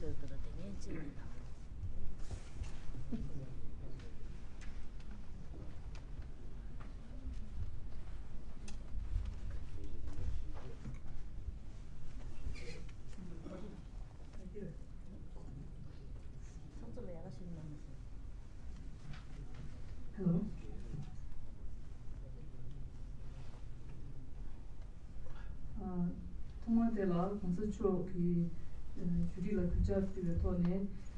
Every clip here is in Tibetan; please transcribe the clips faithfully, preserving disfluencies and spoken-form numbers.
ལོས་དུ་ར་དེ་ནས་ཅི་ཡིན་དང་། ཚོགས་གཙོ་ལ་ཡག་ཤོས་གནང་མི་སོང་། ཧེ་ལོ། ཐོག་མར་དེ་ལ་གོང་ས་མཆོག་གི་ཞུ་སྒྲིག་ལ་གུས་ཕྱག་འབུལ་བའི་ཐོག་ནས།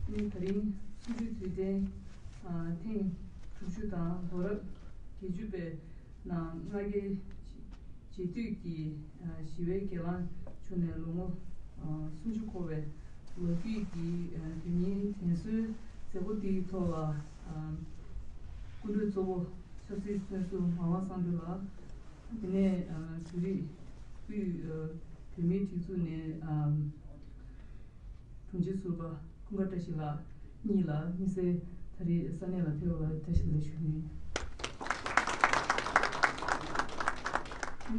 ཨ་ནི་ད་རིང་གསུམ་བཅུའི་དུས་དྲན་ཐེངས་དྲུག་ཅུ་དང་ལོ་རབས་བརྒྱད་ཅུ་པའི་ནང་ལྔ་བརྒྱའི་རྗེས་མཐུད་ཀྱི་ཞི་བའི་སྒེར་ལངས་བྱུང་ནས་ལོ་ངོ་སུམ་ཅུ་འཁོར་བའི་ལོ་རྒྱུས་ཀྱི་དོན་སྙིང་དྲན་གསོའི་མཛད་སྒོ་དེའི་ཐོག་ལ། སྐུ་མགྲོན་གཙོ་བོ་ཆབ་སྲིད་བཙོན་ཟུར་ངག་དབང་བསམ་འགྲུབ་ལགས། དེ་ནས་བོད་རིགས་དབུས་བོད་མིའི་སྒྲིག་འཛུགས་ནས་དྲུང་ཆེ་ཟུར་པ་ཀུན་དགའ་བཀྲ་ཤིས་ལགས་གཉིས་ལ་དམིགས་བསལ་ད་རེས་ས་གནས་ལ་ཕེབས་པར་བཀྲ་ཤིས་བདེ་ལེགས་ཞུ་གི་ཡིན།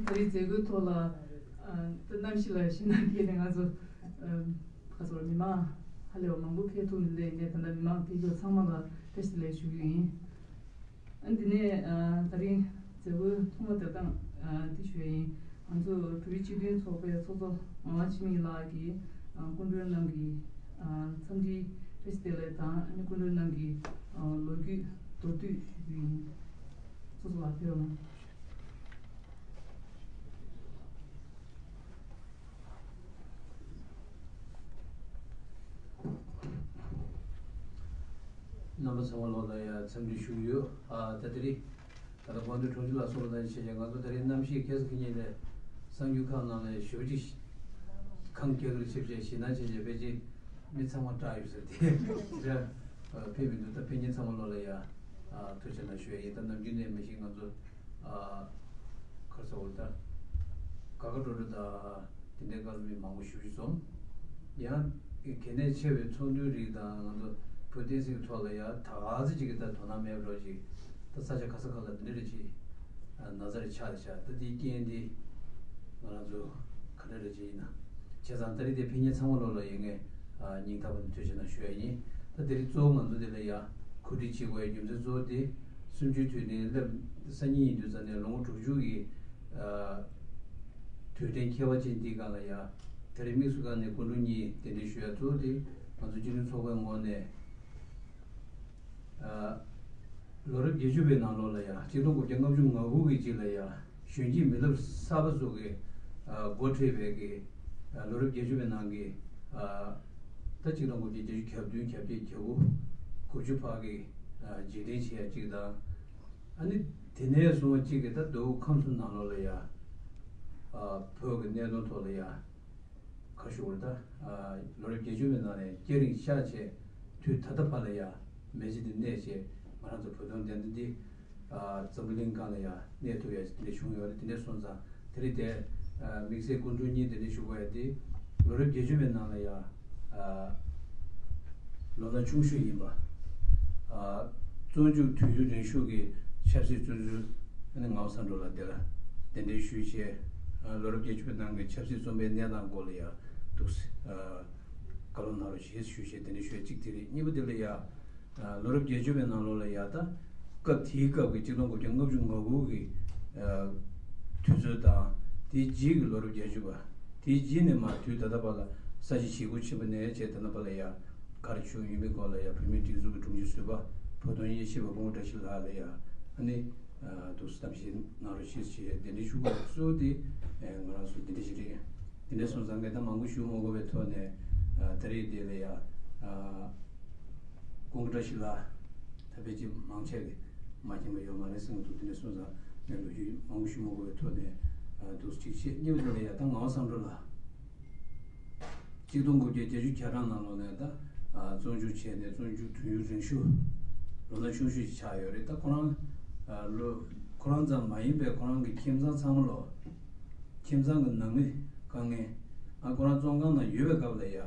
ད་རེས་མཛད་སྒོའི་ཐོག་ལ་ད་གནམ་གཤིས་ལ་གཞི་ནས་ང་ཚོ་ག་ཚོད་མི་མང་ཧ་ལས་པ་མང་པོ་ཕེབས་ཐུབ་མི་འདུག་ཡིན་ནའི་ད་ལྟ་མི་མང་ཕེབས་མཁན་ཚང་མ་ལ་བཀྲ་ཤིས་བདེ་ལེགས་ཞུ་གི་ཡིན། ཨ་འདི་ནས་ཨ་ད་རིང་མཛད་སྒོའི་ཐོག་མ་དེ་དང་ཨ་འདི་ཞུ་ཡ་ཡིན། ང་ཚོ་བོད་རིགས་སྤྱི་མཐུན་ཚོགས་པའི་ཚོགས་གཙོ་ངག་དབང་འཆི་མེད་ལགས་ཀྱིས་ཨ་སྐུ་མགྲོན་རྣམས་ཀྱི་ཨ་འཚམས་འདྲི་བཀྲ་ཤིས་བདེ་ལེགས་དང་། ཨ་ནི་སྐུ་མགྲོན་རྣམས་ཀྱི་ཨ་ལོ་རྒྱུས་མདོར་བསྡུས་ཞུ་རྒྱུ་ཡིན། ཚོགས་གཙོ་ལགས་ཕེབས་རོགས་གནང་། རྣམ་པ་ཚང་མ་ལོག་ལ་ཡང་འཚམས་འདྲི་ཞུ་གི་ཡོད། ཨ་ད་དེ་རིང་ད་ལྟ་དགོང་དྲོ་དྲུང་ཆེ་ལགས་གསུངས་པ་ནང་བཞིན་བྱས་བྱས་ང་ཚོ་ད་རིང་གནམ་གཤིས་ཁ་སང་ཁ་ཉིན་ནས་གསར་འགྱུར་ཁག་ནང་ལ་ཞེ་པོ་ཅིག་ཁམས་སྐྱེ་གར་ཆེ་བྱས་ཞེད་སྣང་ཆེ་བྱས་ཕལ་ཆེར་མི་ཚང་མ་སྐྲག་ཡོད་ཟེར་ཏེ་དེ་འདྲ་ཕེབས་མི་འདུག་ད་ཕེབས་མཁན་ཚང་མ་ལོག་ལ་ཡང་ཐུགས་རྗེ་གནང་ཞུ་ཡ་ཡིན། ད་ནམ་རྒྱུན་ནས་མི་ཞིག་ང་ཚོ། ཨ་ག་རེ་ཟེར་དགོས་རེད། ད་དགའ་དགའ་སྤྲོ་སྤྲོ་དང་དེ་འདྲའི་སྐབས་མི་མང་པོ་ཞེ་པོ་ཅིག་འཛོམས། ཡང་གལ་གནད་ཆེ་བའི་ཚོགས་འདུའི་རིགས་དང་ང་ཚོ་བོད་བསྟན་སྲིད་ཀྱི་ཐོག་ལ་ཡང་ད་ག་ཚོད་ཅིག་གི་ད་དོ་སྣང་མེད་པ་འདྲ་ཅིག་ད་ས་ཆ་ག་ས་ག་ལ་དེ་འདྲ་རེ་ཅིག་ན་ཚ་རེ་ཆགས་རེ་ཆགས། ད་དེའི་རྐྱེན་དེ་ང་རང་ཚོ་ག་འདྲ་རེ་ཅིག་ཡིན་ན་བྱས་ཙང་ད་རེས་དེ་ཕེབས་མཁན་ཚང་མ་ལོག་ལ་ཡིན་ངས་སྙིང་ཐག་པ་ནས་ཐུགས་རྗེ་གནང་ཞུ་ཡ་ཡིན། ད་དེ་རིང་གཙོ་བོ་ང་ཚོ་དེ་ལ་ཡ་གོ་སྒྲིག་བྱེད་དགོས་ཡ་རྒྱུ་མཚན་གཙོ་བོ་དེ་གསུམ་བཅུའི་དུས་དྲན་སླེབས་སང་ཉིན་ཡིན་དུས་ཙམ་ནས་ལོ་ངོ་དྲུག་ཅུ་གི་དུས་དྲན་ཁྱད་པར་ཅན་འདིའི་སྒང་ལ་ཡ་དེ་རིང་དམིགས་སུ་བཀར་ནས་སྐུ་མགྲོན་གཉིས་གདན་འདྲེན་ཞུ་ཡ་གཙོ་བོ་དེ་ང་ཚོ་སྤྱི་མཐུན་ཚོགས་པའི་ངོས་ནས། ལོ་རབས་བརྒྱད་ཅུ་པའི་ནང་ལོགས་ལ་ཡང་གཅིག་སྟོང་དགུ་བརྒྱ་ལྔ་བཅུ་ང་དགུ་གི་རྗེས་ལ་ཡང་གཞོན་སྐྱེས་མི་རབས་གསར་པ་ཚོ་གིས་འགོ་ཁྲིད་པའི་གི་ལོ་རབས་བརྒྱད་ཅུ་པའི་ནང་གི་ད་གཅིག་སྟོང་དགུ་བརྒྱ་བརྒྱད་ཅུ་གྱ་བདུན་གྱ་བརྒྱད་གྱ་དགུ་དགུ་བཅུ་བར་གི་རྗེས་དྲན་བྱེད་ཡ་གཅིག་དང་། ཨ་ནི་དེ་ནས་བཟུང་གཅིག་གི་ད་མདོ་དབུས་ཁམས་གསུམ་ནང་ལོགས་ལ་ཡང་བོད་ཀྱི་གནད་དོན་ཐོག་ལ་ཡང་། ཁ་ཤོར་ད། ལོ་རབས་བརྒྱད་ཅུ་པའི་ནང་ནས་སྐྱ་རེངས་ཤར་བྱས་དུས་ད་ལྟ་བར་ལ་ཡ་མེ་ལྕེ་འདི་གནས་བྱས་ང་རང་ཚོ་བོད་དོན་བདེན་མཐའ་འདི་འཛམ་བུ་གླིང་སྒང་ལ་ཡ་གནས་ཐུབ་ཡ་དེ་འདྲ་བྱུང་ཡོད་རེད། དེ་འདྲ་སོང་ཙང་དེ་རིང་དེ་དམིགས་བསལ་སྐུ་མགྲོན་གཉིས་དེ་འདྲ་ཞུ་དགོས་ཡ་དེ་ལོ་རབས་བརྒྱད་ཅུ་པའི་ནང་ལ་ཡ་ལོ་ན་ཆུང་ཤོས་ཡིན་པ། བཙོན་འཇུག་དུས་ཡུན་རིང་ཤོས་ཀྱི་ཆབ་སྲིད་བཙོན་ཟུར་ཨ་ནི་ངག་དབང་བསམ་གྲུབ་ལགས་དེ་ལ་གདན་འདྲེན་ཞུས་བྱས། ལོ་རབས་བརྒྱད་ཅུ་པའི་ནང་གི་ཆབ་སྲིད་བཙོན་པའི་གནས་སྟངས་སྐོར་ལ་ཡང་འདུག་སེ་བཀའ་སློབ་གནང་རོགས་ཞེས་ཞུས་བྱས་གདན་འདྲེན་ཞུས་གཅིག་དེ་རེད། གཉིས་པ་དེ་ལ་ཡང་ལོ་རབས་བརྒྱད་ཅུ་པའི་ནང་ལོགས་ལ་ཡང་ད་སྐབས་དེའི་སྐབས་ཀྱི་གཅིག་སྟོང་དགུ་བརྒྱ་ལྔ་བཅུ་ང་དགུ་གི་དུས་ཚོད་དང་དེའི་རྗེས་ཀྱི་ལོ་རབས་བརྒྱད་ཅུ་པ། དེའི་རྗེས་ནས་མར་དུས་ད་ལྟ་བར་ལ་ས་བྱི་ཞེ་དགུ་ཕྱིན་པ་ནས་བྱས་ད་ལྟ་བར་ལ་ཡང་ག་རེ་བྱུང་ཡོད་མེད་སྐོར་ལ་ཡང་བོད་མིའི་སྒྲིག་འཛུགས་ཀྱི་དྲུང་ཆེ་ཟུར་པ་བོད་དོན་དབྱེ་ཞིབ་པ་ཀུན་དགའ་བཀྲ་ཤིས་ལགས་ལ་ཡང་ཨ་ནི་འདུག་སེ་གཏམ་བཤད་གནང་རོགས་ཞེས་བྱས་གདན་འདྲེན་ཞུ་དགོས་གཙོ་བོ་དེ་ང་རང་ཚོ་འདི་འདྲ་ཞིག་རེད། འདི་འདྲ་སོང་ཙང་ངས་ད་མང་པོ་ཞུ་མ་དགོས་པའི་ཐོག་ནས་ད་རེས་འདི་ལ་ཡང་ཀུན་དགའ་བཀྲ་ཤིས་ལགས་ད་ཕལ་ཆེར་མང་ཆེ་གིས་མ་མཁྱེན་པ་ཡོད་མ་རེད་བསམ་གྱི་འདུག་འདི་འདྲ་སོང་ཙང་ངས་ལོ་རྒྱུས་མང་པོ་ཞུ་མ་དགོས་པའི་ཐོག་ནས་འདུག་སེ་གཅིག་བཤད། གཉིས་པ་དེ་ལ་ཡང་ད་ངག་དབང་བསམ་གྲུབ་ལགས། གཅིག་སྟོང་དགུ་བརྒྱ་བརྒྱད་ཅུ་གྱ་གྲངས་ནང་ལོགས་ནས་ད་བཙོན་འཇུག་བྱས་ནས་བཙོན་འཇུག་དུས་ཡུན་རིང་ཤོས་ལོ་ན་ཆུང་ཤོས་ཤིག་ཆགས་ཡོད་རེད། ད་ཁོ་རང་ལོ་ཁོ་རང་ཙམ་མ་ཡིན་པའི་ཁོ་རང་གི་ཁྱིམ་ཚང་ཚང་མ་ལོ་ཁྱིམ་ཚང་གི་ནང་མི་དཀའ་ངལ་ཨ་ཁོ་རང་བཙོན་ཁང་ནང་ཡོད་པའི་སྐབས་ལ་ཡ་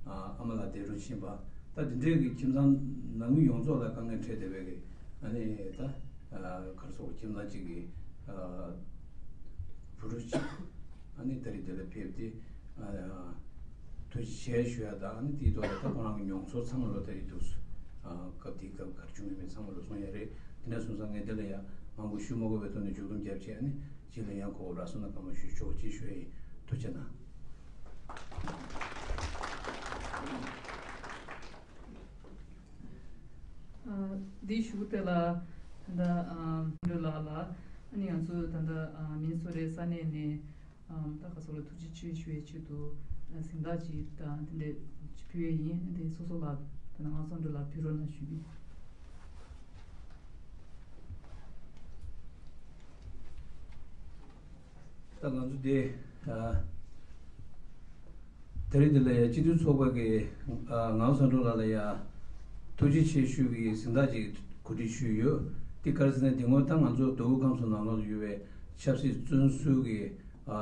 ཨ་མ་ལགས་འདས་གྲོངས་ཕྱིན་པ། ད་དེ་འདྲའི་གི་ཁྱིམ་ཚང་ནང་མི་ཡོངས་རྫོགས་ལ་དཀའ་ངལ་འཕྲད་བསྡད་པའི་གི་ཨ་ནི་ད་ག་རེ་ཟེར་ཁྱིམ་ཚང་གཅིག་གི་བུ་ཕྲུག་གཅིག་ཨ་ནི་ད་རེས་དེ་ལ་ཕེབས་ཏེ། ཐུགས་ ཐུགས་རྗེ་ཆེ་ཞུ་ཡ་དང་། ཨ་ནི་དེའི་ཐོག་ལ་ད་ཁོ་རང་གི་མྱོང་ཚོར་ཚང་མ་ལོ་ད་ཡི་འདུག་ཨ་སྐབས་དེའི་སྐབས་ག་རེ་བྱུང་ཡོད་མེད་ཚང་མ་ལོ་གསུང་ཡ་རེད། དེ་འདྲ་སོང་ཙང་ངས་འདི་ལ་ཡ་མང་པོ་ཞུ་མ་དགོས་པའི་ཐོག་ནས་མཇུག་སྡོམ་རྒྱབ་བྱས། ཨ་ནི་རྗེས་ལ་ཡང་གོ་སྐབས་རག་སོང་ན་བཀའ་མོལ་ཞུ་ཆོག་ཅེས་ཞུ་ཡ་ཡིན། ཐུགས་རྗེ་གནང་། ཨ། འདིའི་གཞུག་དེ་ལ་ད་ལྟ་ཨ་འགྲོ་ལགས་ལ། ཨ་ནི་ང་ཚོ་ད་ལྟ་ཨ་མི་སོ་རའི་ས་གནས་ནས་ཨ་ད་ག་སོ་ལ་ཐུགས་རྗེ་ཆེ་ཞུ་བའི་ཆེད་དུ་ཨ་གཟེངས་རྟགས་ཅིག་དང་དེ་འདྲ་ཅིག་ཕུལ་ཡས་ཡིན། དེ་སོ་སོ་ལ་ད་ལྟ་ངག་དབང་བསམ་གྲུབ་ལགས་ཕུལ་རོགས་གནང་ཞུ་གི། ད་ང་ཚོ་འདི་ཨ་དེ་རིང་འདི་ལ་ཡ་སྤྱི་འཐུས་ཚོགས་པ་གི་ཨ་ངག་དབང་བསམ་གྲུབ་ལགས་ལ་ཡ་ཐུགས་རྗེ་ཆེ་ཞུ་གི་གཟེངས་རྟགས་ཅིག་གོ་སྒྲིག་ཞུས་ཡོད། འདི་ག་རེ་ཟེར་ན། འདི་སྔོན་ད་ང་ཚོ་མདོ་དབུས་ཁམས་གསུམ་ནང་ལོགས་སུ་ཡོད་པའི་ཆབ་སྲིད་བཙོན་ཟུར་གྱི་ཨ་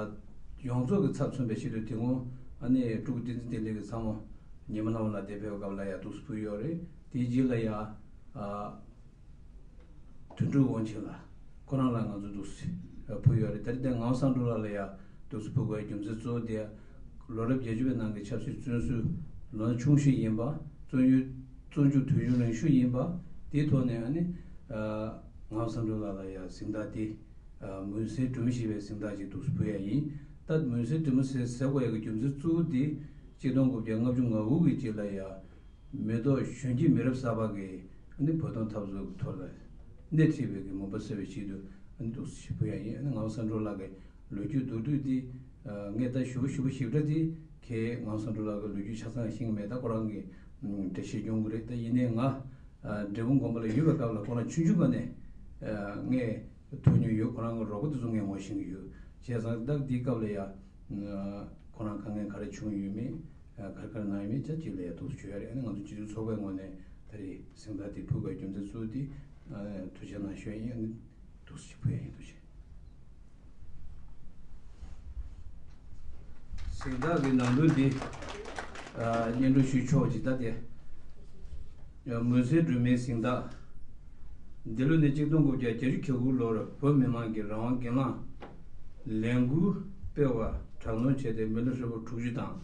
ཡོངས་རྫོགས་ཀྱི་ཚབ་མཚོན་པའི་ཆེད་དུ། དེ་སྔོན་ཨ་ནི་སྤྲུལ་སྐུ་བསྟན་འཛིན་བདེ་ལེགས་ཀྱི་ཚ་མོ་ཉི་མ་ལྷ་མོ་ལགས་འདིར་ཕེབས་པའི་སྐབས་ལ་ཡ་འདུག་སེ་ཕུལ་ཡོད་རེད། དེའི་རྗེས་ལ་ཡ་ཨ་དོན་གྲུབ་དབང་ཆེན་ལགས། ཁོ་རང་ལ་ང་ཚོ་འདུག་སེ་ཕུལ་ཡོད་རེད། ད་རེས་དེ་ངག་དབང་བསམ་གྲུབ་ལགས་ལ་ཡ་འདུག་སེ་ཕུལ་དགོས་རྒྱུ་མཚན་གཙོ་བོ་དེ་ལོ་རབས་བརྒྱད་ཅུ་པའི་ནང་གི་ཆབ་སྲིད་བཙོན་ཟུར་ལོ་ན་ཆུང་ཤོས་ཡིན་པ། བཙོན་ཡུལ་བཙོན་འཇུག་དུས་ཡུན་རིང་ཤོས་ཡིན་པ། དེའི་ཐོག་ནས་ཨ་ནི་ཨ་ངག་དབང་བསམ་གྲུབ་ལགས་ལ་ཡ་གཟེངས་རྟགས་དེ་ཨ་མུན་སེལ་སྒྲོན་མེ་ཞེས་པའི་གཟེངས་རྟགས་ཅིག་འདུག་སེ་ཕུལ་ཡ་ཡིན། ད་མུན་སེལ་སྒྲོན་མེ་ཟེར་ཟེར་དགོས་ཡ་གི་རྒྱུ་མཚན་གཙོ་བོ་དེ་ཆིག་སྟོང་དགུ་བརྒྱ་ལྔ་བཅུ་ང་དགུ་གི་རྗེས་ལ་ཡ་མེ་ཏོག་གཞོན་སྐྱེས་མི་རབས་གསར་པ་གིས་ཨ་ནི་བོད་དོན་འཐབ་རྩོད་ཀྱི་ཐོག་ལ་སྣེ་ཁྲིད་པའི་གི་མུན་པ་སེལ་བའི་ཆེད་དུ་ཨ་ནི་འདུག་སེ་ཕུལ་ཡ་ཡིན། ཨ་ནི་ངག་དབང་བསམ་གྲུབ་ལགས་ཀྱི་ལོ་རྒྱུས་མདོར་བསྡུས་འདི་ཨ་ངས་ད་ཞུ་བ་ཞུ་བ་ཞིབ་ཕྲ་འདི་ཁྱེད་ངག་དབང་བསམ་གྲུབ་ལགས་ཀྱི་ལོ་རྒྱུས་ཆ་ཚང་ཤེས་ཀྱི་མེད། ད་ཁོ་རང་གི་འགྲེལ་བཤད་སྐྱོན་གྱི་རེད། ད་ཡིན་ནའི་ང་ཨ་འབྲས་སྤུངས་དགོན་པ་ལ་ཡོད་པའི་སྐབས་ལ་ཁོ་རང་ཆུང་ཆུང་སྒང་ནས་ཨ་ངས་ཐུག་མྱོང་ཡོད། ཁོ་རང་གི་རོགས་པ་དེ་ཚོ་ངས་ངོ་ཤེས་ཀྱི་ཡོད། བྱས་ཙང་ད་འདིའི་སྐབས་ལ་ཡ་ཁོ་རང་དཀའ་ངལ་ག་རེ་བྱུང་ཡོད་མེད། ག་རེ་ག་རེ་གནང་ཡོད་མེད་ཆ་གཅིག་ལ་ཡ་འདུག་སེ་ཞུ་ཡ་རེད། ཨ་ནི་ང་ཚོ་སྤྱི་འཐུས་ཚོགས་པའི་ངོས་ནས་ད་རེས་གཟེངས་རྟགས་དེ་ཕུལ་དགོས་རྒྱུ་མཚན་གཙོ་བོ་དེ་ཐུགས་རྗེ་གནང་ཞུ་ཡ་ཡིན། ཨ་ནི་འདུག་སེ་ཕུལ་ཡ་ཡིན། ཐུགས་རྗེ་ཆེ། གཟེངས་རྟགས་ཀྱི་ནང་དོན་འདི་ཨ་སྙན་སྒྲོན་ཞུ་ཆོག་ཅིག་ད་དེ་མུན་སེལ་སྒྲོན་མེའི་གཟེངས་རྟགས། འདི་ལོ་ནི་ཆིག་སྟོང་དགུ་བརྒྱ་བརྒྱད་ཅུ་གྱ་དགུ་ལོར་བོད་མི་མང་གིས་རང་དབང་སྒེར་ལངས་ལས་འགུལ་སྤེལ་བར་དྲག་གནོན་བྱས་ཏེ་མི་ལོ་ཧྲིལ་པོ་དྲུག་ཅུ་དང་།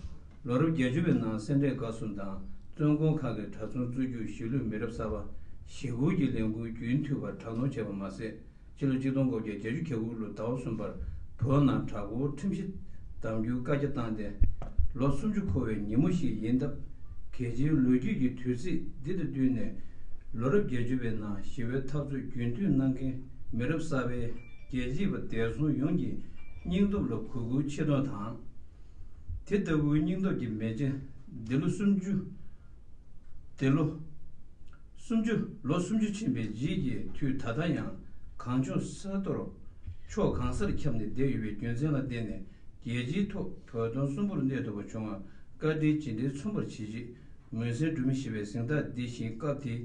ལོ་རབས་བརྒྱད་ཅུ་པའི་ནང་སེ་འབྲས་དགའ་གསུམ་དང་བཙོན་ཁང་ཁག་གི་གྲྭ་ཚང་བཙུགས་རྒྱུ། གཞིས་ལུས་མི་རབས་གསར་པ་ཞི་རྒོལ་གྱི་ལས་འགུལ་རྒྱུན་མཐུད་པར་དྲག་གནོན་བྱས་པ་མ་ཟད། སྤྱི་ལོ་ཆིག་སྟོང་དགུ་བརྒྱ་བརྒྱད་ཅུ་གྱ་དགུ་ལོའི་ཟླ་བ་གསུམ་པར་བོད་ནང་དྲག་པོའི་ཁྲིམས་གཞི་གདམ་རྒྱུའི་བཀའ་རྒྱ་བཏང་སྟེ། ལོ་སུམ་ཅུ་འཁོར་བའི་ཉིན་མོ་ཞིག་ཡིན་སྟབས། རྒྱལ་སྤྱིའི་ལོ་རྒྱུས་ཀྱི་དུས་ཚིགས་འདི་དང་བསྟུན་ནས། ལོ་རབས་བརྒྱད་ཅུ་པའི་ནང་ཞི་བའི་འཐབ་རྩོད་རྒྱུན་མཐུད་གནང་མཁན་མི་རབས་གསར་པའི་རྒྱལ་གཅེས་པ་འདས་སོང་ཡོངས་ཀྱི་སྙིང་སྟོབས་ལ་གུས་བཀུར་ཆེ་མཐོང་དང་། དེ་ལྟ་བུའི་སྙིང་སྟོབས་ཀྱི་མེ་ལྕེ་འདི་ལོ་སུམ་ཅུ། འདི་ལོ་སུམ་ཅུ། ལོ་སུམ་ཅུ་ཕྱིན་པའི་རྗེས་ཀྱི་དུས་ད་ལྟ་ཡང་གངས་ལྗོངས་ས་མཐོར་ཕྱོགས་གང་སར་ཁྱབ་ནས་བསྡད་ཡོད་པའི་རྒྱུ་མཚན་ལ་བརྟེན་ནས། རྒྱལ་སྤྱིའི་ཐོག་བོད་དོན་གསོན་པོར་གནས་ཐུབ་པ་བྱུང་བར་བཀའ་དྲིན་རྗེས་དྲན་མཚུངས་པར་བྱེད་ཆེད། མུན་སེལ་སྒྲོན་མེ་ཞེས་པའི་གཟེངས་རྟགས་འདི་བཞིན་སྐབས་དེའི་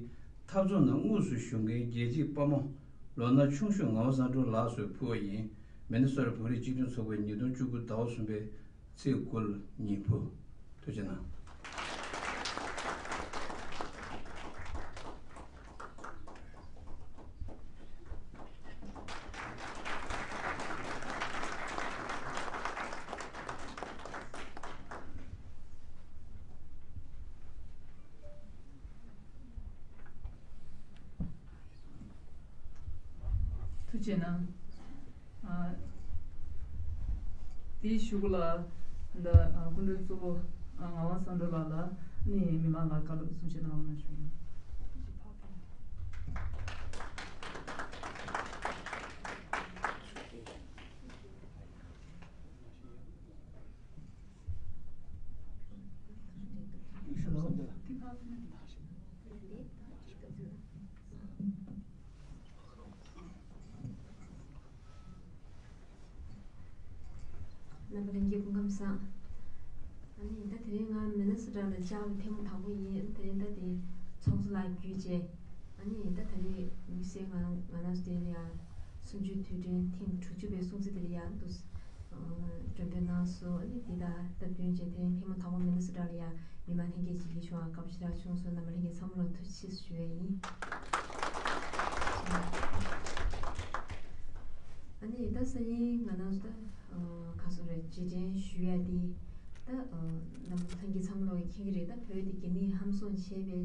འཐབ་རྩོད་ནང་དངོས་སུ་ཞུགས་མཁན་རྒྱལ་གཅེས་དཔའ་མོ་ལོ་ན་ཆུང་ཤོས་ངག་དབང་བསམ་གྲུབ་ལགས་སུ་ཕུལ་བ་ཡིན། མི་ནི་སོ་ར་བོད་རིགས་སྤྱི་མཐུན་ཚོགས་པས་ཉིས་སྟོང་བཅུ་དགུ་ཟླ་བ་གསུམ་པའི་ཚེས་དགུ་ལ་ཉིན་ཕུལ། ཐུགས་རྗེ་གནང་། ཐུགས་རྗེ་གནང་། ཨ། དེའི་གཞུག་ལ་ད་ཨ་སྐུ་མགྲོན་གཙོ་བོ་ཨ་ངག་དབང་བསམ་གྲུབ་ལགས་ལ་ནི་མི་མང་ལ་བཀའ་སློབ་གསུང་བཤད་གནང་རོགས་གནང་ཞུ་ཡིན། རྣམ་པ་ལྷན་རྒྱས་སྐུ་ཁམས་བཟང་། ཨ་ནི་ད་དེ་རིང་ང་མི་ནི་སོ་ཊ་ལ་བཅར་བ་ཐེངས་མ་དང་པོ་ཡིན། དེ་རིང་ད་དེ་ཚོགས་གཙོ་ལགས་བརྒྱུད་བྱས། ཨ་ནི་ད་ད་རེས་དམིགས་བསལ་ང་ང་རང་ཚོ་དེ་ལ་ཡ་གསུམ་བཅུའི་དུས་དྲན་ཐེངས་དྲུག་ཅུ་པའི་སྲུང་བརྩི་དེ་ལ་ཡ་འདུག་སེ་མགྲོན་འབོད་གནང་སོང་། ཨ་ནི་དེ་དང་སྟབས་བསྟུན་བྱས་དེ་རིང་ཐེངས་མ་དང་པོ་མི་ནི་སོ་ཊ་ལ་ཡ་མི་མང་ལྷན་རྒྱས་ཀྱིས་ཡིད་ཆེས་བྱུང་བ་སྐབས་ཞེ་དྲག་བྱུང་སོང་། རྣམ་པ་ལྷན་རྒྱས་ཚང་མ་ལ་ཐུགས་རྗེ་ཆེ་ཞུ་ཡ་ཡིན། ཨ་ནི་ད་སང་ཉིན་ང་རང་ཚོ་ད་ག་སོ་རེད། རྗེས་དྲན་ཞུ་ཡ་དེ་ ད་ཨ་རྣམ་པ་ལྷན་རྒྱས་ཚང་མ་ལོག་གིས་མཁྱེན་གྱི་རེད། ད་བོད་དེ་རྒྱ་མིས་ཧམ་བཟུང་བྱས་པའི་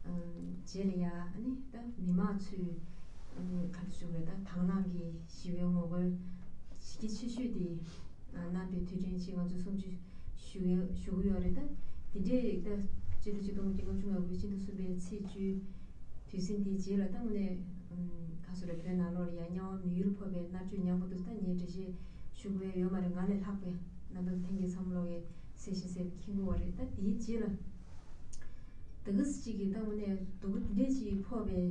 ཨ་རྗེས་ལ་ཡ་ཨ་ནི་ད་མི་མང་ཚོས་ཨ་ག་རེ་ཞུ་དགོས་རེད། ད་དང་བླངས་ཀྱིས་ཞི་བའི་ངོ་རྒོལ་གལ་ཆེ་ཤོས་དེ་ཨ་གནང་པའི་དུས་དྲན་ཆེད་ང་ཚོས་སྲུང་བརྩི་ཞུ་ཡ་ཞུ་གི་ཡོད་རེད། ད་དེ་འདྲའི་ད་སྤྱི་ལོ་ཆིག་སྟོང་དགུ་བརྒྱ་ལྔ་བཅུ་ང་དགུའི་སྤྱི་ཟླ་གསུམ་པའི་ཚེས་བཅུ། དུས་ཟིན་དེའི་རྗེས་ལ་ད་དངོས་གནས་ཨམ་ག་ཚོད་རེད། བོད་ནང་ལོགས་ལ་ཡང་དམྱལ་བ་མི་ཡུལ་ཕོག་པའི་མནར་གཅོད་མྱངས་པ་འདུག་ད་ངས་འགྲེལ་བཤད་ཞུ་དགོས་ཡ་ཡོད་མ་རེད། ང་ལས་ལྷག་པའི་རྣམ་པ་ལྷན་རྒྱས་ཚང་མ་ལོག་གིས་གསལ་ཞིང་གསལ་པོ་མཁྱེན་གྱི་ཡོད་རེད། ད་དེའི་རྗེས་ལ་ད་ག་ཟེ་གཅིག་གིས་ད་དངོས་གནས་སྡུག་པོ་འདི་འདྲས་ཅིག་ཕོག་པའི་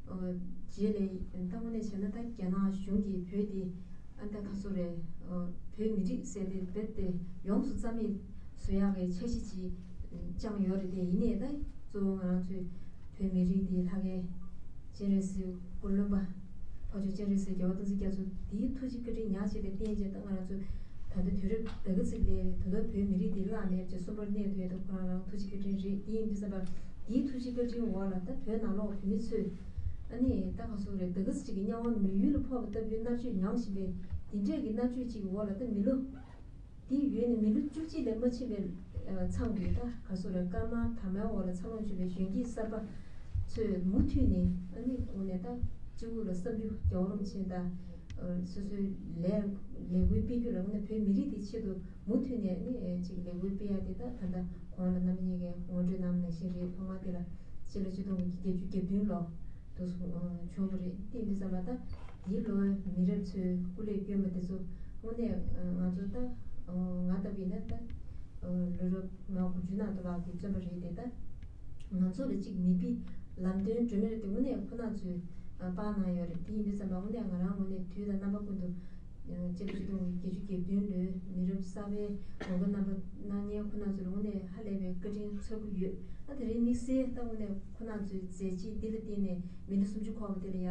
ཨོ་རྗེས་ལ་ད་དངོས་གནས་བྱས་ན་ད་རྒྱ་ནག་གཞུང་གིས་བོད་དེ་ཨ་ད་ག་ཚོད་རེད། ཨོ་བོད་མི་རིགས་ཟེར་དེ་རྦད་དེ་ཡོངས་སུ་རྩ་མེད་བཟོ་ཡག་གི་འཆར་གཞི་ཅིག་བཅངས་ཡོད་རེད། དེ་ཡིན་ནའི་ད་གཙོ་བོ་ང་རང་ཚོའི་བོད་མི་རིགས་འདིའི་ལྷ་སྐལ་སྤྱན་རས་གཟིགས་སྐུ་བློན་པ་འཕགས་མཆོག་སྤྱན་རས་གཟིགས་རྒྱལ་བ་ཏུང་ཙི་རྒྱ་མཚོ་འདིའི་ཐུགས་རྗེ་བཀའ་དྲིན་ཉག་གཅིག་ལ་བརྟེན་བྱས་ད་ང་རང་ཚོ་ད་ལྟ་དུས་རབས་ད་ག་ཚོད་ལས་ད་ལྟ་བོད་མི་རིགས་འདི་བརླག་མེད་ཅེས་གསོན་པོར་གནས་ཐུབ་ཡས་ད་ཁོ་རང་རང་ཐུགས་རྗེ་བཀའ་དྲིན་རེད། འདི་ཡིན་དུས་ཙམ་པ་འདིའི་ཐུགས་རྗེ་བཀའ་དྲིན་འོག་ལ་ད་བོད་ནང་ལོགས་བོད་མི་ཚོས་ཨ་ནི་ད་ག་ཚོད་རེད། ད་ག་ཚོད་ཅིག་གི་དམྱལ་བ་མི་ཡུལ་ལ་ཕོག་པ་ལྟ་བུའི་མནར་གཅོད་མྱངས་བཞིན་པའི་འདི་འདྲས་ཀྱི་མནར་གཅོད་ཅིག་གི་འོག་ལ་ད་མི་ལོ་འདི་ཡོད་ནས་མི་ལོ་བཅུ་གཅིག་ལས་མ་ཕྱིན་པའི་ཨ་མཚམས་ཀྱི་ད་ག་ཚོད་རེད། སྐར་མ་དྭངས་མའི་འོག་ལ་འཚར་ལོངས་བྱུང་བའི་གཞོན་སྐྱེས་གསར་པ་ཚོས་མུ་མཐུད་ནས་ཨ་ནི་དངོས་གནས་ད་སྤྱི་བོ་ལ་བསམ་རྒྱུ་རྒྱལ་བ་རིན་པོ་ཆེ་དང་ཨ་སོ་སོའི་ལས་ལས་འགུལ་སྤེལ་རྒྱུ་ལ་དངོས་གནས་བོད་མི་རིགས་དེའི་ཆེད་དུ་མུ་མཐུད་ནས་ཨ་ནི་ཅིག་ལས་འགུལ་སྤེལ་ཡ་དེ་ད་ད་ལྟ་གོང་ལ་རྣམ་པ་གཉིས་ཀས་ངོ་སྤྲོད་གནང་བ་ནང་བཞིན་རེད། ཐོག་མ་དེ་ལ་སྤྱི་ལོ་ཆིག་སྟོང་དགུ་བརྒྱ་བརྒྱད་ཅུ་གྱ་བདུན་ལོ། དུ་སོང་བྱུང་བ་རེད། དེ་ཡིན་དུས་ཙམ་པ་ད་དེའི་ལོའི་མི་རབས་ཚོའི་སྐུ་ལས་བསྐྱོན་པ་དེ་ཚོ་དངོས་གནས་ང་ཚོ་ད་ང་ལྟ་བུ་ཡིན་ན་ད་ལོ་རབས་ང་དགུ་བཅུ་ནང་དུ་ལགས་དེ་བརྩོན་པ་རེད་དེ། ད་ང་ཚོ་ལ་གཅིག་མིད་པའི་ལམ་སྟོན་སྒྲོན་མེ་རེད་དེ་དངོས་གནས་ཁོ་ན་ཚོས་སྤར་གནང་ཡོད་རེད། དེ་ཡིན་དུས་ཙམ་པ་དངོས་གནས་ང་རང་ངོས་ནས་དུས་དང་རྣམ་པ་ཀུན་ཏུ་སྤྱི་ལོ་ཆིག་སྟོང་དགུ་བརྒྱ་བརྒྱད་ཅུ་གྱ་བདུན་ལོའི་མི་རབས་གསར་པའི་ངོ་དགའ་རྣམ་པ་གནང་མཁན་ཁོ་ན་ཚོ་ལ་དངོས་གནས་ཧ་ལས་པའི་བཀའ་དྲིན་ཚོར་གྱི་ཡོད། ཨ་དེ་རིང་དམིགས་བསལ་ད་དངོས་གནས་ཁོ་ན་ཚོའི་མཛད་རྗེས་འདི་ལ་བརྟེན་ནས་མི་ལོ་སུམ་ཅུ་འཁོར་བ་དེ་ལ་ཡ་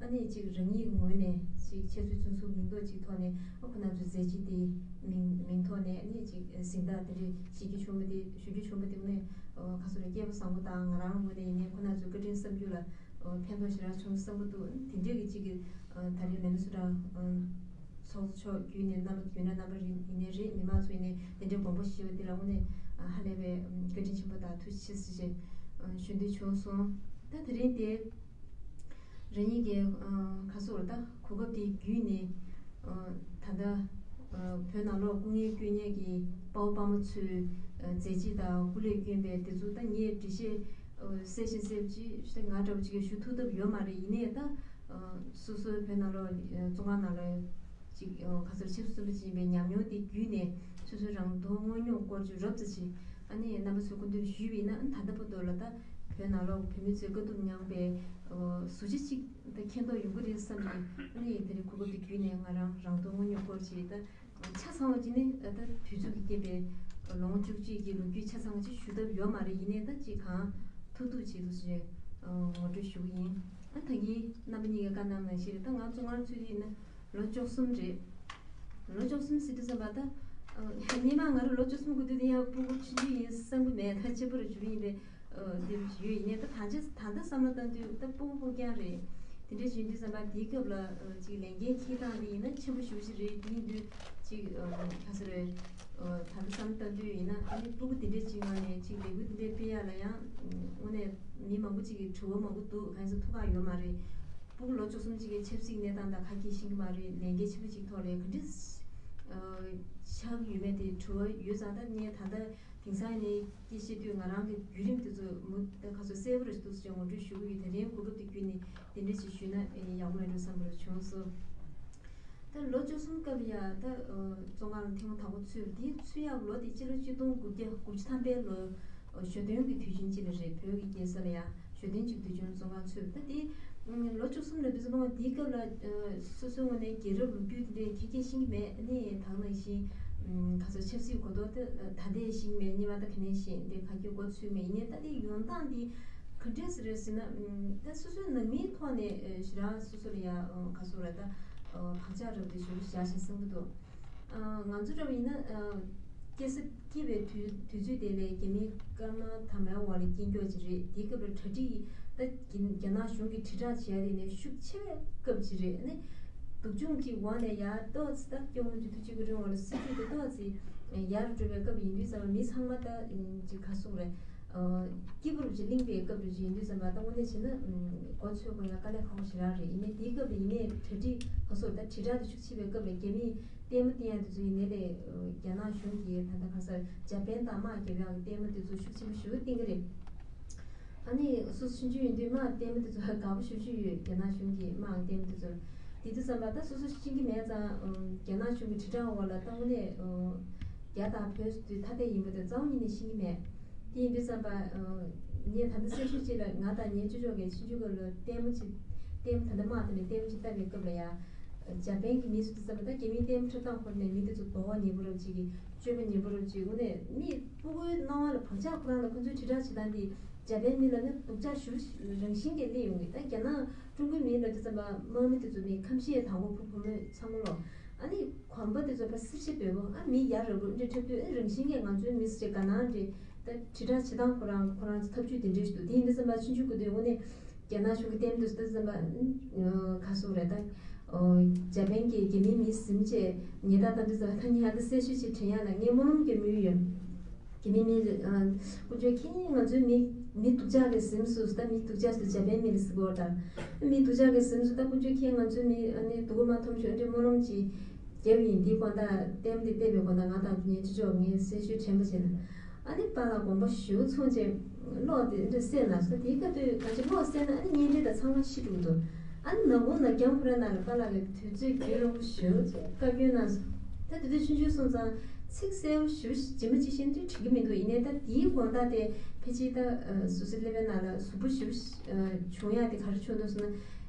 ཨ་ནི་ཅིག་རང་ཉིད་ཀྱི་ངོས་ནས་ཅིག་འཆད་རྩོད་བཙུན་གསུམ་མིང་འདོགས་ཅིག་ཐོག་ནས་ཨ་ཁོ་ན་ཚོའི་མཛད་རྗེས་དེ་མིང་མིང་ཐོག་ནས་ཨ་ནི་ཅིག་གཟེངས་རྟགས་དེ་འདྲ་ཞུ་རྒྱུ་བྱུང་བ་དེ་ཞུ་རྒྱུ་བྱུང་བ་དེ་དངོས་གནས་ཁ་སོ་རེ་སྐལ་བ་བཟང་པོ་དང་ང་རང་ངོས་ནས་ཡིན་ནའི་ཁོ་ན་ཚོའི་བཀའ་དྲིན་བསམ་རྒྱུ་ལ་ཕན་ཐོགས་ཞེ་དྲག་བྱུང་བསམ་གྱི་འདུག་དེ་འདྲས་ཀྱི་ཅིག་གི་ད་རེས་མེ་ནི་སུ་ཏྲ་ཚོགས་གཙོ་མཆོག་བརྒྱུད་ནས་རྣམ་པ་ཡོད་ན་རྣམ་པ་རེ་ཡིན་ནའི་རེད། མི་མང་ཚོ་ཡིན་ནའི་དེ་འདྲའི་དགོངས་པ་བཞེས་པ་འདི་ལ་དངོས་གནས་ཧ་ལས་པའི་བཀའ་དྲིན་ཆེན་པོ་དང་ཐུགས་རྗེ་ཆེ་ཟེར་ཞེས་ཞུ་འདོད་བྱུང་སོང་། ད་དེ་རིང་དེ་རང་ཉིད་ཀྱི་ཁ་སོར་ད་གོ་སྐབས་དེ་བརྒྱུད་ནས་ད་ལྟ་བོད་ནང་ལོགས་སྐུ་ངལ་བསྐྱོན་མཁན་གྱི་དཔའ་བོ་དཔའ་མོ་ཚོའི་མཛད་རྗེས་དང་སྐུ་ལས་བསྐྱོན་པའི་དེ་ཚོ་ད་ངས་འགྲེལ་བཤད་གསལ་ཞིང་གསལ་ཅིག་ང་འདྲ་པོ་ཅིག་གིས་ཞུ་ཐུབ་ཐབས་ཡོད་མ་རེད། ཡིན་ནའི་ད་སོ་སོའི་བོད་ནང་ལོགས་བཙོན་ཁང་ནང་ལ་ཅིག་ཁ་སོར་ཆབ་སྲིད་བཙོན་པ་ཅིག་ཡིན་པའི་ཉམས་མྱོང་དེ་བརྒྱུད་ནས་སོ་སོའི་རང་མཐོང་དངོས་མྱོང་སྐོར་ཅིག་རོབ་ཙམ་ཅིག་ཨ་ནི་རྣམ་པ་ཚོའི་སྐུ་མདུན་ཞུས་པ་ཡིན་ན་ཨ་ནི་ད་ལྟ་བར་དུ་ལ་ད་བོད་ནང་ལོགས་བོད་མི་ཚོའི་དཀའ་སྡུག་མྱངས་པའི་གཟུགས་ཆ་ཅིག་ད་མཁྱེན་རྟོགས་ཡོང་གི་རེད་བསམ་ནས་ཨ་ནི་དེ་རིང་གོ་སྐབས་དེ་བརྒྱུད་ནས་ང་རང་རང་མཐོང་དངོས་མྱོང་སྐོར་ཅིག་ད་ཆ་ཚང་བ་ཅིག་ནི་ད་དུས་ཚོད་ཀྱིས་བསྐྱངས་པའི་ལོ་ངོ་བཅུ་གཅིག་གི་ལོ་རྒྱུས་ཆ་ཚང་བ་ཅིག་ཞུ་ཐབས་ཡོད་མ་རེད། ཡིན་ནའི་ད་ཅིག་གང་ཐུབ་ཐུབ་ཅིག་ཏུ་ཞེས་ངོ་སྤྲོད་ཞུ་གི་ཡིན། ཨ་ད་གིན་རྣམ་པ་གཉིས་ཀྱིས་བཀའ་གནང་ནང་བཞིན་རེད། ད་ང་ཚོ་ང་ཚོའི་ཡིན་ན་ལོ་བཅུ་གསུམ་རེད། ལོ་བཅུ་གསུམ་ཟེར་དུས་ཙམ་པ་ད་སྔོན་མ་ང་རང་ལོ་བཅུ་གསུམ་སྐུ་དུས་དེ་ཡང་སྤུ་གུ་ཆུང་ཆུང་ཡིན་བསམ་གི་མེད། ད་ཆེན་པོ་རུ་གྱུར་ཡིན་པས། འདིར་ཡོད་ཡིན་ནའི་ད་ད་ཆ་ད་ལྟ་བསམ་བློ་བཏང་དུས་ད་སྤུ་གུ་སྤུ་རྐྱང་རེད། དེ་འདྲ་བྱེད་དུས་ཙམ་པ་དེའི་སྐབས་ལ་ཅིག་ལས་འགན་འཁྱེར་སྟངས་དེ་ཡིན་ན་ཆེན་པོ་ཞེ་པོ་ཅིག་རེད། དེ་ཡིན་དུས་ཅིག་ག་ཚོད་རེད། ད་ལྟ་བསམ་བློ་བཏང་དུས་ཡིན་ན་ཨ་ནི་སྤུ་གུ་དེ་འདྲ་ཅིག་ངང་ནས་ཅིག་ལས་འགུལ་དེ་འདྲ་སྤེལ་ཡག་ལ་ཡང་དངོས་གནས་མི་མང་པོ་ཅིག་གིས་དྲི་བ་མང་པོ་འདུག་གང་ཡིན་ཟེར་ཐུགས་ཁག་ཡོད་མ་རེད། སྤུ་གུ་ལོ་བཅུ་གསུམ་ཅིག་གི་ཆབ་སྲིད་གནས་སྟངས་དང་ཁ་གྱེས་ཤེས་ཀྱི་མ་རེད། ལས་འགན་ཆེན་པོ་ཅིག་ཐོག་ལ་ག་འདྲ་ཆགས་ཀྱི་ཡོད་མེད་དེ་དྲི་བ་ཡོད་ཙང་ད་ངས་ད་ལྟ་དེང་སང་ནས་སྐད་ཆ་བཤད་དུས་ང་རང་གི་བརྒྱུད་རིམ་དེ་ཚོ་མུ་མཐུད་ཁ་སོ་གསལ་པོ་རེ་འདུག་ཅེས་ངོ་སྤྲོད་ཞུ་གི་ཡོད། དེ་རིང་གོ་སྐབས་དེ་བརྒྱུད་ནས་དེ་འདྲ་ཞིག་ཞུས་ན་ཡག་པོ་མེད་འགྲོ་བསམ་པ་རེ་བྱུང་སོང་། ད་ལོ་བཅུ་གསུམ་སྐབས་ལ་ཡ་ད་བཙོན་ཁང་ལ་ཐེངས་མ་དང་པོ་ཚུད་པ་དེ་ཚུད་ཡག་ལོ་དེ་སྤྱི་ལོ་ཆིག་སྟོང་དགུ་བརྒྱ་དགུ་བཅུ་ཐམ་པའི་ལོ་ཞོ་སྟོན་གྱི་དུས་ཆེན་ཅིག་ལ་རེད། བོད་ཀྱི་རྒྱལ་ས་ལ་ཡ། ཞོ་སྟོན་གཅིག་དུས་ཆེན་བཙོན་ཁང་ཚུད། ད་དེ་ལོ་བཅུ་གསུམ་ལ་བི་ཟི་མོ་དེའི་སྐབས་ལ་སོ་སོའི་ངོས་ནས་རྒྱལ་རབས་ལོ་རྒྱུས་དེ་འདྲའི་ཁྱད་ཁྱད་ཤེས་ཀྱི་མེད། ཨ་ནི་ད་ག་ནང་བཞིན་ག་ཚོད་ཆབ་སྲིད་གོ་རྟོགས་དེ་ད་ལྟའི་ཤེས་ཀྱི་མེད། སྔོན་མ་ད་ག་ནས་ཤེས་དེ་ག་གེ་གོ་ཚུད་མེད། ཡིན་ནའི་ད་དེ་ཡོང་སྟངས་དེ་ག་འདྲས་རེད་ཟེར་ན་ད་སོ་སོའི་ནང་མིའི་ཐོག་ནས་ཞེ་དྲག་སོ་སོ་ལ་ཡ་ག་ཚོད་རེད་ད་བག་ཆགས་རབ་དེ་ཞེ་པོ་བཞག་བཞིན་བསམ་གྱི་འདུག་ང་ཚོ་འདྲ་བ་ཡིན་ན་སྐྱེ་ས་སྐྱེས་པའི་དུས་དུས་ཚོད་དེ་ལས་རྒྱ་མི་སྐར་མ་ཐ་མའི་འོག་ལ་སྐྱེས་མགྱོགས་ཅིག་རེད། དེའི་སྐབས་ལ་གྲ་སྒྲིག་ད་རྒྱ་ནག་གཞུང་གིས་དྲིལ་བསྒྲགས་བྱས་དེ་ནས་ཤུགས་ཆེ་བའི་སྐབས་ཅིག་རེད། ཨ་ནི་སྡུག་སྦྱོང་གི་འོག་ནས་ཡར་ཏོག་ཙི་ད་སྐྱབས་མགོན་རྒྱུད་སྟོད་སྤྱི་ཁྱབ་རིང་འོག་ལ་སྲིད་ཇུས་དེ་ཏོག་ཙི་ ཡར་འགྲོ་བའི་སྐབས་ཡིན་དུས་ཙམ་པ་མི་ཚང་མ་ད་ཅིག་ག་སོག་རེད། སྐྱིད་པོ་རུ་ཅིག་གླིང་པའི་སྐབས་རུ་ཅིག་ཡིན་དུས་ཙམ་པ་ད་དངོས་གནས་བྱས་ན་མགོ་ཚོས་དགོས་ཡ་དཀའ་ལས་ཁག་པོ་ཞེ་དྲག་རེད། ཡིན་ནའི་དེའི་སྐབས་ཡིན་ནའི་གྲ་སྒྲིག་ག་སོག་ད་དྲིལ་བསྒྲགས་དེ་ཤུགས་ཆེ་བའི་སྐབས་ལ་རྒྱ་མིས་ལྟད་མོ་བསྟན་ཡ་དེ་ཚོ་ཡིན་ནའི་ལས་རྒྱ་ནག་གཞུང་གིས་ད་ལྟ་ག་ས་འཇར་པན་དང་དམག་རྒྱབ་ཡག་གི་ལྟད་མོ་དེ་ཚོ་ཤུགས་ཆེན་པོ་ཞེ་པོ་བསྟན་གི་རེད། ཨ་ནི་སོ་སོ་ཆུང་ཆུང་ཡིན་དུས་དམག་ལྟད་མོ་དེ་ཚོ་དགའ་པོ་ཞེ་པོ་ཅིག་ཡོད། རྒྱ་ནག་གཞུང་གི་དམག་ལྟད་མོ་དེ་ཚོ། དེ་དུས་ཙམ་པ་ད་སོ་སོ་ཤེས་ཀྱི་མེད་ཙང་རྒྱ་ནག་གཞུང་གི་དྲིལ་བསྒྲགས་འོག་ལ་ད་དངོས་གནས་རྒྱ་དང་བོད་དུས་ཐ་དད་ཡིན་པ་དེ་རྩ་བ་ཉིད་ནས་ཤེས་ཀྱི་མེད། དེ་ཡིན་དུས་ཙམ་པ་ངས་ད་ལྟ་གསལ་ཤོས་གཅིག་ལ་ང་དང་ངའི་ཅོ་ཅོ་གིས་ཆུང་ཆུང་སྐབས་ལ་ལྟད་མོ་ཅིག་ལྟད་མོ་ད་ལྟ་དམག་དེ་ནས་ལྟད་མོ་ཅིག་བལྟ་བའི་སྐབས་ལ་ཡ། འཇར་པན་གྱི་མི་སུ་དུས་ཙམ་པ་ད་རྒྱ་མིའི་ལྟད་མོ་འཁྲབ་སྟངས་ཁོ་ནས་མི་དེ་ཚོ་འབོ་བ་ཉེ་པོ་རབ་ཅིག་གིས་སྤྱོད་པ་ཉེ་པོ་རབ་ཅིག་དངོས་གནས་མི་སྤུ་གུའི་སྣང་བ་ལ་བག་ཆགས་ཁོ་རང་ལ་ཁོ་ཚོའི་དྲིལ་བསྒྲགས་བྱེད་སྟངས་དེ་འཇར་པན་མི་ལ་ནི་སྡུག་ཅག་ཞུ་རང་བཞིན་གྱིས་སླེབས་ཡོང་གི། ད་རྒྱ་ནག་ཀྲུང་གོའི་མི་ལ་དུས་ཙམ་པ་དམག་མི་དེ་ཚོ་ནི་ཁམས་ཤེས་དང་པོ་ཕུ་བུ་མོ་ཚང་མ་ལོ། ཨ་ནི་གོམ་པ་དེ་ཚོ་ཕར་སིབ་སིབ་འབེལ་པོ་ཨ་མི་ཡར་ར་བུ་འདྲ་འཁྲབ་དུས་ཨ་རང་བཞིན་གྱིས་ང་ཚོའི་མི་སེར་ག་ནང་འདྲ་ད་དྲིལ་བསྒྲགས་བྱེད་སྟངས་ཁོ་རང་ཁོ་རང་ཚོ་ཐབས་ཇུས་དེ་འདྲ་ཞིག་འདུག་དེ་ཡིན་དུས་ཙམ་པ་ཆུང་ཆུང་གི་དུས་དངོས་གནས། རྒྱ་ནག་གཞུང་གི་ལྟད་མོ་དེ་ཚོ་ལྟ་ཙམ་པ། ག་སོག་རེད་ད། འཇར་པན་གྱི་རྒྱ་མིའི་མི་ཟིན་བྱས་ཉེས་རྡུང་བཏང་དུས་ཙམ་པ་ད་ངས་ཨ་ད་གསལ་ཤོས་ཤིག་དྲན་ཡག་ལ་ངས་སྨོན་ལམ་རྒྱབ་མྱོང་ཡོད། རྒྱ་མིའི་མི་ཀུན་སྤྱོད་ཁྱེད་ང་ཚོའི་མི་མི་སྡུག་ཅག་གི་ཟིན་སུ་ད་མི་སྡུག་ཅག་སུ་འཇར་པན་མི་ལ་ཟི་གོ་ད། མི་སྡུག་ཅག་གི་ཟིན་སུ་ད་ཀུན་སྤྱོད་ཁྱེད་ང་ཚོའི་མི་ཨ་ནི་སྡུག་གོ་མ་ཐོམ་ཆོས་འདྲི་སྨོན་ལམ་གྱིས། རྒྱབ་ཡིན་འདིའི་དགོང་དག་ལྟད་མོ་འདི་བལྟས་པའི་དགོང་དག་ང་དང་ངའི་ཅོ་ཅོ་ངས་གསལ་ཤོས་དྲན་པ་བྱས་ན། ཨ་ནི་པཱ་ལགས་དགོངས་པ་ཞུ་ཚོང་ཅན་གློག་དེ་འདྲ་བསད་ན་སོ་དེའི་སྐབས་དུས་ག་ཅི་གློག་བསད་ན་ཨ་ནི་གཉེན་འབྲེལ་དང་ཚང་མ་ཤི་འགྲོ་གི་འདུག་ཨ་ནི་ནག་ཁུང་ནག་རྐྱང་ཁོ་ར་ནང་ལ་པཱ་ལགས་ཀྱི་དུས་ཚོད་རྒྱུན་རིང་པོ་ཞུ་བཀའ་བཀྱོན་གནང་སོང་། ད་དེ་དུས་ཆུང་ཆུང་སོང་ཙང་ཚིག་གསལ་པོ་ཞུ་ཇི་མ་ཇི་བཞིན་དུ་དྲན་གྱི་མི་འདུག་ཡིན་ནའི་ད་དེའི་དགོང་དག་དེ་ཕལ་ཆེར་ད་སོ་སོའི་ཀླད་པའི་ནང་ལ་ཟུག་པོ་ཞེ་པོ་བྱུང་ཡག་དེ་ག་རེ་བྱུང་འདུག་ཟེར་ན།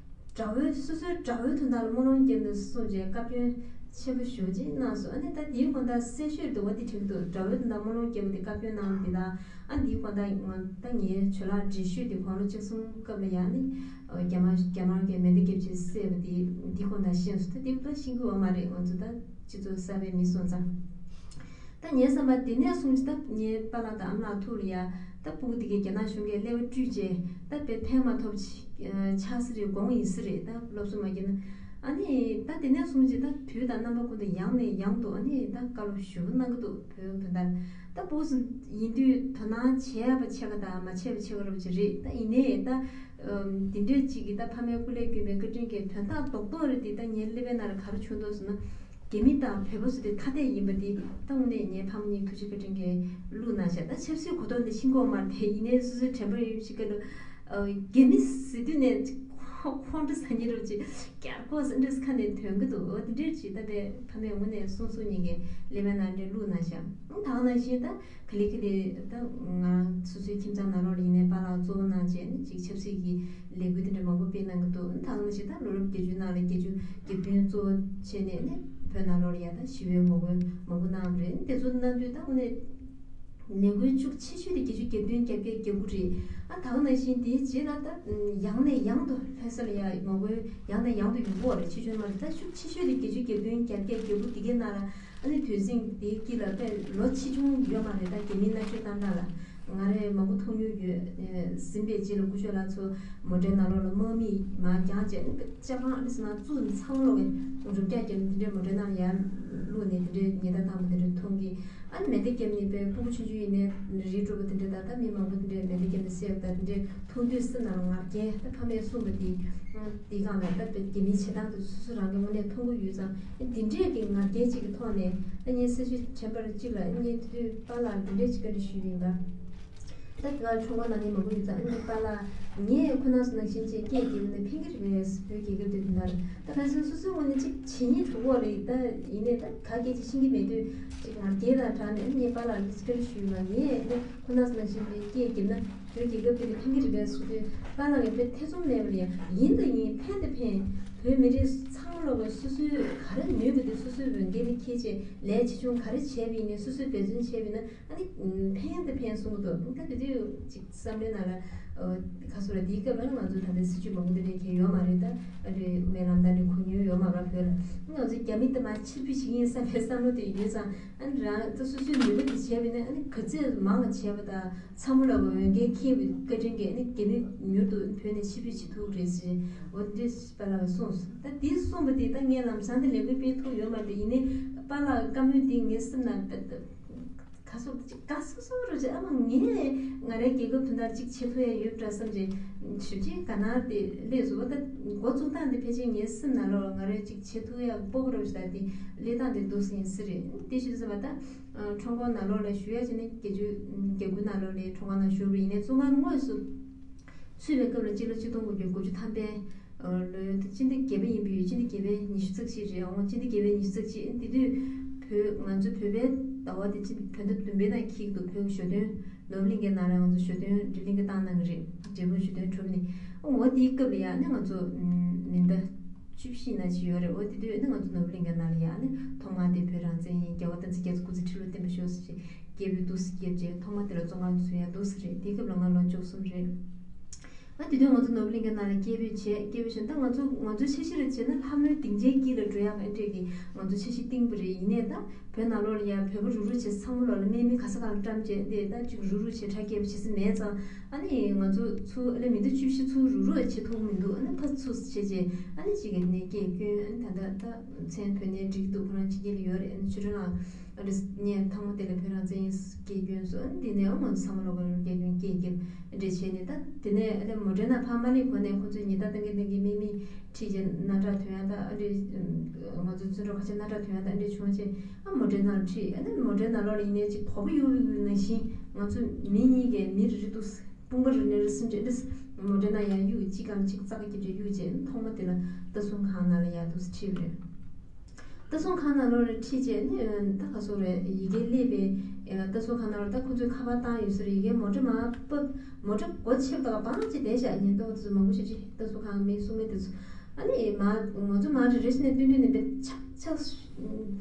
དགྲ་བོའི་སོ་སོའི་དགྲ་བོའི་དོན་དག་ལ་སྨོན་ལམ་རྒྱབ་ནས་གསུངས་རྗེས་བཀའ་བཀྱོན་ཆེན་པོ་ཞེ་པོ་ཅིག་གནང་སོང་། ཨ་ནི་ད་དེའི་དགོང་དག་གསལ་ཤོས་འདུག་བ་དེ་དྲན་གྱི་འདུག་དགྲ་བོའི་དོན་དག་སྨོན་ལམ་རྒྱབ་པ་དེ་བཀའ་བཀྱོན་གནང་བ་དེ་དང་ཨ་འདིའི་དགོང་དག་ང་ད་ངའི་ཇོ་ལགས་འདྲེ་ཤོད་དེ་དགུང་ལོ་བཅུ་གསུམ་སྐབས་ལ་ཡང་ནི་རྒྱ་དམར་རྒྱ་དམར་གྱི་མེ་མདའ་བརྒྱབ་བྱས་བསད་པ་དེ་འདིའི་དགོང་དག་ཤེས་སོང་། ད་དེ་ད་ཤེས་ཀྱི་ཡོད་མ་རེད། ང་ཚོ་ད་སྤྱི་ཚོགས་གསར་པའི་མི་སོང་ཙང་། ད་ངའི་བསམ་པ་དེ་ནས་བཟུང་ད་ངའི་པཱ་ལགས་དང་ཨ་མ་ལགས་ཐུག་ལ་ཡ་ད་སྤུ་གུ་དེ་གའི་རྒྱ་ནག་གཞུང་གིས་ཀླད་པ་བཀྲུས་རྗེས་ད་དཔེ་ཕན་མ་ཐོགས་ཅིག་ཆགས་ས་རེད། དགོངས་ཡིན་ས་རེད། ད་སློབ་གསོ་མ་བརྒྱབ་ན་ཨ་ནི་ད་དེ་ནས་བཟུང་ཅིག་ད་དུས་དང་རྣམ་པ་ཀུན་ཏུ་ཡང་ནས་ཡང་དུ་ཨ་ནི་ད་བཀའ་སློབ་ཞུ་གནང་གི་འདུག་བོད་དོན་དག་ད་སྤུ་གུ་ཡིན་དུས་དོ་སྣང་བྱས་པ་ཆེ་ག་དང་མ་བྱས་པ་ཆེ་ག་རབ་ཅིག་རེད། ད་ཡིན་ནའི་ད་དེ་འདྲས་ཅིག་གིས་ད་ཕ་མའི་སྐུ་ལས་བསྐྱོན་པའི་བཀའ་དྲིན་གྱིས་དོན་དག་རྡོག་རྡོག་རེད་དེ་ད་ངའི་ཀླད་པའི་ནང་ལ་ག་རེ་བྱུང་འདུག་ཟེར་ན། རྒྱ་མི་དང་བོད་པ་ཚོ་དེ་ཐ་དད་ཡིན་པ་དེ་ད་དངོས་གནས་ངའི་ཕ་མ་གཉིས་ཐུགས་རྗེ་བཀའ་དྲིན་གྱིས་བླུགས་གནང་ཤག་ད་ཆབ་སྲིད་གོ་རྟོགས་འདི་ཤེས་ཀྱི་ཡོད་མ་རེད་དེ། ཡིན་ནའི་སོ་སོའི་དྲན་པ་ཡོད་ཞིག་ག་ལ་རྒྱ་མི་ཟེར་དུས་ནས་ཁོང་ཁྲོ་ཟ་མཁན་རབ་ཅིག་རྒྱལ་ཁོག་ཟེར་འདྲ་ཁ་ནས་ཐོན་གི་འདུག་འོ་དེ་འདྲས་ཅིག་ད་པའི་ཕ་མས་དངོས་གནས་གསུང་གསུང་ཉིན་གྱི་ཀླད་པའི་ནང་འདྲ་བླུགས་གནང་ཤག་ད་ག་ནང་བཞིན་ད། ག་ལེ་ག་ལེ་ད་ང་སོ་སོའི་ཁྱིམ་ཚང་ནང་ལོགས་ལ་ཡིན་ནའི་པཱ་ལགས་གཙོ་བོ་གནང་བྱས་ནས་ཅིག་ཆབ་སྲིད་ཀྱི་ལས་འགུལ་དེ་འདྲ་མང་པོ་སྤེལ་གནང་གི་འདུག་ད་ག་ནང་བཞིན་ད་ལོ་རབས་བརྒྱད་ཅུ་ནང་ལ་བརྒྱད་ཅུ་གྱ་བདུན་གཙོ་བོ་བྱས་ནས་ནི་བོད་ནང་ལོགས་ལ་ཡ་ད་ཞི་བའི་ངོ་རྒོལ་མང་པོ་གནང་བ་རེད། དེ་ཚོ་གནང་དུས་ད་དངོས་གནས་ལས་འགུལ་ཤུགས་ཆེ་ཤོས་དེ་བརྒྱད་ཅུ་གྱ་བདུན་གྱ་བརྒྱད་གྱ་དགུ་རེད། ཨ་ད་ག་ནང་བཞིན་དེའི་རྗེས་ལ་ད་ཡང་ནས་ཡང་དུ་ལྷ་ས་ལ་ཡ་ངོ་རྒོལ་ཡང་ནས་ཡང་དུ་ཡོང་གི་ཡོད་རེད། ཆེ་ཆུང་མ་རེད། ད་ཤུགས་ཆེ་ཤོས་དེ་བརྒྱད་ཅུ་གྱ་བདུན་གྱ་བརྒྱད་གྱ་དགུ་དེ་གའི་ནང་ལ། ཨ་ནི་དུས་ཟིང་དེའི་དཀྱིལ་ལ་དཔེ་ལོ་ཆེ་ཆུང་ཡོད་མ་རེད། ད་རྒྱ་མིའི་མནར་གཅོད་བཏང་སྟངས་ལ་ང་རས་མང་པོ་མཐོང་མྱོང་ཡོད། ཟིན་པའི་རྗེས་ལ་སྐུ་ཞབས་ལགས་ཚོ་མོ་ཊའི་ནང་ལོགས་ལ་དམག་མིས་མར་བརྒྱངས་བྱས་ཨ་ནི་ཅ་པང་ཨ་ནི་ཟེར་ན་བཙུགས་ནས་ཚང་མ་ལོག་གི་རུབ་རྒྱག་བརྒྱབ་ནས་དེ་འདྲའི་མོ་ཊའི་ནང་ལ་ཡར་བླུགས་ནས་དེ་འདྲའི་ཉེས་རྡུང་བཏང་བ་དེ་འདྲ་མཐོང་གི་ཨ་ནི་མེ་མདའ་བརྒྱབ་ནས་དཔེ་ཕྲུ་གུ་ཆུང་ཆུང་ཡིན་ནའི་རིགས་དྲུག་པ་དེ་འདྲ་ད་ལྟ་མི་མང་པོ་དེ་འདྲའི་མེ་མདའ་བརྒྱབ་ནས་བསད་པ་ད་དེ་འདྲའི་མཐོང་དུས་སེམས་ནང་ལ་ང་རྒྱལ་ད་ཕ་མས་གསུངས་པ་དེ་དེའི་སྒང་ལ་ད་དཔེ་རྒྱ་མིའི་བྱེད་སྟངས་དེ་སོ་སོ་རང་གི་ངོས་ནས་མཐོང་གི་ཡོད་ཙང་འདི་འདྲས་ཀྱི་ང་རྒྱལ་ཅིག་གི་ཐོག་ནས་ད་ངས་གསལ་ཞུ་དྲན་པར་གཅིག་ལ་ངས་དེ་དུས་པཱ་ལགས་འདི་འདྲས་ཅིག་བཀའ་འདྲི་ཞུས་པ་ཡིན་པ། ད་དེ་ག་ཁྲོམ་སྐོར་ནང་ནས་མང་པོ་ཡོད་ཙང་ཨ་ནི་པཱ་ལགས་ངས་ཁོ་ན་ཚོ་ནང་བཞིན་ཅིག་སྐད་རྒྱབ་ན་ཕན་གྱི་རེད་པས། བོད་རྒྱལ་ཁབ་དེ་དེ་འདྲ་ད་ག་ཚོད་སོ་སོའི་ངོས་ནས་ཅིག་བྱེད་སྙིང་བྲོ་བོ་རེད། ད་ཡིན་ནའི་ད་ག་སྐད་ཅིག་ཤེས་ཀྱི་མེད་དུས་ཅིག་ང་རྒྱལ་དང་བྲལ་ནས་ཨ་ནི་ངས་པཱ་ལགས་ལ་བཀའ་འདྲི་ཞུས་པ་ངས་ཨ་ནི་ཁོ་ན་ཚོ་ནང་བཞིན་པའི་སྐད་རྒྱབ་ན་བོད་རྒྱལ་ཁབ་དེ་ལ་ཕན་གྱི་རེད་པས་ཟེར་དུས་པཱ་ལགས་ཀྱིས་དཔེ་ཐེ་ཚོམ་མེད་པར་ཡང་ཡིན་དང་ཡིན་ཕན་དང་ཕན། བོད་མི་རིགས་ཚང་མ་ལོག་གི་སོ་སོའི་ག་རེ་ནུས་པ་དེ་སོ་སོའི་འོས་འགན་དེ་འཁྱེར་བྱས་ལས་ཆེ་ཆུང་ག་རེ་བྱས་པ་ཡིན་ནའི་སོ་སོས་འབད་བརྩོན་བྱས་པ་ཡིན་ན་ཨ་ནི་ཕན་དང་ཕན་གསུང་གི་འདུག་ད་དེ་དུས་ཅིག་བསམ་བློའི་ནང་ལ་ག་སོ་ར་དེའི་སྐབས་ལ་ང་ཚོ་ད་ལྟ་སྲིད་ཇུས་མང་པོ་དེ་འདྲས་ཁྱེར་ཡོད་མ་རེད། ད་ཨ་རེ་སྨོན་ལམ་ད་རེ་གོ་མྱོང་ཡོད་མ་རེད། བོད་ལ་ང་ཚོ་རྒྱ་མི་དེ་མར་ཕྱིར་འབུད་བྱེད་ཀྱི་ཡིན་བསམ་པའི་བསམ་བློ་དེ་ཡོད་ཙང་ཨ་ནི་རང་ད་སོ་སོའི་ནུས་པ་དེ་བྱས་པ་ཡིན་ན་ཨ་ནི་ག་ཚོད་མང་བ་བྱས་པ་དང་། ཚང་མ་ལ་འོས་འགན་འཁྱེར་བའི་བཀའ་དྲིན་གྱིས་ནི་རྒྱ་མི་མྱུར་དུ་བོད་ནས་ཕྱིར་འབུད་བྱེད་ཐུབ་རེད་ཟེར་འོ་འདི་པཱ་ལགས་གསུངས་སོང་། ད་འདི་གསུངས་པ་དེ་ད་ངས་ལམ་སང་དེ་ལས་འགུལ་སྤེལ་ཐུབ་ཡོད་མ་རེད། ཡིན་ནའི་པཱ་ལགས་བཀའ་མོལ་འདི་ངའི་སེམས་ནང་དཔེ་ ཅིག་དགའ་སོ་སོ་རུ་ཅིག་ཨ་མ་ངས་ང་རའི་རྒྱལ་ཁབ་དོན་དག་ཅིག་བྱེད་ཐུབ་ཡ་ཡོད་འདྲ་བསམ་ཅིག་ཞིབ་ཅིག་ག་ན་དེ་སླེབས་སོང་བ། ད་འགོ་བཙུགས་སྟངས་དེ་ཕལ་ཆེར་ངའི་སེམས་ནང་ལོགས་ལ་ང་རའི་ཅིག་བྱེད་ཐུབ་ཡ་སྤོབས་པ་རུ་ཞིག་ད་དེ་སླེབས་སྟངས་དེ་འདུག་སེ་ཡིན་ས་རེད། དེ་ཞུ་ཟེར་བ་ད་ཁྲོམ་སྐོར་ནང་ལོགས་ལ་ཞུ་ཡ་བྱས་ནས་བརྒྱད་ཅུ་གྱ་དགུ་ནང་ལོགས་ལ་ཁྲོམ་ཁ་ནང་ཞུགས་པ་ཡིན་ནའི་བཙོན་ཁང་དངོས་སུ་ཚུད་པའི་སྐབས་ལ་སྤྱི་ལོ་ཆིག་སྟོང་དགུ་བརྒྱ་དགུ་བཅུ་ཐམ་པའི་ལོའི་སྤྱི་ཟླ་བརྒྱད་པ་ཡིན་པས་སྤྱི་ཟླ་བརྒྱད་པའི་ཉི་ཤུ་རྩ་གཅིག་རེད། འོང་སྤྱི་ཟླ་བརྒྱད་པའི་ཉི་ཤུ་རྩ་གཅིག་དེ་དུས་བོད་ང་ཚོ་བོད་པའི་ཟླ་བ་དེ་སྤྱི་བོད་ཟླ་བདུན་པའི་ནང་འཁེལ་འདུག་བོད་ཀྱི་ཞོ་སྟོན་ནོར་བུ་གླིང་ཁའི་ནང་ལ་ང་ཚོ་ཞོ་སྟོན་འབྲི་གླིང་ག་བཏང་གནང་གི་རེད། འབྲས་སྤུངས་ཞོ་སྟོན་གྲུབ་ནས་འོ་དེའི་སྐབས་ལ་ཡང་ནི་ང་ཚོ་མི་ཟླ་བཅུ་བཞི་ན་ཅི་ཡོད་རེད། འོ་དེ་དུས་ནི་ང་ཚོ་ནོར་བུ་གླིང་ཁའི་ནང་ལ་ཡང་ནི་ཐོག་མ་དེ་བོད་རང་བཙན་ཡིན། རྒྱལ་བ་དམ་ཚིག་རྒྱ་མཚོ་སྐུ་ཚེ་ཁྲི་ལོ་བརྟན་པར་ཤོག་ཟེར་ཅིག་སྐད་འབོད་འདུག་སེ་བརྒྱབ་རྗེས་ཐོག་མ་དེ་ལ་བཙོན་ཁང་ཚུད་ཡ་འདུག་སེ་རེད། དེའི་སྐབས་ལ་ང་ལོ་བཅུ་གསུམ་རེད། ཨ་དེ་དུས་ང་ཚོ་ནོར་བུ་གླིང་ཁའི་ནང་ལ་སྐད་འབོད་བྱས། སྐད་འབོད་བྱས་ད་ང་ཚོ་ང་ཚོ་འཆར་གཞི་རུ་བྱས་ན་ལྷ་མོའི་སྡིངས་ཆའི་དཀྱིལ་ལ་འགྲོ་ཡག་ཨ་འདྲས་ཀྱི་ང་ཚོ་འཆར་གཞི་བཏིང་པ་རེད། ཡིན་ནའི་ད་བོད་ནང་ལོགས་ལ་ཡ་བོད་པ་རུག་རུག་བྱས་ཚང་མ་ལོགས་ལ་དམག་མི་ག་ས་ག་ལ་བཀྲམ་བྱས་ཏེ་ད་ཅིག་རུག་རུག་བྱས་ཁྲལ་སྐྱེལ་བ་བྱེད་ས་མེད་ཙང་ཨ་ནི་ང་ཚོ་ཚུར་ཨ་ལས་མི་འདུག་བཅུ་བཞི་ཚུར་རུག་རུག་བྱེད་ཐུབ་མི་འདུག་ཨ་ནི་ཕར་ཚུར་བྱས་རྗེས་ཨ་ནི་ཅིག་གི་ནས་སྐད་སྐྱོན་ཨ་ནི་ད་ལྟ་ད་མཚན་བོད་ནས་འགྲིག་འདུག་ཁོ་རང་ཕྱི་རྒྱལ་ལ་ཡོད་རེད། ཨ་ནི་ཆུ་སྒྲོན་ལགས་ཨ་འདྲས་ངས་ཐང་མོ་དེ་ལ་བོད་རང་བཙན་ཡིན་སྐད་སྐྱོན་སོང་། ཨ་ནི་དེ་ནས་ཨ་ང་ཚོ་ཚང་མ་ལོག་ག་སྐད་སྐྱོན་སྐད་སྐྱོན་ཨ་འདྲས་བྱས་ནས་ད་དེ་ནས་ཨ་ནི་མོ་ཊའི་ནང་ཕར་མ་སླེབས་གོང་ནས་ཁོ་ཚོས་ཉེན་བརྡ་བཏང་གིན་བཏང་གིན་དམག་མི་ཁྲིད་རྗེས་སྣ་ཁྲག་ཐོན་ཡ་ད་ཨ་འདྲས་ང་ཚོ་བཙོན་གྲོགས་ཁ་ཤས་སྣ་ཁྲག་ཐོན་ཡ་ད་ཨ་འདྲས་བྱུང་རྗེས་ཨ་མོ་ཊའི་ནང་ལ་ཁྲིད། ཨ་ནི་མོ་ཊའི་ནང་ལོགས་ལ་ཡིན་ནའི་ཅིག་དོག་པོ་གཡུག་གཡུག་ནང་བཞིན་ང་ཚོ་མི་གཉིས་ཀས་མི་རེ་རེ་འདུག་དཔུང་པ་རེ་ནས་རེ་གསུམ་བྱས་ཏེ་མོ་ཊའི་ནང་ཡར་གཡུག་གཅིག་གམ་གཅིག་རྩ་ཁ་རྒྱབ་བྱས་གཡུག་བྱས་ཐོག་མ་དེ་ལ་ལྟ་སྲུང་ཁང་ནང་ལ་ཡར་འདུག་སེ་ཁྲིད་པ་རེད། ལྟ་སྲུང་ཁང་ནང་ལོགས་ལ་ཁྲིད་བྱས་ནས་ད་ག་སོ་རེད་ཡི་གེ་སླེབས་པའི་ལྟ་སྲུང་ཁང་ནང་ལ་ད་ཁོ་ཚོས་ཁ་པར་བཏང་ཡོད་ས་རེད། ཡི་གེ་མོ་ཊ་མར་ཕབ་མོ་ཊ་སྒོ་ཕྱེ་བ་དང་བང་ཅིག་བསྡད་བཞག་ཉེན་རྟོག་དེ་ཚོ་མང་པོ་ཞིག་ཅིག་ལྟ་སྲུང་ཁང་མི་སྲུང་མི་དེ་ཚོ་ཨ་ནི་མ་ང་ཚོ་མར་རེ་རེ་བཞིན་ནས་བཏོན་བཏོན་ནས་དཔེ་ཆག་ཆག་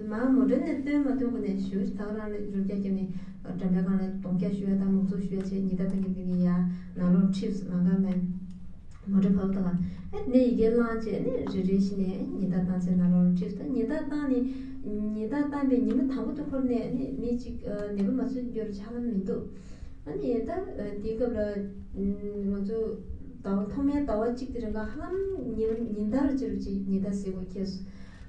མར་མོ་ཊ་ནས་བཏོན་མ་བཏོན་གོ་ནས་ཞུ་ད་ག་རང་ལ་རུབ་རྒྱག་བརྒྱབ་ནས་འགྲམ་པའི་སྒང་ལ་གདོང་བཀྱག་གཞུ་ཡ་དང་མུག་ཙོག་གཞུ་ཡ་བྱས་ཉི་ཟླ་ཐང་གི་མི་གི་ཡ་ནང་ལོགས་ཁྲིད་ལམ་ཁ་ནས་མོ་ཊ་བབས་དང་ཨ་ནས་ཡི་གེ་བླངས་བྱས་ནས་རེ་རེ་བཞིན་ནས་ཉི་ཟླ་ཐང་ཚེ་ནང་ལོགས་ཁྲིད་ད་ཉི་ཟླ་བཏང་ནས་ཉི་ཟླ་བཏང་པའི་ཉི་མ་དང་པོ་དེ་འཁོར་ནས་ནི་མི་གཅིག་ནད་པ་མ་ཚུད་རྒྱུར་ཆ་ལམ་མི་འདུག་ཨ་ནི་ད་དེའི་སྐབས་ལ་ང་ཚོ་ཟླ་བ་ཐོག་མའི་ཟླ་བ་གཅིག་དེ་རིང་ག་ཧ་ལམ་ཉིན་ཉིན་ལྟར་ཅིག་རུ་ཅིག་ཉི་ཟླ་ཟེར་དགོས་ཁེལ་སོང་།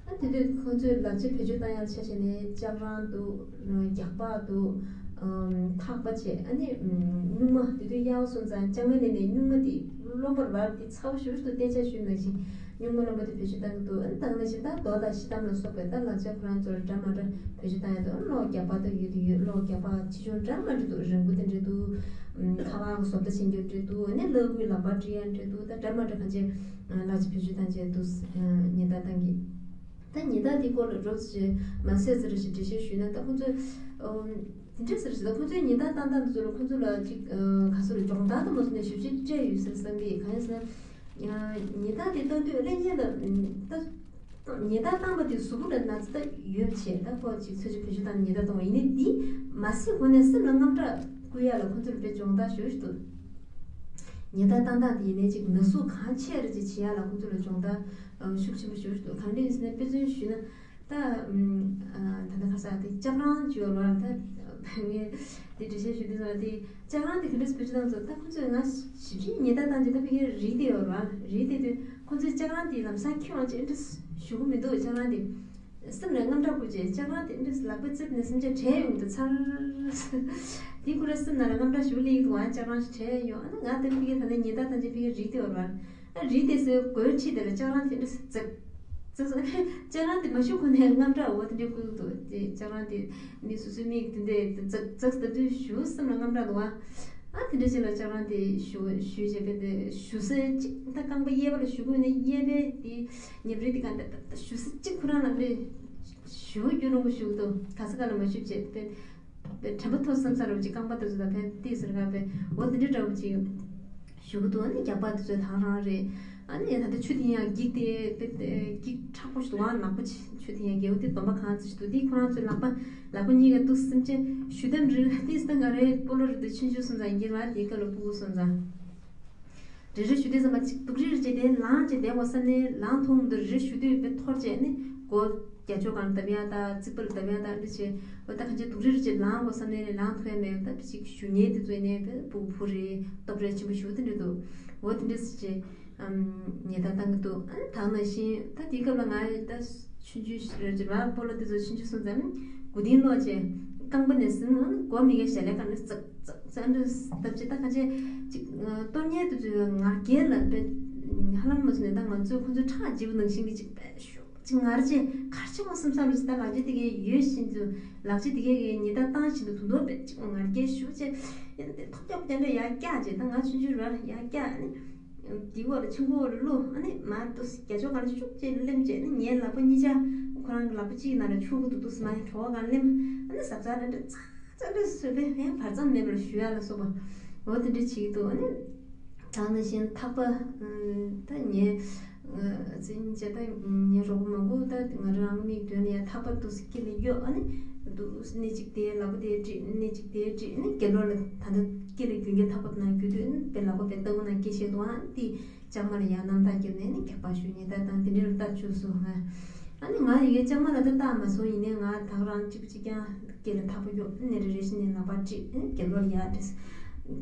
ཨ་དེ་དུས་ཁོང་ཚོས་ལག་ཆ་བེད་སྤྱོད་བཏང་ཡག་ཆ་བྱས་ནས་ལྕགས་རང་འདུག་རྒྱག་པ་འདུག་ཨམ་ཐག་པ་བྱས་ཨ་ནི་ཨམ་སྨྱུག་མ་དེ་དུས་གཡའ་བ་སོང་ཙང་ལྕང་མའི་ནས་ནས་སྨྱུག་མ་དེ་རློན་པར་བར་དེ་ཚ་བོ་ཞུ་ཞུ་དུ་བལྟས་ཆ་ཞུས་ནང་བཞིན་སྨྱུག་མ་རློན་པ་དེ་བེད་སྤྱོད་བཏང་གི་འདུག་ཨ་ནི་བཏང་ནང་བཞིན་ད་རྡོ་དང་ཤི་དམ་ལ་སོགས་པའི་ད་ལག་ཆ་ཁོ་རང་ཚོར་འདྲ་མ་འདྲ་བེད་སྤྱོད་བཏང་ཡག་འདུག་ཨ་ནི་གློག་རྒྱག་པ་དང་ཡོད་དུ་ཡོད། གློག་རྒྱག་པ་ཆེ་ཆུང་འདྲ་མ་འདྲ་འདུག་རིང་པོ་དེ་འདྲ་འདུག་ཨམ་ཁ་པར་གི་བཟོ་ལྟ་བྱེད་རྒྱུ་འདྲ་འདུག་ཨ་ནི་ལག་འཁུར་ལག་པར་འབྲི་ཡག་འདྲ་འདུག་ད་འདྲ་མ་འདྲ་གང་ཅི་ལག་ཆ་བེད་སྤྱོད་བཏང་བྱས་འདུག་ཉེན་བརྡ་བཏང་གི་ད་ཉེན་བརྡ་འདི་སྐོར་ལ་རོབ་ཙམ་མ་ཟད་ཟེར་ཞིག་འགྲེལ་བཤད་ཞུས་ན། ད་ཁོང་ཚོས་ཨམ་དེ་འདྲ་ཟེར་ཞིག་ད་ཁོང་ཚོས་ཉེན་བརྡ་བཏང་སྟངས་འདི་ཚོ་ལ་ཁོང་ཚོ་ལ་ཅིག་ག་ཟེར་རེད་སྦྱོང་བརྡར་དང་མ་སོང་ནས་ཞིབ་ཕྲ་སྤྲད་ཡོད་ཟེར་བསམ་གི་གང་ཡིན་ཟེར་ན། ཉེན་བརྡ་དེ་བཏང་དུས་ཨ་ལས་ཉེན་ལ་ད་ཉེན་བརྡ་བཏང་པ་དེ་གཟུགས་པོ་ལ་ན་ཚ་ད་ཡོད་བྱས་ད་ཁོ་ཅིག་ཚོད་ཅིག་བེད་སྤྱོད་བཏང་ནས་ཉེན་བརྡ་གཏོང་བ་ཡིན་ནའི་འདི་མ་སྲིད་གོང་ནས་སེམས་ལ་དངངས་སྐྲག་སྐུལ་ཡག་ལ་ཁོང་ཚོ་ལ་དཔེ་སྦྱོང་བརྡར་ཞུ་ཞུ་འདུག་ཉེན་བརྡ་བཏང་སྟངས་དེ་ཡིན་ནའི་ཅིག་ན་ཟུག་གང་ཆེ་རེ་ཅིག་བྱེད་ཡག་ལ་ཁོང་ཚོ་ལ་སྦྱོང་བརྡར་ཤུགས་ཆེན་པོ་ཞུ་ཞུ་འདུག་གང་འདྲ་ཡིན་ཟེར་ན་དཔེ་མཚོན་ཞུས་ན། ད་ད་ལྟ་ཁ་སང་དེ་ལྕགས་རང་བྱོས་ལ་ད་ངས་དེ་འགྲེལ་བཤད་ཞུ་དུས་ཙམ་དེ་ལྕགས་རང་དེ་ག་འདྲས་བེད་སྤྱོད་བཏང་ཙང་ད་ཁོང་ཚོས་ང་ཞིབ་ཕྲའི་ཉེན་བརྡ་བཏང་རྗེས་ད་ཕ་གིར་རིལ་བསྡད་ཡོད་རེད་བ། རིལ་བསྡད་དུས་ཁོང་ཚོས་ལྕགས་རང་དེ་ལམ་སང་ཁྱེར་འོང་ཅིག་འདྲ་ཞུ་གི་མི་འདུག་ལྕགས་རང་དེ་སེམས་ལ་དངངས་སྐྲག་སྐུལ་རྗེས་ལྕགས་རང་དེ་འདྲ་ལག་པས་བཙིར་ནས་སེམས་ཅན་བྲལ་ཡོང་གི་འདུག་ཚར་དེ་ཁོ་རའི་སེམས་ནང་ལ་དངངས་སྐྲག་ཞུ་ལེ་ཡི་འདུག་ཨ་ལྕགས་རང་ཞིག་བྲལ་ཡོང་ཨ་ན་ང་ད་ཕ་གིར་ད་ལྟ་ཉེན་བརྡ་བཏང་རྗེས་ཕ་གིར་རིལ་བསྡད་ཡོད་རེད་བ། རི་དེ་ཚོའི་སྒོའི་འཁྲིས་དེ་ལ་ལྕགས་རང་དེ་འདྲ་ཙག་ཙག་ཙག་ལྕགས་རང་དེ་མ་ཞུ་གོང་ནས་དངངས་སྐྲག་འོ་དེ་འདྲའི་སྐུལ་འདུག་དེ་ལྕགས་རང་དེ་མི་སོ་སོའི་མིག་དེ་འདྲའི་ཙག་ཙག་ལྟ་དུས་ཞུ་སེམས་ལ་དངངས་སྐྲག་འདུག་ཨ། ཨ་དེ་འདྲ་ཞིག་ལ་ལྕགས་རང་དེ་ཞུ་ཞུས་བྱས་པས་དེ་ཞུ་ས་གཅིག་ད་རྐང་པ་གཡས་པ་ལ་ཞུ་དགོས་ནས་གཡས་པའི་དེ་ཉེ་རིང་དེ་གང་ད་ད་ཞུ་ས་གཅིག་ཁོ་རང་ལ་དེ་ཞུ་རྒྱུ་རུང་གི་ཞུ་འདུག་ག་ས་ག་ལ་མ་ཞུས་བྱས་དེ། དྲན་པ་ཐོབ་བསམ་ས་རུ་ཅིག་རྐང་པ་དེ་ཚོ་ད་ཕན་ཏིས་ཟེར་ག་པས་འོ་དེ་འདྲ་འདྲ་བོ་ཅིག་ཞུ་གི་འདུག་ཨ་ནི་རྒྱག་པ་དེ་ཚོ་ད་རང་རེད། ཨ་ནི་ད་ལྟ་ཆུ་དེ་ཡང་འགྱིག་དེ་དཔེ་འགྱིག་མཁྲེགས་པོ་ཞིག་འདུག་ཨ་ནག་པོ་ཆུ་དེ་ཡང་རྒྱལ་པོ་དེ་སྡོམ་པ་གང་ཚོད་ཞིག་འདུག་དེ་ཁོ་རང་ཚོའི་ལག་པ་ལག་པ་གཉིས་ཀ་འདུག་སེམས་ཅན་ཞུ་དམ་རིལ་ཏིས་ད་ང་རའི་སྤོ་ལོ་རེད་འདུག་ཆུང་ཆུང་སོང་ཙང་འགྱིག་ལ་དེ་ག་ལ་སྤུ་གུ་སོང་ཙང་། རེ་རེ་ཞུ་དུས་ཙམ་པ་གཅིག་སྡུག་རིར་བྱས་ཏེ་ལངས་བྱས་བསྡད་དགོས་བསམ་ནས་ལངས་ཐུབ་མི་འདུག་རེ་རེ་ཞུ་དུས་དཔེ་འཐོར་བྱས་ནས་སྒོ་རྒྱ་ཕྱོགས་སྒང་བརྡབ་ཡག་དང་རྩིག་པར་བརྡབ་ཡག་དང་འདི་བྱས་འོ་ད་གང་ཅི་སྡུག་རིར་བྱས་ལངས་དགོས་བསམ་ནས་ལངས་ཐུབ་ཡག་མེད། ད་ཅིག་ཞུ་ཉེན་དེ་ཚོ་ཡིན་ནའི་དཔེ་སྤུ་གུ་བུ་རེད་སྟོབས་རེད་ཆེན་པོ་ཞུ་དེ་འདྲ་འདུག་འོ་དེ་འདྲ་ཟེར་བྱས་ཉེན་བརྡ་བཏང་གི་འདུག་ཨ་ནི་ད་ནང་བཞིན་ད་དེའི་སྐབས་ལ་ང་ད་ཆུང་ཆུང་རེད་ཅེས་ར་སྤོ་ལོ་དེ་ཚོ་ཆུང་ཆུང་སོང་ཙང་མགོ་རྟིང་སློག་བྱས། རྐང་པ་ནས་ཟིན་ནས་སྒོ་མི་གའི་ཞལ་ལས་གང་ནས་ཙག་ཙག་ཙག་འདྲ་སྟབས་ཅིག་ད་ག་ཅེ་ཅིག་གཏོར་ཉལ་དུ་ཚུད་ཡོད། ང་རྒྱལ་ལ་དཔེ་ཧ་ལམ་མ་སོང་ནས་ད་ང་ཚོས་ཁོ་ཚོའི་ཁྲག་འཇིབ་ནང་བཞིན་གྱི་ཅིག་དཔེ་ཤོག་ཅིག་ངར་ཅེ་གར་ཆེ་མོ་སེམས་བསམ་རེད། ད་ལག་ཆ་དེ་གའི་ཡོད་བཞིན་དུ་ལག་ཆ་དེ་གའི་གའི་ཉི་ཟླ་བཏང་བཞིན་དུ་དུང་དུང་དཔེ་ཅིག་ངར་སྐད་ཤུགས་ཆེ་ཡིན་ཏེ་ཐོག་རྒྱག་རྒྱ་འདྲ་ཡར་བཀྱག་ཅེ་ད་ང་ཆུང་ཆུང་ར་ཡར་བཀྱག་ནི། དེའི་འོག་ལ་ཆུ་མགོ་ལ་བླུགས། ཨ་ནི་མར་ཏོག་ཙམ་རྒྱ་ཅོག་གང་ལ་ཤུགས་ཅེས་ལེམ་བྱས་ནི་ངའི་ལག་པ་གཉིས་ཆ་ཁོ་རང་གི་ལག་པ་གཅིག་ནང་ལ་ཆུ་བུ་ཏུ་ཏུ་སི་མ་ཡི་གྲོགས་གང་ལེམ། ཨ་ནི་ཟབ་ཚ་ལ་འདྲ་ཚ་ཚ་འདྲ་བཟོས་པས་ཡང་བར་མཚམས་མེད་པར་ཞུ་ཡག་ལ་སོགས་པ་འོ་དེ་འདྲ་བྱེད་ཀྱི་འདུག་ཨ་ནི་ད་ནང་བཞིན་ཐག་པ་ད་ངའི་ཚིག་ཉིན་བྱས་ད་ངའི་རོགས་པ་མང་པོ་ད་ང་རང་གི་མིག་མདུན་ལ་ཡང་ཐག་པ་ཏོག་ཙམ་དཀྱིལ་ལ་གཡོ། ཨ་ནི་ཏོག་ཙམ་སྣེ་གཅིག་དེའི་ལག་པ་དེའི་དཀྲིས་སྣེ་གཅིག་དེའི་དཀྲིས་ཨ་ནི་དཀྱིལ་ལོགས་ལ་ད་ལྟ་དཀྱིལ་ལ་རྒྱུན་གྱི་ཐག་པ་ནང་རྒྱུ་དུས་ཨ་ནི་དཔེ་ལག་པ་དཔེ་ལྟ་བུ་ན་སྐྱེ་ཤེས་འདུག་ཨ་ནི་དེ་ལྕང་མ་ལ་ཡར་རྣམ་ཐག་བརྒྱབ་ནས་ནི་རྒྱག་པ་ཞུ་ཉེ་ད་དང་དེ་འདྲ་ལ་ལྟ་བཅུག་སོང་ང་། ཨ་ནི་ང་ཡི་གེ་ལྕང་མ་ལ་ད་ལྟ་མ་སོང་ཡིན་ནའི་ང་ད་ག་རང་གཅིག་པུ་གཅིག་རྐྱང་སྐེ་ལ་ཐག་པ་གཡོག་ནི་རེ་རེ་བཞིན་ནས་ལག་པ་དཀྲིས་ནི་དཀྱིལ་ལོགས་ལ་ཡར་དྲིས།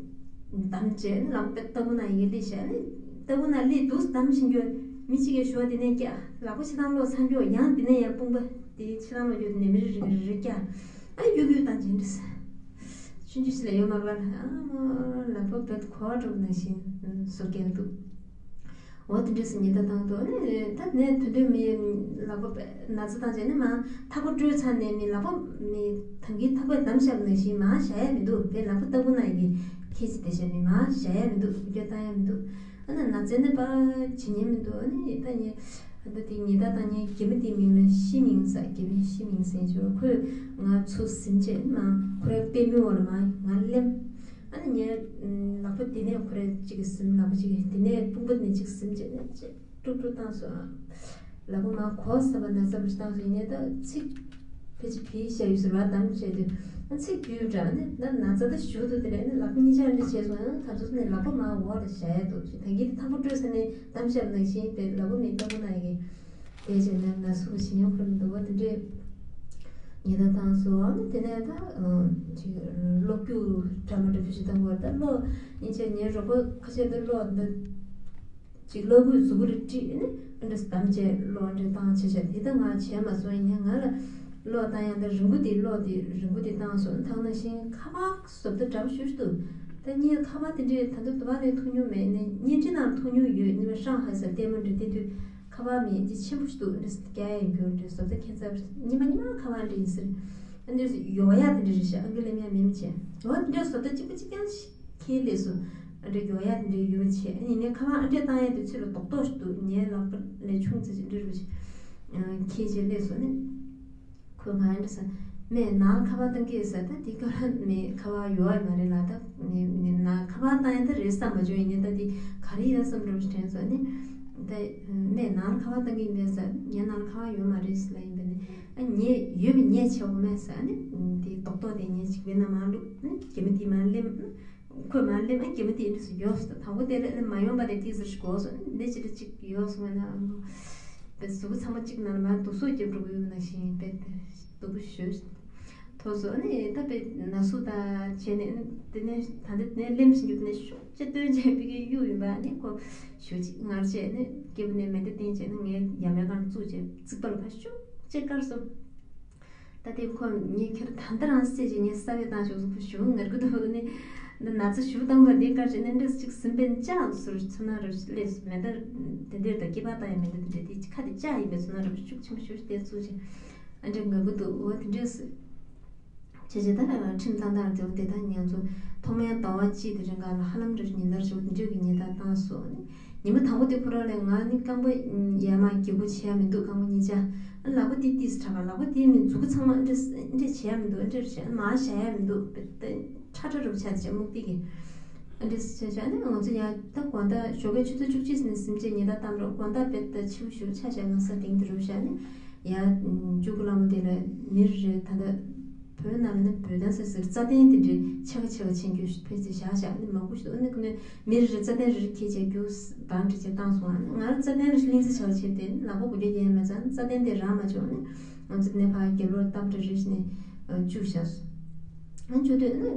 བསྡམས་བྱས་ནི་ལག་པ་དཔེ་ལྟ་བུ་ན་ཡི་གེ་སླེབས་ཤག་ནི་ལྟ་བུ་ན་སླེབས་འདུག་བསྡམས་ཕྱིན་རྒྱུ་མི་གཅིག་གིས་ཞོ་དེ་ནས་བཀྱག་ལག་པ་ཕྱི་ཐང་ལོག་ཚང་རྒྱུ་ཡང་དེ་ནས་ཡང་དཔུང་པ་དེ་ཕྱི་ཐང་ལོག་རྒྱུ་དེ་ནས་མི་རེ་རེ་རེ་རེ་བཀྱག་ཨ་གཡུག་གཡུག་བཏང་བྱས་འདྲིས། ཆུང་ཆུང་ཞིག་ལ་ཡོད་མ་རེད་པ། ཨ་མ་ལག་པ་བེད་གོ་འགྲོ་ནང་བཞིན་བཟོ་སྐྱེལ་འདུག་འོ་དེ་འདྲས་སུ་ཉེ་ད་བཏང་འདུག་ཨ་ནི་ད་ནས་དོན་དོན་མི་ལག་པ་ན་ཚ་བཏང་བྱས་ནས་མ་ཐག་པ་བཀྲོལ་ཚར་ནས་མི་ལག་པ་མི་ཐང་གི་ཐག་པས་བསྡམས་བཞག་པ་ནང་བཞིན་མ་བཞག་ཡ་མི་འདུག་དེ་ལག་པ་ལྟ་བུ་ན་ཡི་གེ་ཁྱེད་ཀྱི་དེ་བཞག་མི་མ་བཞག་ཡ་མི་འདུག་རྒྱུ་བཏང་ཡ་མི་འདུག་ཨ་ན་ན་ཚ་ནི་པ་བྱེད་ཉན་མི་འདུག་ཨ་ནི་ད་ཉེ་ཨ་ད་དེ་ཉེ་ད་བཏང་ཉན་རྒྱ་མི་དེའི་མིང་ལ་ཤི་མིང་ཟེར། རྒྱ་མི་ཤི་མིང་ཟེར་ཅོ་ཁོས་ང་ཚུར་ཟིན་བྱས་མ་ཁོ་རའི་པད་མོའི་འོག་ལ་མ་ང་ལེམ། ཨ་ནི་ངའི་ལག་པ་དེ་ནས་ཁོ་རའི་གཅིག་གིས་ཟིན། ལག་པ་གཅིག་གིས་དེ་ནས་དཔུང་པ་དེ་ནས་གཅིག་ཟིན་བྱས་ནས་གཅིག་ཀྲུག་ཀྲུག་བཏང་སོང་། ལག་པ་མ་གོག་ཟ་བ་ན་ཟ་བ་ཞིག་བཏང་སོང་། ཡིན་ནའི་ད་ཚིག་ཕལ་ཆེར་བིས་བཞག་ཡོད་ཟེར་བ་བསྡམས་བྱས་དུས་ཨ་ཚིག་བརྒྱུད་འདྲ་ནི་ད་ན་ཚ་ད་ཞུ་འདུག་དེ་རེད་ནི་ལག་པ་གཉིས་ཆ་འདྲ་བྱས་སོང་། ཡང་ད་ཚོ་ནས་ལག་པ་མ་འོག་ལ་བཞག་ཡ་འདུག་ཞེས་ད་གིན་ཐང་པོ་སྤྲོད་ས་ནས་བསྡམས་བཞག་པ་ནང་བཞིན་དེ་ལག་པ་མི་ལྟ་བུ་ན་ཡི་གེ་དེ་བྱས་ནས་ན་ཟུག་གི་བྱེད་མཁན་ཁོ་རང་འདུག་བ་དེ་འདྲས་ཉེ་ད་བཏང་སོང་། ཨ་ནི་དེ་ནས་ད་ཅིག་གློག་རྒྱུག་འདྲ་མ་འདྲ་བུ་ཞིག་བཏང་བར་ད་གློག་ཡིན་ཆད་ངའི་རོགས་པ་ཁ་ཤས་ད་གློག་འདི་ཅིག་གློག་སྐུད་གཟུགས་པོ་ལ་དཀྲིས་ནས་ཨ་འདྲས་བསྡམས་བྱས་གློག་འདྲས་བཏང་བྱས་བྱས་དེ་ད་ང་བྱས་མ་སོང་། ཡིན་ན་ང་ལ་གློག་བཏང་ཡང་ད་རིང་པོ་དེ་གློག་དེ་རིང་པོ་དེ་བཏང་སོང་། ད་ག་ནང་བཞིན་ཁ་པར་བཟོ་ལྟ་འདྲ་པོ་ཞུ་ཞུ་འདུག་ད་ངས་ཁ་པར་དེ་འདྲས་ད་ལྟ་དུ་བ་ནས་མཐོང་མྱོང་མེད་ནས་བརྙན་འཕྲིན་ནང་མཐོང་མྱོང་ཡོད། ཉི་མ་ཧྲང་ཧའེ་ས་ལྟད་མོ་འདྲ་བལྟས་དུས་ཁ་པར་མི་འདི་ཆེན་པོ་ཞིག་འདུག་འདི་རྒྱ་ཡན་འགྱུར་འདི་བཟོ་ལྟ་ཁྱད་མཚར་ཉི་མ་ཉི་མ་ཁ་པར་འདྲ་ཡིན་ཟེར། ཨ་འདི་ཡོ་ཡ་དེ་འདྲ་རེད་ཤག་ཨང་ཀི་ལེན་ཡ་མིན་བྱས་འོ་དེ་འདྲ་བཟོ་ལྟ་གཅིག་པ་གཅིག་རྐྱང་ཞིག་ཁྱེད་ལས་སུ་ཨ་འདྲ་ཡོ་ཡ་དེ་འདྲ་ཡོད་པ་བྱས། ཨ་ནི་ངས་ཁ་པར་ཨ་འདྲ་བཏང་ཡ་དེ་ཚོད་ལ་རྡོག་རྡོག་ཞིག་འདུག་ངའི་ལག་པ་ལས་ཆུང་ཙམ་ཞིག་འདྲ་རུ་ཞིག་ཁྱེད་ཀྱི་ལས་སུ་ནི། ཁོས་ང་ཨ་འདྲ་ཟེར། མས་ནང་ལ་ཁ་པར་བཏང་གི་ཡོད་ཟེར། ད་དེ་ག་ར་མས་ཁ་པར་ཡོད་པ་མ་རེད་ལ། ད་ནས་ནས་ནང་ཁ་པར་བཏང་ཡ་ད་རེད་བསམ་མ་བྱུང་། ཡིན་ནའི་ད་དེ་ག་རེ་ཡོད་བསམ་འགྲོ་དྲན་སོང་ནི། ད་མས་ནང་ལ་ཁ་པར་བཏང་གི་ཡིན་པས་ཟེར། ངའི་ནང་ལ་ཁ་པར་ཡོད་མ་རེད་ཟེར་ལབ་ཡིན་པས་ནི། ཨ་ངས་ཡོད་པ་ངས་བྱེད་དགོས་མེད་ཟེར་ནི། དེ་རྡོག་རྡོག་དེ་ངས་ཅིག་བེ་ན་མ་བླུགས་ནི་རྒྱ་མི་དེ་མ་ལེམ། ཁོས་མ་ལེམ། ཨ་རྒྱ་མི་དེ་འདྲ་སུ་ཡོད་སོང་། དང་པོ་དེ་ལ་ལེམ་མ་ཡོང་པ་དེ་ཏིག་ཟེར་ཞིག་གོ་སོང་ནི། འདི་ཅི་འདྲ་ཅིག་ཡོད་སོང་ན་ཨ་ནི། པའི་གཟུགས་པོ་ཚང་མ་གཅིག་ནང་ལ་མར་དུག་སོགས་རྒྱབ་འགྲོ་གི་ཡོད་པ་ནང་བཞིན་པའི་སྡུག་པོ་ཞུ། ཐོག་སོ་ནི་ད་པའི་ན་ཟུག་དང་བྱས་ནས་དེ་ནས་ད་འདི་ནས་ལེམ་བཞིན་རྒྱུ་དེ་ནས་ཤུགས་ཆེ་བཏོན་བྱས་པའི་གི་གཡུག་ཡིན་པ་ནི་ཁོ་ཞུ་ཅིག་ངར་བྱས་ནི་སྐེ་བུ་ནས་མེ་མདའ་བསྟན་བྱས་ནི་ངའི་ཡ་མའི་སྒང་བཙུགས་བྱས་རྩིག་པ་ལ་ཕར་ཤུགས་ཆེ་བཀར་སོང་། ད་དེ་ཁོ་ངས་ཁྱེར་ད་ལྟ་རང་བསད་ཅིག་ངས་ས་བས་བཏང་ཞོག་ཟུག་ཁོ་ཞུ་ངར་གི་འདུག་ནི། འདི་ན་ཚ་ཞུ་བཏང་བ་འདི་དཀར་བྱས་ནི་འདྲ་ཅིག་ཟིན་པའི་ལྕགས་ཟུར་ཚོ་ན་རབ་ལས་མེ་མདའ་དེ་འདྲ་དང་སྐེད་པ་བཏང་ཡ་མེ་མདའ་དེ་འདྲ་དེ་ཁ་དེ་ལྕགས་ཡིན་པའི་ཚོ་ན་རབ་ཤུགས་ཆེན་པོ་ཞུ་དེ་བཙུགས་བྱས། ཨ་འདྲ་ངར་གི་འདུག་འོ་དེ་འདྲས་སུ། བྱས་བྱས་ད་ཁྲིམས་ཐང་ཐང་དེ་འོ་དེ་ད་ང་ཚོ་ཐོག་མའི་ཟླ་བ་གཅིག་དེ་རིང་ག་ལ་ཧ་ལམ་རེ་ཉིན་ལྟར་ཞུ་དེ་འདྲས་ཀྱི་ཉེས་དག་བཏང་སོང་ནི། ཉི་མ་དང་པོ་དེ་ཁོ་རང་ལས་ང་ནི་རྐང་པ་ཡ་མ་སྒྱེ་གུ་བྱས་ཡ་མི་འདུག་རྐང་པ་གཉིས་ཆ། ཨ་ལག་པ་དེ་ཏིས་དྲག་ག་ལག་པ་དེ་མི་མཛུ་གུ་ཚང་མ་ཨ་འདྲས་ཨ་འདྲས་བྱས་ཡ་མི་འདུག་ཨ་འདྲས་བྱས་མ་བྱས་ཡ་མི་འདུག་ཁྲ་ཁྲ་རུ་བྱས་བྱས་སྨུག་ཏིག་གི་ཨ་འདྲས་བྱས་བྱས་ནི་ང་ཚོ་ཡ་ད་དགོང་དག་ཞོགས་ཀའི་ཆུ་ཚོད་བཅུ་གཅིག་ནས་ཟིན་བྱས་ཉི་ཟླ་གཏམ་རོགས་དགོང་དག་དཔེ་ད་ཆེ་བོ་ཞུ་ཆ་བཞག་ན་ས་སྟེང་དུ་རུ་བྱས་ནི་ཡ་ཅུ་གུ་ལ་མོ་དེ་ལ་མི་རེ་ད་ལྟ་བོད་ནང་ལ་ནི་བོད་དོན་ཟེར་ཟེར་རྩ་དོན་དེ་འདྲའི་ཆེ་ཁ་ཆེ་ཁ་ཆེན་རྒྱུ་ཕལ་ཆེར་བཞག་བཞག་ནི་མང་པོ་ཞིག་འདུག་ཨ་ནི་ཁོ་ནི་མི་རེ་རེ་རྩ་དོན་རེ་རེ་ཁྱེད་ཅག་རྒྱུགས་བང་སྒྲིག་བྱས་བཏང་སོང་ཨ་ནི་ང་རང་རྩ་དོན་རེ་གླིང་ཚ་ཆེ་ཁ་ཆེ་དེ་ལག་པ་གུ་རྒྱ་རྒྱ་མེད་ཙང་རྩ་དོན་དེ་རང་མ་བྱུང་ཨ་ནི་ང་ཚོ་ནས་ཕར་རྒྱབ་ལོགས་ལྟ་བུ་རེ་རེ་བྱས་ནས་བཅུག་བཞག་སོང་། ཨ་ནི་བཅུག་དུས་ཨ་ནི་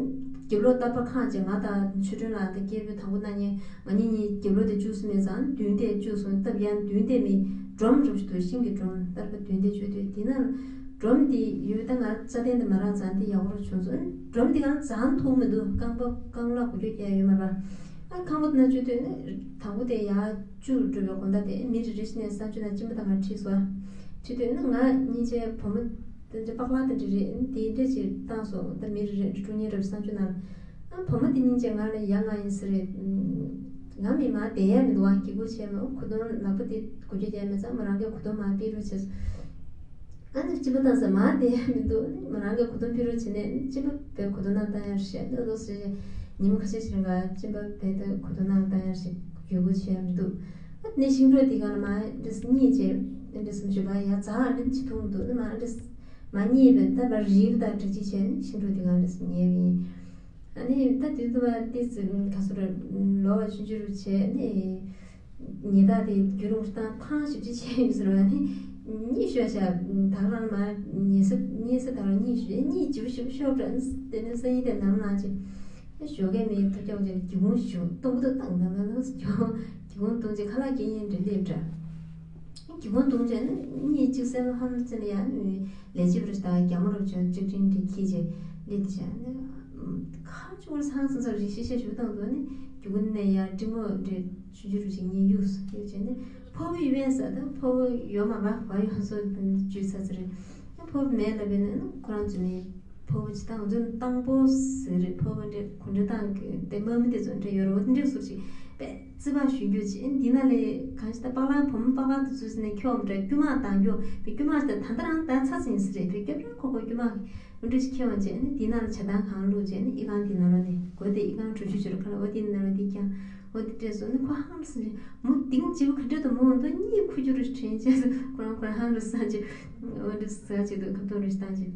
རྒྱབ་ལོགས་ལྟ་བུ་ཁང་ཅིག་ང་དང་ཆོས་སྒྲོན་ལགས་དང་སྐལ་བུ་དང་པོ་ན་གཉིས་ང་གཉིས་གཉིས་རྒྱབ་ལོགས་དེ་བཅུག་སོང་མེད་ཙང་མདུན་དེ་བཅུག་སོང་སྟབས་ཡང་མདུན་དེ་མི་སྒྲོམ་རུ་ཞིག་འདུག་ཤིང་གི་སྒྲོམ་ལྟར་པ་མདུན་དེ་བཅུག་དུས་དེ་ན། སྒྲོམ་འདི་ཡོད། ད་ང་རྩ་དོན་དུ་མ་རག་ཙང་འདི་ཡག་པོ་རུ་བྱུང་སོང་། སྒྲོམ་འདི་གང་བཟང་ཐུབ་མི་འདུག་རྐང་པ་རྐང་ལག་འགུལ་སྐྱོད་རྒྱག་ཡ་ཡོད་མ་རེད། ཨ་ཁང་པ་དེ་ན་བཅུག་དུས་ནི་དང་པོ་དེ་ཡར་བཅུག་འགྲོ་བའི་དགོང་དག་དེ་མི་རེ་རེ་ནས་གསང་སྤྱོད་ནང་གཅིན་པ་དང་ཁྲིད་སོང་། ཁྲིད་དུས་ནི་ང་གཉིས་ཆའི་བུ་མོ་དེ་འདྲ་པགས་ལག་དེ་འདྲ་རེད། དེ་འདྲ་ཅིག་བཏང་སོང་། ད་མི་རེ་རེ་དཀྲུག་ཉེ་རབས་གསང་སྤྱོད་ནང་། ཨ་བུ་མོ་དེ་གཉིས་ཀྱིས་ང་ལ་ཡ་ང་ཡིན་ཟེར་རེད། ང་མི་མ་བསྡད་ཡ་མི་འདུག་ཨ་སྐྱིད་པོ་བྱས་མེད། ཁུ་དོན་ནག་པོ་དེ་གོ་རྒྱུ་བསྡད་མེད་ཙང་མོ་རང་གིས་ཁུ་དོན་མ་ཕུད་རོགས་བྱས། ཨ་ནི་གཅིན་པ་བཏང་ས་མ་བསྡད་ཡ་མི་འདུག་མོ་རང་གིས་ཁུ་དོན་ཕུད་རོགས་བྱས་ནས་གཅིན་པ་བས་ཁུ་དོན་ནང་བཏང་ཡ་རེད་ཤག་འདི་ལོ་ཟེར་ཉི་མ་ཁ་ཤས་ཤིག་རིང་ག་གཅིན་པ་བས་ད་ཁུ་དོན་ནང་བཏང་ཡ་ཞིག་ཡོད་གོ་བྱས་ཡ་མི་འདུག་ཨ་ནི་ཤིང་འབྲོག་དེ་ག་ལ་མ་འདྲ་སྙིང་རྗེ་འདྲ་སུམ་ཅུ་པ་ཡ་ཛ་ཨ་ནི་ཅི་ཐུང་འདུག་ནི་མ་འདྲ་མ་རྙེད་པའི་ད་བར་རིལ་དང་འདྲ་ཅི་བྱས་ནི་ཤིང་འབྲོག་དེ་ག་འདྲ་སུ་ཉལ་བ་ཡིན། ཨ་ནི་ད་དུས་དུ་བ་ཏི་ཙི་ག་སོ་ར་ལོ་བ་ཆུང་ཆུང་རུ་བྱས་ནི་ཉི་ཟླ་དེ་རྒྱུ་རུང་བཏང་ཐང་ཞིབ་ཅི་བྱས་ཡིན་ཟེར་བ་ནི་གཉིད་ཤོར་ཤག་ད་ག་རང་མ་ཉལ་ས་ཉལ་ས་ད་རང་གཉིད་ཤོར་གཉིད་ལྗིད་པོ་ཞིབ་པོ་ཤོར་བྲ་དེ་ནི་སང་ཉིན་དེ་ནམ་ལངས་ཅི་ཞོགས་ཀས་མི་ཐུག་ཀྱང་ཅི་སྒེའུ་ཁུང་ཞིག་སྟོང་པོ་ཏོ་བཏང་ད་ད་ད་སྒེའུ་ཁུང་སྟོང་ཅི་ཁ་ལག་སྐྱེ་ཉེན་འདྲ་སླེབས་འདྲ། སྒེའུ་ཁུང་སྟོང་ཅི་གཉིད་གཅིག་སེམས་ཧམ་ཙམ་ཡང་ལས་བྱེད་པ་རེ་ཞིག་དང་རྒྱ་མོ་རབ་ཅོ་ཅིག་ཁྲིན་དེ་ཁྱི་ཅེ་ལེ་དེ་བྱ་ནི་ཁ་ཆུང་བར་སང་སང་སར་རེ་ཤི་ཤ་ཞུ་བཏང་འདུག་ནི་རྒྱུ་ཀུན་ནས་ཡ་ཀྲི་མོ་རེ་ཆུ་ཆུ་རུ་ཞིག་གཉིད་གཡུགས་གཡུགས་བྱས་ནི་ཕོ་བོ་ཡི་བས་ས་དང་ཕོ་བོ་ཡོད་མ་མ་བ་ཡོང་སོ་ཇུས་ཚ་ཚ་རེ་ཕོ་བོ་མེད་ལ་བས་ནི་ཁོ་རང་ཚོ་ནི་ཕོ་བོ་ཅི་དང་འཛུམ་དང་པོ་ཟེར་རེ་ཕོ་བོ་འདྲེ་གུ་འདྲེ་དང་དེ་མ་མི་དེ་ཚོ་འདྲེ་ཡོད་རེ་བ་འདྲེ་སུ་ཞིག་པས། རྩིས་པ་ཞུ་རྒྱུ་ཅི་འདི་ན་ལས་གང་ཞིག་ད་པགས་ལ་བུ་མོ་པགས་པ་དུ་ཚུད་ནས་ཁྱོད་འདྲ་དཀྱུས་མ་དང་རྒྱུ་དེ་དཀྱུས་མ་ཞིག་ད་ད་ལྟ་རང་ད་ཚ་ཟིན་ཟེར་རེད་དེ་སྐྱབས་ར་ཁོ་ཁོ་དཀྱུས་མ་འདྲ་ཞིག་ཁྱེར་བ་བྱས་ནས་འདི་ན་ལ་ཇ་དང་གང་བླུགས་བྱས་ནས་ཨི་ཁང་འདི་ན་ལ་ནས་སྒོ་དེ་ཨི་ཁང་གྲུ་ཆུ་ཆུ་རུ་ཁ་ལ་འོ་དེ་ན་ལ་དེ་ཀྱང་འོ་དེ་སྤྲད་སོང་ནས་ཁོ་ཧང་ཟིན་རེད་མོ་དེང་བྱིས་པ་ག་འདྲ་དུ་མོ་འོ་འདུག་གཉིད་ཁུ་རྒྱུ་རུ་དྲན་བྱས་སོང་ཁོ་རང་ཁོ་རང་ཧང་རུ་སང་ཅི་འོ་འདྲ་ཟ་ཅི་འདུག་ཁ་ཐུག་རུ་བཏང་ཅི།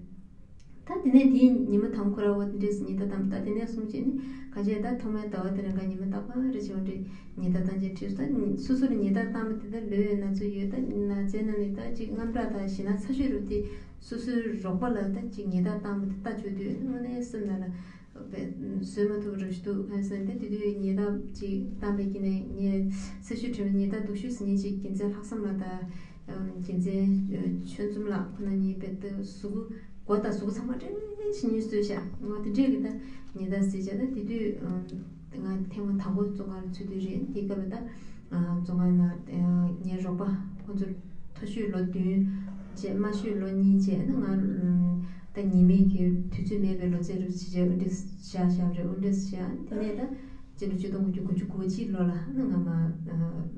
ད་དེ་ནས་དེའི་ཉི་མ་དང་ཁོ་ར་བོ་དེ་འདྲས་སུ་ཉི་ཟླ་དང་ད་དེ་ནས་གསུངས་བྱས་ནི་ག་བྱས་ད་ཐོག་མའི་ཟླ་བ་དེ་རིང་ག་ཉི་མ་རྟག་པར་རེ་བྱས་འདྲས་ཉི་ཟླ་དང་བཅས་ཁྲིས་སུ་ད་སོ་སོར་ཉི་ཟླ་བཏང་བ་དེ་ད་ལོས་ཡོད་ན་ཚོད་ཡོད་ད་ན་ཚའི་ནང་ནས་ད་ཅིག་རྔམ་དྲག་དང་ཞེ་ན་ཚ་ཤོས་རུ་དེ་སོ་སོའི་རོགས་པ་ལ་ད་ཅིག་ཉི་ཟླ་བཏང་བ་དེ་ལྟ་བཅུག་དུས་དངོས་གནས་སེམས་ནང་ལ་བཟོད་མ་ཐུབ་རུ་ཞིག་འདུག་གང་ཟེར་ན་ད་དེ་དུས་ཉི་ཟླ་ཅིག་བཏང་བའི་དཀྱིལ་ནས་ངས་ཚེ་ཤུལ་དྲན་པའི་ཉི་ཟླ་སྡུག་ཤོས་སུ་ཉིན་ཅིག་རྒྱལ་མཚན་ལྷག་བསམ་ལགས་དང་། རྒྱལ་མཚན་ཆོས་འཛོམས་ལགས་ཁོ་ན་གཉིས་དཔེ་ལྟ་གཟུགས་སྒོ་དང་གཟུགས་ཚང་མ་བཀྲེས་ཤིང་གཉིས་གསོས་ཤག་ངོ་དེ་འདྲས་ཀྱི་ད་ཉེ་ད་ཟེར་བྱས་ད་དེ་དུས་ང་ཐེངས་མ་དང་པོ་བཙོན་ཁང་ལ་ཚུད་དུས་རེད། དེ་སྐབས་ལ་ད་བཙོན་ཁང་ལ་ངའི་རོགས་པ་ཁོ་ཚོ་མཐོ་ཤོས་ལོ་བདུན་བྱས་དམའ་ཤོས་ལོ་གཉིས་བྱས་ན་ང་ད་ཉེས་མེད་ཀྱི་དུས་ཚོད་མེད་པའི་ལོ་ཚད་རུ་བྱས་བྱས་འོ་འདྲས་བཞག་བཞག་རེད། འོ་འདྲས་བྱས་དེ་ནས་ད། སྤྱི་ལོ་ཆིག་སྟོང་དགུ་བརྒྱ་དགུ་བཅུ་གོ་གཅིག་ལོ་ལ་ནི་ང་མ་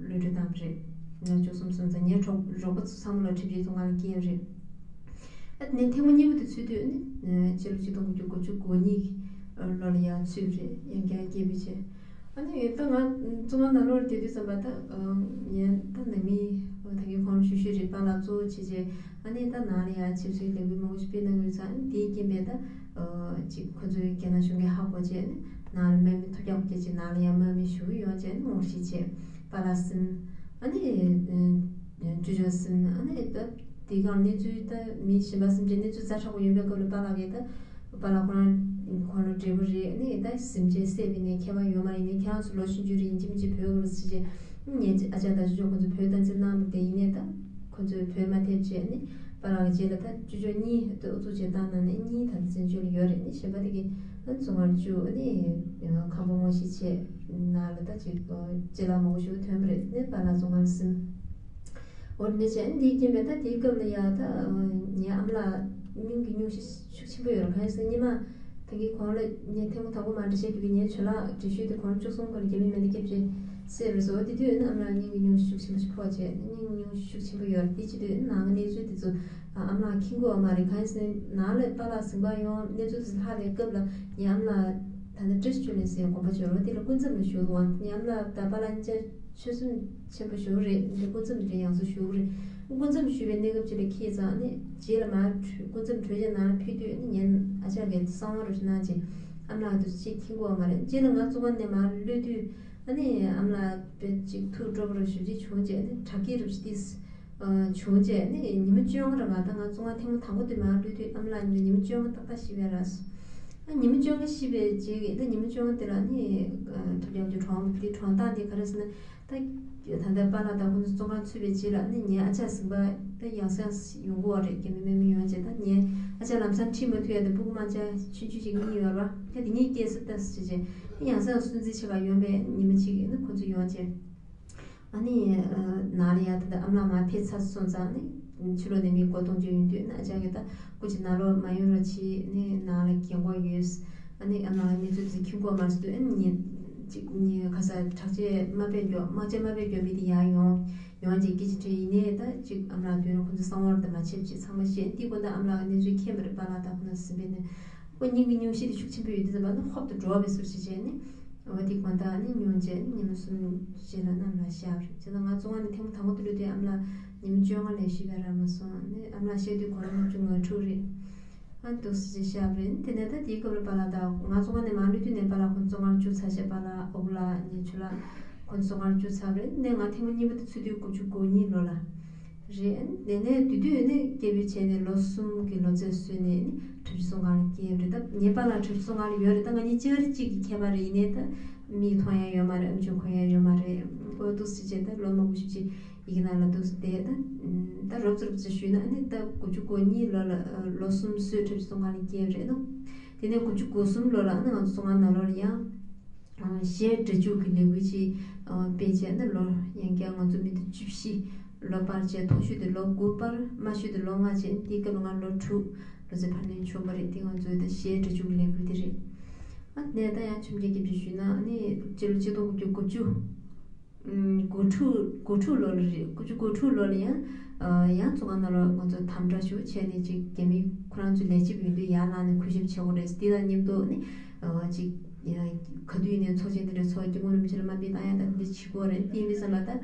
གློད་བཀྲོལ་བཏང་བ་རེད། ང་བཅུ་གསུམ་སོང་ཙང་ངའི་གྲོགས་རོགས་པ་ཚོ་ཚང་མ་ལོ་ཁྲིམས་ཀྱི་བཙོན་ཁང་ལ་སྐྱེལ་བ་རེད། ཨ་དེ་ནས་ཐེངས་མ་གཉིས་པ་དེ་ཚུད་དུས་ནི་སྤྱི་ལོ་ཆིག་སྟོང་དགུ་བརྒྱ་དགུ་བཅུ་གོ་གཉིས་ལོ་ལ་ཡར་ཚུད་པ་རེད། ཡང་བསྐྱར་སྐྱེལ་བ་བྱས། ཨ་ནི་ད་ང་བཙོན་ཁང་ནང་ལོགས་ལ་བསྡད་དུས་ཙམ་པ་ད་ངས་ད་ནང་མི་ད་གིན་གོང་ལ་ཞུ་ཞུས་རེད། པཱ་ལགས་གཙོ་བོ་བྱས་བྱས། ཨ་ནི་ད་ནང་ལ་ཡང་ཆབ་སྲིད་ལས་འགུལ་མང་པོ་ཞིག་སྤེལ་གནང་ཡོད་ཙང་དེའི་རྐྱེན་པས་ད་ཅིག་ཁོ་ཚོའི་རྒྱ་ནག་གཞུང་གིས་ཧ་གོ་བྱས་ནི་ནང་ལ་དམག་མི་ཐོ་རྒྱག་པ་བྱས་ཅིག་ནང་ལ་ཡང་དམག་མི་ཞུ་གི་ཡོང་བྱས་ནི་ངོ་ཤེས་བྱས་པཱ་ལགས་ཟིན། ཨ་ནི་ཅོ་ཅོ་ཟིན། ཨ་ནི་ད་དེའི་སྒང་གནས་ཚུལ་ད་མི་གཞན་པ་སེམས་ཅན་གནས་ཚུལ་ཛ་དྲག་པོ་ཡོད་པའི་སྐབས་ལ་པཱ་ལགས་ཀྱིས་ད་པཱ་ལགས་ཁོ་རང་ཁོང་ལ་འབྲས་བུ་རེད། ཨ་ནི་ད་ཟིན་བྱས་བསད་པ་ཡིན་ནའི་ཁྱད་པར་ཡོད་མ་རེད། ཡིན་ནའི་ཁྱེད་རང་ཚོ་ལོ་ཆུང་ཆུང་རེད། ཡིན་གཅིག་མིན་གཅིག་བོད་དགོས་རེད་ཟེར་བྱས། ངའི་ཨ་ཅག་དང་ཅོ་ཅོ་ཁོ་ཚོས་བོད་བདག་འཛིན་གནང་བ་དེ་ཡིན་ནའི་ད་ཁོ་ཚོས་བོད་མ་ཐེབས་བྱས་ནི་པཱ་ལགས་ཀྱི་རྗེས་ལ་ད་ཅོ་ཅོ་གཉིས་ད་ཨུ་ཚུགས་བྱས་བཏང་གནང་ནས་གཉིས་ད་ལྟ་བཙན་བྱོལ་ལ་ཡོད་རེད། ནི་གཞན་པ་དེ་གི་ཨ་བཙོན་ཁང་བཅུག་ནི་ཁང་པ་ངོ་ཤེས་བྱས་ནང་ལ་ད་ཅིག་ཅི་ལ་མང་པོ་ཞིག་ཐོན་པ་རེད། ནི་པཱ་ལགས་བཙོན་ཁང་ལ་ཟིན། འོ་ནི་བྱས་ནི་དེའི་རྐྱེན་པས་ད་དེའི་སྐབས་ལ་ཡ་ད་ངའི་ཨ་མ་ལགས་སྙིང་གི་སྙུང་གཞི་ཤུགས་ཆེན་པོ་ཡོད་རེད། གང་ཡིན་ཟེར་ན་སྔོན་མ། ད་གིན་གོང་ལ་ངས་ཐེངས་མ་དང་པོ་མ་འདྲི་བཤད་རྒྱུ་གི་ངའི་ཇོ་ལགས་འདྲི་ཤོས་དེ་གོང་ལ་བཅུ་གསུམ་གོང་ལ་རྒྱ་མིའི་མེ་མདའ་བརྒྱབ་བྱས་བསད་པ་རེད་ཟེར། འོ་དེ་དུས་ཨ་མ་ལགས་སྙིང་གི་སྙུང་གཞི་ཤུགས་ཆེན་པོ་ཞིག་ཕོག་བྱས་སྙིང་སྙུང་གཞི་ཤུགས་ཆེན་པོ་ཡོད་རེད། དེ་བྱེད་དུས་ནང་གི་གནས་ཚུལ་དེ་ཚོ་ཨ་མ་ལགས་མཁྱེན་གྱི་ཡོད་མ་རེད། གང་ཡིན་ཟེར་ན་ནང་ལ་པཱ་ལགས་ཟིན་པར་ཡོང་གནས་ཚུལ་དེ་ཚོ་ལྷག་པའི་སྐབས་ལ་ངའི་ཨ་མ་ལགས་ད་ལྟ་བཀྲ་ཤིས་ཆོས་གླིང་ཟེར་དགོན་པ་ཅིག་ཡོད་རེད། དེ་ལ་སྐུ་མཚམས་ལ་བཞུགས་འདུག་ངའི་ཨ་མ་ལགས་དང་པཱ་ལགས་གཉིས་ཆ་ཆོས་སེམས་ཆེན་པོ་ཞེ་པོ་རེད། འདི་སྐུ་མཚམས་འདི་ཡང་སུ་ཞུ་གི་རེད། སྐུ་མཚམས་ཞུ་བའི་གནས་སྐབས་ཅིག་ལ་ཁྱེད་ཚང་ནི་རྗེས་ལ་མར་སྐུ་མཚམས་གྲོལ་རྗེས་ནང་ལ་ཕེབས་དུས་ནི་ངའི་ཨ་ཅག་གིས་གསང་བ་རུ་གནང་རྗེས་ཨ་མ་ལགས་དུ་ཅིག་མཁྱེན་གྱི་ཡོད་མ་རེད། རྗེས་ལ་ང་བཙོན་ཁང་ནས་མར་གློད་དུས་ཨ་ནི་ཨ་མ་ལགས་དཔེ་ཅིག་ཐུགས་སྤྲོ་པོ་རུ་ཞེ་པོ་ཅིག་བྱུང་རྗེས་ནི་དྲག་སྐྱེད་རུ་ཅིག་ཏིས་བྱུང་རྗེས་ནི་ཉི་མ་བཅོ་ལྔ་ར་མ་ད་ང་བཙོན་ཁང་ཐེངས་མ་དང་པོ་དེ་མར་གློད་དུས་ཨ་མ་ལགས་ཉི་མ་བཅོ་ལྔ་ཏག་ཏག་ཤི་བས་ར། ད་ཉི་མ་བཅོ་ལྔ་ཤི་བའི་རྗེས་ཀྱི་ད་ཉི་མ་བཅོ་ལྔ་དེ་ལ་ནི་ཐབས་ཡག་གི་གྲོངས་དེ་གྲོངས་སྟངས་དེ་ག་རེ་ཟེར་ན། ད་ད་ལྟ་པཱ་ལགས་དང་ཁོང་ཚོ་བཙོན་ཁང་ཚུད་པའི་རྗེས་ལ་ནི་ངའི་ཨ་ཅག་ཟིན་པ་ད་ཡང་སེ་ཡང་ཡོང་གི་ཡོད་རེད། རྒྱ་མི་དམག་མི་ཡོང་རྗེས་ད་ངའི་ཨ་ཅག་ལམ་སང་ཁྲིད་མ་ཐུབ་ཡ་དེ་སྤུ་གུ་དམར་ཆ་ཆུང་ཆུང་ཅིག་གཉིས་ཡོད་རེད་པ། ད་དེ་གཉིས་སྐྱེལ་ས་ལྟ་ཟེར་བྱས་ད་ཡང་སེ་ཡང་སུན་གཙེར་བྱེད་ག་ཡོང་པས་ཉི་མ་གཅིག་ནི་ཁོང་ཚོ་ཡོང་རྗེས། ཨ་ནི་ནང་ལ་ཡ་ད་ལྟ་ཨ་མ་ལགས་མར་ཕེབས་ཚར་སོང་ཙང་ནི་ཕྱི་ལོགས་ནས་མི་མགོ་གཏོང་རྒྱུ་ཡོང་དུས་ན་ཨ་ཅག་གིས་ད་སྐུ་མཁྱེན་ནང་ལོགས་མ་ཡོང་རོགས་གྱིས། ནི་ནང་ལ་རྒན་གོག་ཡོད། ཨ་ནི་ཨ་མ་ལགས་གནས་ཚུལ་དེ་མཁྱེན་གྱི་ཡོད་མ་རེད་ཟེར་དུས་ཨ་ནི་ངས་ཅིག་ངས་ཁ་སང་དྲག་ཆས་དམག་དཔེ་མགྱོགས་དམག་ཆས་དམག་དཔེ་མགྱོགས་མི་དེ་ཡར་ཡོང་ཡོང་རྗེས་སྐད་ཆ་དྲིས། ཡིན་ནའི་ད་ཅིག་ཨ་མ་ལགས་མདུན་ལ་ཁོང་ཚོ་གསང་བ་རེད་ད་མ་བྱེད་ཅེས་ཚང་མ་བཤད། འདི་དགོང་དག་ཨ་མ་ལགས་གནས་ཚུལ་མཁྱེན་པ་རེད། པཱ་ལགས་དང་ཁོང་ཚོ་ཟིན་པའི་ནི། ཁོ་སྙིང་གི་སྙུང་གཞི་དེ་ཤུགས་ཆེན་པོ་ཡོད་དུས་ཙམ་པ་ནི་ཧོབ་ཏེ་འགྲོ་བའི་ཟུར་ཞིག་བྱས་ནས། འོ་དེ་དགོང་དག་ནི་སྙུང་རྗེས་ཉི་མ་གསུམ་རྗེས་ལ་ཨ་མ་ལགས་གཤགས་པ་རེད། བྱས་ཙང་ང་བཙོན་ཁང་ནས་ཐེངས་མ་དང་པོ་དེ་འགྲོ་དུས་ཨ་མ་ལགས་ཉི་མ་བཅོ་ལྔ་ལས་བཞི་བས་རག་མ་སོང་། ནི་ཨ་མ་ལགས་གཤགས་དུས་ཁོ་རང་ལྔ་བཅུ་ང་དྲུག་རེད། ཨ་འདུག་སེ་བྱས་གཤགས་པ་རེད། དེ་ནས་ད་དེའི་སྐབས་ལ་པཱ་ལགས་དང་ང་བཙོན་ཁང་ནས་མར་ལུས་དུས་ནས་པཱ་ལགས་ཁོང་བཙོན་ཁང་བཅུག་ཚར་བྱས། པཱ་ལགས་ཨོ་ལགས་ངའི་ཇོ་ལགས་ཁོང་བཙོན་ཁང་བཅུག་ཚར་བ་རེད། ནས་ང་ཐེངས་མ་གཉིས་པ་དེ་ཚུད་དུས་དགུ་བཅུ་གོ་གཉིས་ལོ་ལ། རེད། དེ་ནས་དེ་དུས་ནི་སྐད་འབོད་བྱས་ནས་ལོ་གསུམ་གྱི་ལོ་ཚད་བཟོས་ནས་ནི་བྲག་ཕུག་བཙོན་ཁང་ལ་བསྐྱལ་བ་རེད། ད་ངའི་པཱ་ལགས་བྲག་ཕུག་བཙོན་ཁང་ལ་ཡོད་རེད། ད་ང་གཉིས་ཅིག་གཅིག་གི་ཁྱད་པར་རེད། ཡིན་ནའི་ད་མིག་མཐོང་ཡ་ཡོད་མ་རེད། ཨམ་ཅོག་གོ་ཡ་ཡོད་མ་རེད། འོ་འདུག་སེ་བྱས་ད་ལོ་མང་པོ་ཞིག་ཅིག་ཡི་གེ་ནང་ལ་འདུག་སེ་བསྡད། ད་ད་རོབ་ཙམ་རོབ་ཙམ་ཞུས་ན་ནི་ད་དགུ་བཅུ་གོ་གཉིས་ལོ་ལ་ལོ་གསུམ་བཟོས་བྲག་ཕུག་བཙོན་ཁང་ལ་བསྐྱལ་བ་རེད་ནོ། དེ་ནས་དགུ་བཅུ་གོ་གསུམ་ལོ་ལ་ནི་ང་ཚོ་བཙོན་ཁང་ནང་ལོགས་ལ་ཡང་། གཞས་སྒྲ་འཇུག་གི་ལས་འགུལ་ཅིག་སྤེལ་བྱས་ནས་ལོ་ཡང་བསྐྱར་ང་ཚོ་མི་དེ་བཅུ་བཞི། ལོ་སྤར་བྱས་མཐོ་ཤོས་དེ་ལོ་དགུ་སྤར། དམའ་ཤོས་དེ་ལོ་ལྔ་བྱས། དེའི་སྐབས་ལ་ང་ལོ་དྲུག་ལོ་ཚད་ཕར་ལེན་བྱུང་བ་རེད། དེ་ང་ཚོའི་ད་གཞས་སྒྲ་འཇུག་གི་ལས་འགུལ་དེ་རེད། ཨ་ནས་ད་ཡང་ཆུང་ཆུང་སྐད་ཆ་ཞུས་ན་ཨ་ནི་སྤྱི་ལོ་ཆིག་སྟོང་དགུ་བརྒྱ་དགུ་བཅུ། དགུ་དྲུག་དགུ་དྲུག་ལོ་ལ་རེད། དགུ་བཅུ་གོ་དྲུག་ལོ་ལ་ཡང་ཡང་བཙོན་ཁང་ནང་ལ་ང་ཚོ་དམ་དྲག་ཞུ་བྱས་ནས་ཅིག་རྒྱ་མི་ཁོ་རང་ཚོ་ལས་བྱེད་པ་ཡིན་དུས་ཡར་ལངས་ནས་གུས་ཞབས་བྱེད་དགོས་རེད། དེ་དང་མཉམ་དུ་ནི་ཅིག་ག་དུས་ནས་ཚོགས་ཆེན་དེ་འདྲ་ཚོགས་སྐྱབས་མགོན་རིན་པོ་ཆེ་ལ་དམའ་འབེབས་བཏང་ཡ་དང་དེ་འདྲ་བྱེད་དགོས་རེད། དེ་ཡིན་པའི་ཙམ་པ་ད་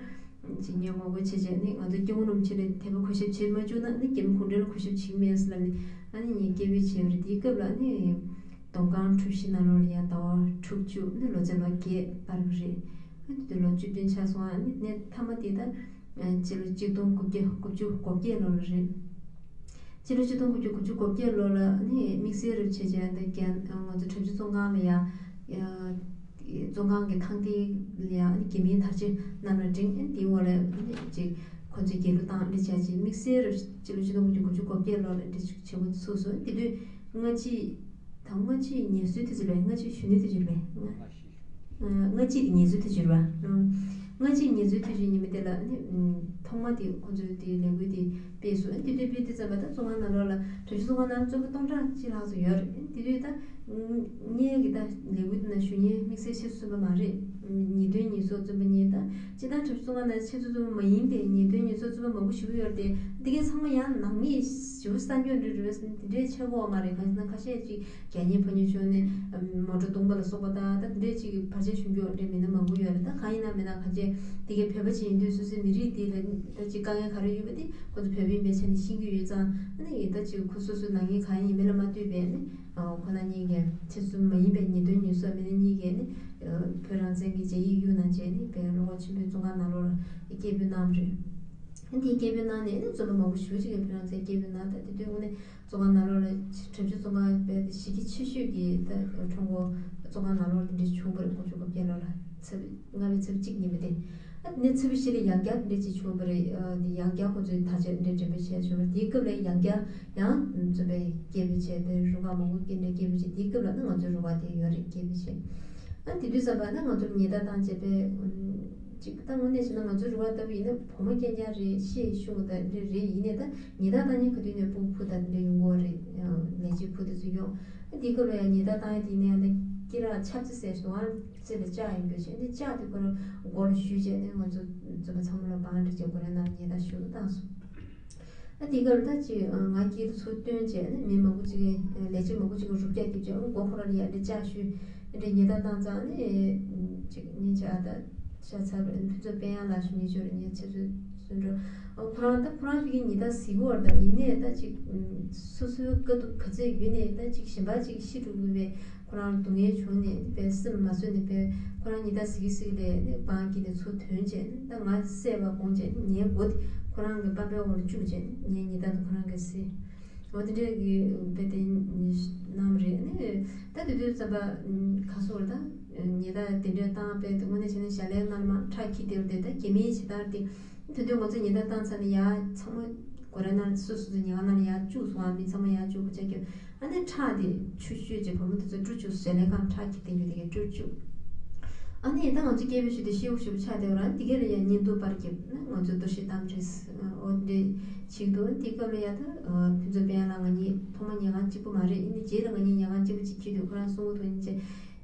ཅིག་ངས་ངོ་རྒོལ་བྱས་བྱས་ནི་ང་ཚོ་སྐྱབས་མགོན་རིན་པོ་ཆེ་ལ་དད་པ་གུས་ཞབས་བྱེད་མ་བཅུག་ན་ནི་རྒྱ་མི་གུང་ཁྲན་ལ་གུས་ཞབས་བྱེད་ཀྱི་མེད་ཟེར་ལབ་ནས་ཨ་ནི་ངས་སྐད་འབོད་བྱས་པ་རེད། དེའི་སྐབས་ལ་ནི། སྡོམ་ཁང་གྲུ་བཞི་ནང་ལོགས་ལ་ཡ་ཟླ་བ་དྲུག་ཅུ་ནི་ལོ་ཚད་ལོ་བརྒྱད་སྤར་བ་རེད། ཨ་དེ་དུས་ལོ་བཅུ་བདུན་ཆགས་སོང་། ཨ་ནི་ནས་མཐའ་མ་དེ་ད་སྤྱི་ལོ་ཆིག་སྟོང་དགུ་བརྒྱ་དགུ་བཅུ་གོ་བརྒྱད་ལོ་ལ་རེད། སྤྱི་ལོ་ཆིག་སྟོང་དགུ་བརྒྱ་དགུ་བཅུ་གོ་བརྒྱད་ལོ་ལ་ནི་དམིགས་བསལ་རབ་བྱས་བྱས་ད་རྒན་ང་ཚོ་བྲག་ཕུག་བཙོན་ཁང་ལ་ཡ་བཙོན་ཁང་གི་ཐང་སྟེང་ལ་ཡ་ནི་རྒྱ་མིའི་དར་ཆ་གནམ་ལ་བསྒྲེངས། ཨ་དེའི་འོག་ལ་ནི་ཅིག་ཁོ་ཚོས་རྒྱལ་གླུ་བཏང་འདྲ་བྱས་ཅིག་དམིགས་བསལ་རབ་སྤྱི་ལོ་ཆིག་སྟོང་དགུ་བརྒྱ་དགུ་བཅུ་གོ་བརྒྱད་ལོ་ལ་འདྲ་ཅིག་བྱེད་འགོ་ཚུགས་སོང་། དེ་དུས། སྔ་ཕྱི། དང་སྔ་ཕྱི་ངལ་གསོའི་དུས་ཚོད་རེད། སྔ་ཕྱི་གཞོན་ནུའི་དུས་ཚོད་རེད། སྔ་སྔ་ཕྱི་དེ་ངལ་གསོའི་དུས་ཚོད་རེད་པ། སྔ་ཕྱི་ངལ་གསོའི་དུས་ཚོད་ཉི་མ་དེ་ལ་ནི་ཐོག་མ་དེ་ཁོ་ཚོས་དེ་ལས་འགུལ་དེ་སྤེལ་སོང་། དེ་དུས་སྤེལ་དུས་ཙམ་པ་ད་བཙོན་ཁང་ནང་ལོགས་ལ་བྲག་ཕུག་བཙོན་ཁང་ནང་བཙོན་པ་སྟོང་ཕྲག་གཅིག་ལྷག་ཙམ་ཡོད་རེད། དེ་དུས་ད་ངའི་གི་ད་ལས་འགུལ་དེ་ནང་ཞུགས་མཁན་དམིགས་བསལ་ཆེད་དུ་བཙོན་པ་མ་རེད། ཉེས་དོན་ཉེས་གསོག་བཙོན་པ་གཉིས་ད་སྤྱིར་བཏང་བྲག་ཕུག་བཙོན་ཁང་ནང་ཆེད་དུ་བཙོན་པ་མ་ཡིན་པའི་ཉེས་དོན་ཉེས་གསོག་བཙོན་པ་མང་པོ་ཞིག་ཡོད་རེད་དེ། འདི་གའི་ཚང་མ་ཡང་ནག་ཉེས་ཞེ་པོ་བསགས་རྒྱུ་འདྲ་རེད་པས་དེ་འདྲའི་ཆགས་ཀྱི་ཡོད་མ་རེད། གང་ཡིན་ཟེར་ན་ཁ་ཤས་ཅིག་རྒྱག་ཉེས་ཕོག་ཉེས་བྱུང་ནས་མོ་ཊ་བརྡུངས་པ་ལ་སོགས་པ་དང་ད་དེ་འདྲའི་ཅིག་བར་ཆད་བྱུང་རྒྱུ་འདྲ་མི་སྣ་མང་པོ་ཡོད་རེད། ད་གང་ཡིན་ན་མིན་ན་གང་ཅི་དེ་གའི་བོད་པ་ཅིག་ཡིན་དུས་སོ་སོའི་མི་རིགས་འདི་ལ་ད་ཅིག་དཀའ་ངལ་ག་རེ་ཡོད་པ་དེ་ཁོ་ཚོ་བོད་པ་ཡིན་པའི་ཆ་ནས་ཤེས་ཀྱི་ཡོད་ཙང་ཨ་ནི་ད་ཅིག་ཁོ་སོ་སོའི་ནག་ཉེས་གང་ཡིན་མིན་ལ་མ་ལྟོས་པའི་ནི་ཁོ་ན་གཉིས་ཀའི་ཆེད་དུ་མ་ཡིན་པའི་ཉེས་དོན་ཉེས་གསོག་མི་སྣ་གཉིས་ཀས་ནི་བོད་རང་བཙན་གྱི་རྒྱ་ཡིག་གཡུག་གནང་བྱས་ནི་བོད་བློ་ཁོག་ཆེན་པོས་བཙོན་ཁང་ནང་ལོགས་ལ་སྐད་འབོད་གནང་བ་རེད། དེའི་སྐད་འབོད་གནང་ནས་ནི་བཙོན་པ་མང་པོ་ཞེ་པོ་ཅིག་གིས་བོད་རང་བཙན་སྐད་འབོད་གནང་། ད་དེ་དུས་དངོས་གནས་བཙོན་ཁང་ནང་ལོགས་ལ་བྲག་ཕུག་བཙོན་ཁང་དཔེ་གཞི་རྒྱ་ཆེ་ཤོས་ཀྱི་ད་ཁྲོམ་སྐོར་བཙོན་ཁང་ནང་ལོགས་ལ་དེ་འདྲ་བྱུང་བ་རེད། དགུ་བཅུ་གོ་བརྒྱད་ལོ་ལ་ཚེས་ལྔ་པའི་ཚེས་གཅིག་ཉིན་མོ་དེ། ཨ་དེ་ནས་ཚེས་པ་བཞི་ལ་ཡང་བསྐྱར་དེ་འདྲ་ཅིག་བྱུང་བ་རེད། ཨ་དེ་ཡང་བསྐྱར་ཁོ་ཚོས་དར་ཆ་དེ་འདྲ་འགྲེམས་སྤེལ་བྱས་བྱུང་བ་རེད། དེའི་སྐབས་ལ་ཡང་བསྐྱར་ཡང་བཙོན་པས་སྐད་འབོད་བྱས་པའི་རུ་ཁག་མང་པོ་སྐད་འདྲ་སྐད་འབོད་བྱས་དེའི་སྐབས་ལ་ནི་ང་ཚོའི་རུ་ཁག་དེ་ཡོད་རེད་སྐད་འབོད་བྱས། ཨ་དེ་དུས་ཙམ་པ་ན་ང་ཚོར་ཉེས་རྡུང་བཏང་བྱས་པས། ཅིག་ད་དངོས་གནས་བྱས་ན་ང་ཚོའི་རུ་ཁག་ལྟ་བུ་ཡིན་ན་བུ་མོ་རྐྱང་རྐྱང་རེད། ཤེས་ཤུང་ད་རེ་རེ་ཡིན་ནས་ད་ཉེས་རྡུང་བཏང་མཁན་ག་དུས་ནས་སྤུ་གུ་བུ་ད་དེ་འདྲ་ཡོང་གི་ཡོད་རེད། ལས་བྱེད་བུ་དེ་ཚོ་ཡོང་། ཨ་དེའི་སྐབས་ལ་ཡང་ཉེས་རྡུང་བཏང་ཡ་དེ་ཡིན་ན་ཡང་ད་སྐེ་རགས་ཆབ་རྩེ་ཟེར་སོང་ཨ། རྩེ་ལ་ལྕགས་ཡིན་པའི་ཆེད་ནས་ལྕགས་དེ་ཁོ་རང་མགོ་ལ་གཞུས་བྱས་ནས་ང་ཚོ་བཙོན་པ་ཚང་མ་ལ་བང་སྒྲིག་བྱས་སྒོ་རའི་ནང་ཉེས་རྡུང་ཞུ་བཏང་སོང་། ཨ་དེའི་སྐབས་ལ་ད་ཅིག་ང་སྐྱིད་ཚུར་བཏོན་བྱས་ནས་མི་མང་པོ་ཅིག་གིས་ལས་བྱེད་མང་པོ་ཅིག་གིས་རུབ་རྒྱག་རྒྱབ་བྱས་ཨ་མགོ་ཁོ་རང་ལ་ཡར་འདྲ་ལྕགས་གཞུས་འདྲ་ཉེས་རྡུང་བཏང་ཙང་ནི་ཅིག་ཉིན་ཅིག་ཨ་ད་ཤ་ཚ་བའི་ཕུན་ཚོགས་དཔལ་དབྱངས་ལགས་ཞུ་ཉེ་ཆོས་རེད། ངའི་ཆེད་དུ་གསོལ་འགྲོ། ཨ་ཁོ་རང་ད་ཁོ་རང་ཕ་གིའི་ཉེས་རྡུང་གཟིགས་ཀྱི་ཡོད་རེད། ད་ཡིན་ནའི་ད་ཅིག་སོ་སོའི་དཀའ་སྡུག་ག་ཚོད་ཡོད་ནའི་ད་ཅིག་གཞན་པ་ཅིག་ཤི་འགྲོ་དགོས་པའི་ཁོ་རང་ལ་སྡུག་བསྔལ་བྱུང་ནས་དཔེ་སེམས་མ་བཟོད་ནས་དཔེ་ཁོ་རང་ཉེས་རྡུང་གཟིགས་གཟིགས་ལས་ནི་བང་དཀྱིལ་ནས་ཚུར་ཐོན་བྱས་ནས་ད་ང་བསད་པ་དགོངས་བྱས་ནས་ངའི་མགོ་དེ་ཁོ་རང་གི་པང་པའི་འོག་ལ་བཅུག་བྱས་ནས་ངའི་ཉེས་རྡུང་དེ་ཁོ་རང་གིས་གཟིགས། འོ་དེ་འདྲས་ཀྱི་དཔེ་དེ་གནང་བ་རེད། ཨ་ནི་ད་དེ་དུས་ཙམ་པ་ག་སོགས་རེད། ད་ཉེས་རྡུང་དེ་འདྲས་བཏང་བས་དངོས་གནས་བྱས་ན་ཞལ་ལས་ནང་ལ་མར་ཁྲག་འཁྱིལ་བསྡད་པ་དེ་ད་གད་མོའི་ཇི་ལྟར་དེ། དེ་དུས་ང་ཚོ་ཉེས་རྡུང་བཏང་ཚར་ནས་ཡར་ཚང་མ་སྒོ་རའི་ནང་ལ་སོ་སོ་སོ་ཉལ་ཁང་ནང་ལ་ཡར་བཅུག་སོང་ཨ། མི་ཚང་མ་ཡར་བཅུག་སྐུ་ཕྱྭ་སྐྱབས། ཨ་ནི་ཁྲག་དེ་ཆུ་བཤོས་བྱས་བུ་མོ་དེ་ཚོ་འགྲོ་བཅུག་ཞལ་ལས་ཁང་ཁྲག་འཁྱིལ་བསྡད་རྒྱུ་དེ་གས་འགྲོ་བཅུག་ཨ་ནི་ད་ང་ཚོ་སྐད་འབོད་ཞུས་ཏེ་ཤེའུ་ཤེའུ་ཆགས་བསྡད་པ་ར། དེ་གས་ལ་ཡང་བརྙན་ཐུང་པར་བརྒྱབ་ན་ང་ཚོ་གཏོར་བཤིག་བཏང་བ་རེད། འོ་དེ་འདྲས་བྱེད་ཀྱི་འདུག་དེའི་སྐབས་ལ་ཡ་ད་ཕུན་ཚོགས་དཔལ་དབྱངས་ལགས་ང་གཉིས་ཐོག་མ་ཉལ་ཁང་གཅིག་པུ་མ་རེད། ཡིན་ནའི་རྗེས་ལ་ང་གཉིས་ཉལ་ཁང་གཅིག་པུ་གཅིག་འཁྱེར་དུས་ཁོ་རང་གསུང་གི་འདུག་ཡིན་ཅེ།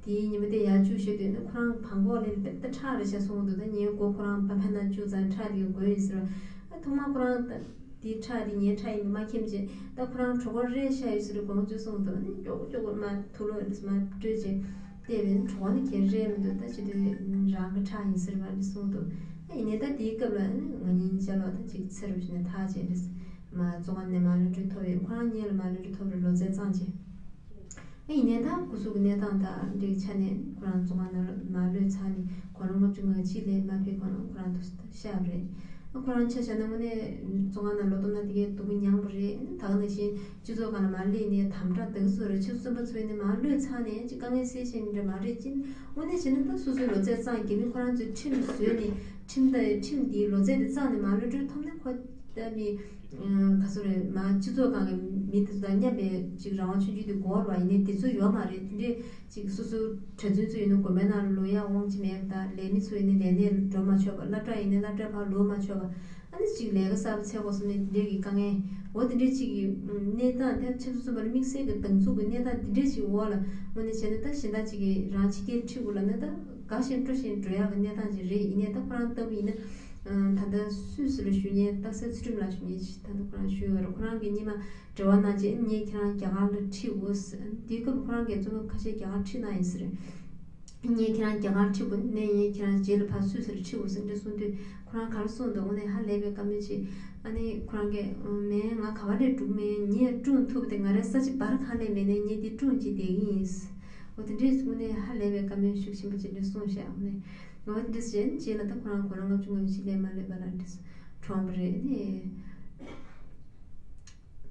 དེའི་ཉི་མ་དེ་ཡར་བཅུག་ཤོད་དུས་ནི་ཁོ་རང་བང་གོག་ལས་ལ་དཔེ་ད་ཁྲག་རེད་ཤག་གསུང་གི་འདུག་ད་ངའི་མགོ་ཁོ་རང་པ་ཕན་ན་བཅུག་ཙང་ཁྲག་དེ་གས་འགོས་ཡིན་ཟེར་བ། ཨ་ཐོག་མར་ཁོ་རང་ད་དེའི་ཁྲག་དེ་ངའི་ཁྲག་ཡིན་པ་མ་མཁྱེན་བྱས། ད་ཁོ་རང་གྲོད་ཁོག་རས་ཤ་ཡོད་ཟེར་དུས་དགོང་མོ་ཚོས་གསུང་གི་འདུག་ཨ་ནི་མགྱོགས་མགྱོགས་མར་དུག་ལོག་འདྲ་མར་སྤྲོད་བྱས་བལྟས་པས་ནི་གྲོད་ཁོག་ནི་གས་རས་མི་འདུག་ད་བྱེད་དུས་རང་གི་ཁྲག་ཡིན་ཟེར་བ་འདྲ་གསུང་གི་འདུག་ཨ་ཡིན་ནའི་ད་དེའི་སྐབས་ལ་ཨ་ནི་ང་གཉིས་ཅ་ལག་ད་ཅིག་ཚེ་རབས་ཤིག་ནས་ཐག་བཅད་འདྲ་མར་བཙོན་ཁང་ནས་མར་གློད་གྲོལ་ཐོབ་ཡོད། ཁོ་རང་གཉིས་ལ་མར་གློད་གྲོལ་ཐོབ་རེད། ལོ་ཚད་ཙམ་བྱས། ཨ་ཡིན་ནའི་ད་སྐུ་གཟུགས་ཀྱི་གནས་སྟངས་དང་འདྲའི་ཆ་ནས་ཁོ་རང་བཙོན་ཁང་ནང་ལ་མར་གློད་ཚར་ནས་དགུང་ལོ་ལྔ་བཅུ་ང་གཅིག་ལས་མ་ཕེབས་གོང་ལ་ཁོ་རང་ཐུག་ཤི་བ་རེད། ཨ་ཁོ་རང་ཆ་བཞག་ན་དངོས་གནས་བཙོན་ཁང་ནང་ལོག་སྡོམ་ན་དེ་གའི་སྡུག་པོ་མྱངས་པ་རེད། ད་ག་ནང་བཞིན་སྤྱི་ཚོགས་སྒང་ལ་མར་སླེབས་ནས་དམ་དྲག་དེ་ག་ཚོད་རེད། ཆབ་སྲིད་བཙོན་པ་ཚོ་ཡིན་ནའི་མར་གློད་ཚར་ནས་ཅིག་དཀའ་ངལ་སེལ་ཤེས་ནི་འདྲ་མ་རེད། ཅིག་དངོས་གནས་བྱས་ན་ད་སོ་སོའི་ལོ་ཚད་ཙམ་གྱིས་ནི་ཁོ་རང་ཚོའི་ཁྲིམས་བཟོས་ནས་ཁྲིམས་དང་ཁྲིམས་འདིའི་ལོ་ཚད་དེ་ཙམ་ནས་མར་གློད་གྲོལ་ཐོབ་ན་ཁོ་ད་མི། ག་ཚོད་རེད། མར་སྤྱི་ཚོགས་སྒང་གི་མི་དེ་ཚོ་དང་མཉམ་པའི་ཅིག་རང་དབང་ཆུང་ཆུང་དེ་དགོས་རེད་བ། ཡིན་ནའི་དེ་ཚོ་ཡོད་མ་རེད། དེ་འདྲས་ཅིག་སོ་སོའི་གྲྭ་བཙུན་ཚོ་ཡིན་ན་དགོན་པའི་ནང་ལོག་ཡག་དབང་ཆ་མེད་པ་དང་། ལས་མི་ཚོ་ཡིན་ན་ལས་གནས་འགྲོ་མ་ཆོག་པ། སློབ་གྲྭ་ཡིན་ན་སློབ་གྲྭ་ཕར་ལོག་མ་ཆོག་པ། ཨ་ནི་ཅིག་ལས་ཀ་གསར་པ་འཚོལ་དགོས་བསམ་ནའི་དེ་འདྲས་ཀྱི་དཀའ་ངལ། འོ་དེ་འདྲས་ཅིག་གི་གནས་སྟངས་དེ་ཆབ་སྲིད་བཙོན་པ་ལ་དམིགས་བསལ་གྱི་སྡང་ཟུག་གི་གནས་སྟངས་དེ་འདྲས་ཅིག་འོག་ལ་དངོས་གནས་བྱས་ན་ད་གཞན་དག་ཅིག་གིས་རང་ཕྱི་རྒྱལ་ཁྲིད་དགོས་ལབ་ན་ད་དགའ་བཞིན་སྤྲོ་བཞིན་འགྲོ་ཡག་གི་གནས་སྟངས་ཅིག་རེད། ཡིན་ནའི་ད་ཁོ་རང་ལྟ་བུ་ཡིན་ན། ད་ལྟ་སུད་སི་ལ་བཞུགས་མཁན་སྟག་འཚེར་ཚུལ་ཁྲིམས་ལགས་ཞུ་མཁན་ཞིག་ད་ལྟ་ཁོ་རང་བཞུགས་ཡོད་རེད། ཁོ་རང་གིས་སྔོན་མ་འབྲེལ་བ་གནང་རྗེས་ངས་ཁྱེད་རང་རྒྱ་གར་ལ་ཁྲིད་དགོས་ཟེར། དེའི་སྐབས་ཁོ་རང་གིས་རྩོམ་པ་ཁ་ཤས་རྒྱ་གར་ཁྲིད་གནང་ཡིན་ཟེར། ངས་ཁྱེད་རང་རྒྱ་གར་ཁྲིད་དགོས། ནས་ངས་ཁྱེད་རང་རྗེས་ལ་ཕར་སུད་སི་ལ་ཁྲིད་དགོས་ཟེར་འདྲ་གསུངས་དུས་ཁོ་རང་ག་རེ་གསུངས་འདུག་དངོས་གནས་ཧ་ལས་པའི་བཀའ་མོལ་ཅིག་ཨ་ནི་ཁོ་རང་གིས་མེད་ང་ག་བ་ལས་འགྲོ་གི་མེད། ངས་སྲུང་ཐུབ་པ་དེ་ང་རའི་ས་ཆ་བར་གང་ལས་མེད་ནས་ངས་འདི་སྲུང་བྱེད་བསྡད་ཀྱི་ཡིན། འོ་དེ་འདྲས་དངོས་གནས་ཧ་ལས་པའི་བཀའ་མོལ་ཤུགས་ཆེན་པོ་ཅིག་འདྲ་གསུངས་ཤག་དངོས་གནས། འོ་དེ་འདྲས་བྱས་ནས་རྗེས་ལ་ད་ཁོ་རང་དགུང་ལོ་ལྔ་བཅུ་ང་བཞི་ལས་མ་སླེབས་པ་ལ་འདྲས་གྲོངས་པ་རེད། ཨ་ནི།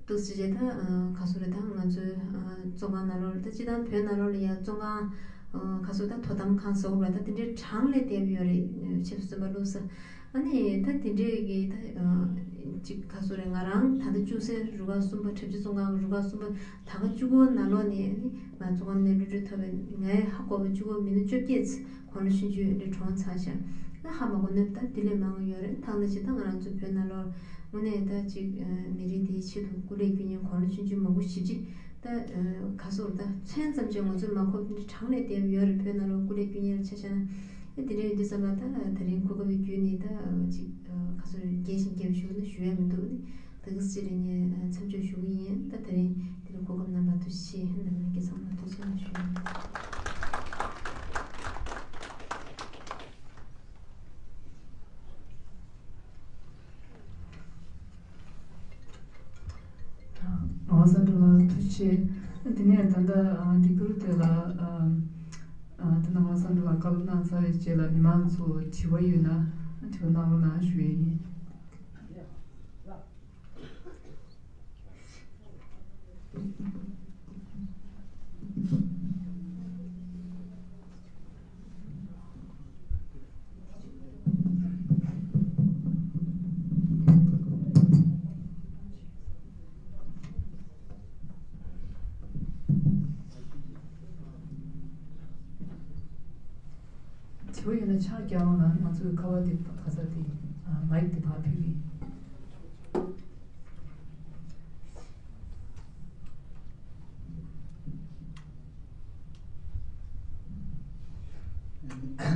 འདུག་སེ་བྱས་ད་ག་སོ་རེད། ད་ང་ཚོའི་བཙོན་ཁང་ནང་ལོགས་ལ་ད་སྤྱིར་བཏང་བོད་ནང་ལོགས་ལ་ཡ་བཙོན་ཁང་ག་སོ་ད་དོ་དམ་ཁང་ཟེར་བ་རེད། ད་དེ་འདྲའི་གྲངས་ལས་འདས་པ་ཡོད་རེད། ཆབ་སྲིད་བཙོན་པ་བླུགས་ས། ཨ་ནི་ད་དེ་འདྲའི་གི་ད་ཅིག་ག་སོ་རེད། ང་རང་ད་ལྟ་ཅུང་ཟད་རུ་ཁག་གསུམ་པ་བྲག་ཕྱི་བཙོན་ཁང་གི་རུ་ཁག་གསུམ་པ་ད་ག་བཅུ་དགུ་ནང་ལོགས་ནས་ཨ་ནི་ང་བཙོན་ཁང་ནས་གློད་གྲོལ་ཐོབ་པའི་ངའི་ཧ་གོ་བ་བཅུ་དགུ་མི་ནི་བཅོ་བརྒྱད་ཙམ་དགུང་ལོ་ཆུང་ཆུང་འདི་གྲོངས་ཚར་ཤག་ཨ་ཧ་མ་གོ་ནི་ད་དེ་ལས་མང་བ་ཡོད་རེད། ཐང་ན་ཅི་ད་ང་རང་ཚོ་བོད་ནང་ལོགས་དངོས་གནས་ད་ཅིག་མི་རིགས་འདིའི་ཆེད་དུ་སྐུ་ལས་བསྐྱོན་མཁན་དགུང་ལོ་ཆུང་ཆུང་མང་པོ་ཞེ་པོ་ཅིག་ད་ག་སོ་ད་མཚན་ཙམ་ཅིག་ང་ཚོས་མ་གོ་བ་འདི་གྲངས་ལས་འདས་པ་ཡོད་རེད། བོད་ནང་ལོགས་སྐུ་ལས་བསྐྱོན་མཁན་ལ་ཆ་བཞག་ན། ཨ་དེ་འདྲ་ཡིན་དུས་ཙམ་པ་ད་དེ་རིང་གོ་སྐབས་བརྒྱུད་ནས་ད་ཅིག་ག་སོ་རྒྱས་ཤིང་རྒྱས་པ་ཞུ་ན་ཞུ་ཡ་མི་འདུག་ད་གི་སྤྱིར་ངས་མཚམས་འཇོག་ཞུ་གི་ཡིན། ད་དེ་རིང་འདི་ལ་གོ་སྐབས་གནང་བར་ཐུགས་རྗེ་ཆེ། རྣམ་པ་ཚང་མ་ཐུགས་རྗེ་ཆེ་ཞུ། ངག་དབང་སངས་གྲགས་ལགས་ཐུགས་རྗེ་ཆེ། དེ་ནས་ད་ལྟ་འདི་གུ་རུ་དེ་ལ་ད་ནང་ངག་དབང་སངས་གྲགས་ལགས་བཀའ་སློབ་གནང་ཚར་བའི་རྗེས་ལ་མི་མང་ཚོ་དྲི་བ་ཡོད་ན་དྲི་བ་གནང་རོགས་གནང་ཞུ་ཡས་ཡིན། དྲི་བ་ཡོད་ན་ཕྱག་རྒྱག་རོགས་གནང་། ང་ཚོའི་ཁ་པར་དེ་ག་ས་དེ་མའིག་དེ་ཕར་ཕུལ་གི།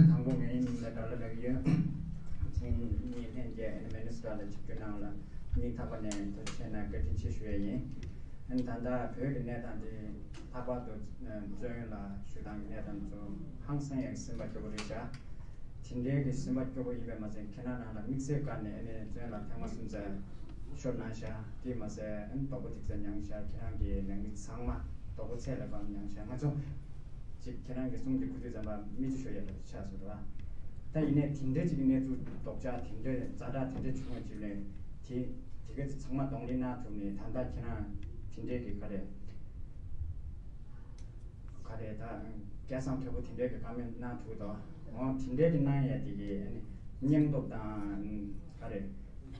དང་པོ་ངའི་མིང་ལ་ཌོ་ལར་ལགས་ཡོད། ཚེ་རིང་ལྷན་རྒྱས་ཨེ་ནི་མི་ནི་སི་ཊར་ལ་ཆིབས་བསྒྱུར་གནང་བ་ལ་སྙིང་ཐག་པ་ནས་ཐུགས་རྗེ་ཆེ་གནང་། བཀའ་དྲིན་ཆེ་ཞུ་ཡས་ཡིན། ཨ་ནི་ད་ལྟ་བོད་ཀྱི་གནས་སྟངས་དེ་ལྷག་པར་དུ་བཙོན་ལ་བཞུགས་སྟངས་ཀྱི་གནས་སྟངས་ཚོ་ཧང་སང་ཡག་སེམས་པ་སྐྱོ་པོ་རེད་ཤག་དེ་འདྲའི་གི་སེམས་པ་སྐྱོ་པོ་ཡིན་པས་མ་ཚད་ཁྱེད་རང་རང་ལ་དམིགས་བསལ་བཀར་ནས་ཨ་ནི་བཙོན་ལ་ཐེངས་མ་གསུམ་ཙམ་ཤོར་གནང་ཤག་དེས་མ་ཟད་ཨ་ནི་དོགས་པ་ཏོག་ཙམ་མྱངས་ཤག་ཁྱེད་རང་གི་ནང་མི་ཚང་མ་དོགས་པ་ཚད་ལས་བརྒལ་མྱངས་ཤག་ང་ཚོ་ཅིག་ཁྱེད་རང་གི་གསུང་དེ་གོ་དུས་ཙམ་པ་མིག་ཆུ་ཤོར་ཡ་ལ་ཆགས་སོང་རེད་བ། ད་ཡིན་ནའི་དེ་འདྲའི་ཅིག་གི་གནས་ཚུལ་སྡུག་ཅག་དེ་འདྲའི་ཛ་དྲག་དེ་འདྲ་བྱུང་བ་ཅིག་ལས་དེ་དེ་ག་ཚོད་ཚང་མ་གདོང་ལེན་གནང་ཐུབ་ནས་ད་ལྟ་ཁྱེད་རང་ དེ་འདྲའི་གི་ག་རེ། ག་རེ་ད་སྐལ་བཟང་མཐོན་པོ་དེ་འདྲའི་གི་བཀའ་མོལ་གནང་ཐུབ་ཀྱི་འདུག་འོ་དེ་འདྲའི་གི་གནང་ཡས་དེ་གི་ཨ་ནི་སྙིང་སྟོབས་དང་ག་རེ།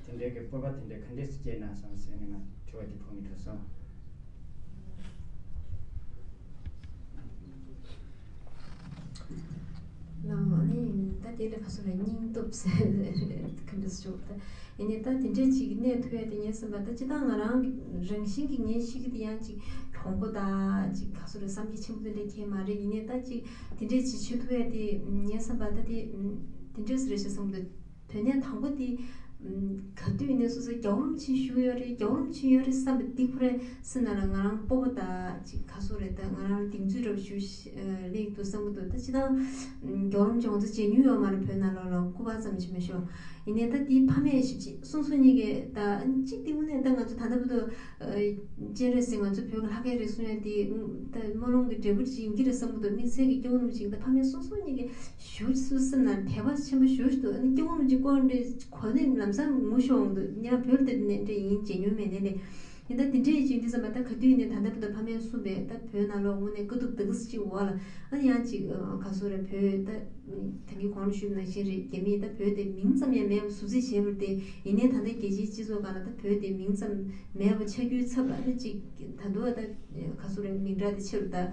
དེ་འདྲའི་གི་སྤོབས་པ་དེ་འདྲའི་ག་འདྲས་སེ་སྐྱེས་གནང་སོང་ཟེར་ནས་ང་དྲི་བ་དེ་ཕུལ་ནས་འགྲོ་སོང་། ལགས་ཨ་ནི་ད་དེ་ལ་ཁ་སོ་རེ་སྙིང་སྟོབས་ཟེར་ག་འདྲས་ཞུ་ད། ཡིན་ནའི་ད་དེ་འདྲས་ཅིག་གནས་ཐུབ་ཡ་དེ་ངས་བསམ་པ་ད་སྤྱིར་བཏང་ང་རང་རང་བཞིན་གྱིས་ངས་ཤེས་ཀྱི་དེ་ཡང་ཅིག་གྲོགས་པོ་ད་ཅིག་ག་སོ་རེ་བསམ་གྱིས་ཆེན་པོ་དེ་འདྲས་ཁྱེད་མ་རེད། ཡིན་ནའི་ད་ཅིག་དེ་འདྲས་ཅིག་བྱེད་ཐུབ་ཡ་དེ་ངས་བསམ་པ་ད་དེ་དེ་འདྲས་སུ་རེད་ཤག་བསམ་གྱི་འདུག་དོན་གནད་དང་པོ་དེ་ག་དུས་ཡིན་ནའི་སོ་སོ་རྒྱལ་བ་རིན་པོ་ཆེ་བཞུགས་ཡོད་རེད། རྒྱལ་བ་རིན་པོ་ཆེ་ཡོད་རེད་བསམ་པ་འདི་ཁོ་རའི་སེམས་ནང་ལ་ང་རང་སྤོབས་པ་ད་ཅིག་ག་སོ་རེད། ད་ང་རང་གདེང་ཚོད་འདྲ་བོ་ཞུ་ལེགས་འདུག་བསམ་གྱི་འདུག་ད་སྤྱིར་བཏང་རྒྱལ་བ་རིན་པོ་ཆེ་ང་ཚོ་མཇལ་མྱོང་ཡོད་མ་རེད། བོད་ནང་ལོགས་ལ་སྐུ་པར་ཙམ་ཞིག་མ་ཤོར། ཡིན་ནའི་ད་དེའི་ཕ་མས་ཞིབ་ཅིག་སོང་སོང་གཉིས་ཀས་ད་གཅིག་དེ་དངོས་གནས་ད་ང་ཚོ་ད་ལྟ་བར་དུ་སྤྱན་རས་གཟིགས་ང་ཚོ་བོད་ཀྱི་ལྷ་སྐལ་རེད་གསུང་ཡ་དེ་ད་སྨོན་ལམ་གྱི་འབྲས་བུ་ཅིག་ཡིན་གྱི་རེད་བསམ་གྱི་འདུག་དམིགས་བསལ་གྱི་སྐྱེ་བོ་རྣམས་ཅིག་ད་ཕ་མས་སོང་སོང་གཉིས་ཀས་ཞུ་སུ་སེམས་ནང་དད་པ་ཆེན་པོ་ཞུ་ཞུ་འདུག་ཨ་ནི་སྐྱེ་བོ་རྣམས་ཀྱི་སྐོར་འདྲ་གོ་ནས་ལམ་སང་ངུ་ཤོར་འོང་འདུག་ཉི་མ་བོད་དེ་ནས་འདྲ་ཡིན་མཇལ་མྱོང་མེད་ནས་ནས་ཡིན་ད་དེ་འདྲ་ཡིན་ཅིག་འདི་བསམ་པ་ད་ག་དུས་ཡིན་ནས་ད་ལྟ་བར་དུ་ཕ་མས་གསུངས་པས་ད་བོད་ནང་ལོགས་དངོས་གནས་དཀའ་སྡུག་འདི་ག་ཙམ་ཅིག་འོག་ལ་ཨ་ནི་ཡང་ཅིག་ག་སོ་རེ་བོད་ད་ད་གིན་གོང་ལ་ཞུས་པ་ནང་བཞིན་རེད། རྒྱ་མིས་ད་བོད་དེ་མིང་ཙམ་ཡང་མེད་པ་ཟུར་རྩིས་བྱས་པ་རེད་དེ་ཡིན་ནའི་ད་ལྟ་རྒྱལ་སྤྱིའི་སྤྱི་ཚོགས་སྒང་ལ་ད་བོད་དེ་མིང་ཙམ་མེད་པ་ཆགས་རྒྱུའི་ཚབ་ལ་ཨ་ནི་ཅིག་ད་དུང་ད་ག་སོ་རེ་མིང་གྲགས་དེ་ཆེ་རུ་ད་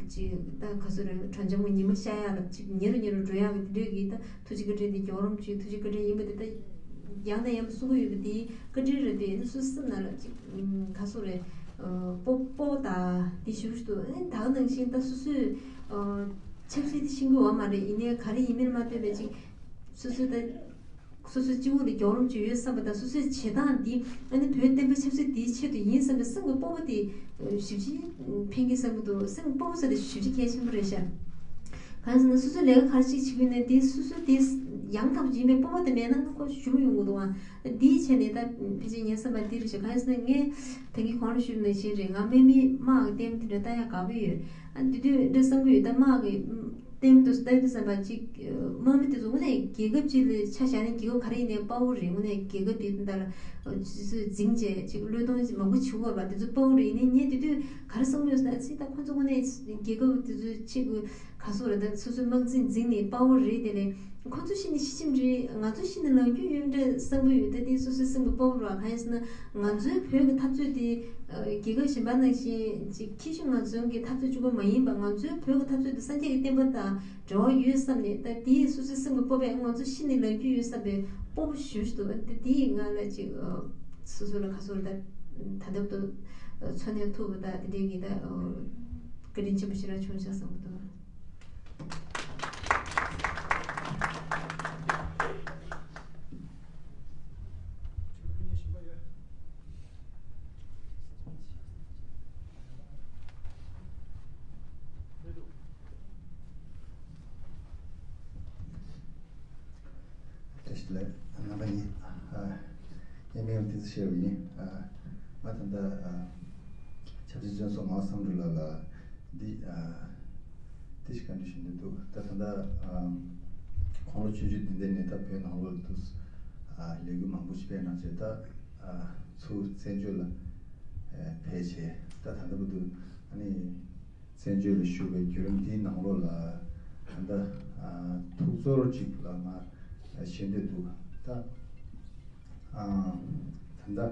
ཅིག་ད་ག་སོ་རེ་དྲོ་འཇམ་གྱི་ཉི་མ་ཤར་ཡག་ལ་ཅིག་ཉེ་རུ་ཉེ་རུ་འགྲོ་ཡག་གི་དེ་འདྲའི་གི་ད་ཐུགས་རྗེ་བཀའ་དྲིན་དེ་རྒྱལ་བ་རིན་པོ་ཆེའི་ཐུགས་རྗེ་བཀའ་དྲིན་ཡིན་པ་དེ་ད་ཡང་ནས་ཡང་དུ་གསུང་གི་ཡོད་པ་དེའི་བཀའ་དྲིན་རེད་དེ་ཨ་ནི་སོ་སོའི་སེམས་ནང་ལ་ཅིག་ག་སོ་རེ་སྤོ་སྤོ་ད་དེ་ཞུ་ཞུ་ད་ག་ནང་བཞིན་ད་སོ་སོའི་ཆབ་སྲིད་དེ་ཤེས་ཀྱི་ཡོད་མ་རེད། ཡིན་ནའི་ག་རེ་ཡིན་མིན་མ་ལྟོས་པའི་ཅིག་སོ་སོའི་ད་སོ་སོའི་སྤྱི་བོ་ལ་རྒྱལ་བ་རིན་པོ་ཆེ་ཡོད་བསམ་པ་དང་སོ་སོའི་བྱེད་སྟངས་འདི་ཨ་ནི་བོད་བསྟན་པའི་ཆབ་སྲིད་འདིའི་ཆེད་དུ་ཡིན་བསམ་པའི་སེམས་ཀྱི་སྤོབས་པ་དེ་ཞིབ་ཅིག་ཕན་གྱི་བསམ་གྱི་འདུག་སེམས་སྤོབས་པ་ཟེར་དེ་ཞིབ་ཅིག་གལ་ཆེན་པོ་རེད་ཤག་གང་ཟེར་ན་སོ་སོ་ལས་ཀ་ག་རེ་ཞིག་བྱེད་ཀྱི་ཡོད་ནའི་དེ་སོ་སོ་དེ་ཡང་དག་པ་ཡིན་པའི་སྤོབས་པ་དེ་མེད་ན་ཁོ་ཞུ་མི་ཡོང་གི་འདུག་ཨ་འདིའི་ཆེད་ནས་ད་ཕལ་ཆེར་ངའི་བསམ་པ་འདི་རེད་ཤག་གང་ཟེར་ན་ངས་ད་གིན་གོང་ལ་ཞུས་པ་ནང་བཞིན་རེད། ང་དམག་མི་དམག་གི་ལྟད་མོ་དེ་འདྲ་ལྟ་ཡག་དགའ་པོ་ཡོད། ཨ་དེ་དུས་འདྲ་བསམ་གྱི་ཡོད། ད་དམག་གི་ལྟད་མོ་དེ་ཚོ་ལྟ་དུས་ཙམ་པ་ཅིག་དམག་མི་དེ་ཚོ་དངོས་གནས་རྒྱལ་ཁབ་ཅིག་ལ་ཆ་བཞག་ན་རྒྱལ་ཁབ་ག་རེ་ཡིན་ནའི་དཔའ་བོ་རེད། དངོས་གནས་རྒྱལ་ཁབ་དེ་ད་ལ་སོ་སོས་འཛིང་བྱས་ཅིག་བློས་གཏོང་མང་པོ་བྱེད་དགོས་པ་དེ་ཚོ་དཔའ་བོ་རེད། ཡིན་ནའི་ངས་དེ་དུས་ག་རེ་བསམ་གྱི་ཡོད་ཟེར་ན་ཨ་ཙི་ད་ཁོ་ཚོ་དངོས་གནས་རྒྱལ་ཁབ་དེ་ཚོའི་ཆེད་དུ་ག་སོ་རེད། ད་སོ་སོའི་དམག་འཛིང་འཛིང་ནས་དཔའ་བོ་རེད། དེ་ནས་ཁོ་ཚོ་ཤི་ནས་ཤི་ཁྱིམ་རེད། ང་ཚོ་ཤི་ནས་ལངས་རྒྱུ་ཡོད་འདྲ་བསམ་གྱི་ཡོད། ད་དེ་སོ་སོའི་སེམས་ཀྱི་དཔའ་བོ་རེད་བ། གང་ཡིན་ཟེར་ན་ང་ཚོའི་བོད་ཀྱི་འཐབ་རྩོད་དེ་རྒྱལ་ཁབ་གཞན་པ་ནང་བཞིན་ཅིག་ཁྱི་ཤི་ང་ཚོའི་གི་འཐབ་རྩོད་གཅིག་པོ་མ་ཡིན་པ་ང་ཚོའི་བོད་ཀྱི་འཐབ་རྩོད་དེ་སངས་རྒྱས་ཀྱི་བསྟན་པ་དང་འབྲེལ་བ་ཡོད་བསམ་ནས་ད་དེ་སོ་སོའི་སེམས་ཀྱི་སྤོབས་པས་ང་ཚོ་ཤི་ནས་ལངས་རྒྱུ་ཡོད་བསམ་པའི་སྤོབས་པ་ཞུ་ཞུ་འདུག་ཨ་ནི་དེ་ཡིས་ང་ལ་ཅིག་ཨ་སོ་སོ་ལ་ག་སོ་ལ་ད་ད་ལྟ་བར་དུ་ཨ་འཚོ་གནས་ཐུབ་པ་ད་དེ་འདྲའི་གི་ད་ཨ་བཀའ་དྲིན་ཆེན་པོ་ཞེ་དྲག་བྱུང་ཤག་བསམ་གྱི་འདུག་བཀྲ་ཤིས་བདེ་ལེགས། རྣམ་པ་གཉིས། ཨ། ངས་མིང་ལ་ཏི་ཙི་ཞེས་པ་ཡིན། ཨ། ང་ད་ལྟ་ཨ། ཆབ་སྲིད་བཙོན་ཟུར་ངག་དབང་བསམ་གྲུབ་ལགས་ལ་འདི་ཨ། འདི་ཞིག་བཀའ་འདྲི་ཞུ་འདོད་འདུག་ད་ད་ལྟ་ཨ། དགུང་ལོ་ཆུང་ཆུང་འདི་འདྲ་ནས་ད་བོད་ནང་ལོགས་ལ་འདུག་ཨ། ལས་འགུལ་མང་པོ་ཞིག་སྤེལ་གནང་བྱས་ད་ཨ། ཚུར་བཙན་བྱོལ་ལ་ཨ། ཕེབས་བྱས་ད་ད་ལྟ་བར་དུ་ཨ་ནི། བཙན་བྱོལ་ལ་བཞུགས་པའི་བརྒྱུད་རིམ་འདིའི་ནང་ལོགས་ལ་ད་ལྟ་ཨ་ཐུགས་ཚོར་ཅིག་ལ་ང་བཤད་འདོད་འདུག་ད་ཨ་ད་ལྟ།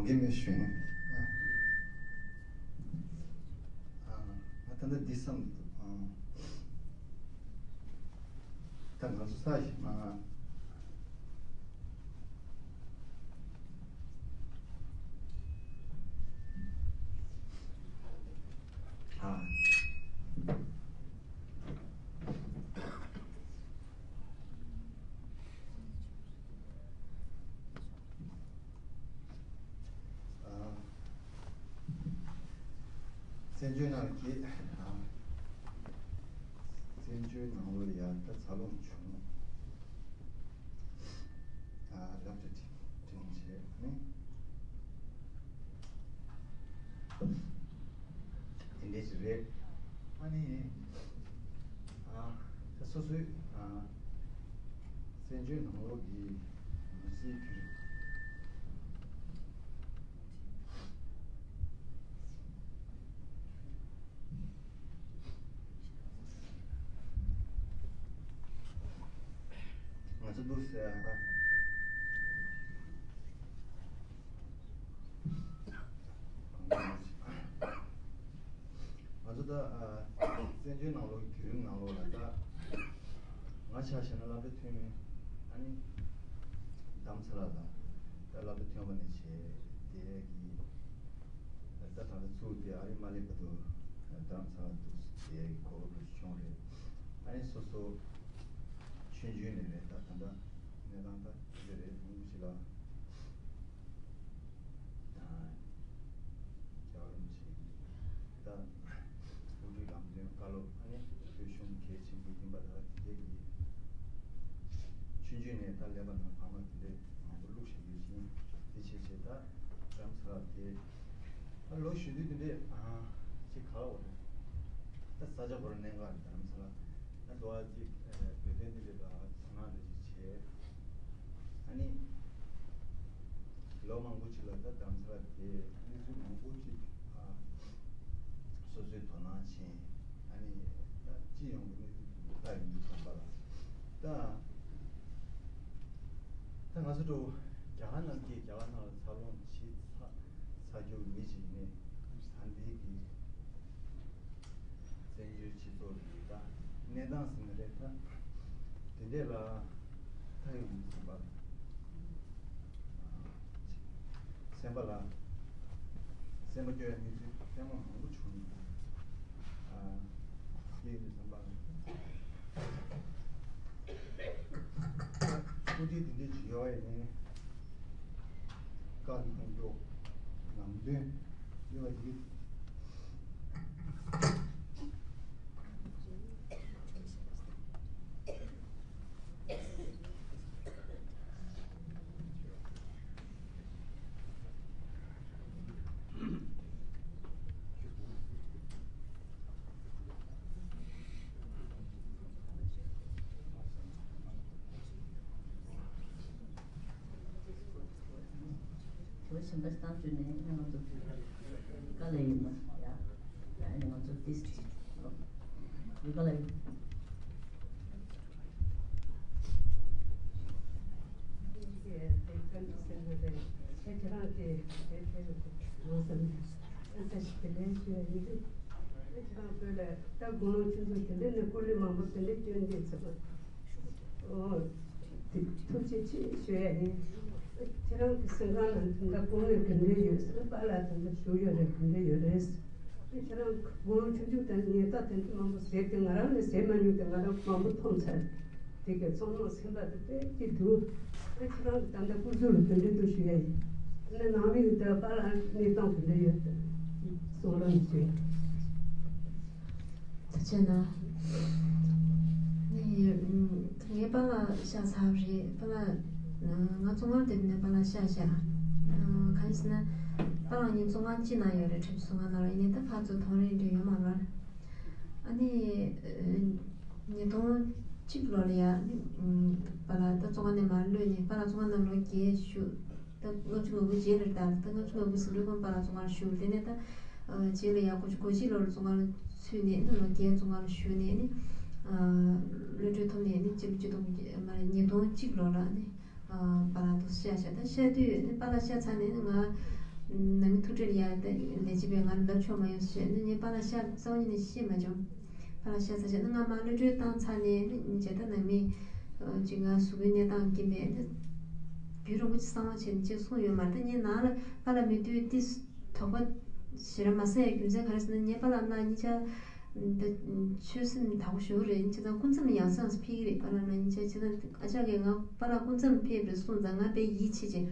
དགེ་མི་ཤེས། ཨ། ཨ། ང་ད་ལྟ་འདི་བསམ་འདུག་ཨ། ད་ང་ཚོ་ས་ཞིག་མ། ཨ། ཨ། བཙན་བྱོལ་ནང་གི། ཨ། བཙན་བྱོལ་ནང་ལོགས་ལ་ཡ་ད་འཚར་ལོངས་བྱུང་། ཨ། སློབ་གྲྭ་འགྲིམས་བྱས་ནས། དེ་འདྲས་ཞིག་རེད། ཨ་ནི། ཨ། ད་སོ་སོའི། ཨ། བཙན་བྱོལ་ནང་ལོགས་ཀྱི་མི་ཚེའི་བརྒྱུད་རིམ། ང་ཚོ་འདུག་ཟེར་ཨ། ང་ཚོ་ད་ཨ། བཙན་བྱོལ་ནང་ལོགས་ཀྱི་བརྒྱུད་རིམ་ནང་ལོགས་ལ་ད་ང་ཆ་བཞག་ན་སློབ་གྲྭ་ཐོན་མི་ཨ་ནི་རྡ་རམ་ས་ལ་ལ་ད་སློབ་གྲྭ་ཐོན་པ་ནས་བྱས་དེ་གི་ད་ད་ལྟ་ཚུར་དེ་ཨ་རི་མ་སླེབས་བར་དུ་རྡ་རམ་ས་ལ་འདུག་དེ་གི་གོ་སྐབས་བྱུང་རེད། ཨ་ནི་སོ་སོ་ཆུང་ཆུང་ནས་རེད། ད་ད་ལྟ་གནས་སྟངས་ད་དེ་རེད། མང་པོ་ཞིག་ལ། དང་། རྒྱལ་བ་རིན་པོ་ཆེ་གིས་ད་དབུ་ཁྲིད་ལམ་སྟོན་བཀའ་སློབ་ཨ་ནི་བོད་གཞུང་གལ་ཆེན་པོ་ཡིན་པ་ད་དེ་འདྲའི་གི་ཆུང་ཆུང་ནས་ད་ཀླད་པ་ནང་བག་མ་དེ་འདྲའི་མང་པོ་བླུགས་བཞག་ཡོད་ཅིང་། དེ་བྱས་བྱས་ད་རྡ་རམ་ས་ལ་དེ་ད་ལོ་གཞོན་དུས་དེ་འདྲའི་ཨ་ཅིག་ག་ལ་འོ་རེད། ད་ས་ཆ་བོར་གནད་འགག་རེད། རྡ་རམ་ས་ལ་ད་འགྲོ་བ་ཅིག་བོད་དོན་དེ་འདྲའི་ད་ཚོར་སྣང་འདྲ་ཅིག་བྱས། ཨ་ནི། ལོ་མང་པོ་ཅིག་ལ་ད་རྡ་རམ་ས་ལ་དེ་གནས་ཚུལ་མང་པོ་ཅིག་ཨ། སོ་སོའི་དོ་སྣང་ཕྱིན། ཨ་ནི་ད་སྤྱི་ཡོངས་ཀྱི་གནས་ཚུལ་ལྟ་ཡོང་དུས་ཙམ་པ་ལ་ད། ད་ང་ཚོ་འགྲོ་རྒྱ་གར་ནང་གི་རྒྱ་གར་ནང་ལ་འཚར་ལོངས་བྱེད་ཚར་ཚར་རྒྱུ་མི་ཅིག་ནས་ད་འདི་གི་བཙན་བྱོལ་སྤྱི་ཚོགས་ཀྱི་ད་གནས་སྟངས་ཟེར་ན་རེད། ད་དེ་འདྲས་ལ་ད་ཡོང་དུས་ཙམ་པ་ལ། སེམས་པ་ལ། སེམས་པ་སྐྱོ་བའི་གནས་ཚུལ་ལྟད་མོ་མང་པོ་བྱུང་ཡོད། ཨ། སྐྱེས་ནས་བསམ་པ་ལ། སྐུ་དྲིན་དེ་འདྲའི་ཅིག་ཡོད་པ་ཡིན་ནའི། བཀའ་གནང་རྒྱུ་ནང་དོན་ཡོད་པ་ཡིན། དེ་བ་གཞན་པ་ཞིག་བཏང་བཅུག་ནས་ང་ཚོ་དཀའ་ལས་ཡིན་པ་ཡ། ཡ་ང་ཚོ་ཏིས་ཡུལ་དཀའ་ལས་ཡིན། ཁྱེད་རང་གིས་དེ་དེ་ལ་ཡང་སེམས་ཨ་ས་ཞིག་དེ་ལས་ཞུ་ཡ་ཡིན་དུས། ཁྱེད་རང་བོད་ལ་ད་དགུང་ལོ་ཆུང་ཆུང་དེ་འདྲ་ནས་སྐུ་ལས་མང་པོ་དེ་འདྲ་བསྐྱོན་བསྡད་ཚར་བ། ཨོ། དེ་ཐུགས་རྗེ་ཆེ་ཞུ་ཡ་ཡིན། ཁྱེད་རང་གི་སེམས་ཁམས་ལ་དེ་འདྲ་དཀའ་ངལ་ག་འདྲ་ཡོད་ཟེར་ན། པཱ་ལགས་དེ་འདྲ་བཞུགས་ཡོད་རེད། དེ་འདྲ་ཡོད་རེད། ཁྱེད་རང་དགུང་ལོ་ཆུང་ཆུང་དང་ཉེས་རྡུང་དེ་འདྲ་མང་པོ་བཟས་ཏེ། ང་རང་ནི་བཟས་མ་མྱོང་སྟེ། ང་རང་མང་པོ་མཐོང་ཚར། དེ་གའི་ཚོར་སྣང་སེམས་པ་དེ་དཔེ་སྐྱིད་འདུག་ཨ། ཁྱེད་རང་གི་ད་ལྟ་སྐུ་གཟུགས་ལ་ག་འདྲ་འདུག་ཞུ་ཡ་ཡིན། ཨ་ནི་ནང་མི་གི་ད་པཱ་ལགས་གནས་སྟངས་ག་འདྲ་ཡོད་དེ་གསུང་རོགས་ཞུ། ཐུགས་རྗེ་གནང་། ནི་ངའི་པཱ་ལགས་གཤགས་ཚར་བ་རེད། པཱ་ལགས་ང་བཙོན་ཁང་དེ་ནས་པཱ་ལགས་གཤགས་བཞག་གང་ཡིན་ཟེར་ན། པཱ་ལགས་ཉིད་བཙོན་ཁང་གཅིག་ནང་ཡོད་རེད། ཁྲིམས་བཙོན་ཁང་ནང་ལ། ཡིན་ནའི་ད་ཕར་ཚུར་ཐོག་རེ་འདྲ་ཡོད་མ་རེད། ཨ་ནི། ཉིས་སྟོང་གཅིག་ལོ་ལ་ཡ་ནི། པཱ་ལགས་ད་བཙོན་ཁང་ནས་མར་གློད་ནས། པཱ་ལགས་བཙོན་ཁང་ནང་ལོ་བརྒྱད་བཞུགས། ད་ལྔ་བཅུ་ང་དགུ་རྗེས་ལ་རེད། ད་ལྔ་བཅུ་ང་དགུ་ཟིན་འགྲོ་གོང་པཱ་ལགས་བཙོན་ཁང་ལ་བཞུགས། དེ་ནས་ད་རྗེས་ལ་ཡ་དགུ་བཅུ་གོ་གཅིག་ལོ་ལ་བཙོན་ཁང་ལ་ཚུད་ནས་ནི། ལོ་བརྒྱད་བཙོན་ཁང་ལ་བཞུགས་ནས་ནི། གློད་གྲོལ་ཐོབ་ནས་ནི། སྤྱི་ལོ་ཆིག་སྟོང་མ་རེད། ཉིས་སྟོང་གཅིག་ལོ་ལ་ནི། པཱ་ལགས་དུ་གཤགས་བཞག་ད་གཤགས་དུས་ནི། པཱ་ལགས་གཤགས་ཚར་ནས་ནི་ང་ ནང་མི་ཐུག་འཕྲད་ལ་ཡ་ད་ལས་བྱེད་པས་ང་ལ་ལབ་ཆོག་མ་ཡོང་ཟེར་ནས་ངས་པཱ་ལགས་ཤ་རྩ་བ་ཉིད་ནས་ཤེས་མ་བྱུང་། པཱ་ལགས་ཤ་ཚ་བྱས་ན་ང་མ་གློད་གྲོལ་བཏང་ཚར་ནས་ནི་ཉིན་བྱས་ད་ནང་མི་ཅིག་ང་གཟུགས་པོའི་གནས་སྟངས་རྐྱེན་པས་ནི་རྒྱུན་རིང་པོ་ཅིག་གསང་བ་བྱས་ནས་ཅེས་གསུངས་ཡོད་མ་རེད། ད་ངས་ནང་ལ་པཱ་ལགས་མེད་དུས་ཏིས་དོགས་པ་ཞེ་དྲག་མ་ཟ་ཡ་རྒྱུ་མཚན་ག་རེ་ཟེར་ན་ངས་པཱ་ལགས་ན་གཉིས་ཆ། ད་ཆོས་སེམས་དག་པོ་ཞེ་པོ་རེད། བྱས་ཙང་སྐུ་མཚམས་ཡང་སེ་ཡང་སེ་ཕེབས་ཀྱི་རེད། པཱ་ལགས་ལ་ཡིན་ཆ་བྱས་ཙང་ཨ་ཅག་གིས་ང་པཱ་ལགས་སྐུ་མཚམས་ཕེབས་རེད་གསུངས་ཙང་ང་དཔེ་ཡིད་ཆེས་བྱས།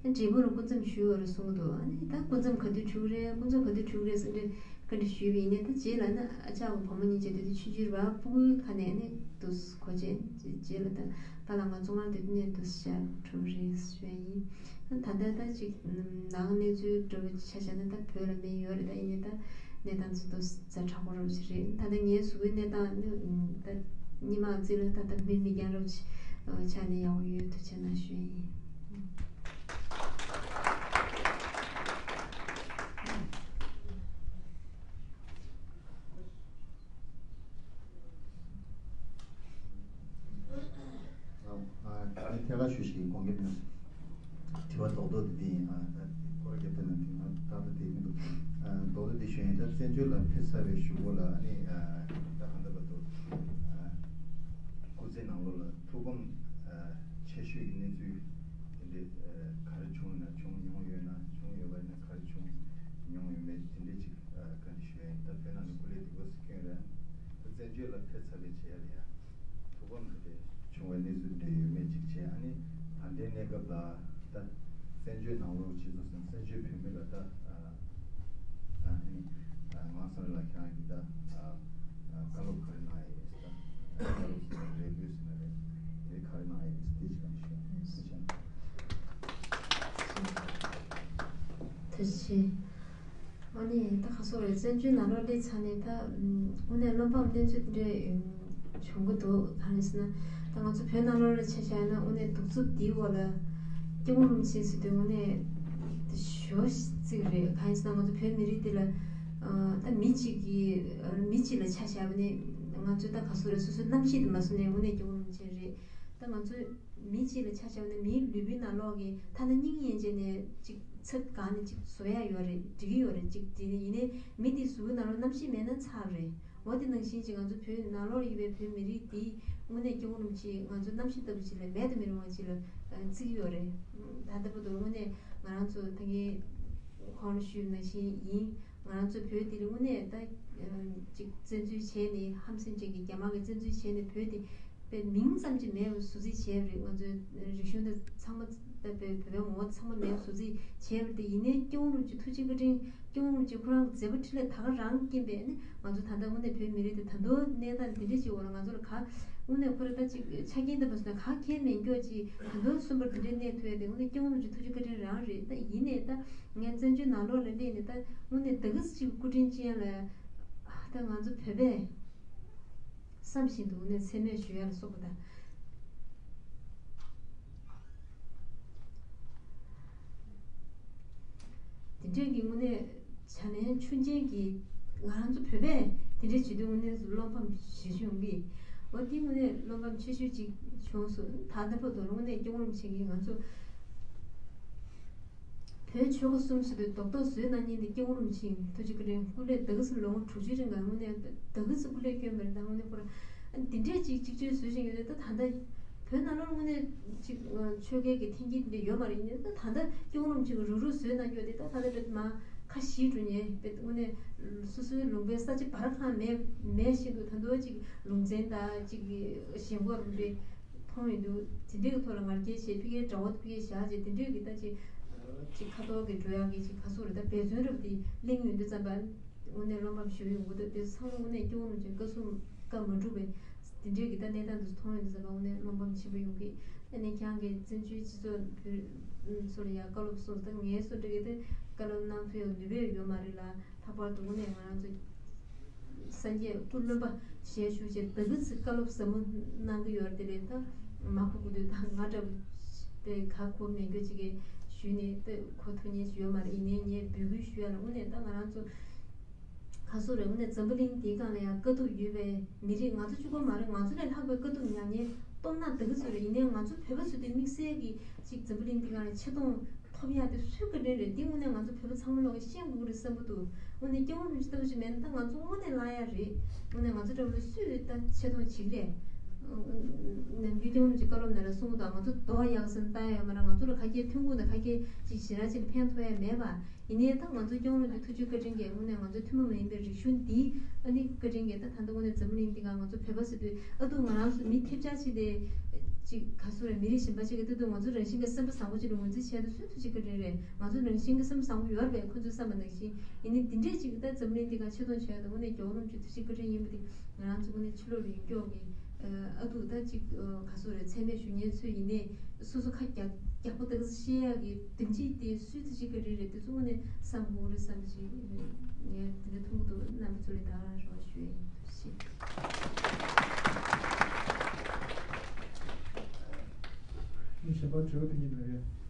ཨ་འབྲས་སྤུངས་ལ་སྐུ་མཚམས་ཞུས་ཡོད་རེད་གསུང་གི་འདུག་ཨ་ནི་ད་སྐུ་མཚམས་ག་དུས་གྲུབ་རེད། སྐུ་མཚམས་ག་དུས་གྲུབ་རེད་ཟེར་འདྲ་བཀའ་འདྲི་ཞུས་པ་ཡིན་ནའི་ད་རྗེས་ལ་ནི་ཨ་ཅག་གི་བུ་མོ་གཉིས་བྱས་དུས་ཆུང་ཆུང་རེད་པ། ཕྲུ་གུའི་ཁ་ནས་ནི་འདུག་གོ་བྱས་རྗེས་ལ་ད་པཱ་ལགས་ང་ཚོ་སྔར་དུས་ནས་འདུག་བྱས་གྲུབ་རེད་ཞུ་ཡ་ཡིན། ད་ལྟ་ད་ཅིག་ནང་གནས་ཚུལ་འདྲ་བོ་ཆ་བཞག་ན་ད་བོད་ལ་མེད་ཡོད་རེད། ད་ཡིན་ནའི་ད་གནས་སྟངས་ཚོ་ད་ཛ་དྲག་པོ་རོ་ཞིག་རེད། ད་ལྟ་ངའི་གཟུགས་པོའི་གནས་སྟངས་ནི་ད་སྔོན་མ་བརྩིས་ན་ད་ལྟ་མི་མི་རྐྱང་རོ་ཆགས་ནས་ཡག་པོ་ཡོད། ཐུགས་རྗེ་གནང་ཞུ་ཡ་ཡིན། ཨ་ནི་ཐད་ཀར་ཞུ་ཞིག་དགོངས་འགལ་མེད། དྲི་བ་རྡོག་རྡོག་དེ་དེ་ཡིན། ཨ་ད་སྐོར་ར་རྒྱབ་དེ་ན་དེ་ང་ཏག་ཏག་དེ་མི་འདུག་ཨ་རྡོག་རྡོག་དེ་ཞུ་ཡིན། ད་བཙན་བྱོལ་ལ་ཕེབས་ཚར་བའི་གཞུག་གུ་ལ་ཨ་ནི་ཨ་ད་གང་ལྟར་བར་དུ་ཨ་སྐུ་ཚེ་ནང་ལོགས་ལ་ཐུགས་ཕམ་ཨ་ཆེ་ཤོས་ཀྱི་གནས་ཚུལ་དེ་འདྲའི་ཨ་ག་རེ་བྱུང་ཡོད་ན། བྱུང་མྱོང་ཡོད་ན། བྱུང་ཡོད་པ་ཡིན་ན་ག་རེ་བྱུང་མྱོང་ཡོད་མེད་དེ་འདྲའི་ཅིག་ཨ་བཀའ་འདྲི་ཞུ་ཡ་ཡིན། ད་བོད་ནང་ནས་སྐུ་ལས་སྡུག་པོ་སྐྱོན་རེད། ད་བཙན་བྱོལ་ལ་ཕེབས་ཚར་བའི་རྗེས་ལ་ཡ། ཐུགས་ཕམ་དེ་འདྲ་བྱུང་བའི་གནས་ཚུལ་འདྲ་ཡོད་མེད་ཅིག་བྱས། ཨ་ནི་ད་ལྟའི་གནས་སྐབས་ལ་ད་བཙན་བྱོལ་ནང་ལོགས་སྤྱི་ཚོགས་སམ་བཙན་བྱོལ་བོད་མི་ལ་ད་ཨ་ཨ་ནི་ཨ་ངག་དབང་བསམ་གྲུབ་ལགས་ཁྱེད་རང་གིས་ད་ཨ་བཀའ་སློབ་ག་རེ་གནང་ཡོད་མེད། ད་བཀའ་སློབ་ཟེར་ན་རེ་སྐུལ་ཟེར་ན་རེད། དེ་ག་རེ་གནང་ཡོད་མེད་དེ་ཅིག་གང་ཞུ་ཡ་ཡིན། ཐུགས་རྗེ་ཆེ། ཐུགས་རྗེ་ཆེ། ཨ་ནི་ད་ག་སོ་རེད། བཙན་བྱོལ་ནང་ལོགས་སླེབས་ཚར་ནས་ད་དངོས་གནས་བློ་ཕམ་གནས་ཚུལ་འདྲ་བྱུང་གི་འདུག་གང་ཡིན་ཟེར་ན་ད་ང་ཚོ་བོད་ནང་ལོགས་ལ་ཆ་བཞག་ན་དངོས་གནས་གདུག་རྩུབ་འདིའི་འོག་ལ་སྐྱབས་མགོན་རིན་པོ་ཆེ་ཟེར་དུས་དངོས་གནས་ད་ཞོ་ཙིག་རེད། གང་ཡིན་ཟེར་ན་ང་ཚོ་བོད་མི་རིགས་འདི་ལ་ད་མི་གཅིག་གིས་མི་གཅིག་ལ་ཆ་བཞག་པ་ནི་ང་ཚོས་ད་ག་སོ་རེད། སོ་སོའི་རྣམ་ཤེས་དེ་མ་བཟུང་ནས་དངོས་གནས་སྐྱབས་མགོན་རིན་པོ་ཆེ་རེད། ད་ང་ཚོས་མི་གཅིག་ལ་ཆ་བཞག་ན་མིའི་ལུས་པོའི་ནང་ལོགས་ཀྱི་ཐ་ན་སྙིང་ཡན་ཆད་ནས་ཅིག་ཚབ་གང་ནས་ཅིག་བཟོ་ཡ་ཡོད་རེད། འགྲིག་གི་ཡོད་རེད། ཅིག་དེ་ནས་ཡིན་ནའི་མི་དེའི་གཟུགས་པོའི་ནང་ལོགས་རྣམ་ཤེས་མེད་ན་ཚར་རེད། འོ་དེ་ནང་བཞིན་ཅིག་ང་ཚོ་བོད་ནང་ལོགས་ཡོད་པའི་བོད་མི་རིགས་དེ་དངོས་གནས་སྐྱབས་མགོན་རིན་པོ་ཆེ་ང་ཚོ་རྣམ་ཤེས་ལྟ་བུ་ཅིག་ལ་མེད་དུ་མི་རུང་བ་ཅིག་ལ་བརྩི་གི་ཡོད་རེད། ད་ལྟ་བར་དུ་དངོས་གནས་ང་རང་ཚོ་ད་གིན་གོང་ལ་ཞུས་པ་ནང་བཞིན་ཡིན། ང་རང་ཚོ་བོད་འདི་ལ་དངོས་གནས་ད་ཅིག་བཙན་འཛུལ་བྱས་ནས་ཧམ་སེམས་ཅན་གྱིས་རྒྱ་དམར་གྱིས་བཙན་འཛུལ་བྱས་ནས་བོད་འདི་དཔེ་མིང་ཙམ་ཅིག་མེད་པ་བཟོ་རྩིས་བྱས་པ་རེད། ང་ཚོའི་རིག་གཞུང་འདི་ཚང་མ་ད་བོད་བོད་པའི་ངོ་བོ་ཚང་མ་མེད་པ་བཟོ་རྩིས་བྱས་པ་རེད། དེ་ཡིན་ནའི་སྐྱབས་མགོན་རིན་པོ་ཆེ་ཐུགས་རྗེ་བཀའ་དྲིན། སྐྱབས་མགོན་རིན་པོ་ཆེ་ཁོ་རང་གི་མཛད་པ་འཕྲིན་ལས་ད་ག་རང་རྐྱེན་པས་ནི་ང་ཚོ་ད་ལྟ་དངོས་གནས་བོད་མི་རིགས་འདི་ད་དུང་གནས་སྟངས་འདི་འདྲ་ཞིག་འོག་ལ་ང་ཚོ་ལ་ག་དངོས་གནས་ཁོ་རང་ད་ཅིག་ཆ་རྐྱེན་འདི་མ་བཟོས་ན་ག་གེ་མེད་མགྱོགས་ཅིག་ད་དུང་གསོན་པོར་འདི་འདྲའི་གནས་ཐུབ་ཡ་དེ་དངོས་གནས་སྐྱབས་མགོན་རིན་པོ་ཆེ་ཐུགས་རྗེ་བཀའ་དྲིན་རང་རེད། ད་ཡིན་ནའི་ད། ངས་བཙན་བྱོལ་ནང་ལོགས་ལ་སླེབས་ནས་ད་དངོས་གནས་ད་གི་ཙམ་ཅིག་སྐུ་དྲིན་ཅན་ལ་ད་ང་ཚོ་བོད་པས་བསམ་བཞིན་དུ་དངོས་གནས་མཚན་སྨད་ཞུ་ཡ་ལ་སོགས་པ་དང་། དེ་འདྲས་ཀྱི་དངོས་གནས་བྱ་ལན་ཆུང་ཆེན་གྱིས་ང་རང་ཚོ་བོད་པས་དེ་འདྲས་བྱེད་དུས་དངོས་གནས་བློ་ཕམ་ཞེ་པོ་ཡོང་གི། འོ་དེ་དངོས་གནས་བློ་ཕམ་ཆེ་ཤོས་ཅིག་བྱུང་སོང་། ད་ལྟ་བར་དུ་དངོས་གནས་སྐྱབས་མགོན་རིན་པོ་ཆེ་གིས་ང་ཚོ། བོད་ཆོལ་ཁ་གསུམ་ཟེར་དུས་རྡོག་རྡོག་བཟོས་གནང་མཁན་དེ་སྐྱབས་མགོན་རིན་པོ་ཆེ་ཡིན། ཐུགས་རྗེ་བཀའ་དྲིན། སྐུ་ལས་ད་གི་ཙམ་ལོ་ངོ་དྲུག་ཅུའི་རིང་ག་དངོས་གནས་ད་གི་ཙམ་སྐུ་ལས་བསྐྱོན་པ་རེད། ད་དངོས་གནས་ཁོ་རང་འདི་འདྲས་ཅིག་གཅིག་གཅོད་བཟོས་བཞིན་ཡོད་དེ། ད་ད་ལྟ་བོད་ནང་ལོགས་དངོས་གནས་ཅིག་ཆོལ་ཁའི་གི་འཐེན་འཁྱེར་འདི་འདྲ་ཡོད་མ་རེད། ཡིན་ནའི་ད་ད་ལྟ་སྐྱབས་མགོན་རིན་པོ་ཆེ་གི་རུག་རུག་བཟོས་གནང་རྒྱུ་དེ་ད་ད་ལྟ་བོད་མ་ཁ་ཞིག་འགྲོ་ཉེ་བོད་དངོས་གནས་སོ་སོའི་ལུང་པའི་ས་ཆ་བར་ཁང་མེད་མེད་བཞིན་དུ་ད་དུང་ཅིག་ལུང་ཚན་དང་ཅིག་གི་ཞེན་ཁོག་རུ་འདྲས། མཐོང་ཡོང་དུས་དེ་འདྲའི་གི་ཐོག་ལ་ང་རྒྱལ་བྱས། ཕ་གིའི་དགྲ་བོ་ཕ་གིར་བཞག་བྱས། དེ་འདྲའི་གི་ད་ཅིག་ཅིག་ཁ་ཐོག་གི་འགྲོ་ཡག་གི་ཅིག་ཁ་སོ་རེད། ད་འབད་བརྩོན་རབ་དེ་གླེང་ཡོང་དུས་ཙམ་པ་དངོས་གནས་བློ་ཕམ་ཞེ་པོ་ཡོང་གི་འདུག་དེ་ཚང་མ་དངོས་གནས་སྐྱོ་བོ་ཅིག་བཀའ་གསུང་བཀའ་མ་གྲུབ་པའི་དེ་འདྲའི་གི་ད་གནས་སྟངས་དེ་མཐོང་ཡོང་དུས་ཙམ་པ་དངོས་གནས་བློ་ཕམ་ཆེན་པོ་ཡོང་གི། ཨ་ནི་ཁྱེད་རང་གིས་བཙན་བྱོལ་སྤྱི་ཚོགས་བོད་སོགས་ལ་ཡང་བཀའ་སློབ་གསུངས། ད་ངའི་སོ་འདྲ་གི་དེ་བཀའ་སློབ་གནང་ཐུབ་ཡག་ནུས་པ་ཡོད་མ་རེད་ལ། ལྷག་པར་དུ་དངོས་གནས་ང་རང་ཚོ་སངས་རྒྱས་སྐུ་རློན་པ་ཞལ་བཞུགས་བྱས་ད་གི་ཙམ་བཀའ་སློབ་ཟབ་མོ་གནང་གི་ཡོད་རེད། དེ་ལས་ད་མ་གོ་གོ་དུས་ད་ང་འདྲ་པོ་དཔེ་ག་གོ་མེད་མཁན་ཅིག་གིས་ཞུས་ནས་དཔེ་གོ་ཐུབ་མཁན་ཞིག་ཡོད་མ་རེད། ཡིན་ནའི་ངས་འབོད་སྐུལ་ཞུ་ཡ་ལ་དངོས་གནས་ད་ང་རང་ཚོ་ག་སོ་རེད། དངོས་གནས་འཛམ་བུ་གླིང་འདིའི་སྒང་ལ་ཡང་དཀའ་སྡུག་ཡོད་པའི་མི་རིགས་ང་ཚོ་གཅིག་པོ་མ་རེད། ང་ཚོ་ལས་ལྷག་པའི་དཀའ་སྡུག་མྱངས་མཁན་སྟོབས་ན་ད་གི་ཙམ་རེད། ཡིན་ནའི་ང་ཚོ་བོད་པ་ཚོ་དེ་དམིགས་བསལ་གྱི་ཅིག་འཛམ་བུ་གླིང་འདིའི་སྒང་ལ་ཆེ་མཐོང་མཐོ་ ཐོབ་ཡག་དེ་སུའི་བཀའ་དྲིན་རེད། འདི་དངོས་གནས་ང་ཚོ་བོད་པ་ཚང་མ་ལོག་གི་ཤེས་དགོས་ཀྱི་རེད་བསམ་གྱི་འདུག་དངོས་གནས་སྐྱབས་མགོན་རིན་པོ་ཆེ་ལྟ་བུ་ཞིག་མེད་ན་ད་ང་ཚོ་དངོས་གནས་ལངས་ཡག་རེད། དངོས་གནས་ང་ཚོ་འདྲ་བོ་ལ་སུས་ད་ཆེ་མཐོང་བྱེད་ཀྱི་རེད། ནམ་རྒྱུན་སྐྱབས་མགོན་རིན་པོ་ཆེ་བཀའ་སློབ་ནང་ལ་གསུང་གི་འདུག་ང་ཚོ་རྡོག་ཡག་ཟེར་ན་ལྟ་ཡག་ཡོད་མ་རེད། ང་ཚོ་ལ་ག་གེ་ཐོན་ཁུངས་དང་ག་གེ་ཅིག་ཞེ་དྲག་ཅིག་ལ་ཕན་ཐོགས་ཡག་མེད་པ། ཡིན་ནའི་ད་ང་ཚོ་སྐྱབས་མགོན་རིན་པོ་ཆེ་ཐུགས་རྗེ་བཀའ་དྲིན་གྱིས་དངོས་གནས་ང་ཚོ་ཐུན་མོང་མ་ཡིན་པའི་རིག་གཞུང་འདི་ཨ་ནི་བཀའ་དྲིན་གྱིས་ད་ད་ལྟ་དངོས་གནས་འཛམ་བུ་གླིང་འདི་ག་ང་ཚོ་བོད་པ་ཟེར་དུས་ཨ་ཐུ་ང་རང་ཚོ་མི་ཐེབས་ཆག་ཅིག་དེ་ཅིག་ག་ཚོད་རེད། མི་རིགས་གཞན་པ་ཅིག་གི་ལྟ་དུས་ང་ཚོ་རང་བཞིན་གྱི་སེམས་པ་བཟང་པོ་ཅིག་ལ་ངོས་འཛིན་བྱས་ཏེ་སུས་ཐུགས་རྗེ་བཀའ་དྲིན་རེད། ང་ཚོ་རང་བཞིན་གྱི་སེམས་བཟང་པོ་ཡོད་རེད་པས། ཁོ་ཚོས་བསམ་པ་ནང་བཞིན་ཡིན་ནའི་འདི་འདྲས་ཅིག་ད་འཛམ་བུ་གླིང་འདི་ག་ཆེ་མཐོང་བྱས་ཏེ་དངོས་གནས་སྐྱབས་མགོན་རིན་པོ་ཆེ་ཐུགས་རྗེ་བཀའ་དྲིན་ཡིན་པ་འདི་ང་རང་ཚོ་དངོས་གནས་ཕྱི་ལོགས་ལ་ཡོད་སྐྱོ་གི་ཨ་ཐུ་ད་ཅིག་ག་ཚོད་རེད། མཚན་སྨད་ཞུ་མཁན་ཚོས་ཡིན་ནའི་སོ་སོ་ཁ་རྒྱག་རྒྱག་པོ་ཏག་ཏག་བཤད་ཡག་གི་སྡིངས་ཆ་དེ་སུས་ཐུགས་རྗེ་བཀའ་དྲིན་རེད། དེ་ཚོ་དངོས་གནས་བསམ་དགོས་རེད་བསམ་པ་ཞིག་ངས་དེ་འདྲ་མཐོང་གི་འདུག་རྣམ་པ་ཚོ་ལ་ད་རང་རེ་བ་ཞུ་ཡས་ཡིན། ཐུགས་རྗེ་ཆེ། ངས་གཞན་པ་དྲི་བ་དེ་གཉིས་མེད་རེད།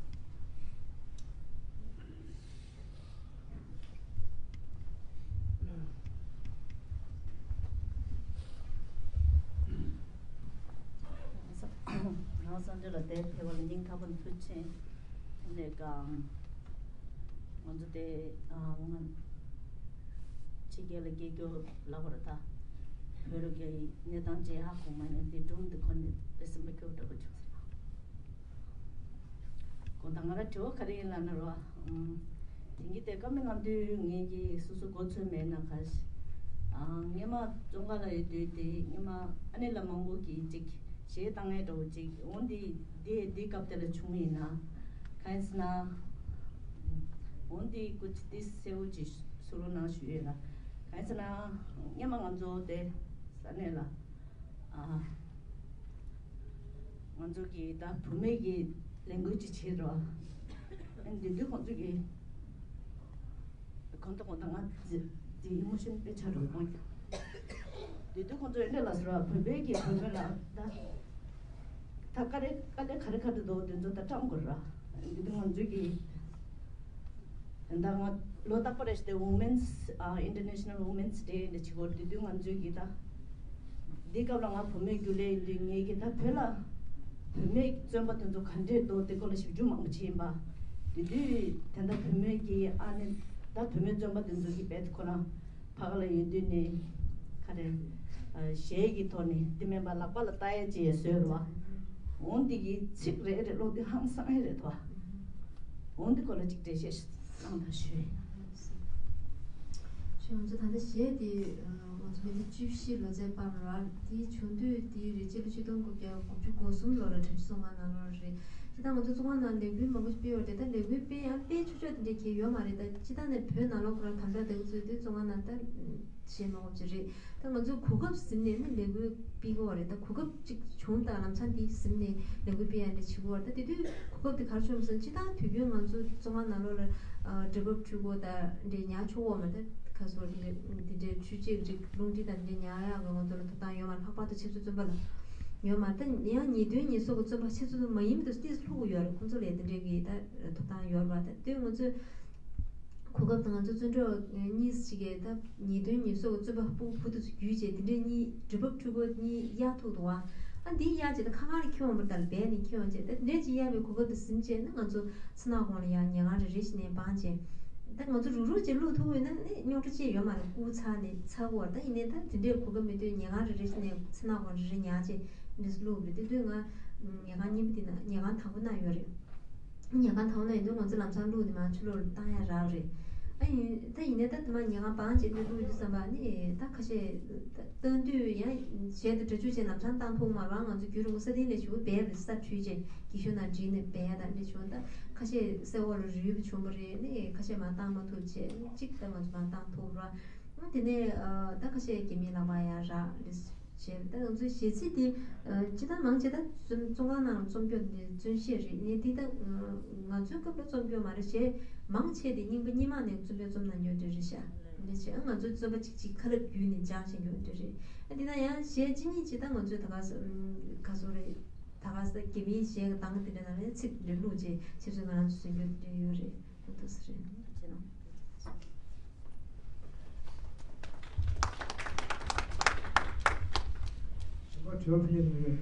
རང་སངས་རྒྱས་ལ་དེ་ཕེབས་པ་ལ་སྙིང་ཐག་པ་ནས་ཐུགས་རྗེ་ཆེ། དེ་ནས་ཀ་ང་ཚོ་དེ་ང་ཕྱི་རྒྱལ་ལ་སྐྱེས་རྒྱུ་ལབ་པ་རེད་ད། བོད་ལ་སྐྱེས་གནས་སྟངས་ཅིག་ཧ་གོ་མ་ཡིན། དེ་སྒྲུང་འདི་ཁོ་ནས་དཔེ་སེམས་པ་སྐྱོ་བོ་འདྲ་པོ་བྱུང་ཟེར། དགོངས་དག་ང་རང་དྲི་བ་ག་རེ་ཡིན་ལབ་ན་རོ། ཨམ། དེང་གི་དེ་བཀའ་མོལ་གནང་དུས་ངེད་ཀྱིས་སོ་སོ་གོ་ཚོད་མེད་ན་ག་ཤ། ཨ། སྔོན་མ་བཙོན་ཁང་ལ་ཡོད་དུས་དེ་སྔོན་མ་ཨ་ནེ་ལགས་མང་པོ་གིས་ཅིག་གཞས་བཏང་ཡས་འདྲ་བོ་ཅིག་འོ་འདི་དེ་དེ་སྐབས་དེ་ལ་བྱུང་ཡིན་ན། གང་ཡིན་ཟེར་ན། འོ་འདི་སྐུ་ཚེ་ཏི་གསལ་བོ་ཅིག་གསུང་རོགས་གནང་ཞུ་ཡས་ལ། གང་ཡིན་ཟེར་ན་སྔོན་མ་ང་ཚོ་དེ་ས་གནས་ལ། ཨ། ང་ཚོ་གིས་ད་བུད་མེད་ཀྱི་ལས་འགུལ་ཅིག་བྱེད་རོགས། ཨ་ནི་དེ་དུས་ཁོང་ཚོ་གིས་གང་ལྟར་གང་ལྟར་ང་དེ་དེ་ཡིད་སྨོན་ཤིན་ཏུ་ཆགས་འགྲོ་གི་ཡོད། དེ་དུས་ཁོང་ཚོ་ཨེ་འདྲ་ལབ་སོང་ར། བོད་པའི་གི་བུད་མེད་ལ་ད་ད་དཀའ་ལས་དཀའ་ལས་ག་རེ་ག་རེ་འདུག་དེ་ཚོ་ད་བཀྲམ་དགོས་ར། དེ་དུས་ང་ཚོ་གིས། ད་ང་ལོ་རྟག་པར་རེ་བཞིན་དེ་Women's ཨ། International Women's Day འདི་བྱེད་སྐོར་དེ་དུས་ང་ཚོས་ཀྱིས་ད་འདི་སྐབས་ལ་ང་བུད་མེད་རྒྱུན་ལས་ཡིན་དུས་ངེད་ཀྱིས་ད་བོད་ལ་བུད་མེད་བཙོན་པ་དེ་ཚོ་ག་འདྲས་འདུག་དེ་སྐོར་ལ་ཞིབ་འཇུག་མང་པོ་བྱས་ཡིན་པ། དེ་དུས་དེ་འདྲ་བུད་མེད་ཀྱི་ཨ་ནི་ད་བུད་མེད་བཙོན་པ་དེ་ཚོ་གི་བེད་ཁོ་རང་ཕ་ག་ལ་ཡོད་དུས་ནས་ག་རེ་གཞས་ཀྱི་ཐོག་ནས་དེ་མིན་པ་ལག་པ་ལ་ལྟ་ཡས་ཅིག་ཡས་བཟོས་རེད་བ། འོང་འདི་གི་ཚིག་རེ་རེ་ཀློག་དུས་ཧང་སང་ཡས་རེད་དོ། འོང་འདི་སྐོར་ལ་ཅིག་འགྲེལ་བཤད་གནང་དང་ཞུ། ཞུ། ང་ཚོ་ད་ལྟ་གཞས་འདི་ང་ཚོ་མི་ལོ་བཅུ་བཞི་ལོ་ཚད་པར་ར་དེ་བྱུང་དུས་དེ་རེད། སྤྱི་ལོ་ཆིག་སྟོང་དགུ་བརྒྱ་དགུ་བཅུ་གོ་གསུམ་ལོ་ལ་གྲྭ་ཆུ་བཙོན་ཁང་ནང་ལོགས་རེད། དེ་ད་ང་ཚོ་བཙོན་ཁང་ནང་ལས་འགུལ་མང་པོ་ཞིག་སྤེལ་བ་རེད། ད་ལས་འགུལ་སྤེལ་ཡང་སྤེལ་ཆོག་ཆོག་དེ་འདྲས་གལ་ཡོད་མ་རེད། ད་སྤྱི་བཏང་ནས་བོད་ནང་ལོགས་ཁོ་རང་དམ་དྲག་དེ་ག་ཚོད་དུས་བཙོན་ཁང་ནང་ད་གཞས་མང་པོ་ཅིག་རེད། ད་ང་ཚོས་གོ་སྐབས་ཟིན་ནས་ནི་ལས་འགུལ་སྤེལ་གི་ཡོད་རེད། ད་གོ་སྐབས་ཅིག་བྱུང་དང་ལམ་སང་འདི་ཟིན་ནས་ལས་འགུལ་སྤེལ་ཡ་འདྲ་བྱེད་གི་ཡོད་རེད། ད་དེ་དུས་གོ་སྐབས་དེ་ག་རེ་བྱུང་ཟེར་ན་སྤྱི་བཏང་དུས་རྒྱུན་ང་ཚོ་བཙོན་ཁང་ནང་ལོགས་ལ་སྒྲུབ་པ་ཕྲུ་གུ་དང་འདྲ་ཉར་ཆོག་གི་ཡོད་མ་རེད། ད་ག་སོ་འདི་འདི་འདྲའི་ཆོས་བྱེད་རིགས་རླུང་འཕྲིན་དང་འདི་འདྲ་ཉར་ཡག་གི་ང་ཚོ་ལ་ཐོབ་ཐང་ཡོད་མ་རེད། ལྷག་པར་དུ་ཆབ་སྲིད་བཙོན་པ་ལ་ཡོད་མ་རེད། ད་ཡང་ཉེས་དོན་ཉེས་གསོག་གི་བཙོན་པ་ཆབ་སྲིད་བཙོན་པ་མ་ཡིན་པ་དེ་ཚོ་ལྷུག་གི་ཡོད་རེད། ཁོང་ཚོ་ལ་དེ་འདྲའི་གི་ད་ཐོབ་ཐང་ཡོད་རེད་བ། ད་དེ་ང་ཚོས། གོ་སྐབས་དང་ང་ཚོ་བཙོན་གྲོགས་གཉིས་ཤིག་གིས་ད་ཉེས་དོན་ཉེས་གསོག་གི་བཙོན་པ་ཕྲུ་གུ་བུ་དེ་ཚོ་བརྒྱུད་བྱས་དེ་འདྲའི་གཉིས་སྒྲུབ་པ་ཕྲུ་གུ་གཉིས་གཡར་ཐུབ་འདུག་བ། ཨ་འདི་གཡར་བྱས་ད་ཁ་ཁ་ལ་ཁྱེར་འོང་བ་ལྟར་སྦས་ནས་ཁྱེར་འོང་བྱས། ད་དེ་འདྲའི་ཅིག་གཡར་བའི་གོ་སྐབས་དེ་ཟིན་བྱས་ན་ང་ཚོ་ཚེ་ནག་གོང་ལ་ཡང་ཉལ་ཁང་རེ་རེ་བཞིན་ནས་སྤངས་བྱས། ད་ང་ཚོ་རུག་རུག་བྱས་བླུག་ཐུབ་ཡོད་ན་ནི་རྙོག་དྲ་ཅིག་ཡོད་མ་རེད། སྐུ་ཚར་ནས་ཚར་གི་བ་རེད། ད་ཡིན་ནའི་ད་དེ་འདྲའི་གོ་སྐབས་མེད་དུས་ཉལ་ཁང་རེ་རེ་བཞིན་ནས་ཚེ་ནག་གོང་རེ་རེ་ཉར་བྱས་འདི་བླུག་རེད། དེ་དུས་ང་ཉལ་ཁང་གཉིས་པ་དེ་ན་ཉལ་ཁང་དང་པོ་ན་ཡོད་རེད། ཉལ་ཁང་དང་པོ་ན་ཡིན་དུས་ང་ཚོ་ལམ་སང་བླུགས་ནས་མར་ཕྱི་ལོགས་ལ་བཏང་ཡ་རག་རེད། ཨ་ཡིན་ད་ཡིན་ནའི་ད་དེ་མ་ཉལ་ཁང་སྤང་བྱས་ནས་བླུགས་ཡོད་དུས་ཙམ་པ་ནི་ད་ཁ་ཤས་ད་བཏང་དུས་ཡང་གཞས་དེ་སྒྲ་འཇུག་བྱས་ལམ་སང་བཏང་ཐུབ་མ་རེད་བ། ང་ཚོ་རྒྱུན་རིང་པོ་ས་སྟེང་ལ་བཞུགས་སྦས་པ་རེད། ས་འཁྲུད་བྱས་གྱི་ཤུལ་ན་འགྲིལ་ནས་སྦས་ཡ་དང་འདྲ་བྱུང་། ད་ཁ་ཤས་སེ་འོག་ལ་རུལ་བ་བྱུང་བ་རེད། ནི་ཁ་ཤས་མར་བཏང་མ་ཐུབ་བྱས་གཅིག་ད་ང་ཚོ་མར་བཏང་ཐུབ་ར། ཨ་དེ་ནས་ཨ་ད་ཁ་ཤས་སྐྱེ་དམན་ལག་པ་ཡང་རག་རེད། བྱས་ད་ང་ཚོའི་གཞས་ཚིག་དེ་ཨ་སྤྱིར་བཏང་མང་ཆེ་ད་བཙོན་བཙོན་ཁང་ནང་རྩོམ་རྒྱུ་དེ་བཙོན་གཞས་རེད། ངས་འདི་ད་ང་ཚོའི་སྐབས་ལ་རྩོམ་རྒྱུ་མ་རེད། གཞས་མང་ཆེ་དེ་རྙིང་པ་རྙིང་མ་ནས་རྩོམ་པས་རྩོམ་གནང་རྒྱུ་དེ་རེད་ཤག་འདི་བྱས་ཨ་ང་ཚོའི་རྩོམ་པ་གཅིག་གཅིག་ཁ་ལག་བརྒྱུད་ནས་སྦྱངས་བྱས་རྒྱུ་དེ་རེད། ཨ་འདི་ན་ཡང་གཞས་གཅིག་གཉིས་ཅིག་ད་ང་ཚོའི་ད་ག་ས་ག་ཚོད་རེད། ད་ག་ས་སྐྱེ་དམན་གཞས་གདངས་དེ་འདྲ་ནང་ནས་ཚིག་དེ་འདྲ་བླུགས་བྱས་ཆབ་སྲིད་ང་རང་ཚོ་བཟོ་རྒྱུ་དེ་འདྲ་ཡོད་རེད། ཐུགས་རྗེ་ཆེ། གཞན་པ་དྲི་བ་ཕུལ་མཁན་འདུག་གས།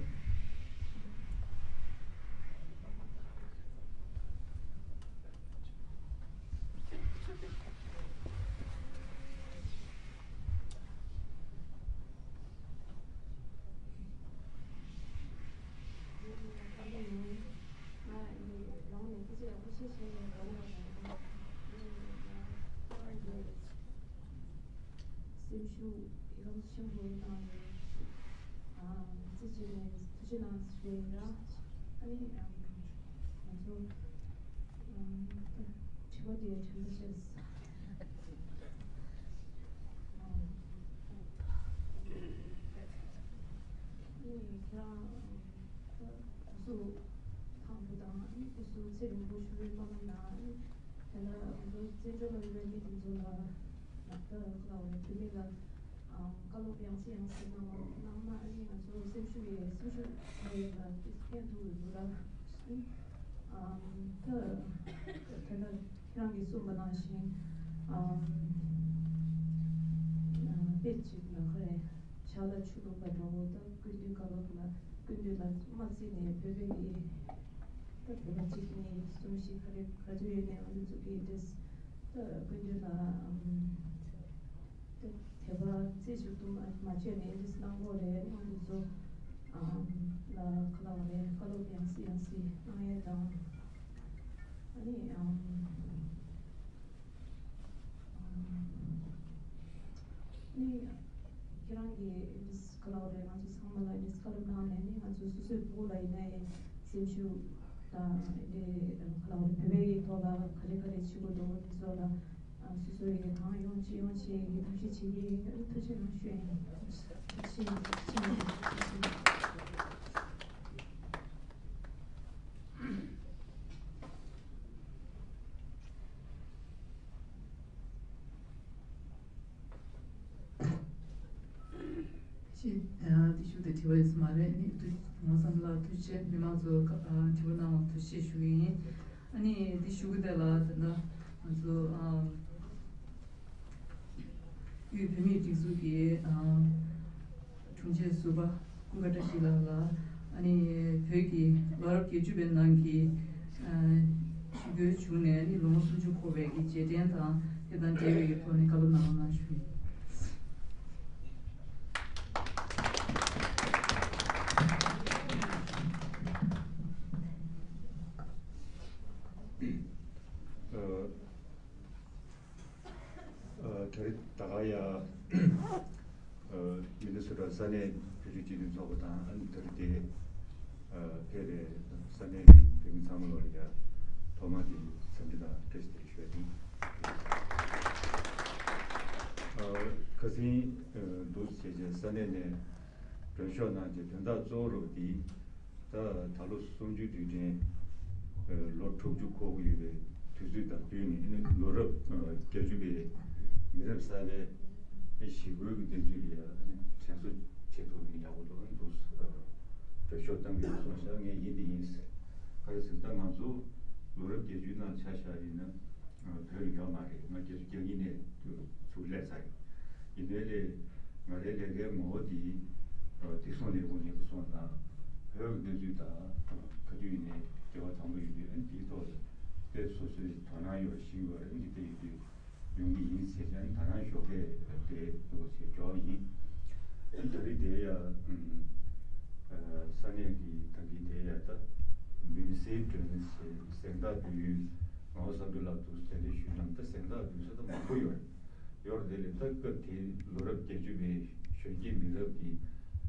ཞུ་ཡག་ཆེན་པོ་བཏང་ཡོད། ཨ་རྩིས་བྱས་ནས་ཐུགས་རྗེ་གནང་ཞུ་ཡིན་ར། ཨ་ནི་ང་ཚོ་དྲི་བ་དེ་དྲན་པ་བྱས། ཨ་ནི་ཁྱེད་རང་སྐུ་གཟུགས་ཐང་པོ་དང་སྐུ་གཟུགས་ཚེ་རིང་པོ་ཞུ་བའི་སྨོན་ལམ་དང་། དེ་ལ་ང་ཚོ་བཙན་བྱོལ་ལ་ཡོད་པའི་མི་དེ་ཚོ་ལ་ལག་བསྟར་ཁ་ལ་བ་རེ་བོད་མི་ལ་བཀའ་སློབ་ཡང་སེ་ཡང་སེ་གནང་བ་གནང་ན། ཨ་ནི་ང་ཚོ་སེམས་ཤུགས་ཡོད། སེམས་ཤུགས་ཡོད་ལ་ཕན་ཐོགས་ཡོད་འདུག་ལ། ད་དེ་ལ་ཁྱེད་རང་གིས་གསུངས་པ་ནང་བཞིན་དཔེ་གཅིག་ལ་ཁ་རེ། ཆར་ལ་ཆུ་བླུགས་པ་འདྲ་བོ་དང་། སྐུ་མདུན་བཀའ་སློབ་ལ་སྐུ་མདུན་ལ་དམག་རྩིས་ནས་བོད་པའི་གི་ད་བོད་པ་གཅིག་གཉིས་གསུམ་བཞི་ག་རེ་ག་ཚོད་ཡོད་ནའི་ང་ཚོ་ཚོ་གི་འདྲེས་ད་སྐུ་མདུན་ལ་ཨམ་ད་དད་པ་རྩེ་གཅིག་ཏུ་མ་མ་བྱས་ནས་འདྲེས་གནང་དགོས་རེད། ང་ཚོ་ཚོ་ཨམ་ལ་ག་ལ་བ་རེད། བཀའ་སློབ་ཡང་སེ་ཡང་སེ་གནང་ཡས་དང་། ཨ་ནི་ཨམ། ནི་ཁྱེད་རང་གིས་ཨིན་ཌིས་ཁ་ལོ་རེ་ང་ཚོ་ཚང་མ་ལ་ཨིན་ཌིས་ཁ་ལོ་གནང་ནས་ནི་ང་ཚོ་སོ་སོའི་ཕྲུ་གུ་ལ་ཡིན་ན་ཡང་སེམས་ཤུགས་དང་ཨིན་ཌིས་ཁ་ལོ་རེ་བོད་པའི་ཐོག་ལ་ག་རེ་ག་རེ་བྱེད་དགོས་འདུག་དེ་ཚོ་ལ་སོ་སོ་ཡི་གང་ཡོང་ཅི་ཡོང་བྱེད་ཀྱི་ཐབས་ཤེས་བྱེད་ཀྱི་ཡིན། ཐུགས་རྗེ་གནང་ཞུ་ཡིན། ཐུགས་རྗེ་ཆེ། ཤེས། ཨ་དེ་ཞུ་དེ་དྲི་བ་ཡོད་ས་མ་རེད། ནི་དུ་ངོ་བསམ་ལ་ཐུགས་རྗེ་ཆེ། མི་མང་ཚོ་ཨ་དྲི་བ་གནང་བ་ཐུགས་རྗེ་ཆེ་ཞུ་གི་ཡིན། ཨ་ནི་དེ་ཞུ་གི་དེ་ལ་ད་ལྟ་ང་ཚོ་ཨ་དབུས་བོད་མིའི་སྒྲིག་འཛུགས་ཀྱི་ཨ་དྲུང་ཆེ་ཟུར་པ་ཀུན་དགའ་བཀྲ་ཤིས་ལགས་ལ་ཨ་ནི་བོད་ཀྱི་ལོ་རབས་བརྒྱད་ཅུ་པའི་ནང་གི་ཨ་ཞི་རྒོལ་བྱུང་ནས་ཨ་ནི་ལོ་ངོ་སུམ་ཅུ་འཁོར་བའི་གི་རྗེས་དྲན་དང་དེ་དང་འབྲེལ་བའི་གི་ཐོག་ནས་བཀའ་སློབ་གནང་རོགས་གནང་ཞུ། ཨ། ཨ། ད་རེས་ད་ག་ཡ། ཨ། མི་ནི་སོ་ཊ་ས་གནས་བོད་རིགས་སྤྱི་མཐུན་ཚོགས་པ་དང་ཨ་ནི་ད་རེས་དེ། ཨ། ཕེབས་པའི་ས་གནས་ཀྱི་བོད་མི་ཚང་མ་ལ་ཡ་ཐོག་མ་དེ་འཚམས་འདྲི་དང་བཀྲ་ཤིས་བདེ་ལེགས་ཞུ་ཡ་ཡིན། ཨ། ཁ་སང་། ཨ། འདུག་སེ་བྱས་བྱས་ས་གནས་ནས་མགྲོན་ཤོག་གནང་རྗེས་དོན་དག་གཙོ་བོ་རུ་དེ། ད་ད་ལོ་གསུམ་བཅུའི་དུས་དྲན། ཨ། ལོ་དྲུག་ཅུ་འཁོར་གྱི་ཡོད་པའི་དུས་ཚོད་དང་བསྟུན་ནས་ཨ་ནི་ལོ་རབས་བརྒྱད་ཅུ་པའི་མི་རབས་གསར་པའི་ཞི་རྒོལ་གྱི་གནས་ཚུལ་ལ་ཡང་དྲན་གསོ་བྱེད་ཐུབ་ན་ཡག་པོ་འདུག་ཨ་ནི་འདུག་སེ་གྲོས་ཆོད་བཏང་གི་ཡོད་གསུངས་ཤག་ངས་ཡིན་དེ་ཡིན། ག་རེ་ཟེར་ན་ད་ང་ཚོ་ལོ་རབས་བརྒྱད་ཅུའི་ནང་ཆ་བཞག་ཡིན་ན། བོད་ལ་ཡོད་མ་རེད། ང་བརྒྱད་ཅུ་གྱ་གཉིས་ནས་ཚུར་སླེབས་ཚར་ཡོད། ཡིན་ནའི་ལས་ང་རའི་ལས་ཀའི་ངོ་བོ་འདི་ཨ་ཐིག་ཚོང་ལས་ཁུངས་ཡིན་པ་སོང་ཙང་བོད་ཀྱི་གནས་ཚུལ་དང་ག་དུས་ཡིན་ནའི་འབྲེལ་བ་དམ་པོ་ཡོད་དུས་ཨ་ནི་དེའི་ཐོག་ལ་དཔེ་སོ་སོའི་དོ་སྣང་ཡོད་ཤེས་ཡོད་རེད། འདི་ལྟ་ཡོད་དུས་ཡོང་གི་ཡིན་ཟེར་ཀྱང་ད་རང་ཞོགས་ཀས་དེ་འདུག་ཟེར་འབྱོར་བ་ཡིན། ཨ་ནི་ད་རེས་དེ་ཡ་ཨ་ས་གནས་ཀྱི་ད་གིན་དེ་ཡ་ད་མུན་སེལ་སྒྲོན་ཟེར་གཟེངས་རྟགས་འབུལ་ཡུལ་ངག་དབང་བསམ་གྲུབ་ལགས་འདུག་གདན་འདྲེན་ཞུས་ཙང་ད་གཟེངས་རྟགས་འབུལ་ས་ད་མང་པོ་ཡོད་རེད། ཡོད་རེད། དེ་ལས་ད་སྐབས་དེའི་ལོ་རབས་བརྒྱད་ཅུ་པའི་གཞོན་སྐྱེས་མི་རབས་ཀྱི་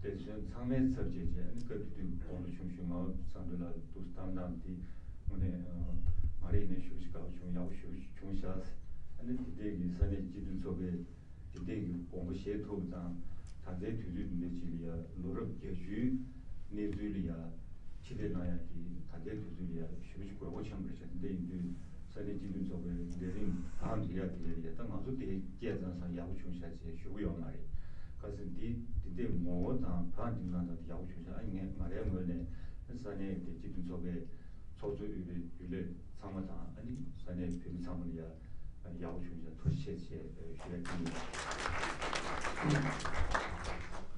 དཔེ་མཚོན་ཚང་མའི་ཚབ་བྱས་བྱས་ཨ་ནི་སྐབས་དེ་དུས་དགུང་ལོ་ཆུང་ཆུང་ངག་དབང་བསམ་གྲུབ་ལགས་འདུག་བཏང་སྟངས་དེ་དངོས་གནས་ང་རང་ཡིན་ནའི་ཞེ་པོ་ཞིག་དགའ་པོ་བྱུང་། ཡག་པོ་ཞེ་པོ་ཞིག་བྱུང་ཤག་ཨ་ནི་དེ་འདྲས་ཀྱི་ས་གནས་སྤྱི་མཐུན་ཚོགས་པའི་དེ་འདྲས་ཀྱི་དགོངས་པ་བཞེས་ཐུབ་པ་དང་། ད་ལྟའི་དུས་ཚོད་འདི་འདྲ་ཅིག་ལ་ཡ་ལོ་རབས་བརྒྱད་ཅུའི་གནས་ཚུལ་ལ་ཡ་ཕྱི་བལྟས་གནང་ཡ་དེ་ད་ལྟའི་དུས་ཚོད་ལ་ཡ་ཞེ་པོ་ཅིག་དགོས་མཁོ་ཆེན་པོ་རེད་ཤག་དེ་འདྲ་ཡིན་དུས་ས་གནས་སྤྱི་མཐུན་ཚོགས་པའི་ལས་རིམ་བང་སྒྲིག་ཡ་དེ་ལ་ཡ་ད་ང་ཚོ་དེ་སྐད་གཙང་སང་ཡག་པོ་བྱུང་ཤག་ཅེས་ཞུ་གི་ཡོད་མ་རེད། གལ་སྲིད་འདི་འདི་འདྲའི་ངོ་བོ་དང་བང་སྒྲིག་གནང་སྟངས་དེ་ཡག་པོ་བྱུང་ཤག་ཨ་ངས་ང་རའི་ངོས་ནས་ས་གནས་དེ་སྤྱི་མཐུན་ཚོགས་པའི་ཚོགས་གཙོ་དབུས་པའི་རྒྱུན་ལས་ཚང་མ་དང་ཨ་ནི་ས་གནས་བོད་མི་ཚང་མ་ལ་ཡ་ཡག་པོ་བྱུང་ཤག་ཐུགས་རྗེ་ཆེ་ཞེས་ཞུ་ཡ་ཡིན།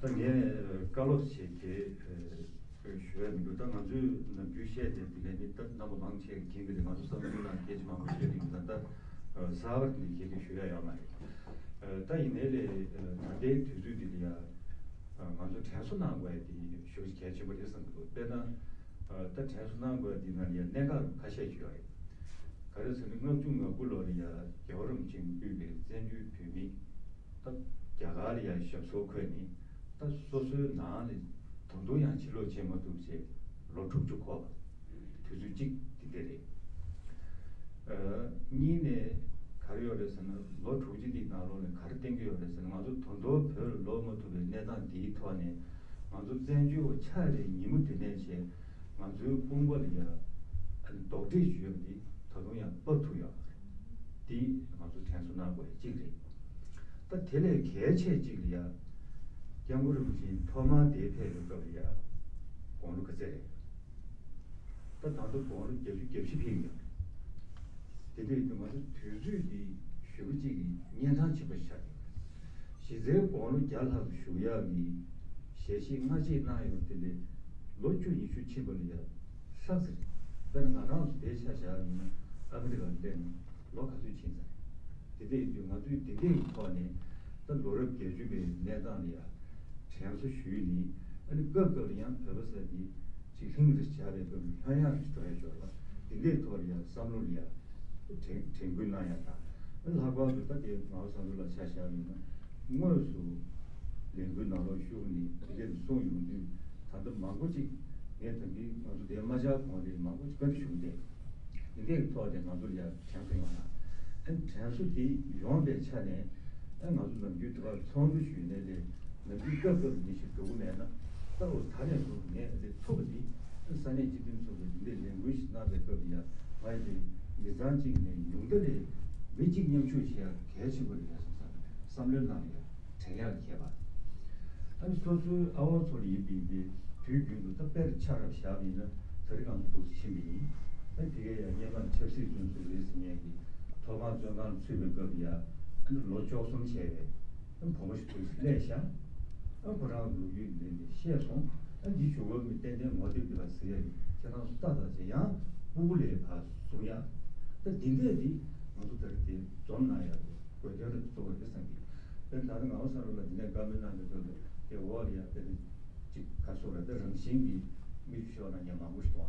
ད་ངས་བཀའ་སློབ་བྱེད་དེ་ཞུ་ཡ་མི་འདུག་ད་ང་ཚོས་ནམ་རྒྱུན་བཤད་དེ་དེ་ལས་ནི་ད་རྣམ་པ་མང་ཆེ་གིས་མཁྱེན་གྱི་རེད། ང་ཚོ་བསམ་བློ་ནང་སྐད་ཆ་མང་པོ་བཤད་ཀྱི་ཡོད་ཙང་ད་གསར་པ་འདི་ཁྱེད་ཀྱིས་ཞུ་ཡ་ཡོད་མ་རེད། ད་ཡིན་ནའི་ལས་ད་ལྟའི་དུས་ཚོད་འདི་ལ་ཡ་ང་ཚོ་དྲན་གསོ་གནང་དགོས་ཡ་དེ་ཞེ་པོ་ཅིག་གལ་ཆེན་པོ་རེད་བསམ་གྱི་འདུག་དཔེར་ན། ད་དྲན་གསོ་གནང་དགོས་འདི་ནང་ལ་ཡ་གནད་འགག་ཁ་ཤས་ཅིག་ཡོད་རེད། ག་རེ་ཟེར་ན་ལྔ་བཅུ་ང་དགུ་ལོ་ལ་ཡ་རྒྱལ་བ་རིན་པོ་ཆེས་དབུས་པའི་བཙན་བྱོལ་བོད་མི་ད་ རྒྱ་གར་ལ་ཡང་ཞབས་སོར་འཁོད་ནས་ད་སོ་སོའི་ནང་ལ་ད་དུང་ཡང་ཕྱིར་ལོག་བྱེད་མ་ཐུབ་བྱས་ལོ་དྲུག་ཅུ་འཁོར་བ། དུས་ཚོད་གཅིག་དེ་འདྲ་རེད། ཨ། གཉིས་ནས་ག་རེ་ཡོད་རེད་ཟེར་ན། ལོ་དྲུག་ཅུ་འདི་ནང་ལོགས་ནས་ག་རེ་བསྟན་གྱི་ཡོད་རེད་ཟེར་ན། ང་ཚོ་ད་དུང་བོད་ལ་ལོག་མ་ཐུབ་པའི་གནས་སྟངས་འདིའི་ཐོག་ནས་ང་ཚོ་བཙན་བྱོལ་བ་ཆགས་པའི་ཉིན་མོ་དེ་ནས་བྱས་ང་ཚོའི་དཔུང་པ་ལ་ཡ་ཨ་ནི་རྡོག་ཁྲེས་ཞུས་པ་འདི་ད་དུང་ཡང་ཕབ་ཐུབ་ཡོད་མ་རེད། འདི་ང་ཚོ་དྲན་གསོ་གནང་དགོས་ཡ་གཅིག་རེད། ད་དེ་ལས་གལ་ཆེ་གཅིག་ལ་ཡ། སྐྱབས་མགོན་རིན་པོ་ཆེ་ཐོག་མར་འདིར་ཕེབས་པའི་སྐབས་ལ་ཡ། དགུང་ལོ་ག་ཚད་རེད། ད་ད་ལྟ་དགུང་ལོ་བརྒྱད་ཅུ་གྱ་བཞི་ཕེབས་ཡོད། དེ་འདྲ་ཡིན་དུས་ང་ཚོ་དུས་ཚོད་འདི་ཞེ་པོ་གཅིག་གི་གཉན་འཕྲང་ཆེན་པོ་ཆགས་ཡོད། གཞི་རྩའི་དགུང་ལོ་བརྒྱ་ལྷག་ཏུ་བཞུགས་ཡག་གི་ཞལ་བཞེས་སྔ་རྗེས་གནང་ཡོད་དེ་ལས་ལོ་བཅུ་ཉི་ཤུ་ཕྱིན་པ་ལ་ཡ་ལྷག་ཟེར། དཔེར་ན་ང་རང་ཚོ་འདིར་ཆ་བཞག་ཡིན་ན་ཨ་མི་རི་ཀར་སླེབས་ནས་ལོ་ག་ཚོད་ཕྱིན་ཚར་རེད། དེ་འདྲ་ཡིན་དུས་ང་ཚོས་འདི་འདྲའི་ཐོག་ནས་ད་ལོ་རབས་བརྒྱད་ཅུ་པའི་གནས་སྟངས་ལ་ཡ་དྲན་གསོ་ཞུས་ནས། ཨ་ནི་སྐབས་སྐབས་ལ་ཡང་བོད་པ་ཟེར་འདི་ཅིག་ལྷིང་རེ་ཆགས་པའི་སྐབས་ལ་ལྷོད་ཡངས་རེ་འགྲོ་ཡ་ཤོར་བ། འདི་འདྲའི་ཐོག་ལ་ཡ་བསམ་བློ་ལ་ཡ་དྲན་དྲན་སྐུལ་གནང་ཡ་དང་། ཨ་ནི་ལྷག་པར་དུ་ད་དེ་མའོ་སན་ཏུ་ལ་ཆ་བཞག་ཡིན་ན་དངོས་སུ་ལས་འགུལ་ནང་ལོགས་ཞུགས་ནས་དེ་འདྲ་གསུངས་ཡོང་དུས། ད་ལྟ་མང་པོ་ཅིག་ངས་ད་གིན་ང་ཚོ་དེ་མ་བཞག་གོང་དེ་མང་པོ་ཅིག་བཀའ་འདྲི་ཞུ་གི་འདུག་འདི་འདྲའི་ཐོག་དེ་ང་ཚོ་ལ་ཡ་དྲན་གསོ་ཡོང་ན། ཨ་ནི་དྲན་གསོ་དེ་ཡོང་པའི་ཆ་ནས། ཨ་ང་ཚོ་ནམ་རྒྱུན་དུ་བར་ཚོགས་འདུ་ཞུས་ནས་ལས་ནམ་རྒྱུན་སྐབས་སྐབས་ནས་ཞིག་འགྲོ་གི་མེད་ན། ད་འོ་ད་ནས་བཟུང་ངས་འདི་ཐུབ་པ་འདི་ས་གནས་སྤྱི་མཐུན་ཚོགས་པའི་འདི་འདྲའི་ལས་འགུལ་ཞིག་གནང་པའི་སྐབས་ཡ་ང་ཡི་མི་ཚང་གཅིག་ནས་ཉུང་མཐའ་ལས་མི་གཅིག་མཉམ་ཞུགས་བྱེད་ཡ་གལ་ཆེན་པོ་རེད་བསམ་བསམ་བློའི་ནང་ལ་ཡ་དྲན་ཡག་གི་ཁྱད་པར། ཨ་ནི་སོ་སོའི་ཨ་བ་ཚོ་ལ་ཡིན་པའི་འདི་དུས་རྒྱུན་དུ་ད་དཔེར་ཆ་རབ་བཞག་པ་ཡིན་ན་ད་རེས་ང་ཚོ་འདུག་སེ་ཕྱིན་པ་ཡིན། ཨ་དེ་གའི་ཡ་སྔོན་མ་ཆབ་སྲིད་བཙོན་ཟུར་རེད་ཟེར་མཁན་གྱི་ཐོག་མར་བཙོན་ཁང་ལ་ཚུད་པའི་སྐབས་ཡ་ཨ་ནི་ལོ་བཅུ་གསུམ་བྱས་པའི་ཨ་བུ་མོ་ཞིག་འདུག་སེ་སླེབས་ཤག་ཨ་ཁོ་རང་ལོ་རྒྱུས་འདི་འདི་བཤད་སོང་། ཨ་འདི་ཞུ་བ་མི་ཏན་ཏན་ངོ་དེབ་འདི་ལ་ཟེར་ཡ་ཡིན། ཁྱེད་རང་ཚོ་ལྟ་ད་ཅེ་ཡང་སྤུ་གུ་ལས་ཕར་བཟུང་ཡ། ད་འདི་འདྲས་འདི་ང་ཚོ་ད་རེས་དེ་འཛོམས་གནང་ཡ་དགོས་དོན་རེད་གཙོ་བོ་རེད་བསམ་གི། དཔེར་ན་ད་ལྟ་ངག་དབང་ས་རུ་ལ་འདི་ནས་བཀའ་མོལ་གནང་གི་འདུག་དེ་འོག་ལ་ཡ་དཔེར་ན་ཅིག་ག་སོགས་ལ་ད་རང་བཞིན་གྱི་མིག་ཆུ་ཤོར་ན་ཉན་མང་པོ་ཞིག་འདུག་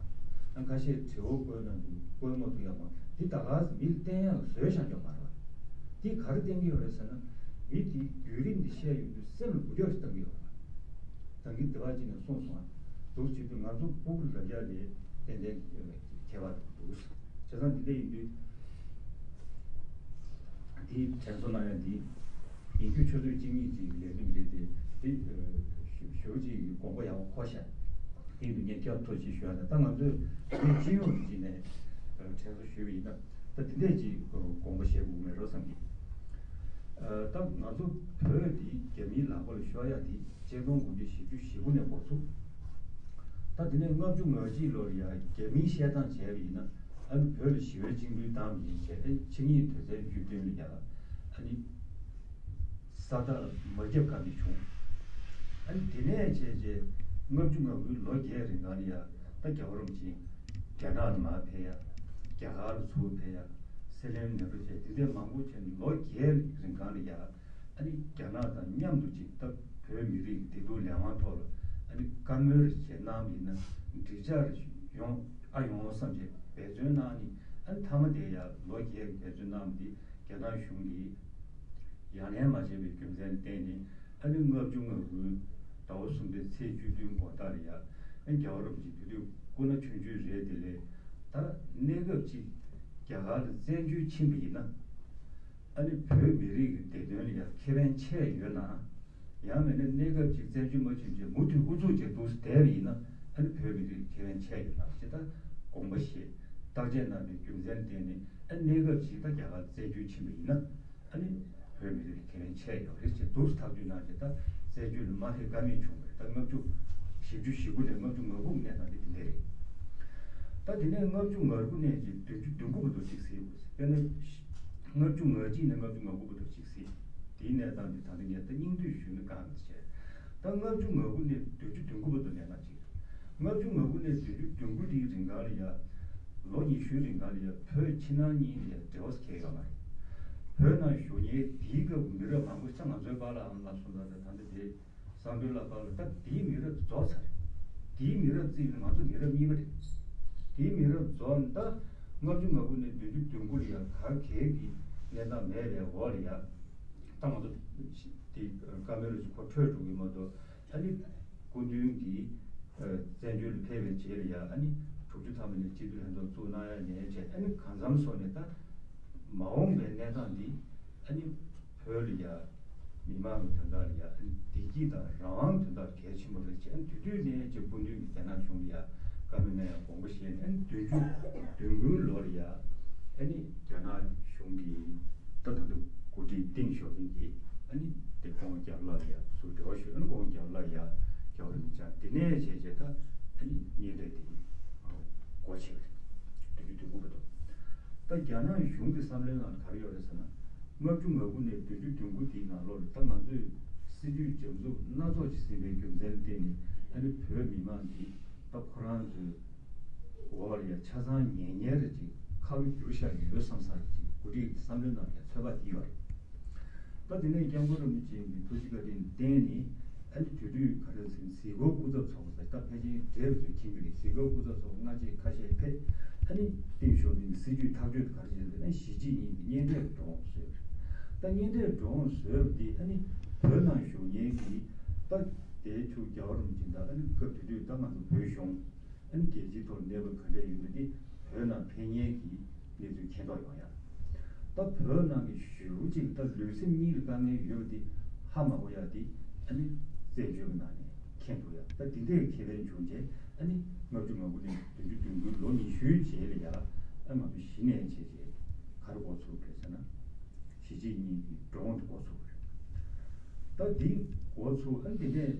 ཨ་ཁ་ཤས་དྲི་བ་བཀོད་ན་འདུག་བཀོད་མ་ཐུབ་ཡ་མང་། འདི་ད་ག་ཟེ་མི་ལ་བསྟན་ཡ་ལ་བཟོས་བཞག་ཡོད་མ་རེད་བ། འདི་ག་རེ་བསྟན་གྱི་ཡོད་རེད་ཟེར་ན། མི་དེའི་བརྒྱུད་རིམ་འདི་བཤད་ཡོང་དུས་སེམས་ལ་འགུལ་སྐྱོད་ཞིག་བཏང་གི་ཡོད་རེད་བ། ད་གིན་དེ་བ་ཅིག་ནས་གསུངས་སོང་ང་། འདུག་བྱེད་དུས་ང་ཚོ་སྤུ་གུ་ལ་ཡ་ལས་ཏན་ཏན་ཁྱད་པར་འདུག་བྱས་ཙང་འདི་འདྲ་ཡིན་དུས། དེའི་དྲན་གསོ་གནང་ཡ་འདི་ཡིན་རྒྱུ་ཆུ་ཚོད་གཅིག་གཉིས་ཀྱི་ལས་རིམ་རེད་དེ། དེ་ཞུ་ཞུ་ཅིག་དགོངས་པ་ཡག་པོ་འཁོར་ཤག་དེ་ཡིན་དུས་ངས་སྐྱབས་ཐོབ་ཅིག་ཞུ་ཡ་ད་ལྟ་ང་ཚོས་དེ་སྤྱི་ཡོངས་ཀྱི་ནས་དྲན་གསོ་ཞུས་པ་ཡིན་ན། ད་དེ་འདྲས་ཀྱི་དགོངས་པ་བཞེས་དགོས་མེད་རོགས་བསམ་གི། ད་ང་ཚོ་བོད་འདི་རྒྱ་མིའི་ལག་པ་ལ་ཤོར་ཡ་དེ་གཅིག་སྟོང་དགུ་བརྒྱ་བཞི་བཅུ་ཞེ་དགུ་ནས་འགོ་ཚུགས། ད་དེ་ནས་ལྔ་བཅུ་ང་གཅིག་ལོར་ཡ་རྒྱ་མིའི་བཤད་སྟངས་བྱས་པ་ཡིན་ན། ཨ་ནི་བོད་ལ་ཞི་བའི་བཅིངས་འགྲོལ་བཏང་བ་ཡིན་བྱས། ཨ་ནི་ཆིངས་ཡིག་དོན་ཚན་བཅུ་བདུན་ལ་ཡ་ཨ་ནི་ས་རྟགས་མ་བརྒྱབ་ཁ་མི་བྱུང་། ཨ་ནི་དེ་ནས་བྱས་རྗེས་ལྔ་བཅུ་ང་དགུའི་ལོ་བརྒྱད་རིང་གང་ལ་ཡ་ད་རྒྱལ་བ་རིན་པོ་ཆེ་རྒྱ་ནག་ལ་མར་ཕེབས་ཡ། རྒྱ་གར་ལ་ཚུར་ཕེབས་ཡ། སྲིད་བློན་ནེ་རུ་བྱས་དེ་འདྲས་མང་པོ་བྱས་ནས་ལོ་བརྒྱད་རིང་གང་ལ་ཡ། ཨ་ནི་རྒྱ་ནག་དང་མཉམ་དུ་ཅིག་ད་བོད་མི་རིགས་བདེ་སྡུག་ལས་དབང་ཐོག་ལ་ཨ་ནི་བཀའ་མོལ་རེ་བྱས་གནང་བ་ཡིན་ན་འགྲིག་ཆགས་རེ་ཡོང་ཨ་ཡོང་བསམ་བྱས་འབད་བརྩོན་གནང་ནས། ཨ་ནི་མཐའ་མ་དེ་ཡ་ལོ་བརྒྱད་ཀྱི་འབད་བརྩོན་གནང་བ་འདི་རྒྱ་ནག་གཞུང་གིས་ཡ་ལན་མ་བྱས་པའི་རྒྱུ་མཚན་བརྟེན་ནས། ཨ་ནི་ལྔ་བཅུ་ང་དགུའི་ཟླ་བ་གསུམ་པའི་ཚེས་བཅུ་བདུན་དགོང་དག་ལ་ཡ་ཨ་ནི་རྒྱལ་བ་རིན་པོ་ཆེ་དེ་དུས་སྐུ་ན་ཆུང་ཆུང་རེད། དེ་ལས་ད་གནས་སྐབས་ཅིག་རྒྱ་གར་ལ་བཙན་བྱོལ་ཕྱིན་པ་ཡིན་ན། ཨ་ནི་བོད་མི་རིགས་ཀྱི་བདེ་དོན་ལ་ཡང་ཁེ་ཕན་ཆེ་ཡོད་ན། ཡང་མིན་ན་གནས་སྐབས་ཅིག་བཙན་བྱོལ་མ་ཕྱིན་རྗེས་མུ་མཐུད་ཨུ་ཚུགས་བྱས་འདུག་སེ་བསྡད་པ་ཡིན་ན། ཨ་ནི་བོད་མི་རིགས་ཁེ་ཕན་ཆེ་ཡོད་ལ་ཅེས་ད་དགོངས་པ་བཞེས། བརྟག་དཔྱད་གནང་བའི་རྒྱུ་མཚན་བརྟེན་ནས། ཨ་ནི་གནས་སྐབས་ཅིག་ད་རྒྱ་གར་བཙན་བྱོལ་ཕྱིན་པ་ཡིན་ན། ཨ་ནི་བོད་མི་རིགས་ཁེ་ཕན་ཆེ་ཡོད་རེད་ཅེས་འདུག་སེ་ཐག་གཅོད་གནང་རྗེས་ད་བཙན་བྱོལ་ལ་མ་ཕེབས་ཀ་མེད་བྱུང་བས། ད་ལྔ་བཅུ་བཞི་བཅུ་ཞེ་དགུ་ནས་ལྔ་བཅུ་ང་དགུ་གནས་སྟངས་དེ་དེ་འདྲ་རེད། ད་དེ་ནས་ལྔ་བཅུ་ང་དགུ་ནས་ཀྱི་བདུན་ཅུ་དོན་དགུ་བར་དུ་གཅིག་གཟིགས་དགོས། དཔེར་ན། ལྔ་བཅུ་ང་གཅིག་ནས་ལྔ་བཅུ་ང་དགུ་བར་དུ་གཅིག་གཟིགས། དེའི་གནས་སྟངས་དེ་ད་ལྟ་ངས་ད་སྙིང་བསྡུས་ཞུས་ན་དཀའ་ངལ་ཆེ། ད་ལྔ་བཅུ་ང་དགུ་ནས་བདུན་ཅུ་དོན་དགུ་བར་དུ་གནས་སྟངས་གཅིག་ལྔ་བཅུ་ང་དགུ་ནས་བདུན་ཅུ་དོན་དགུ་དེའི་རིང་ག་ལ་ཡ། ལོ་ཉི་ཤུའི་རིང་ག་ལ་ཡ་བོད་ཕྱི་ནང་གཉིས་ལ་ཡ་འབྲེལ་བ་གང་ཡང་ཡོད་མ་རེད། བོད་ནང་བཞུགས་མཁན་དེའི་སྐབས་མི་རབས་མང་པོ་ཅིག་ང་ཚོའི་པཱ་ལགས་ཨ་མ་ལགས་སོང་ཙང་ད་ལྟ་དེ་སང་ཕོད་ལ་པཱ་ལགས་ད་དེའི་མི་རབས་རྫོགས་ཚར་རེད། དེའི་མི་རབས་བརྩིས་ན་ང་ཚོ་མི་རབས་གཉིས་པ་རེད། དེའི་མི་རབས་རྫོགས་ནས་ད་ལྔ་བཅུ་ང་དགུ་ནས་བདུན་ཅུ་དོན་དགུ་ལ་ཡ་ག་གེ་གི་གནས་སྟངས་མེད་པའི་འོག་ལ་ཡ། ད་ ང་ཚོ་དེ་བཀའ་མོལ་ལ་ཁོ་འཕྲོད་འགྲོ་གི་མ་གཏོགས། ཨ་ནི་སྐུ་མདུན་གྱིས་བཙན་བྱོལ་ལ་ཕེབས་པའི་རྗེས་ལ་ཡ། ཨ་ནི་དྲུག་ཅུ་ཐམ་པ་ནས་སྤྱི་འཐུས་ལྷན་ཚོགས་བཙུགས་གནང་ཡ་ནས་བྱས། ཨ་ནི་གང་འཚམ་སོང་ནས་ད་མ་འོངས་པའི་གནས་སྟངས་འདི་ཨ་ནི་བོད་ལ་ཡ་མི་མང་གི་དོན་དག་ལ་ཡ། ཨ་ནི་བདེ་སྐྱིད་དང་རང་དབང་དོན་དག་གལ་ཆེན་པོ་རེད་བྱས། ཨ་ནི་དེ་དུས་ནས་ཅིག་སྐུ་མདུན་གྱིས་རྒྱ་ནག་གཞུང་ལ་ཡ་བཀའ་མོལ་གནང་ཡ་དགོངས་པ་བཞེས་ནས། ཨ་ནི་བདུན་ཅུ་དོན་དགུའི་ལོ་ལ་ཡ། ཨ་ནི་རྒྱ་ནག་གཞུང་གིས་ད་ད་ལྟ་འགོ་ཁྲིད་ཏེང་ཞའོ་ཕིང་གིས་ཨ་ནི་དེ་ཀོང་ཇོ་ལགས་ལ་ཡ་ཟུར་འབྲེལ་བ་ཞུས། ཨ་ནི་ཀོང་ཇོ་ལགས་ལ་ཡ་རྒྱལ་བ་རིན་པོ་ཆེ་དེ་ནས་བྱས་བྱས་ད་ཨ་ནི་གཉེན་འཕྲད་དེ་སྒོ་ཕྱེ་བ་རེད། བདུན་ཅུ་དོན་དགུ་བར་དུ། ད་རྒྱ་ནག་གཞུང་གི་བསམ་བློའི་ནང་ག་རེ་ཡོད་རེད་ཟེར་ན། ལྔ་བཅུ་ང་དགུ་ནས་བདུན་ཅུ་དོན་དགུ་དེའི་ནང་ལོགས་ལ་ད་ང་ཚོས་སྲིད་ཇུས་འཇམ་འཛུགས་སྣ་ཚོགས་ཤིག་ཟིན་པའི་རྒྱུ་མཚན་ལ་བརྟེན་ནས། ཨ་ནི་བོད་མི་མང་འདི་ད་ཁོ་རང་ཚོའི་འོག་ལ་ཡ་ཆ་ཚང་ཉན་ཉན་རེ་ཅིག་ཁ་ལོ་བསྒྱུར་བཞག་ཡོད་བསམ་ས་རེ་ཅིག་འགོ་ཁྲིད་བསམ་བློའི་ནང་ཡ་ཚོད་དཔག་འདི་ཡོད་རེད། ད་དེ་ནས་སྐྱབས་མགོན་རིན་པོ་ཆེ་གི་ཐུགས་རྗེ་བཀའ་དྲིན་བརྟེན་ནས། ཨ་ནི་དེ་དུས་ག་རེ་ཟེར་ན། གཟིགས་སྐོར་སྐུ་ཚབ་ཚོགས་པ་ཟེར། ད་ཕལ་ཆེར་འབྲེལ་བ་ཚོས་མཁྱེན་གྱི་རེད། གཟིགས་སྐོར་སྐུ་ཚབ་ཚོགས་པ་སྔ་རྗེས་ཁ་ཤས་ཕེབས། ཨ་ནི་ཏེང་ཞའོ་ཕིང་གི་སྲིད་ཇུས་ཐག་གཅོད་དེ་ག་རེ་བྱས་ཟེར་ན། ཞི་ཅིན་ཕིང་གི་གཉེན་འཕྲད་འགྲོ་འོང་བཟོས་པ་རེད། ད་གཉེན་འཕྲད་འགྲོ་འོང་བཟོས་པ་འདི་ཨ་ནི་བོད་ནང་བཞུགས་མཁན་གྱི་ད་དེའི་ཐུགས་རྒྱལ་བ་རིན་པོ་ཆེ་དང་། ཨ་ནི་སྐབས་དེ་དུས་ད་ང་ཚོ་བོད་གཞུང་ཨ་ནི་རྒྱལ་སྤྱིའི་ཐོག་གནས་བབ་ག་འདྲ་ཡོད་མེད་དེ་བོད་ནང་ཕེབས་མཁན་གྱི་གནས་ཚུལ་མཁྱེན་རྟོགས་ཡོང་ཡ། ད་བོད་ནང་གི་ཞེ་པོ་ཅིག་ད་ལུས་སེམས་གཉིས་ལ་དཀའ་ངལ་ཡོད་པ་དེ་ཧ་མ་གོ་ཡ་དེ་ཨ་ནི་བཙན་བྱོལ་གྱི་ནང་ནས་མཁྱེན་ཐུབ་ཡ། ད་དེ་འདྲའི་ཁེ་ཕན་བྱུང་རྗེས། ཨ་ནི་ལྔ་བཅུ་ང་དགུ་ནས་བདུན་ཅུ་དོན་དགུའི་ལོ་ཉི་ཤུའི་རྗེས་ལ་ཡ། ཨ་ང་ཚོ་གཞི་ནས་བྱས་རྗེས་ག་རེ་འགོ་ཚུགས་རེད་ཟེར་ན། གཞིས་བྱེས་གཉིས་ཀྱི་འགྲོ་འོང་དེ་འགོ་ཚུགས་པ་རེད། ད་འདི་འགོ་ཚུགས། ཨ་ནི་དེ་ནས་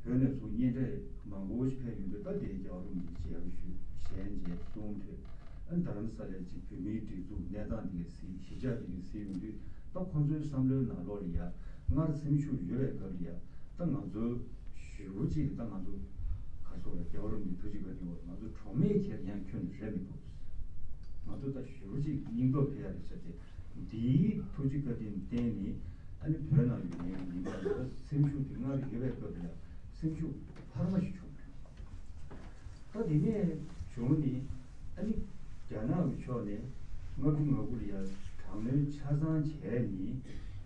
བོད་ནས་ཚུར་གཉེན་འཕྲད་མང་པོ་ཞིག་ཕེབས་ཡོང་དུས། ད་དེའི་རྒྱལ་བ་རིན་པོ་ཆེ་མཇལ་ཞུས། ཞལ་མཇལ་གསུང་ཐོས། ཨ་ནི་རྡ་རམ་ས་ལའི་ཅིག་བོད་མིའི་སྒྲིག་འཛུགས་གནས་སྟངས་དེ་ག་གཟིགས། གཞིས་ཆགས་དེ་ག་གཟིགས་ཡོང་དུས། ད་ཁོང་ཚོའི་བསམ་བློའི་ནང་ལོགས་ལ་ཡ། སྔར་སེམས་ཤུགས་ཡོད་པའི་སྐབས་ལ་ཡ། ད་ང་ཚོ་ཞེ་པོ་ཅིག་ད་ང་ཚོ་ག་སོགས་ལ་རྒྱལ་བ་རིན་པོ་ཆེའི་ཐུགས་རྗེ་བཀའ་དྲིན་འོག་ང་ཚོ་གྲོགས་མེད་ཁྱེར་ཡང་ཁྱོན་ནས་རེད་མི་ཐུབ། ང་ཚོ་ད་ཞེ་པོ་ཅིག་སྙིང་སྟོབས་འཕེལ་ཡ་རེད་ཤག་ཅེས། འདིའི་ཐུགས་རྗེ་བཀའ་དྲིན་བརྟེན་ནས། ཨ་ནི་བོད་ནང་ཡོད་མཁན་གྱི་མི་མང་ལ་སེམས་ཤུགས་དེ་སྔར་ཡོད་པའི་སྐབས་ལ་སེམས་ཤུགས་འཕར་མ་ཞིག་བྱུང་བ་རེད། ད་དེ་ནས་བྱུང་ནས། ཨ་ནི་རྒྱ་ནག་གི་ཕྱོགས་ནས་ལྔ་བཅུ་ང་དགུ་ལ་ཡ་དྲག་གནོན་ཆ་ཚང་བྱས་ནས།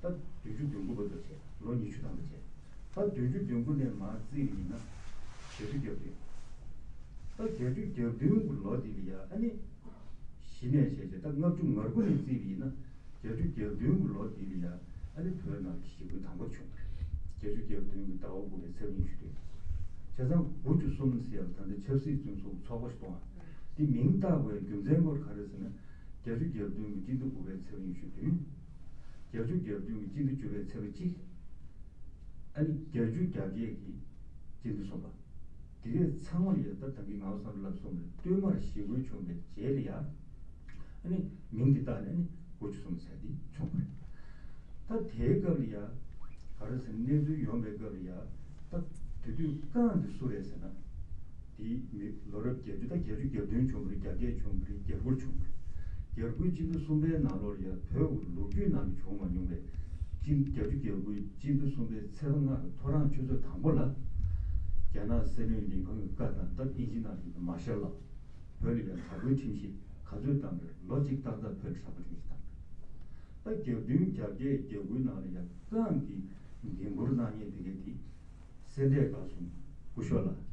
ད་བདུན་ཅུ་དོན་དགུ་བར་དུ་བྱས། ལོ་ཉི་ཤུ་ཐམ་པ་བྱས། ད་བདུན་ཅུ་དོན་དགུ་ནས་མར་བརྩིས་པ་ཡིན་ན་བརྒྱད་ཅུ་གྱ་བདུན། ད་བརྒྱད་ཅུ་གྱ་བདུན་གྱི་ལོ་འདི་ལ་ཡ། ཨ་ནི་གཞི་ནས་བྱས་བྱས་ད་ལྔ་བཅུ་ང་དགུ་ནས་བརྩིས་པ་ཡིན་ན། བརྒྱད་ཅུ་གྱ་བདུན་གྱི་ལོ་འདི་ལ་ཡ། ཨ་ནི་བོད་ནང་གི་ཞི་རྒོལ་དང་པོ་བྱུང་བ་རེད། བརྒྱད་ཅུ་གྱ་བདུན་གྱི་ཟླ་བ་དགུ་པའི་ཚེས་ཉི་ཤུ་བདུན། བྱས་ཙང་དགུ་བཅུ་གསུམ་ཟེར་ཡ་ད་ལྟ་ཆབ་སྲིད་བཙོན་ཟུར་ཚོགས་པ་ཞིག་གཏོང་བ་དེ་མིང་བཏགས་དགོས་རྒྱུ་མཚན་སྐོར་ག་རེ་ཟེར་ན། བརྒྱད་ཅུ་གྱ་བདུན་གྱི་སྤྱི་ཟླ་དགུ་པའི་ཚེས་ཉི་ཤུ་བདུན། བརྒྱད་ཅུ་གྱ་བདུན་གྱི་སྤྱི་ཟླ་བཅུ་པའི་ཚེས་པ་གཅིག། ཨ་ནི་བརྒྱད་ཅུ་གྱ་བརྒྱད་ཀྱི་སྤྱི་ཟླ་གསུམ་པ། དེ་གས་ཚང་མ་ལ་ཡ། ད་ད་གིན་ང་བསམ་བློ་ལབ་སོང་བ་རེད། བསྟུད་མར་ཞི་རྒོལ་བྱུང་བའི་རྗེས་ལ་ཡ། ཨ་ནི་མིང་འདི་བཏགས་ནས་ཨ་ནི་དགུ་བཅུ་གསུམ་ཟེར་འདི་བྱུང་བ་རེད། ད་དེའི་སྐབས་ལ་ཡ། ག་རེ་ཟེར་ན། གནས་ཚུལ་ཡོང་བའི་སྐབས་ལ་ཡ། ད་དེ་དུས་ཀང་འདི་སུ་རེད་ཟེར་ན། དེའི་མི་ལོ་རབས་བརྒྱད་ཅུ། ད་བརྒྱད་ཅུ་གྱ་བདུན་བྱུང་བ་རེད། གྱ་བརྒྱད་བྱུང་བ་རེད། གྱ་དགུ་བྱུང་བ་རེད། གྱ་དགུ་སྤྱི་ཟླ་གསུམ་པའི་ནང་ལོགས་ལ་ཡ། བོད་ལོ་རྒྱུས་ནང་ལ་བྱུང་མ་མྱོང་བའི་སྤྱི། བརྒྱད་ཅུ་གྱ་དགུ་སྤྱི་ཟླ་གསུམ་པའི་ཚེས་པ་ལྔ་གི་ཐོ་རངས་ཆུ་ཚོད་དང་པོ་ལ། རྒྱ་ནག་སྲིད་བློན་ལི་ཕང་གི་བཀའ་དང་། ད་ཨིན་ཇི་ནང་ལ་ཡིན་ན་མར་ཤལ་ལོ། བོད་ལ་ཡང་དྲག་པོའི་ཁྲིམས་གཞི་ག་ཚོད་བཏང་པ་རེད། ལོ་གཅིག་ཏག་ཏག་བོད་ལ་དྲག་པོའི་ཁྲིམས་གཞི་བཏང་བ་རེད། ད་གྱ་བདུན་གྱ་བརྒྱད་གྱ་དགུའི་ནང་ལ་ཡང་ཀང་གིས་འགན་འཁུར་གནང་མཁན་དེ་གས་དེ། སེ་འབྲས་དགའ་གསུམ་སྐུ་ཞབས་ལགས།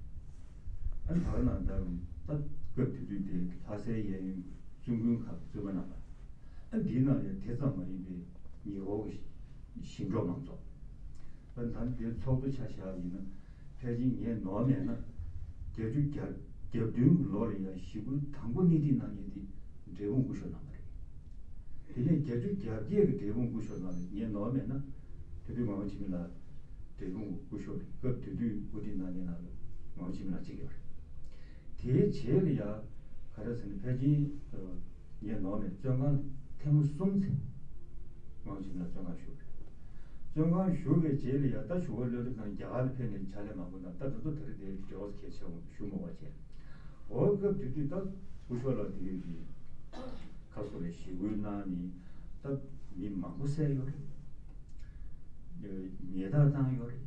ཨ་ནི་བར་ན་ད་རུང་ད་སྐབས་དེ་དུས་དེ་ལྷ་སའི་གཡས་གཡོན་བཙུན་དགོན་ཁག་གི་བཙུན་པ་རྣམ་པ། ཨ་འདིའི་ནང་ལ་དེ་ཙམ་མ་ཡིན་པའི་ཉེ་འཁོར་གྱི་ཞིང་འབྲོག་མང་ཚོགས། ཨ་ད་དེ་ཚོགས་གཙོ་ཆ་བཞག་པ་ཡིན་ན། ཕལ་ཆེར་ངས་ནོར་མེད་ན། བརྒྱད་ཅུ་གྱ་གྱ་བདུན་གྱི་ལོ་ལ་ཡང་ཞི་རྒོལ་དང་པོ་སྣེ་ཁྲིད་གནང་མཁན་དེ་འབྲས་སྤུངས་སྐུ་ཞབས་རྣམ་པ་རེད། དེ་ནས་བརྒྱད་ཅུ་གྱ་བརྒྱད་ཀྱི་འབྲས་སྤུངས་སྐུ་ཞབས་རྣམ་པ་རེད། ངས་ནོར་མེད་ན། དེ་དུས་ངག་དབང་འཆི་མེད་ལགས་འབྲས་སྤུངས་སྐུ་ཞབས་རེད། སྐབས་དེ་དུས་འགོ་ཁྲིད་གནང་མཁན་ནང་ལ་ངག་དབང་འཆི་མེད་ལགས་གཅིག་ཡོད་རེད། དེའི་རྗེས་ལ་ཡ་ག་རེ་ཟེར་ན། ཕལ་ཆེར་ངས་ནོར་མེད་བཙོན་ཁང་ཐེངས་མ་གསུམ་ཚེ་ངག་དབང་འཆི་མེད་ལགས་བཙོན་ཁང་བཞུགས་པ་རེད། བཙོན་ཁང་བཞུགས་པའི་རྗེས་ལ་ཡ། ད་བཞུགས་སྒར་གློད་གྲོལ་ནང་རྒྱ་གར་ལ་ཕེབས་ནས་ཕྱག་ལས་མང་པོ་གནང་། ད་ད་ལྟ་ད་རེས་དེ་འབྲེལ་བ་གལ་ཆེ་བོ་ཞུ་མ་དགོས་བྱས། འོ་སྐབས་དེ་དུས་ད་སྐུ་ཞབས་ལགས་དེ་གས་ཀྱི་ཁ་སོ་རེ་ཞི་རྒོལ་གནང་ནས་ད་མི་མང་པོ་བསད་ཡོད་རེད། ཉེས་རྡུང་བཏང་ཡོད་རེད།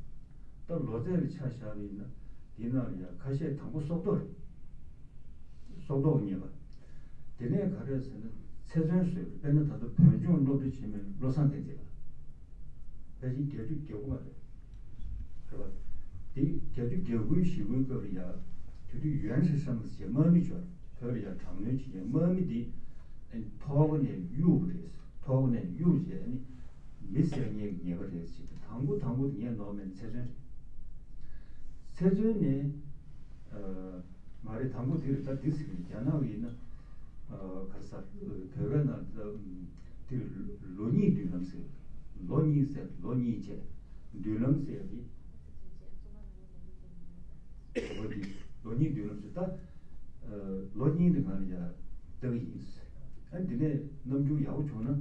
ད་ལོ་ཚད་ལ་ཆ་བཞག་པ་ཡིན་ན། དེའི་ནང་ལ་ཡང་ཁ་ཤས་དང་པོ་སྲོག་ཐོག་རེད། སྲོག་ཐོག་ཉེས་པ། དེ་ནས་ག་རེ་ཟེར་ན། ཚེ་བཙོན་བཟོས་རེད། དཔེར་ན་ད་ལྟ་བོད་ལྗོངས་སློབ་གྲྭ་ཆེན་མོའི་བློ་བཟང་བསྟན་འཛིན་ལགས། ཕལ་ཆེར་བརྒྱད་ཅུ་གྱ་དགུ་མ་རེད། རེད་པ། དེ་བརྒྱད་ཅུ་གྱ་དགུའི་ཞི་རྒོལ་སྐབས་ལ་ཡ། དེ་དུས་ཡོན་ཧྲི་ཧྲམ་ཟེར་དམག་མི་ཅིག་ཡོད་རེད། བོད་ལ་ཡ་དྲག་གནོན་བྱེད་མཁན་དམག་མི་དེ། ཨ་ནི་ཐོག་ནས་གཡུག་རེད། ཐོག་ནས་གཡུག་བྱས་ནི་མི་བསད་མཁན་གྱི་ཉེས་པ་རེད་ཟེར་གྱི། དང་པོ་དང་པོ་དེ་ངས་ནོར་མེད་ཚེ་བཙོན་རེད། ཚེ་བཙོན་ནས། ཨ། མ་རེད། དང་པོ་དེ་རེད། ད་འདི་ཟེར་གྱི་རྒྱ་ནག་གི་ཡིན་ན། ཨ། ག་རེ་ཟེར། བོད་པའི་ནང་ད་དེ་ལོ་གཉིས་མདུན་ལམ་ཟེར། ལོ་གཉིས་ཟེར། ལོ་གཉིས་བྱས། མདུན་ལམ་ཟེར་གྱི། ལོ་གཉིས། ལོ་གཉིས་མདུན་ལམ་ཟེར། ད་ཨ་ལོ་གཉིས་དེ་ང་ལ་ཡ་ལྟ་གི་ཡིན། ཨ་འདི་ནས་རྣམ་འགྱུར་ཡག་པོ་བྱུང་ན།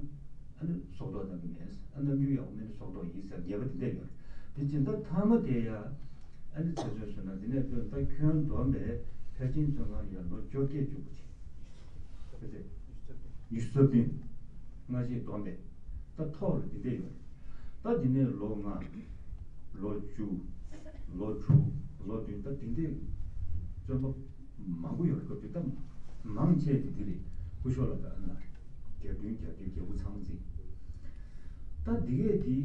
ཨ་ནི་སྲོག་ཐོག་གནང་གི་མེད། ཨ་རྣམ་འགྱུར་ཡག་པོ་མེད་ན་སྲོག་ཐོག་ཡིན་ཟེར་ཉེས་པ་དེ་འདྲ་ཡོད་རེད། དེ་སྦྱིན་བདག་ཐ་མ་དེ་ཡ། ཨ་ནི་ཚེ་བཙོན་བཟོས་ན། འདི་ནས་དཔེར་ན་ད་ཁྱོན་བསྡོམས་པས་ཕལ་ཆེར་བཙོན་ཁང་ལ་ཡ་ལོ་བཅོ་བརྒྱད་བཅུ་དགུ་བྱས། ཕལ་ཆེར་ཉི་ཤུ་རྩ་བདུན། སྔ་ཕྱི་བསྡོམས་པས། ད་ཐོག་ལ་འདི་འདྲ་ཡོད་རེད། ད་འདི་ནས་ལོ་ལྔ། ལོ་བཅུ། ལོ་དྲུག། ལོ་བདུན། ད་འདི་འདྲའི་བཙོན་པ་མང་པོ་ཡོད་རེད། སྐབས་དེ་ད་མང་ཆེ་དེ་འདི་རེད། སྐུ་ཞབས་ལགས་དང་ཨ་ནི་ལགས་རེད། གྱ་བདུན་གྱ་བརྒྱད་གྱ་དགུ་ཚང་མ་འཛིན། ད་འདི་གས་འདི་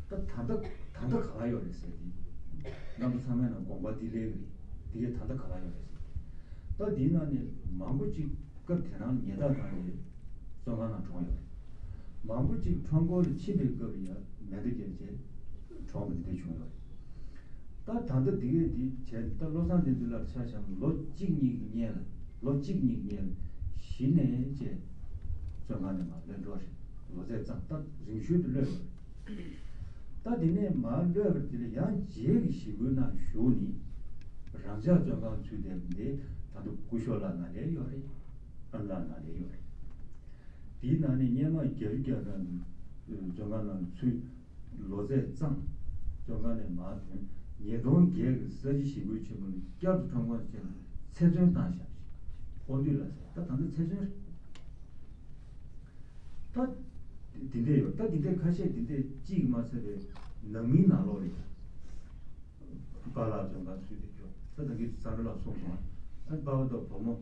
ད་ད་ལྟ་ད་ལྟ་ག་ལ་ཡོད་རེད་ཟེར་དེ། རྣམ་པ་ཚང་མའི་ནང་དགོངས་པ་འདི་སླེབས་ཀྱི་རེད། འདི་གས་ད་ལྟ་ག་ལ་ཡོད་རེད་ཟེར་དེ། ད་འདིའི་ནང་ནས་མང་པོ་ཅིག་སྐབས་དེ་རང་ཉེས་རྡུང་བཏང་རྗེས་བཙོན་ཁང་ནང་གྲོངས་ཡོད་རེད། མང་པོ་ཅིག་ཁྲོམ་སྐོར་ལ་ཕྱིན་པའི་སྐབས་ལ་ཡང་མེ་མདའ་བརྒྱབ་བྱས་གྲོངས་པ་འདི་འདྲ་བྱུང་ཡོད་རེད། ད་ད་ལྟ་འདི་གས་འདི་བྱས། ད་བློ་བཟང་བསྟན་འཛིན་ལགས་ཆ་བཞག་ན་ལོ་གཅིག་གཉིས་ཀྱི་སྔོན་ལ། ལོ་གཅིག་གཉིས་ཀྱི་སྔོན་ལ་གཞི་ནས་བྱས་བཙོན་ཁང་ནས་མར་གློད་འགྲོ་རེད། ལོ་ཚད་ཙམ། ད་རིང་ཤོས་དུ་གློད་ཡོད་རེད། ད་དེ་ནས་མར་གློད་པ་དེ་ལ་ཡང་རྗེས་ཀྱི་ཞི་རྒོལ་ནང་ཞུགས་ནས་རང་འཇགས་བཙོན་ཁང་ཚུད་བསྡད་པ་འདི་ད་དུང་སྐུ་ཞབས་ལགས་ནང་ལ་ཡོད་རེད། ཨ་ནི་ལགས་ནང་ལ་ཡོད་རེད། དེའི་ནང་ནས་སྔོན་མ་བརྒྱད་ཅུ་གྱ་གྲངས་བཙོན་ཁང་ནང་ཚུད། ལོ་ཚད་ཙམ། བཙོན་ཁང་ནས་མར་ཐོན། ཉིས་སྟོང་བརྒྱད་ཀྱི་ས་བྱི་ཞི་རྒོལ་ཆེན་མོ་ནས་བསྐྱར་དུ་ཁྲོམ་ཁང་ཕྱིན་ནས་ཚེ་བཙོན་བཏང་བཞག་ཅིག་དབང་འདུས་ལགས་ཟེར། ད་ད་ལྟ་ཚེ་བཙོན་རེད། ད་འདི་འདྲས་ཡོད། ད་འདི་འདྲས་ཁ་ཤས་འདི་འདྲས་གཅིག་མ་ཚད་པའི་ནང་མིའི་ནང་ལོགས་རེད། པཱ་ལགས་བཙོན་ཁང་ཚུད་དེ་ཁྱོད་ད་ལྟ་གི་བསམ་བློ་ལ་སོང་སོང་། ཨ་པཱ་ལགས་དང་བུ་མོ་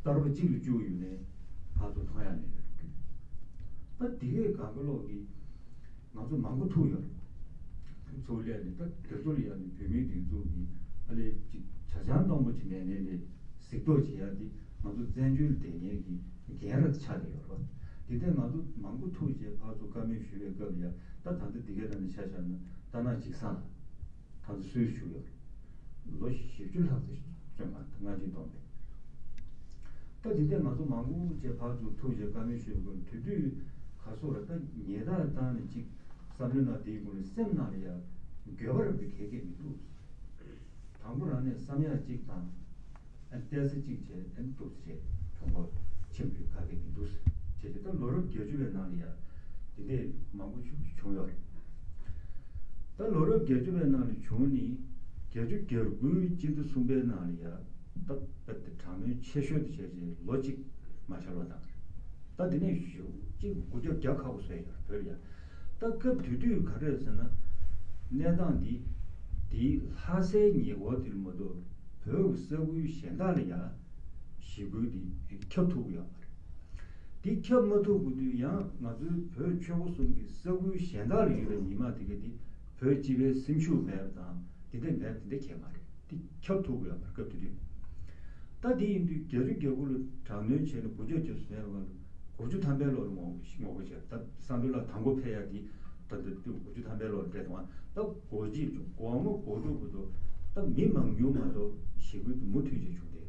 གཏོར་བ་གཅིག་ལ་བཅུག་ཡོད་ནས་ཕར་ཚུར་མཐོང་ཡ་མེད་པའི་རྒྱུ། ད་འདི་གས་གང་གི་ལོག་གི་ང་ཚོ་མང་པོ་ཐུག་ཡོད་རེད། ཚུར་སླེབས་ནས་ད་དེ་ཚོ་ལ་ཡ་ནི་བོད་མིའི་སྒྲིག་འཛུགས་ཀྱི་ཨ་ལས་ཅིག་ཇ་ཆང་སྟོང་པ་ཅིག་མེད་ནས་ལས་གཟིགས་རྟོག་བྱེད་ཡ་འདི་ང་ཚོ་བཙན་བྱོལ་བསྡད་མཁན་གྱི་འགན་རེད་ཆགས་བསྡད་ཡོད་རེད་པ། དེ་འདྲས་ང་ཚོ་མང་པོ་ཐུག་རྗེས་ཕར་ཚུར་བཀའ་མོལ་ཞུ་བའི་སྐབས་ལ་ཡ། ད་ད་ལྟ་འདི་གའི་ནང་ནས་ཆ་བཞག་ན་རྟ་ནག་འཇིགས་བཟང་ལགས་ད་ཚོ་སུད་སི་བཞུགས་ཡོད་རེད། ལོ་བཞི་བཅུ་ལྷག་ཙམ་བཙོན་ཁང་སྔ་ཕྱི་བསྡོམས་པས། ད་འདི་འདྲས་ང་ཚོ་མང་པོ་བྱས་ཕར་ཚུར་ཐུག་རྗེས་བཀའ་མོལ་ཞུ་བའི་སྐབས་དེ་དུས་ག་སོགས་རེད། ད་ཉེས་རྡུང་བཏང་ནས་ཅིག་བསམ་བློའི་ནང་དེའི་སྒོ་ནས་སེམས་ནང་ལ་ཡ་འགྱོད་པ་རབ་ཏུ་གས་གས་མི་འདུག་དང་པོ་རང་ནས་བསམ་ཡག་གཅིག་དང་། ཨ་བལྟས་ས་གཅིག་བྱས། ཨ་འདུག་སེ་བྱས་གྲོངས་པ་ཆེན་པོའི་ག་གེ་མི་འདུག་སེ་བྱས་བྱས། ད་ལོ་རབས་བརྒྱད་ཅུ་བའི་ནང་ལ་ཡ་དེ་འདྲས་མང་པོ་ཞིག་བྱུང་ཡོད་རེད། ད་ལོ་རབས་བརྒྱད་ཅུ་བའི་ནང་ལ་བྱུང་ནས་བརྒྱད་ཅུ་གྱ་དགུའི་སྤྱི་ཟླ་གསུམ་པའི་ནང་ལ་ཡ་ད་དཔེ་དེ་དྲག་གནོན་ཆེ་ཤོས་དེ་བྱས་བྱས་ལོ་གཅིག་མ་ཆགས་པ་དང་། ད་དེ་ནས་གཞུག་གཅིག་དགུ་བརྒྱ་བརྒྱ་ཁ་པོ་བཟོས་ཡོད་རེད་བོད་ལ་ཡ། ད་སྐབས་དེ་དུས་ག་རེ་རེད་ཟེར་ན། གནས་སྟངས་འདི་དེའི་ལྷ་སའི་ཉེ་འཁོར་དེར་མ་གཏོགས་བོད་ཀྱི་ས་ཁུལ་གཞན་དག་ལ་ཡ་ཞི་རྒོལ་འདི་ཁྱབ་ཐུབ་ཀྱི་ཡོད་མ་རེད། འདི་ཁྱབ་མ་ཐུབ་དགོས་དུས་ཡང་ང་ཚོའི་བོད་ཆོལ་ཁ་གསུམ་གྱི་ས་ཁུལ་གཞན་དག་ལ་ཡོད་པའི་ཉི་མ་དེ་ག་དེ་བོད་སྤྱི་པའི་སེམས་ཤུགས་མེད་པ་དང་དེ་འདྲ་མེད་པ་དེ་འདྲ་གང་ཡང་མ་རེད། དེ་ཁྱབ་ཐུབ་ཀྱི་ཡོད་མ་རེད་སྐབས་དེ་དུས། ད་དེ་ཡིན་དུས་བརྒྱད་ཅུ་གྱ་དགུ་ལ་དྲག་གནོན་བྱས་ནས་དགུ་བརྒྱ་བརྒྱད་ཅུ་ཟིན་པའི་སྔོན་ལ་དགུ་བཅུ་ཐམ་པའི་ལོར་ངོ་ངོ་རྒོལ་བྱས། ད་བསམ་གྲུབ་ལགས་དང་པོ་ཕེབས་ཡ་དེ་ད་ལྟ་དུས་དགུ་བཅུ་ཐམ་པའི་ལོར་རེད་དང་། ད་སྒོ་འབྱེད་བྱུང་། སྒོ་ང་སྒོ་དྲུག་གི་ཐོག་ད་མི་མང་ཉུང་མ་གཏོགས་ཞི་རྒོལ་དེ་མུ་མཐུད་བྱས་བྱུང་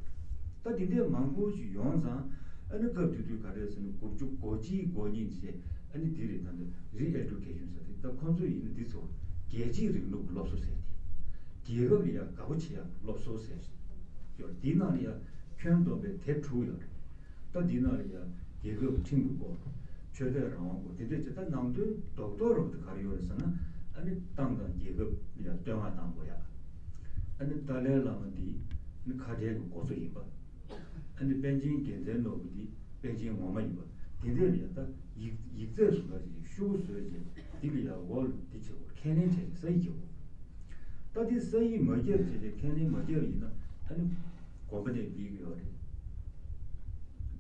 སྟེ། ད་དེ་འདྲའི་མང་པོ་ཞིག་ཡོང་ཙང་ཨ་ནི་སྐབས་དེ་དུས་ག་རེ་ཟེར་ན་དགུ་བཅུ་གོ་གཅིག་གོ་གཉིས་བྱས། ཨ་ནི་འདི་རེད། ད་འདི་རི་ཨེ་ཌུ་ཀེ་ཤན་ཟེར་དེ། ད་ཁོང་ཚོ་ཡིན་ན་འདི་ཚོ་རྒྱལ་གཅེས་རིང་ལུགས་ཀྱི་སློབ་གསོ་ཟེར་དེ། རྒྱལ་ཁབ་ལ་ཡ་དགའ་པོ་བྱེད་ཡ་སློབ་གསོ་ཟེར་ཡོད། འདིའི་ནང་ལ་ཡ་ཁྱོན་བསྡོམས་པའི་དེབ་དྲུག་ཡོད་རེད། ད་འདིའི་ནང་ལ་ཡ་རྒྱལ་ཁབ་ཁྲིམས་ཀྱི་སྐོར། ཆོས་དད་རང་དབང་སྐོར། དེ་འདྲ་བྱས། ད་ནང་དོན་རྡོག་རྡོག་རོབ་ཏུ་ག་རེ་ཡོད་རེད་ཟེར་ན། ཨ་ནི་ཏང་དང་རྒྱལ་ཁབ་ལ་ཡ་བསྟོད་བསྔགས་བཏང་དགོས་ཡ། ཨ་ནི་ཏཱ་ལའི་བླ་མ་འདི་ནི་ཁ་བྲལ་གྱི་འགོ་གཙོ་ཡིན་པ། ཨ་ནི་པཎ་ཆེན་རྒྱལ་མཚན་ནོར་བུ་འདི་པཎ་ཆེན་ངོ་མ་ཡིན་པ། དེ་འདྲ་ལ་ཡ་ད་ཡིག་ཡིག་ཚད་བཟོ་འདྲ་ཞིག་ཤོག་བུ་བཟོས་རྗེས་འདི་ལ་ཡ་འོག་ལ་འདི་བྱེད་དགོས། ཁས་ལེན་བྱས་རྗེས་ས་ཡིག་རྒྱག་དགོས། ད་འདི་ས་ཡིག་མ་བརྒྱབ་བྱས་རྗེས་ཁས་ལེན་མ་བརྒྱབ་ཡིན་ན་ཨ་ནི་དགོན་པ་ནས་འབུད་ཀྱི་ཡོད་རེད།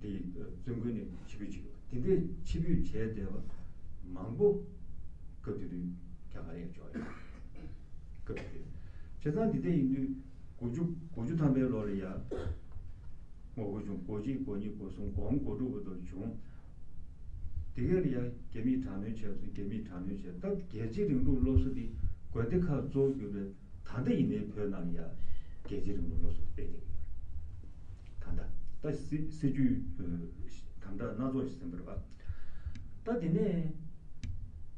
དེ་བཙུན་དགོན་ནས་ཕྱིར་འབུད་བྱེད་དགོས། དེ་འདྲས་ཕྱིར་འབུད་བྱས་བསྡད་པ་མང་པོ། སྐབས་དེ་དུས་རྒྱ་གར་ཡང་འབྱོར་ཡོད། སྐབས་དེ་དུས། བྱས་ཙང་འདི་འདྲ་ཡིན་དུས་དགུ་བཅུ་དགུ་བཅུ་ཐམ་པའི་ལོ་ལ་ཡ། ངོ་རྒོལ་བྱུང་། དགུ་གཅིག་དགུ་གཉིས་དགུ་གསུམ་དགུ་དགུ་དྲུག་བར་དུ་བྱུང་། དེ་ག་ལ་ཡ་རྒྱ་མིས་དྲག་གནོན་བྱས་སོང་། རྒྱ་མིས་དྲག་གནོན་བྱས། ད་རྒྱལ་གཅེས་རིང་ལུགས་སློབ་གསོ་འདི་དགོན་སྡེ་ཁག་གཙོ་བོ་གྱུར་པའི། ད་ལྟ་ཡིན་ནའི་བོད་ནང་ལ་ཡ་རྒྱལ་གཅེས་རིང་ལུགས་སློབ་གསོ་སྤེལ་བསྡད་ཀྱི་ཡོད་རེད། ད་ལྟ་ད་སྲིད་སྲིད་ཇུས་དམ་དྲག་སྣ་ཚོགས་ཤིག་ཟིན་པ་རེད་པ། ད་དེ་ནས་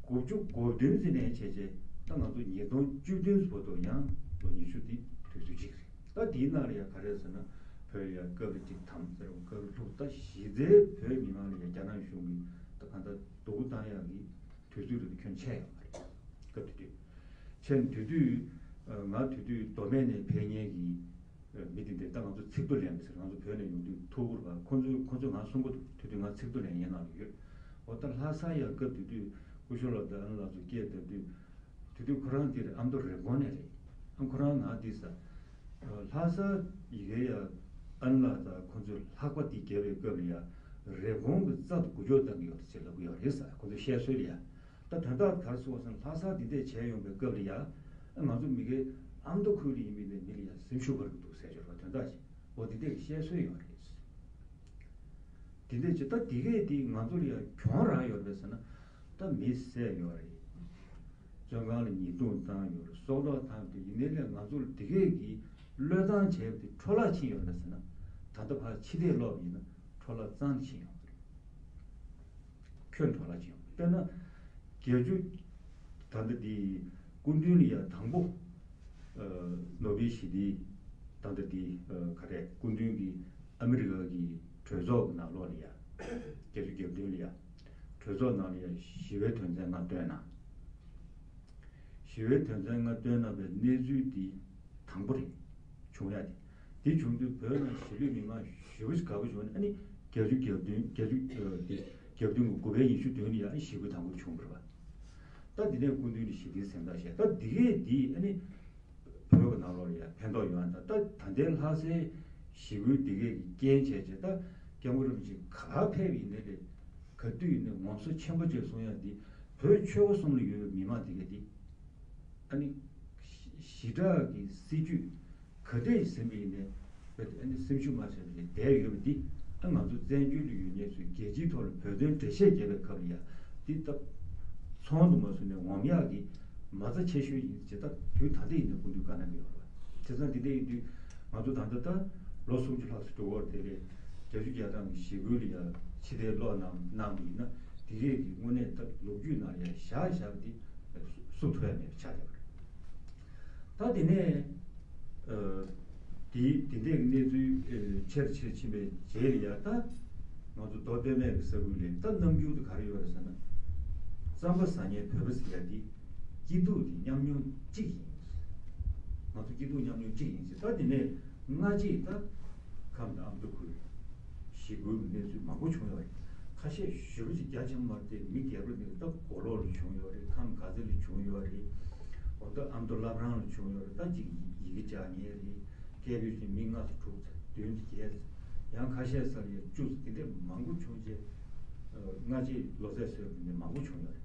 དགུ་བཅུ་གོ་བདུན་ཙམ་ནས་བྱས་བྱས། ད་ང་ཚོ་ཉིས་སྟོང་བཅུ་བདུན་བར་དུ་ཡང་ལོ་ཉི་ཤུ་དེ་དུས་ཚོད་གཅིག་རེད། ད་དེའི་ནང་ལ་ཡ་ག་རེ་ཟེར་ན། བོད་ཡ་སྐབས་རེ་གཅིག་དམ་ཟེར་བ། སྐབས་རེ་ལྷུག། ད་གཞི་རྩའི་བོད་མི་མང་ལ་ཡ་རྒྱ་ནག་གཞུང་གིས་ད་གང་ལྟར་སྡུག་པོ་བཏང་ཡག་གི་དུས་ཚོད་རེ་ཁྱོན་ཆད་ཡོད་མ་རེད། སྐབས་དེ་དུས། ཕྱིན་དེ་དུས། ང་དེ་དུས་མདོ་སྨད་ནས་ཕེབས་མཁན་གྱི་མི་དེ་འདྲ། ད་ང་ཚོ་ཚིག་ཐོ་ལེན་པ་ཟེར། ང་ཚོ་བོད་ནས་ཡོང་དུས་ཐུག་གི་རེད་པ། ཁོང་ཚོས་ཁོང་ཚོས་ང་གསུང་གི་འདུག་དེ་དུས་ང་ཚིག་ཐོ་ལེན་མཁན་ནང་ལ་ཡོད། འོ། ད་ལྷ་ས་ཡ་སྐབས་དེ་དུས་སྐུ་ཞབས་ལགས་དང་ཨ་ནེ་ལགས་ཚོ་སྐད་བརྡབ་དུས། དེ་དུས་ཁོ་རང་དེར་ཨ་མདོ་རེབ་གོང་ནས་རེད། ཨ། ཁོ་རང་ང་དེ་ས། ལྷ་ས་ཡི་གེ་ཡ། ཨ་ནེ་ལགས་དང་ཁོང་ཚོས་ལྷག་པ་དེ་བརྒྱབ་པའི་སྐབས་ལ་ཡ། རེབ་གོང་གི་རྩ་དེ་འགུལ་སྐྱོད་བཏང་གི་ཡོད་རེད་ཅེས་ལབ་ཀྱི་ཡོད་རེད་ཟེར། ཁོང་ཚོས་བཤད་སྲོལ་ལ་ཡ། ད་དོན་དག་ག་རེ་སོང་ཟེར་ན། ལྷ་ས་འདི་འདྲས་བྱས་ཡོང་པའི་སྐབས་ལ་ཡ། ང་ཚོ་མི་སྒེར་ཨ་མདོ་ཁུལ་ལ་ཡིན་པའི་ནས་མི་ལ་ཡ་སེམས་ཤུགས་འཕར་གྱི་འདུག་ཟེར་ཞོར་བ། དོན་དག་ཅིག་འོ། འདི་འདྲས་བཤད་སྲོལ་ཡོད་རེད། འདི་འདྲས་ཅིག་ད་འདི་གས་འདི་ང་ཚོ་ལ་ཡ་གྱོང་རག་ཡོད་རེད་ཟེར་ན། ད་མི་བསད་ཡོད་རེད། བཙོན་ཁང་ལ་ཉེས་རྡུང་བཏང་ཡོད་རེད། སྲོག་ཐོག་བཏང་འདུག་ཡིན་ནའི་ལས་ང་ཚོ་ལ་འདི་གས་ཀྱི་བློས་བཏང་བྱས་པ་དེ་འཕྲོ་བརླག་ཕྱིན་ཡོད་རེད་ཟེར་ན། ད་ལྟ་ཕར་ཕྱི་བལྟས་ལོག་པ་ཡིན་ན་འཕྲོ་བརླག་རྩ་ནས་ཕྱིན་ཡོད་རེད། ཁྱོན་འཕྲོ་བརླག་ཕྱིན་ཡོད། དཔེར་ན། བརྒྱད་ཅུ། ད་ལྟ་འདི་སྐུ་མདུན་ལ་ཡ་དང་པོ། ཨ། ནོ་བེལ་ཞི་བདེའི། ད་ལྟ་འདི། ཨ། ག་རེ། སྐུ་མདུན་གྱིས་ཨ་མི་རི་ཀ་གི་གྲོས་ཚོགས་ཀྱི་ནང་ལོགས་ལ་ཡ། བརྒྱད་ཅུ་གྱ་བདུན་ལ་ཡ། གྲོས་ཚོགས་ནང་ལ་ཡ་ཞི་བའི་དོན་ཚན་ལྔ་བཏོན་གནང་། ཞི་བའི་དོན་ཚན་ལྔ་བཏོན་གནང་བའི་གནས་ཚུལ་འདི་དང་པོ་རེད། བྱུང་ཡ་དེ། དེ་བྱུང་དུས་བོད་ནང་གཞིས་ལུས་མི་མང་ཞེ་པོ་ཅིག་དགའ་པོ་བྱུང་ནས། ཨ་ནི་བརྒྱད་ཅུ་གྱ་བདུན། བརྒྱད་ཅུ། ཨ། དེ་བརྒྱ་བདུན་གྱི་དགུ་པའི་ཉི་ཤུ་བདུན་ལ་ཡ། ཨ། ཞི་རྒོལ་དང་པོ་བྱུང་བ་རེད་པ། ད་འདི་ནས་སྐུ་མདུན་གྱིས་ཞི་བདེའི་གཟེངས་རྟགས་བཞེས། ད་འདི་གས་འདི་ཨ་ནི་བོད་ཀྱི་ནང་ལོགས་ལ་ཡ་ཕན་ཐོགས་ཡོང་ཡ། ད་ད་ད་ལྟའི་ལྷ་སའི་ཞི་རྒོལ་འདི་གས་ཀྱི་རྐྱེན་བྱས་བྱས། ད་སྐྱབས་མགོན་རིན་པོ་ཆེ་ག་པར་ཕེབས་ཡིན་ནའི་རེད། ག་དུས་ཡིན་ནའི་ངོམ་སོ་ཆེན་པོ་བྱས་གསུང་ཡ་འདི་བོད་ཆོལ་ཁ་གསུམ་ལ་ཡོད་པའི་མི་མང་འདི་གས་འདི། ཨ་ནི་ཞི་དྲག་གི་སྲིད་ཇུས་ག་འདྲས་ཟིན་པ་ཡིན་ནའི། བོད་ཨ་ནི་སེམས་ཤུགས་མ་ཆག་པ་ཞིག་བསྡད་ཡོད་པ་འདི། ཨ། ང་ཚོ་བཙན་བྱོལ་དུ་ཡོད་མཁན་ཚོས་རྒྱལ་སྤྱིའི་ཐོག་ལ་བོད་དོན་འགྲེལ་བཤད་རྒྱབ་པའི་སྐབས་ལ་ཡ། འདི་ད་ཚོགས་འདུ་མ་ཚོགས་ནས་ངོམ་ཡག་གི་མ་རྩ་ཆེ་ཤོས་ཡིན་ཅེས་ད་དུས་ད་ལྟ་ཡིན་ནའི་སྐུ་མདུན་བཀའ་གནང་གི་ཡོད་རེད། བྱས་ཙང་འདི་འདྲ་ཡིན་དུས་ང་ཚོ་ད་ལྟ་ད་ལོ་སུམ་ཅུ་ལྷག་ཙམ་འགྲོ་གི་ཡོད་རེད། དེ་ལས་བརྒྱད་ཅུ་གྱ་གྲངས་ཀྱི་ཞི་རྒོལ་ལ་ཡ་ཕྱི་བལྟས་ལོག་གནང་གནང་བ་ཡིན་ན། དེ་གས་ཀྱི་དངོས་གནས་ད་ལོ་རྒྱུས་ནང་ལ་ཡ་བཞག་བཞག་པ་འདི་བསུབ་ཐུབ་ཡ་མེད་པ་ཆགས་བསྡད་པ་རེད། ད་དེ་ནས། ཨ། དེ་དེ་འདྲའི་གནས་ཚུལ། ཨ། ཆེར་ཆེར་ཕྱིན་པའི་རྗེས་ལ་ཡ། ད་ང་ཚོ་མདོ་སྟོད་སྨད་ཀྱི་ས་ཁུལ་ལ་ད་རྣམ་འགྱུར་དེ་ག་རེ་ཡོད་རེད་ཟེར་ན། རྩམ་པ་ཟ་མཁན་བོད་པ་ཟེར་ཡ་དེ་སྐྱིད་སྡུག་དེ་མཉམ་མྱོང་གཅིག་ཡིན། ང་ཚོ་སྐྱིད་སྡུག་མཉམ་མྱོང་གཅིག་ཡིན་ཟེར། ད་དེ་ནས་སྔ་རྗེས་ད་ཁམས་དང་ཨ་མདོ་ཁུལ་ཞི་རྒོལ་གྱི་གནས་ཚུལ་མང་པོ་བྱུང་ཡོད་རེད། ཁ་ཤས་ཞེ་པོ་ཅིག་རྒྱ་ཆེན་པོ་མ་རེད་དེ། མི་སྒེར་པ་ནས་ད་མགོ་ལོག་ལ་བྱུང་ཡོད་རེད། ཁམས་དགའ་ཚལ་ལ་བྱུང་ཡོད་རེད། འོ། ད་ཨ་མདོ་བླ་བྲང་ལ་བྱུང་ཡོད་རེད། ད་ཅིག་ཡི་གེ་འཇགས་མཁན་རེད། སྐད་འབོད་བྱས་མི་ལྔ་ཙམ་དྲུག་ཙམ་བདུན་ཙམ་བརྒྱད་ཙམ། ཡང་ཁ་ཤས་ས་ལ་ཡ་བཅུ་ཙམ། དེ་འདྲས་མང་པོ་བྱུང་རྗེས། ཨ། སྔ་རྗེས་ལོ་ཚད་བཟོས་པ་འདི་མང་པོ་བྱུང་ཡོད་རེད།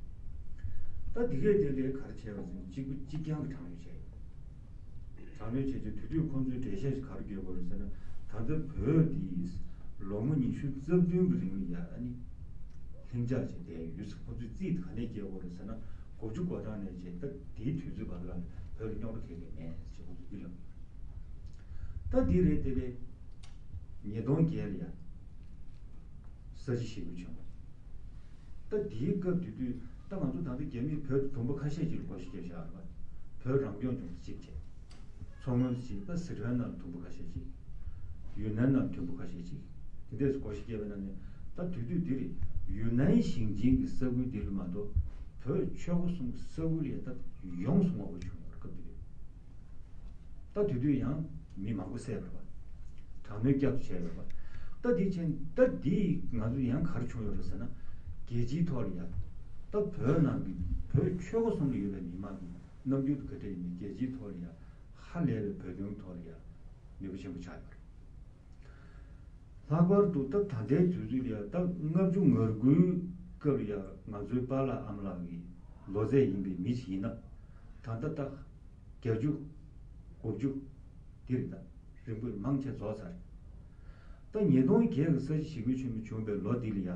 ད་འདི་གས་དེ་ལས་ག་རེ་བྱས་པ་ཟེར་ན། གཅིག་པུ་གཅིག་རྐྱང་གི་དྲག་གནོན་བྱས་ཡོད། དྲག་གནོན་བྱས་རྗེས་དེ་དུས་ཁོང་ཚོས་འགྲེལ་བཤད་ཞིག་ག་རེ་བརྒྱབ་ཡོད་རེད་ཟེར་ན། ད་ལྟ་བོད་འདི་ལོ་ངོ་ཉི་ཤུ་རྩ་བདུན་གྱི་རིང་ལ་ཡ། ཨ་ནི་ལྷིང་འཇགས་བྱས་བསྡད་ཡོད་ཟེར། ཁོང་ཚོས་རྩིས་དེ་ག་ནས་བརྒྱབ་ཡོད་རེད་ཟེར་ན། དགུ་བཅུ་གོ་གྲངས་ནས་བྱས་ད་དེའི་དུས་ཚོད་བར་ལ་བོད་ལ་རྙོག་དྲ་གང་ཡང་མེད་ཅེས་ཁོང་ཚོས་འདི་ལབ་ཡོད། ད་འདི་རེད། དེ་ལས་ཉིས་སྟོང་བརྒྱད་ལ་ཡ་ས་བྱི་ཞི་རྒོལ་བྱུང་བ། ད་དེའི་སྐབས་དེ་དུས་ད་ང་ཚོ་ད་ལྟ་རྒྱ་མིས་བོད་དུམ་བུ་ཁ་ཤས་ཅིག་ལ་བགོ་བཤའ་བརྒྱབ་བཞག་རེད་པ། བོད་རང་སྐྱོང་ལྗོངས་སུ་གཅིག་བྱས། མཚོ་སྔོན་གཅིག་ད་སི་ཁྲོན་ནང་དུམ་བུ་ཁ་ཤས་ཅིག་ཡུན་ནན་ནང་དུམ་བུ་ཁ་ཤས་ཅིག་དེ་འདྲས་སུ་བགོ་བཤའ་བརྒྱབ་པའི་ནང་ནས། ད་དེ་དུས་འདིར་ཡུན་ནན་ཞིང་ཆེན་གྱི་ས་ཁུལ་འདི་ལ་མ་གཏོགས་བོད་ཆོལ་ཁ་གསུམ་གྱི་ས་ཁུལ་ལ་ཡ་ད་ཡོངས་སུ་རྔོག་པ་བྱུང་ཡོད་རེད། སྐབས་དེ་དུས། ད་དེ་དུས་ཡང་མི་མང་པོ་བསད་པ་རེད་པ། དྲག་གནོན་བསྐྱར་དུ་བྱས་པ་རེད་པ། ད་དེ་ཕྱིན། ད་འདི་ང་ཚོ་ཡང་ག་རེ་བྱུང་ཡོད་རེད་ཟེར་ན། རྒྱལ་སྤྱིའི་ཐོག་ལ་ཡ། ད་བོད་ནང་གི་བོད་ཆོལ་ཁ་གསུམ་ལ་ཡོད་པའི་མི་མང་གི་རྣམ་འགྱུར་དེ་ག་འདྲ་ཡིན་མིན་རྒྱལ་སྤྱིའི་ཐོག་ལ་ཡ། ཧ་ལས་པའི་བོད་དོན་ཐོག་ལ་ཡ་ནུས་པ་ཆེན་པོ་ཆགས་ཡོད་རེད། ལྷག་པར་དུ་ད་ད་ལྟའི་དུས་ཚོད་ལ་ཡ། ད་ལྔ་བཅུ་ང་དགུའི་སྐབས་ལ་ཡ་ང་ཚོའི་པཱ་ལགས་ཨ་མ་ལགས་ཀྱིས། ལོ་ཚད་ཡིན་པའི་མི་ཞིག་ཡིན་ན། ད་ལྟ་ད་བརྒྱད་ཅུ། དགུ་བཅུ། འདི་རེད། ད་རིང་པོ་མང་ཆེ་རྫོགས་ཚར་རེད། ད་ཉིས་སྟོང་བརྒྱད་ཀྱི་ས་བྱི་ཞི་རྒོལ་ཆེན་མོ་བྱུང་བའི་ལོ་འདི་ལ་ཡ།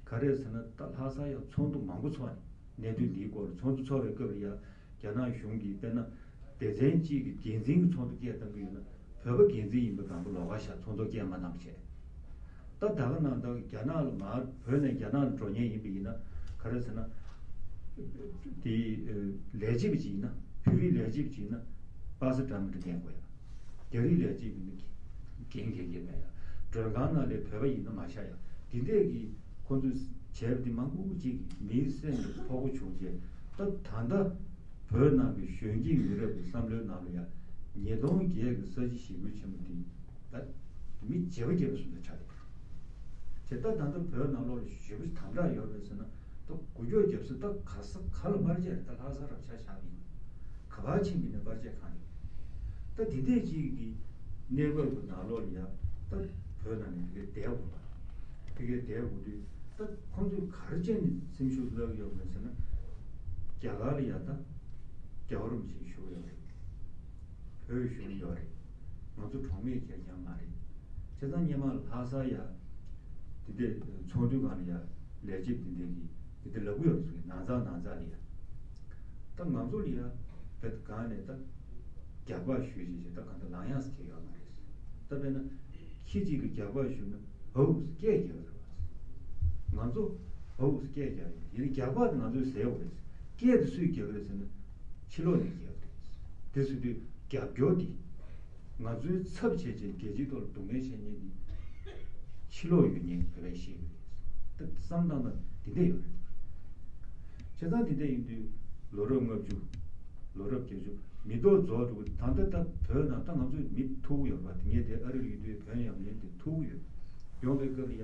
ག་རེ་ཟེར་ན། ད་ལྷ་ས་ཡ་ཚོགས་འདུ་མང་པོ་ཚོགས་ནས། གནད་དོན་འདིའི་སྐོར་ཚོགས་འདུ་ཚོགས་པའི་སྐབས་ལ་ཡ། རྒྱ་ནག་གཞུང་གིས་དཔེར་ན་སྡེ་ཚན་གཅིག་གི་འགན་འཛིན་གྱི་ཚོགས་འདུ་སྐད་བཏང་གི་ཡོད་ན། བོད་པ་འགན་འཛིན་ཡིན་པའི་སྒང་ག་ལོགས་ཀ་བཞག་ཚོགས་འདུ་སྐད་མ་བཏང་བ་བྱས། ད་ད་ག་ནང་ལྟར་རྒྱ་ནག་ལ་མར་བོད་ནས་རྒྱ་ནག་ལ་འགྲོ་མཁན་ཡིན་པ་ཡིན་ན། ག་རེ་ཟེར་ན། དེ་ལས་བྱེད་པ་ཅིག་ཡིན་ན། བོད་རིགས་ལས་བྱེད་པ་ཅིག་ཡིན་ན། པ་ས་འདྲ་མི་འདྲ་འཐེན་དགོས་ཡ། རྒྱ་རིགས་ལས་བྱེད་པ་ཡིན་ན་འགན་འཁྱེར་གྱི་མེད་ཡ། མགྲོན་ཁང་ནང་ལས་བོད་པ་ཡིན་ན་མ་བཞག་ཡ། དེ་འདྲས་ཀྱི་ཁོང་ཚོས་བྱས་པ་དེ་མང་པོ་ཅིག་མིའི་སེམས་ལ་ཕོག་པ་བྱུང་རྗེས། ད་ད་ལྟ་བོད་ནང་གི་གཞོན་སྐྱེས་མི་རབས་ཀྱི་བསམ་བློའི་ནང་ལ་ཡ། ཉིས་སྟོང་བརྒྱད་ཀྱི་ས་བྱི་ཞི་རྒོལ་ཆེན་མོ་དེ་ད་མི་བརྗེ་པོ་བརྒྱབ་པ་བཟོ་འདྲ་ཆགས་འདུག། དེ་ལྟར་ད་ལྟ་བོད་ནང་ལོགས་ལ་ཞེ་པོ་ཅིག་དམ་དྲག་ཡོད་རེད་ཟེར་ན། ད་འགུལ་སྐྱོད་རྒྱབ་ས་ད་ག་ས་ག་ལ་པར་ཆས་རེད། ད་ལྷ་ས་རབ་ཆ་བཞག་པ་ཡིན། ག་པར་ཕྱིན་པ་ཡིན་ན་པར་ཆས་གང་རེད། ད་དེ་འདྲས་ཅིག་གི་གནས་བབ་ཀྱི་ནང་ལོགས་ལ་ཡ། ད་བོད་ནང་ནས་དེ་གའི་བསྡད་དགོས་པ། དེ་གའི་བསྡད་དགོས་དུས། ད་ཁོང་ཚོས་ག་རེ་བྱས་ནས་སེམས་ཤུགས་བསླངས་ཡོད་མེད་ཟེར་ན། རྒྱ་གར་ལ་ཡ་ད་རྒྱལ་བ་རིན་པོ་ཆེ་བཞུགས་ཡོད་རེད། བོད་གཞུང་ཡོད་རེད། ང་ཚོ་གྲོགས་མེད་ཁེར་རྐྱང་མ་རེད། བྱས་ཙང་སྔོན་མ་ལྷ་ས་ཡ། དེ་འདྲའི་ཚོགས་འདུའི་སྒང་ལ་ཡ། ལས་བྱེད་དེ་འདྲས་ཀྱིས་དེ་འདྲ་ལབ་ཀྱི་ཡོད་རེད། ཟེར་ནང་ཚང་ནང་ཚང་ལ་ཡ། ད་ང་ཚོ་ལ་ཡ། བོད་སྒང་ནས་ད་རྒྱག་པ་ཞུས་བྱས་བྱས། ད་གང་ལྟར་ལངས་ཡག་ཟེར་མཁན་ཡོད་མ་རེད། ད་དཔེར་ན་ཁྱི་གཅིག་གིས་རྒྱག་པ་ཞུས་ན། ཧའུ་ཟེར་སྐད་རྒྱག་གི་རེད་པ། ང་ཚོ་ཧའུ་ཟེར་སྐད་རྒྱག་གི་ཡོད། ཡིན་ན་རྒྱག་པ་དེ་ང་ཚོས་ཟེར་དགོས་རེད། སྐད་དེ་སུས་རྒྱག་གི་རེད་ཟེར་ན། ཕྱི་ལོགས་ནས་རྒྱག་གི་རེད། དེ་ཟེར་དུས་རྒྱབ་སྐྱོར་དེ། ང་ཚོའི་ཚབ་བྱས་བྱས་རྒྱལ་སྤྱིའི་ཐོག་ལ་སྡུག་བསྔལ་བྱེད་མཁན་དེ་ཕྱི་ལོགས་ཡོད་མཁན་བོད་པས་ཤེས་ཀྱི་རེད། ད་བསམ་བཏང་ན་དེ་འདྲས་ཡོད་རེད། བྱས་ཙང་དེ་འདྲས་ཡིན་དུས་ལོ་རབས་ལྔ་བཅུ། ལོ་རབས་བརྒྱད་ཅུ། མི་ཐོག་རྫོགས་འགྲོ་གི། ད་ལྟ་ད་བོད་ནང་ད་ང་ཚོས་མི་ཐུག་གི་ཡོད་རེད་པ། དེ་ངས་དེ་ཨ་རི་ལ་ཡོད་དུས་བོད་ཡང་མི་དེ་ཐུག་གི་ཡོད། ཡོང་བའི་སྐབས་ལ་ཡ།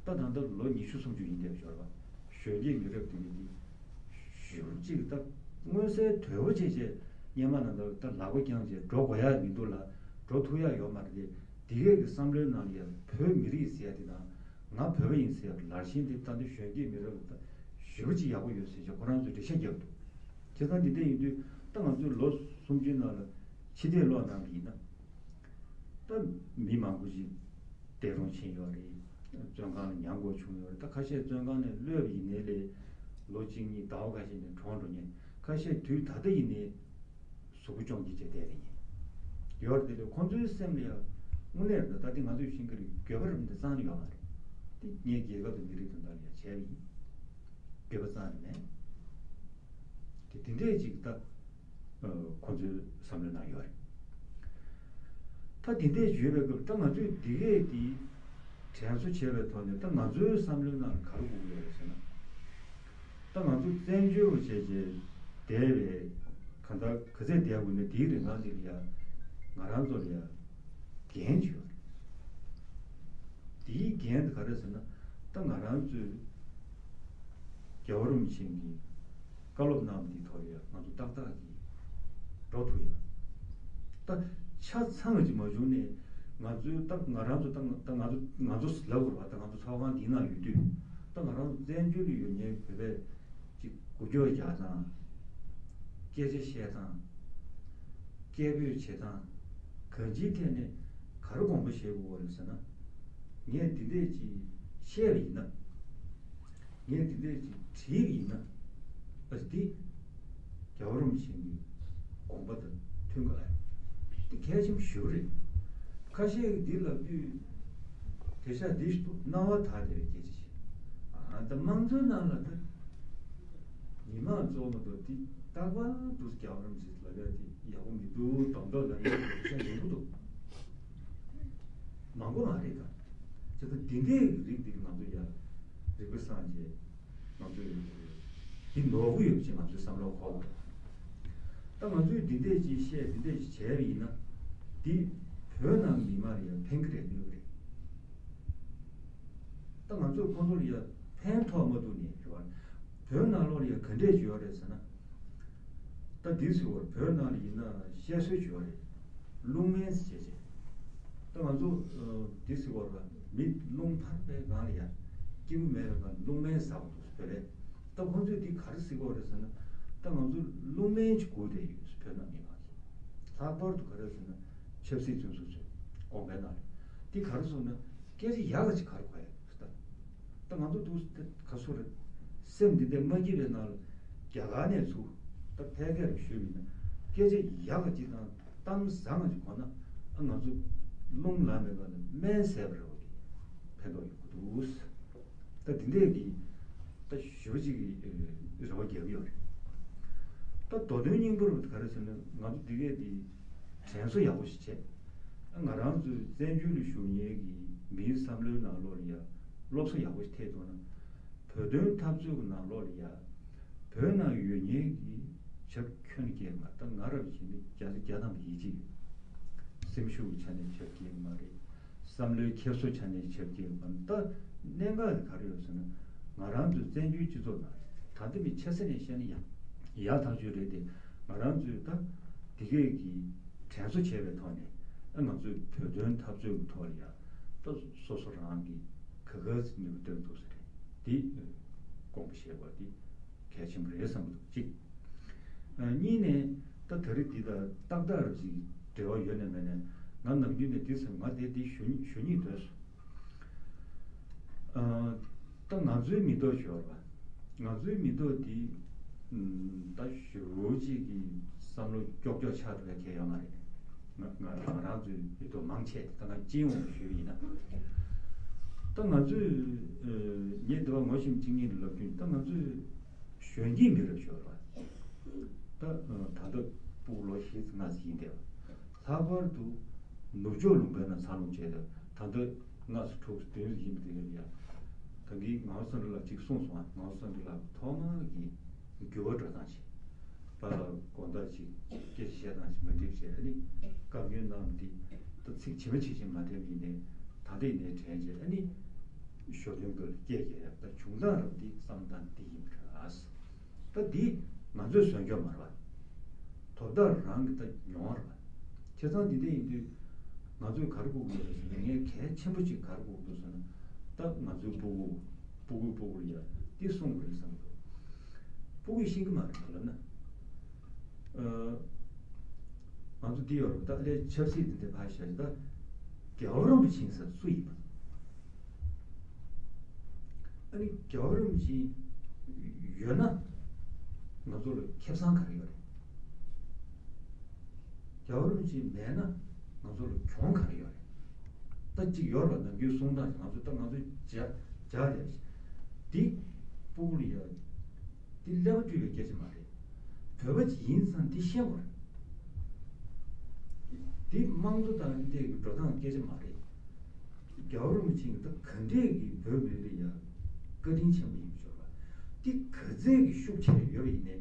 ད་ད་ལྟ་ལོ་ཉི་ཤུ་སུམ་ཅུ་ཡིན་བསྡད་ཡོད་རེད་པ། གཞོན་སྐྱེས་མི་རབས་དེ་འདྲས་དེ། ཞེ་པོ་ཅིག་ད་མངོན་གསལ་དོད་པོ་བྱས་བྱས། སྔོན་མ་ནང་ལྟར་ད་ལག་པ་བརྐྱངས་བྱས་འགྲོ་དགོས་ཡག་མི་འདུག་ལ། འགྲོ་ཐུབ་ཡག་ཡོད་མ་རེད་དེ། དེ་གས་ཀྱི་བསམ་བློའི་ནང་ལ་ཡ། བོད་མི་རིགས་ཟེར་ཡ་དེ་དང་། ང་བོད་པ་ཡིན་ཟེར་ཡ་དེ་ལར་ཞེན་དེ། ད་འདི་གཞོན་སྐྱེས་མི་རབས་ལ་ད་ཞེ་པོ་ཅིག་ཡག་པོ་ཡོད་ཟེར་བྱས་ཁོ་རང་ཚོས་འགྲེལ་བཤད་བརྒྱབ་འདུག། བྱས་ཙང་འདི་འདྲ་ཡིན་དུས། ད་ང་ཚོས་ལོ་སུམ་ཅུའི་ནང་ལ་ཕྱི་བལྟས་ལོག་གནང་གི་ཡིན་ན། ད་མི་མང་པོ་ཞིག་འདས་གྲོངས་ཕྱིན་ཡོད་རེད། བཙོན་ཁང་ལ་མྱངས་དགོས་བྱུང་ཡོད་རེད། ད་ཁ་ཤས་བཙོན་ཁང་ནས་གློད་པ་ཡིན་ནའི་ལས། ལོ་གཅིག་གཉིས་ཟླ་བ་ཁ་ཤས་ནས་གྲོངས་འགྲོ་མཁན། ཁ་ཤས་དུས་ད་ལྟ་ཡིན་ནའི་གཟུགས་པོ་སྐྱོང་གི་བྱས་བསྡད་མཁན་ཡོད་རེད། དེ་ལས་ཁོང་ཚོའི་སེམས་ལ་ཡང་དངོས་གནས་རེད། ད་ལྟ་ང་ཚོས་ཤེས་ཀྱི་རེད། འགྱོད་པ་རབ་འདི་རྩ་ནས་ཡོད་མ་རེད། དེ་ངས་རྒྱལ་ཁབ་དང་མི་རིགས་དོན་དག་ལ་ཡང་བྱས་པ་ཡིན། འགྱོད་པ་རྩ་ནས་མེད། དེ་དེ་འདྲས་ཅིག་ད། ཨ། ཁོ་ཚོའི་བསམ་བློའི་ནང་ཡོད་རེད། ད་དེ་འདྲས་བརྗོད་པའི་སྐབས། ད་ང་ཚོས་འདི་གས་དེ་དྲན་གསོ་བྱས་པའི་ཐོག་ནས། ད་ང་ཚོའི་བསམ་བློའི་ནང་ལ་ག་རེ་དགོས་ཀྱི་ཡོད་རེད་ཟེར་ན། ད་ང་ཚོ་བཙན་བྱོལ་བ་བྱས་བྱས་བསྡད་པའི། གང་ལྟར་ག་ཚད་བསྡད་དགོས་ན། དེའི་རིན་ཐང་དེ་ལ་ཡ་ང་རང་ཚོ་ལ་ཡ་འགན་ཅིག་ཡོད་རེད། དེའི་འགན་དེ་ག་རེ་ཟེར་ན། ད་ང་རང་ཚོས་རྒྱལ་བ་རིན་པོ་ཆེ་གི་བཀའ་སློབ་གནང་བ་འདིའི་ཐོག་ལ་ཡ་ང་ཚོ་ཏག་ཏག་གིས་འགྲོ་ཐུབ་ཡ། ད་ཆ་ཚང་ཅིག་མ་བྱུང་ནས་ང་ཚོའི། ད་ང་རང་ཚོ། ད་ང་ད་ང་ཚོ་ང་ཚོ་ལབ་དགོས་རེད་པ། ད་ང་ཚོ་ཚོགས་ཁང་འདིའི་ནང་ཡོད་དུས། ད་ང་རང་ཚོ་བཙན་བྱོལ་ལ་ཡོད་མཁན་བོད་པས་ཅིག་འགུལ་སྐྱོད་རྒྱག་སྟངས། སྐད་ཆ་བཤད་སྟངས། སྐད་འབོད་བྱེད་སྟངས། གང་ཅིའི་ཐད་ནས་ག་རེ་དགོངས་པ་བཞེས་དགོས་པ་རེད་ཟེར་ན། ངས་འདི་འདྲས་ཅིག་བཤད་པ་ཡིན་ན། ངས་འདི་འདྲས་ཅིག་བྲིས་པ་ཡིན་ན། ཨ། འདི་རྒྱལ་བ་རིན་པོ་ཆེ་གི་དགོངས་པ་དང་མཐུན་ག་ཨ། འདི་གལ་ཆེན་པོ་ཞེ་པོ་རེད། ཁ་ཤས་ཀྱིས་འདི་ལབ་དུས། དེང་སང་འདི་ཞིག་འདུག། སྣང་བ་དག་བདེ་བའི་སྐད་ཆ་ཞིག། ཨ། ད་དམངས་གཙོའི་ནང་ལ་ད་མི་མང་གཙོ་བོ་མ་གཏོགས། འདི་རྟག་པར་འདུག་སེ་རྒྱལ་བ་རིན་པོ་ཆེ་ལབ་ཡ་དེ་ཡག་པོ་མི་འདུག། གདོན་བག་ལབ་ཡ་དེ་ཤ་ཡོང་གི་འདུག། མང་པོ་མ་རེད་ད། བྱས་ཙང་འདི་འདྲའི་རིགས་འདི་ང་ཚོ་ཡ་རིག་པ་སངས་རྒྱས། ང་ཚོས་འདི་ནོར་གྱི་ཡོད་པ་ཅིག་ང་ཚོའི་བསམ་བློ་འཁོར་དགོས། ད་ང་ཚོས་འདི་འདྲས་ཅིག་བཤད། འདི་འདྲས་ཅིག་བྱས་པ་ཡིན་ན། འདི་བོད་ནང་མི་མང་ལ་ཡང་ཕན་གྱི་རེད། གནོད་ཀྱི་རེད། ད་ང་ཚོས་ཁོང་ཚོ་ལ་ཡང་ཕན་ཐོགས་མ་ཐུབ་ནས་ཡོད། བོད་ནང་ལོགས་ལ་ཡང་ག་འདྲས་ཅིག་ཡོད་རེད་ཟེར་ན། ད་འདི་ཟེར་བ། བོད་ནང་ལ་ཡིན་ན་བཤད་སྲོལ་ཅིག་ཡོད་རེད། རླུང་སྨན་ཟེར་བྱས་བྱས། ད་ང་ཚོ། ཨ། འདི་ཟེར་བ། མི་རླུང་འཕར་བའི་སྒང་ལ་ཡ། སྐྱིད་པོ་མེད་པའི་སྒང་རླུང་སྨན་ཟ་དགོས་འདུག་ཟེར་བས། ད་ཁོང་ཚོས་འདི་ག་རེ་གཟིགས་ཀྱི་ཡོད་རེད་ཟེར་ན། ད་ང་ཚོ་རླུང་སྨན་གྱི་སྒུག་བསྡད་ཡོད། བོད་ནང་མི་མང་གིས། ལྷག་པར་དུ་ག་རེ་ཟེར་ན། ཆབ་སྲིད་བཙོན་ཟུར་ཚོས་དགོངས་པའི་ནང་རེད། འདི་ག་རེ་སོང་ན་སྐད་ཆ་ཡག་ག་ཅིག་ག་རེ་གོ་ཡ་ད། ད་ང་ཚོ་འདུག་སེ་ག་སུ་རེད། སེམས་འདི་འདྲ་མ་སྐྱིད་པའི་ནང་ལ་རྒྱ་གར་ནས་ཚུར་ད་ཕལ་སྐད་རུ་ཞུས་པ་ཡིན་ན། སྐད་ཆ་ཡག་ག་ཅིག་དང་གཏམ་བཟང་ག་ཅིག་གོ་ན། ཨ་ང་ཚོ་རླུང་ལངས་པའི་སྒང་ལ་སྨན་ཟས་པ་རེད་བ། གི་ཕན་ཐོགས་ཡོང་གི་འདུག་ད་འདི་འདྲས་ཀྱི་ད་ཞེ་པོ་ཅིག་གི་རེ་བ་རྒྱག་གི་ཡོད་རེད། ད་མདོ་དོན་སྙིང་པོ་རུ་ག་རེ་ཟེར་ན། ང་ཚོ་འདི་གས་འདི་དྲན་གསོ་ཡག་པོ་ཞིག་བྱས། ང་རང་ཚོའི་བཙན་བྱོལ་ལ་བཞུགས་མཁན་གྱི་མིའི་བསམ་བློའི་ནང་ལོགས་ལ་ཡ་སློབ་གསོ་ཡག་པོ་ཞིག་ཐེབས་ཐུབ་ན། བོད་དོན་འཐབ་རྩོད་ཀྱི་ནང་ལོགས་ལ་ཡ་བོད་ནང་ཡོད་མཁན་གྱི་བྱ་ཁྱོན་སྐྱེལ་མ། ད་ང་རབ་བྱས་ནས་བརྒྱ་ཆ་བརྒྱ་ཐམ་པ་ཡིད་ཆེས་ཡོད། སེམས་ཤུགས་ཀྱི་ཆ་ནས་བྱ་སྐྱེལ་མ་རེད། བསམ་བློའི་འཁྱེར་སོ་ཆ་ནས་ཆབ་ཀྱི་མ། ད་གནད་འགག་དེ་ག་རེ་ཡོད་ཟེར་ན། ང་རང་ཚོའི་བཙན་བྱོལ་སྤྱི་ཚོགས་ནང་ད་ལྟ་མི་ཆ་ཚང་ནས་བཤད་ན་ཡག་ཡག་ཐག་ཆོད་རེད་དེ། ང་རང་ཚོས་ད་འདི་གས་ཀྱི་དྲན་གསོ་བྱས་པའི་ཐོག་ནས། ཨ་ང་ཚོའི་བོད་དོན་འཐབ་རྩོད་ཀྱི་ཐོག་ལ་ཡ་ད་སོ་སོ་རང་གི་ག་ག་ནུས་པ་བཏོན་ཐུབ་ས་རེད། འདི་དགོངས་པ་བཞེས་པ་འདི་གལ་ཆེན་པོ་རེད་བསམ་གྱི་འདུག་གཅིག་ཨ་གཉིས་ནས། ད་ད་རེས་འདི་དང་ཏག་ཏག་རུ་ཅིག་འབྲེལ་བ་ཡོད་ནས་མེད་ནས། ང་ནམ་རྒྱུན་ནས་འདི་ཟེར། ང་དེ་འདི་ཞུ་ཞུ་སྙིང་འདོད་སོང་། ཨ་ད་ང་ཚོའི་མི་ཐོག་ཞོར་བ། ང་ཚོའི་མི་ཐོག་འདི་ཨམ་ད་ཞུ་ཅིག་གི་བསམ་བློ་ཀྱོག་ཀྱོག་ཆགས་འགྲོ་ཡ་གང་ཡང་ཡོད་མ་རེད། ང་ང་ང་རང་ཚོའི་མི་ཐོག་མང་ཆེ་ད་ང་སྤྱི་ཡོངས་ཞུས་ཡིན་ན། ད་ང་ཚོས་ཨ་ངས་འདི་བ་ངོ་ཤེས་གཅིག་གཉིས་ལ་ལབ་རྒྱུ་ཡིན། ད་ང་ཚོས་གཞོན་སྐྱེས་མི་རབས་ཤོར་བ། ད་ད་ལྟ་ཕྲུ་གུ་ལོ་བཞི་ཙམ་ལྔ་ཙམ་ཡིན་བསྡད་པ། ལྷག་པར་དུ་ནུབ་ཕྱོགས་ལུང་པའི་ནང་འཚར་ལོངས་བྱས་ཏེ། ད་ལྟ་ལྔ་ཙམ་དྲུག་ཙམ་བདུན་ཙམ་ཡིན་པ་དེ་ཡིན་ཡ། ད་གིན་ངག་དབང་བསམ་གྲུབ་ལགས་གཅིག་གསུངས་སོང་ང་། ངག་དབང་བསམ་གྲུབ་ལགས་ཐོག་མར་གྱི་འགྱུར་བ་འགྲོ་སྟངས་ཤིག་པཱ་ལགས་དགོང་དག་ཅིག་སྐད་ཆ་བཤད་སྟངས་ཤིག་མ་འགྲིག་བྱས། ཨ་ནི་བཀའ་བཀྱོན་གནང་བ་འདི་ད་ཚིག་ཇི་མ་ཇི་བཞིན་མ་འགྲིག་ཡིན་ནའི། ད་ལྟ་ཡིན་ནའི་དྲན་བྱས། ཨ་ནི་ཞོ་སྟོན་སྐོར་ལ་སྐད་རྒྱག་ཡ་ད་བྱུང་སྟངས་རབ་འདི་བསམ་སྟངས་འདི་ཡིན་པ་རེད། ད་འདི་ང་ཚོས་བཟོས་རྒྱུ་མ་རེད་བ། དོ་བདག་རང་གི་ད་མྱོང་བ་རེད་བ། བྱས་ཙང་འདི་འདྲ་ཡིན་དུས་ང་ཚོས་ག་རེ་དགོས་ཀྱི་ཡོད་རེད་ཟེར་ན། ངས་གལ་ཆེན་པོ་གཅིག་ག་རེ་དགོས་ཀྱི་འདུག་ཟེར་ན། ད་ང་ཚོའི་སྤུ་གུ་སྤུ་གུ་སྤུ་གུ་ལ་ཡ་འདི་གསུང་དགོས་རེད་བསམ་གྱི་འདུག་སྤུ་གུས་ཤེས་ཀྱི་མ་རེད་ལབ་ན། ཨ་ང་ཚོ་འདི་ཡོད་རེད། ད་ལས་ཆབ་སྲིད་འདི་འདྲ་ཕར་བཞག་ད་རྒྱལ་བ་རིན་པོ་ཆེ་ཟེར་སུ་ཡིན་པ། ཨ་ནི་རྒྱལ་བ་རིན་པོ་ཆེ་ཡོད་ན་ང་ཚོ་ལ་ཁེ་བཟང་ག་རེ་ཡོད་རེད། རྒྱལ་བ་རིན་པོ་ཆེ་མེད་ན་ང་ཚོ་ལ་གྱོང་ག་རེ་ཡོད་རེད། ད་གཅིག་ཡོད་རེད་བ། ནམ་རྒྱུན་གསུང་སྟངས་ཤིག་ང་ཚོ་ད་ང་ཚོ་ཇ་ཇ་ལས་ཤིག་འདི་སྤུ་གུ་ལ་ཡ་འདི་ཀླད་པ་བཀྲུས་པའི་སྐད་ཆ་མ་རེད། བོད་པ་ཅིག་ཡིན་ཙང་འདི་ཤེས་དགོས་རེད། འདི་དམངས་གཙོ་དང་འདི་འགྲོ་སྟངས་སྐད་ཆ་མ་རེད། རྒྱལ་བ་རིན་པོ་ཆེ་གིས་ད་ག་འདྲས་ཀྱི་བོད་མི་ལ་ཡ་བཀའ་དྲིན་ཆེན་པོ་ཡིན་པ་ཤོར་བ། འདི་ག་ཚད་ཀྱི་ཤུགས་ཆེ་ཡོད་པ་ཡིན་ནའི་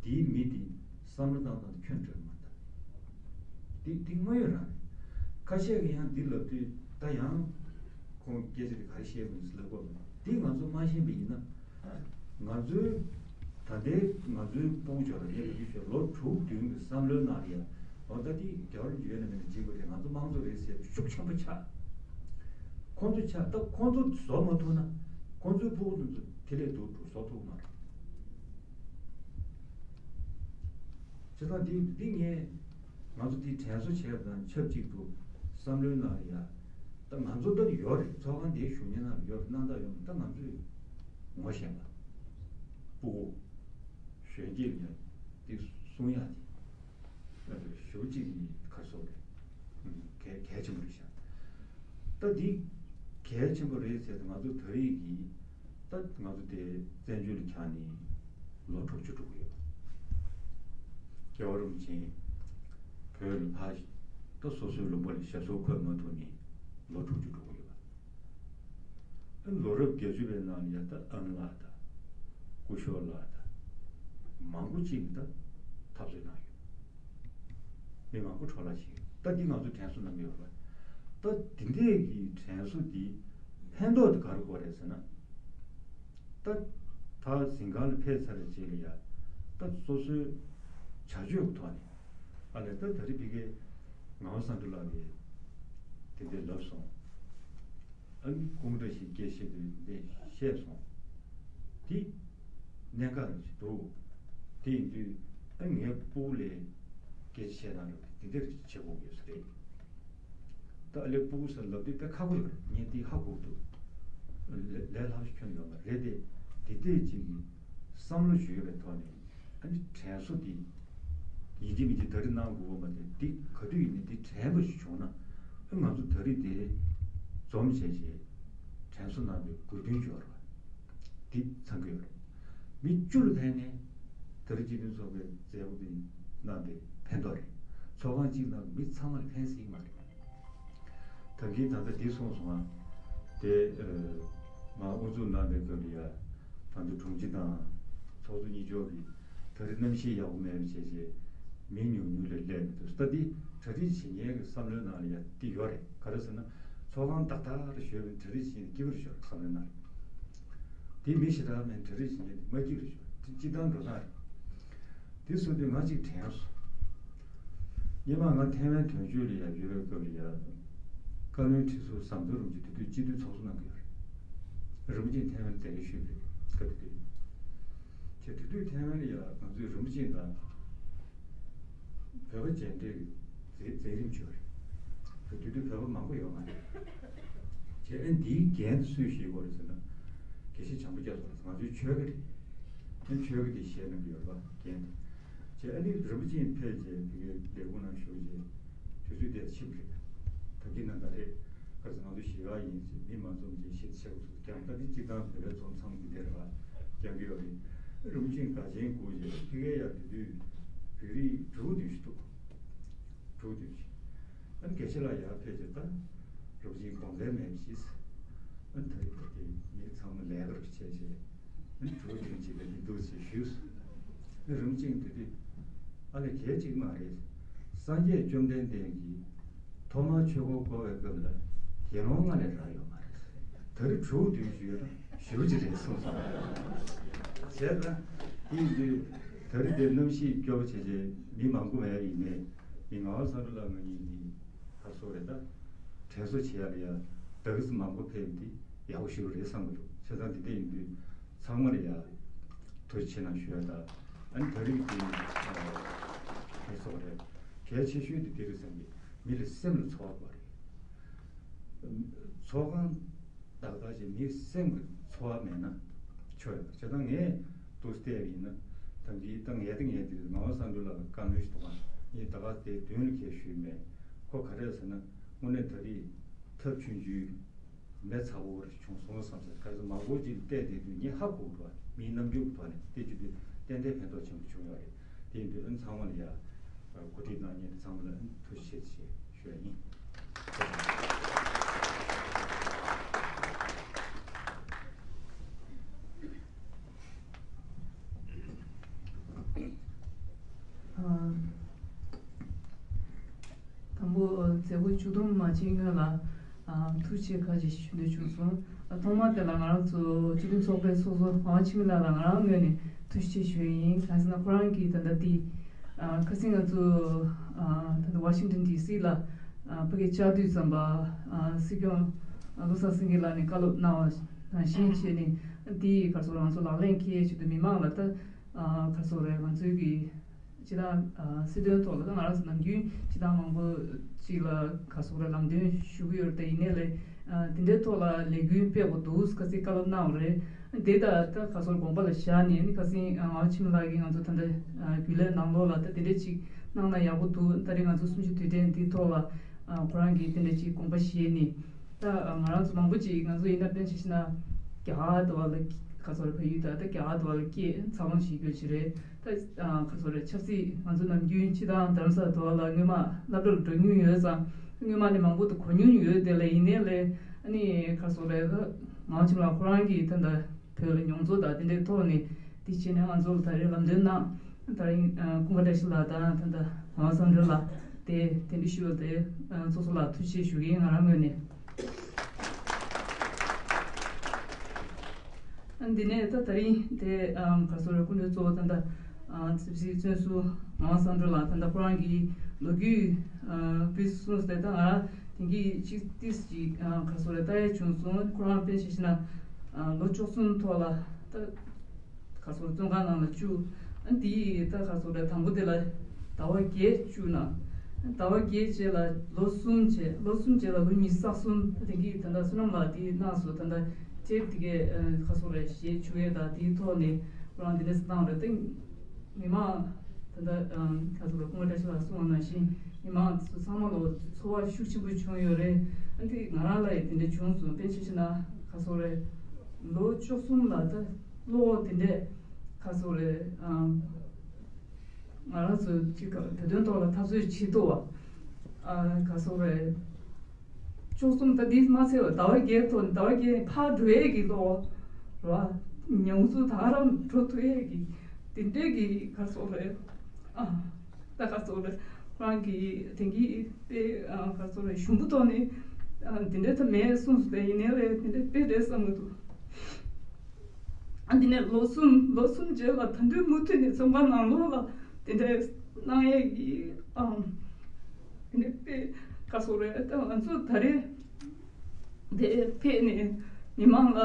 འདིའི་མི་འདི་བསམ་བློ་བཏང་སྟངས་ཁྱོན་འགྲོ་མ་ད། འདི་འདི་དངོས་ཡོད་རང་རེད། ཁ་ཤས་ཀྱིས་ཡང་འདི་ལབ་དུས་ད་ཡང་ཁོང་སྐད་ཆ་འདི་ག་རེ་བཤད་དགོས་ཟེར་ལབ་དགོས་མེད། འདི་ང་ཚོ་མ་ཤེས་པ་ཡིན་ན། ང་ཚོའི་ད་ལྟའི་ང་ཚོའི་སྤུ་གུ་ཚོ་ལ་ངས་ལབ་རྒྱུ་ཞུ། ལོ་དྲུག་བདུན་གྱི་བསམ་བློའི་ནང་ལ་ཡ། འོ་ད་འདི་རྒྱལ་བ་རིན་པོ་ཆེ་ཡོད་ན་མེད་ན་འགྲིག་པ་རེད། ང་ཚོ་དམངས་གཙོ་རེད་ཟེར་ཤུགས་ཆེན་པོ་ཆགས། ཁོང་ཚོ་ཆགས། ད་ཁོང་ཚོ་བཟོ་མ་ཐུབ་ན་ཁོང་ཚོའི་སྤུ་གུ་དེ་ཚོ་དེ་ལས་སྡུག་འགྲོ་བཟོ་ཐུབ་མ་རེད། བྱས་ཙང་འདི་འདི་ངས་ང་ཚོ་འདི་དྲན་གསོ་བྱས་པ་དང་ཆབས་ཅིག་ཏུ་བསམ་བློའི་ནང་ལ་ཡ། ད་ང་ཚོ་ད་ཡོད་རེད། ཚོགས་ཁང་འདིའི་བཞུགས་མཁན་ནང་ལ་ཡོད་རེད། རྣམ་དག་ཡོད་མ། ད་ང་ཚོས་ངོ་ཤེས་པ་སྤུ་གུ་གཞོན་སྐྱེས་ལ་ཡ་འདི་གསུང་ཡག་འདི་ཞེ་པོ་ཅིག་ག་རེ་ཟེར་དགོས་རེད། གལ་གལ་ཆེན་པོ་རེད་ཤག་ད་འདི་གལ་ཆེན་པོ་རེད་ཟེར་དུས། ང་ཚོ་ད་རེས་ཀྱི་ད་ང་ཚོ་དེ་བཙན་བྱོལ་ལ་ཁྱབ་ནས་ལོ་དྲུག་ཅུ་འགྲོ་གི་ཡོད། རྒྱལ་བ་རིན་པོ་ཆེ་བོད་ལ་ཕར་ད་སོ་སོའི་ལུང་པ་ལ་ཞབས་སོར་འཁོད་མ་ཐུབ་ནས་ལོ་དྲུག་ཅུ་འགྲོ་གི་ཡོད། ཨ་ལོ་རབས་བརྒྱད་ཅུ་པའི་ནང་ལ་ཡ་ད་ཨ་མ་ལགས་དང་སྐུ་ཞབས་ལགས་དང་མང་པོ་ཅིག་གིས་ད་འཐབ་རྩོད་གནང་ཡོད། མི་མང་པོ་འཕྲོ་བརླག་བྱས་ཡོད། ད་འདི་ང་ཚོ་དྲན་གསོ་གནང་གི་ཡོད་རེད། ད་འདི་འདྲས་ཀྱི་དྲན་གསོ་འདི་ཕན་ཐོགས་དེ་ག་རེ་དགོས་རེད་ཟེར་ན། ད་ད་གཟིམ་ཁང་ལ་ཕེབས་ཚར་བའི་རྗེས་ལ་ཡ། ད་སོ་སོའི་བྱ་སྤྱོད་ཀྱི་ཐོག་ནས། ཨ་ལས་ད་ད་རེས་ཕ་གིའི་ངག་དབང་བསམ་གྲུབ་ལགས་ཀྱིས་དེ་འདྲས་ལབ་སོང་། ཨ་ནི་ཀུན་དགའ་ཞིག་སྐད་བཤད་དུས་འདི་བཤད་སོང་། དེ་ གནད་འགག་རེད་འདུག་དེ་ཡིན་དུས་ཨ་ངའི་སྤུ་གུ་ལ་སྐད་ཆ་བཤད་གནང་རོགས་དེ་འདྲ་རེ་བྱེད་དགོས་ཡོད་ས་རེད། ད་ཨ་ལས་སྤུ་གུ་ཟེར་ལབ་དུས་དཔེ་ཁག་པོ་ཡོད་རེད། ངས་འདི་ཧ་གོ་འདུག་ལས་ལས་སླ་པོ་ཞིག་ཁྱོན་ཡོད་མ་རེད་དེ། འདི་ལྟས་ཅིག་གི་བསམ་བློ་ཞིག་ཡོད་པའི་ཐོག་ནས་ཨ་ནི་དྲན་གསོ་འདི་ཡིན་གཅིག་མིན་གཅིག་ད་རེས་གནང་དགོས་པ་མ་རེད། འདི་ག་དུས་ཡིན་ནའི་འདི་དྲན་པ་ཞིག་བྱུང་ན་ཨ་ང་ཚོ་ད་རེས་དེ་འཛོམས་བྱས་བྱས་དྲན་གསོ་གནང་བའི་དགོས་འདུན་ཡོད་རེད། འདི་ཚང་གི་ཡོད་རེད། མི་བཅུ་ལ་ཕན་ནས་ད་རེས་སྤྱི་མཐུན་ཚོགས་པའི་མཛད་སྒོ་འདི་གནང་བའི་ཕན་ཐོགས་རེད། ཚོགས་ཁང་གཅིག་ནང་མི་ཚང་མ་ལ་ཕན་སྲིད་མ་རེད། ད་གིན་ད་ལྟ་འདི་གསུངས་སོང་ང་། དེ་ཨ་མ་དབུ་འཛུགས་གནང་བའི་སྐབས་ལ་ཡ་ད་ལྟ་དྲུང་ཆེ་དང་ཚོགས་གཙོ་གཉིས་ཆོག་གིས་ད་རེས་གནམ་གཤིས་ཡག་པོ་མེད་པ་བྱས་བྱས་མི་ཉུང་ཉུང་ལས་སླེབས་མི་འདུག་ད་འདི་གྲ་སྒྲིག་བྱེད་མཁན་གྱི་བསམ་བློའི་ནང་ལ་ཡ་འདི་ཡོད་རེད། ག་རེ་ཟེར་ན་ཚོགས་ཁང་ཏག་ཏག་རེ་ཞོལ་བའི་གྲ་སྒྲིག་བྱེད་མཁན་སྐྱིད་པོ་རེ་ཞོལ་བསམ་བློའི་ནང་ལ། དེ་མི་ཞེ་དྲག་མེད་གྲ་སྒྲིག་བྱེད་མཁན་དེ་མ་སྐྱིད་རེ་ཞོལ་དེ་སྤྱི་བཏང་འགྲོ་སྟངས་རེད། དེ་སོང་དུས་ང་གཅིག་དྲན་སོང་། སྔོན་མ་ང་ཐའེ་ཝན་དོན་གཅོད་ལ་ཡ་ཡོད་པའི་སྐབས་ལ་ཡ། བཀའ་བློན་ཁྲི་ཟུར་ཟམ་གདོང་རིན་པོ་ཆེ་དེ་དུས་སྤྱི་འཐུས་ཚོགས་གཙོ་གནང་གི་ཡོད་རེད། རིན་པོ་ཆེ་ཐའེ་ཝན་གདན་འདྲེན་ཞུས་པ་རེད། སྐབས་དེ་དུས། བྱས་དེ་དུས་ཐའེ་ཝན་ལ་ཡ་ང་ཚོས་རིན་པོ་ཆེ་དང་། བོད་པ་མཇལ་འཕྲད་ཀྱི་མཛད་མཛད་རིམ་བྱས་པ་རེད། དེ་དུས་བོད་པ་མང་པོ་ཡོད་མ་རེད། བྱས་ཨ་འདིའི་འགན་དེ་སུས་བཞེས་དགོས་རེད་ཟེར་ན། དགེ་བཤེས་བྱམས་པ་རྒྱ་མཚོ་ལགས་ང་ཚོའི་ཆོལ་ཁ་རེད། ཨ་ཆོལ་ཁ་དེ་བཞེས་གནང་གི་ཡོད་རེད་པ་འགན་དེ། བྱས་ཨ་ནི་རིན་པོ་ཆེ་ཕེབས་རྗེས་དེ་གའི་ལས་ཁུངས་ནང་བཞུགས་རྗེས་དུས་ཚོད་དེ་ཕྱིན་པ་རེད། ད་གིན་ན་ད་རེད། ག་ཚོད་ང་ཚོ་གཞིས་ཀ་ཡིན་ཞེས་མི་མ་འཛོམས་རྗེས་ཤེད་ཆེ་བོ་ཚོ་ཀྱང་ད་ལྟ་སྤྱི་བཏང་བོད་པའི་འཛོམས་ཚང་མ་འདི་འདྲ་རེད་པ། ཀྱང་གི་ཡོད་རེད། རིན་པོ་ཆེ་དགའ་ཆེན་སྒུག་རྗེས་ཕ་གིར་ཡར་དེ་དུས་བོད་རིགས་དྲུག་བདུན་ཞིག་འདུག་དྲུག་བདུན་ཞིག་ཨ་ནི་དགེ་བཤེས་ལགས་ཡར་ཕེབས་རྗེས་ད་རིན་པོ་ཆེའི་དགོངས་འགལ་མེད་པ་ཞིག་ཨ་ནི་ད་རེས་ད་ལྟའི་མི་ཚང་མ་ལས་ཀ་རུ་བྱས་རྗེས། ཨ་ནི་དྲུག་བདུན་ཅིག་ལ་ཡིན་འདུག་ཅེས་ཞུས། ཨ་ནི་རིན་པོ་ཆེས་དེ་དུས་ཨ་ལས་གལ་གཅིག་མ་རེད། སངས་རྒྱས་བཅོམ་ལྡན་འདས་ཀྱིས་ཐོག་མར་ཆོས་འཁོར་བསྐོར་བའི་སྐབས་ལ་དགེ་སློང་ལྔ་ལས་རག་ཡོད་མ་རེད། ད་རེས་དྲུག་བདུན་ཞུས་ན་ཞེ་པོ་ཅིག་རེད་གསུངས་སོང་། བྱས་ཙང་དེ་ཡིན་དུས་ད་རེས་དེ་གནམ་གཤིས་སྐྱོ་བོ་བྱས་བྱས་མི་མང་པོ་མེད་ཡིན་ནའི་མི་ངག་དབང་བསམ་གྲུབ་ལགས་ང་གཉིས་ནི་ག་རེ་ཟེར་དགོས་རེད། ད་དྲན་གསོ་བྱེད་ཡག་ལ་ཡ་བདག་ས་མང་པོ་ཕེབས་འདི་ཡག་པོ་ཞེ་པོ་རེད་བསམ་གྱི་འདུག་བྱས་ཙང་འདི་འདྲ་ཡིན་དུས་ཚང་མ་ལ་ཡ་ཐུགས་རྗེ་ཆེ་གནང་ཞུ་ཡ་ད། ཨ་ནི་ད་རེས་ཀྱི་ཨ་ཚོགས་རེད། གལ་ཆེ་ཤོས་དེ་དེ་རེད་བསམ་གྱི། མི་ལ་སེམས་ལ་ཚོར་བ་དགོས་རེད། ཚོགས་ཁང་ཏག་ཏག་ཅིག་མིའི་སེམས་ཀྱི་ཚོར་བ་མེད་ན་ཆོག་ཡོད་པ་བྱས་ཙང་ངས་འདུག་བལྟས་པ་ཡིན་ན་ད་འདི་ད་ངས་ད་ངས་འདི་ངག་དབང་བསམ་གྲུབ་ལགས་ལ་བཀའ་མོལ་ཞིག་འདུག་ག་ངས་ད་ག་དེ་མདུན་ལ་ཁྱེད་ཞུས་མེད། ཁོ་ག་རེ་ཟེར་ན་དངོས་གནས་ད་རེས་ཐབས་ཆུང་ཆུང་མེ་ཚ་པོ་རེ་བྱུང་སོང་བསམ་ས་ག་ཚོད་མང་པོ་ཅིག་བལྟས་བསྡད་དུས་ངས་ཧ་གོ་འགྲོ་བ་མིའི་རྣམ་འགྱུར་གྱི་ཐོག་ནས་བལྟས་རྒྱུ་དེ་ཏན་ཏན་ཕན་ཐོགས་ཆེན་པོ་བྱུང་ཡོད་རེད། དེ་ཡིན་དུས་ཨ་ནི་ཚང་མ་ལ་ཡ་གོ་སྒྲིག་གནང་མཁན་ཚང་མ་ལ་ཨ་ནི་ཐུགས་རྗེ་ཆེ་ཞུ་ཡ་ཡིན། དང་པོ་མཛད་སྒོ་མཇུག་བསྡོམས་མ་བྱས་སྔོན་ལ་ཨ་ཐུགས་རྗེ་ཆེ་ཁ་ཅིག་ཞུ་འདོད་བྱུང་སོང་། ཨ་ཐོག་མར་དེ་ལ་ང་རང་ཚོ་སྤྱི་མཐུན་ཚོགས་པའི་ཚོགས་གཙོ་ངག་དབང་འཆི་མེད་ལགས་ལ་ང་རང་ངོས་ནས་ཐུགས་རྗེ་ཆེ་ཞུ་ཡ་ཡིན། གང་ཟེར་ན་ཁོ་རང་གིས་ད་ལྟ་འདི་ཨ་ཁ་སང་ང་ཚོ་ཨ་ད་ལྟ་ཝ་ཤིང་ཏོན་ཌི་སི་ལ་ཨ་ཕ་གི་བཅར་དུས་ཙམ་པ་ཨ་སྲིད་སྐྱོང་ཨ་བློ་བཟང་སེང་གེ་ལགས་ནས་བཀའ་སློབ་གནང་བ་ནང་བཞིན་བྱས་ནས་འདི་ག་རེ་ཟེར་རང་ཚོ་ལག་ལེན་འཁེལ་ཆེད་དུ་མི་མང་ལ་ད་ཨ་ག་རེ་ཟེར་རེད་ང་ཚོའི་གི་སྤྱི་བཏང་ཨ་སྲིད་དོན་ཐོག་ལ་ད་ང་རང་ཚོ་ནམ་རྒྱུན་སྤྱི་བཏང་མང་པོ་ཅིག་ལ་ག་རེ་ཟེར་རེད་ལམ་སྟོན་ཞུ་གི་ཡོད་རེད། དེ་ཡིན་ནའི་ལས་ཨ་དེ་འདྲའི་ཐོག་ལ་ལས་འགུལ་སྤེལ་དགོས་འདུག་ཁ་སང་བཀའ་སློབ་གནང་བ་རེད། དེ་ད་ད་ག་རེ་ཟེར་དགོངས་པ་ལ་བཞག་ནས་ཨ་ནི་ཁ་སང་ཨ་ངག་དབང་འཆི་མེད་ལགས་ཀྱིས་ང་ཚོ་ད་ལྟ་ཨ་རྒྱུན་ལས་ནང་ལོགས་ལ་ད་དེ་འདྲ་ཅིག་གནང་ན་ཡག་པོ་འདུག་ད་རེས་ང་ཚོ་གསུམ་བཅུ་དུས་དྲན་འདིའི་ཐོག་ལ་ཨ་ཁོ་རང་གིས་དེ་འདྲ་ཅིག་དགོངས་པ་བཞེས་ནས། ད་ང་རང་ཚོ་མང་པོ་ཅིག་ང་ཚོ་ཡིན་ན་དཔེར་ན་ཆ་བཞག་ན་རྒྱ་གར་དུ་བ་ལ་ག་རེ་ཟེར་བལ་ཡུལ་དང་ད་རྒྱ་གར་དུ་བ་ལ་སྐད་འཚར་ལོངས་བྱེད་རྒྱུ་ཅིག་རེད། ད་ག་རེ་ཟེར་ཆབ་སྲིད་ང་ཚོ་ནམ་རྒྱུན་སྤྱི་བཏང་རྡ་རམ་ས་ལ་དུ་བ་ལ་སྔོན་མ་སློབ་གྲྭ་ལ་འགྲོ་མྱོང་ཡོད་ཙང་སྔོན་མ་ནས་མང་པོ་དུ་གོ་མྱོང་ཡོད་དེ་ལ་ཡིན་ནའི་ལས་ཨ་ནི་ག་རེ་ཟེར་ད་ངག་དབང་འཆི་མེད་ལགས་ཁོ་རང་གིས་ད་ད་བོད་ལ་མྱོང་ཚོར་དང་དེ་འདྲའི་ཐོག་ནས་འདི་བྱས་ནས་ང་ཚོ་ལ་ད་རེས་ལམ་སྟོན་གནང་། ད་རིང་ཀུན་དགའ་བཀྲ་ཤིས་ལགས་དང་ད་ལྟ་ངག་དབང་བསམ་གྲུབ་ལགས་དེ་དེ་འདྲ་ཞུ་བ་དེ་ཚོགས་གཙོ་ལགས་ཐུགས་རྗེ་ཆེ་ཞུ་གི་ཡིན་ང་རང་ངོས་ནས། འདི་ནས་ད་ད་རིང་དེ་ག་རེ་ཟེར་སྐུ་མགྲོན་གཙོ་བོ་ད་ལྟ་རྩིབས་སི་བཙོན་ཟུར་ངག་དབང་བསམ་གྲུབ་ལགས་ད་ལྟ་ཁོ་རང་གི་ལོ་རྒྱུས་ཕུལ་གསུངས་ཏེ་ད་ང་རང་དེང་གི་ཅིག་ཏིས་ཅིག་ག་རེ་ཟེར་ལྟ་ཡ་བྱུང་སོང་། ཁོ་རང་དཔེར་ན་ཆ་བཞག་ན་ལོ་བཅུ་གསུམ་ཐོག་ལ་ད། ཁ་སོར་བཙོན་ཁང་ནང་ལ་བཅུག་ཨ་དེ་ད་ཁ་སོར་རེ་དང་པོ་དེ་ལ་ཟླ་བ་བརྒྱད་བཅུག་ན། ཟླ་བ་བརྒྱད་རྗེས་ལ་ལོ་གསུམ་བྱས། ལོ་གསུམ་རྗེས་ལ་ལོ་ཉི་ཤུ་རྩ་གསུམ། ད་དེང་གི་ད་ལྟ་བསོད་ནམས་ལགས་དེ་གནང་སོང་། ད་ལྟ་ཅེབ་དེ་གའི་ཁ་སོར་རེ་ཞེ་བཅུག་ཡས་ད་དེའི་ཐོག་ནས་ཁོ་རང་དེ་འདྲས་བཏང་རེད། ད་མི་མང་ད་ལྟ་ཁ་སོར་རེ་སྐུ་ངོ་བཀྲ་ཤིས་ལགས་གསུངས་པ་ནང་བཞིན་མི་མང་ཚོ་ཚང་མ་ལ་ཚོར་བ་ཤུགས་ཆེན་པོ་བྱུང་ཡོད་རེད། ཨ་དེ་ང་རང་ལ་ཡང་དེ་འདྲས་བྱུང་སོང་། དཔེ་ཆ་བཞག་ན་ཁ་སོར་རེ་ལོ་བཅུ་གསུམ་ལ་ད་གློག་དེ་འདྲས་ཁ་སོར་རེ་ང་རང་ཚོ་ཅིག་བོད་དོན་ཐོག་ལ་འཐབ་རྩོད་བྱེད་ཐུབ་པ། ཨ་ག་སོག་རེད། བཅུ་གསུམ་ད་འདི་མ་ཚད་པ་ཟླ་བ་བརྒྱད་ཐོག་ཟླ་བ་བརྒྱད་ཕར་འགྲོ་ཡས་ཀྱི་ལོ་ར། མྱོང་ཚོར་ད་རང་འགྲོ་ཐུབ་ཡས་ཀྱི་དེ་འདྲས་ཀྱི་ག་སོག་རེད། ཨ་ད་ག་སོག་རེད། རང་གི་དེང་གི་དཔེ་ག་སོག་རེད། ཞུམ་པོ་ཐོག་ནས་དེ་འདྲས་ད་མེད་གསུངས་སོང་། དེ་ཡིན་ནའི་རེད། དེ་འདྲས་དཔེ་རེད་བསམ་གི་འདུག་ཨ་འདི་ནས་ལོ་གསུམ་ལོ་གསུམ་རྗེས་ལ་ད་དུང་མུ་མཐུད་ནས་བཙོན་ཁང་ནང་ལོགས་ལ་དེ་འདྲའི་གནང་ཡས་ཀྱི་ཨམ། དེ་འདྲའི་དཔེ་ག་སོག་རེད། ད་ང་ཚོ་ད་རེས་དེ་ཕེབས་ནས་མི་མང་ལ་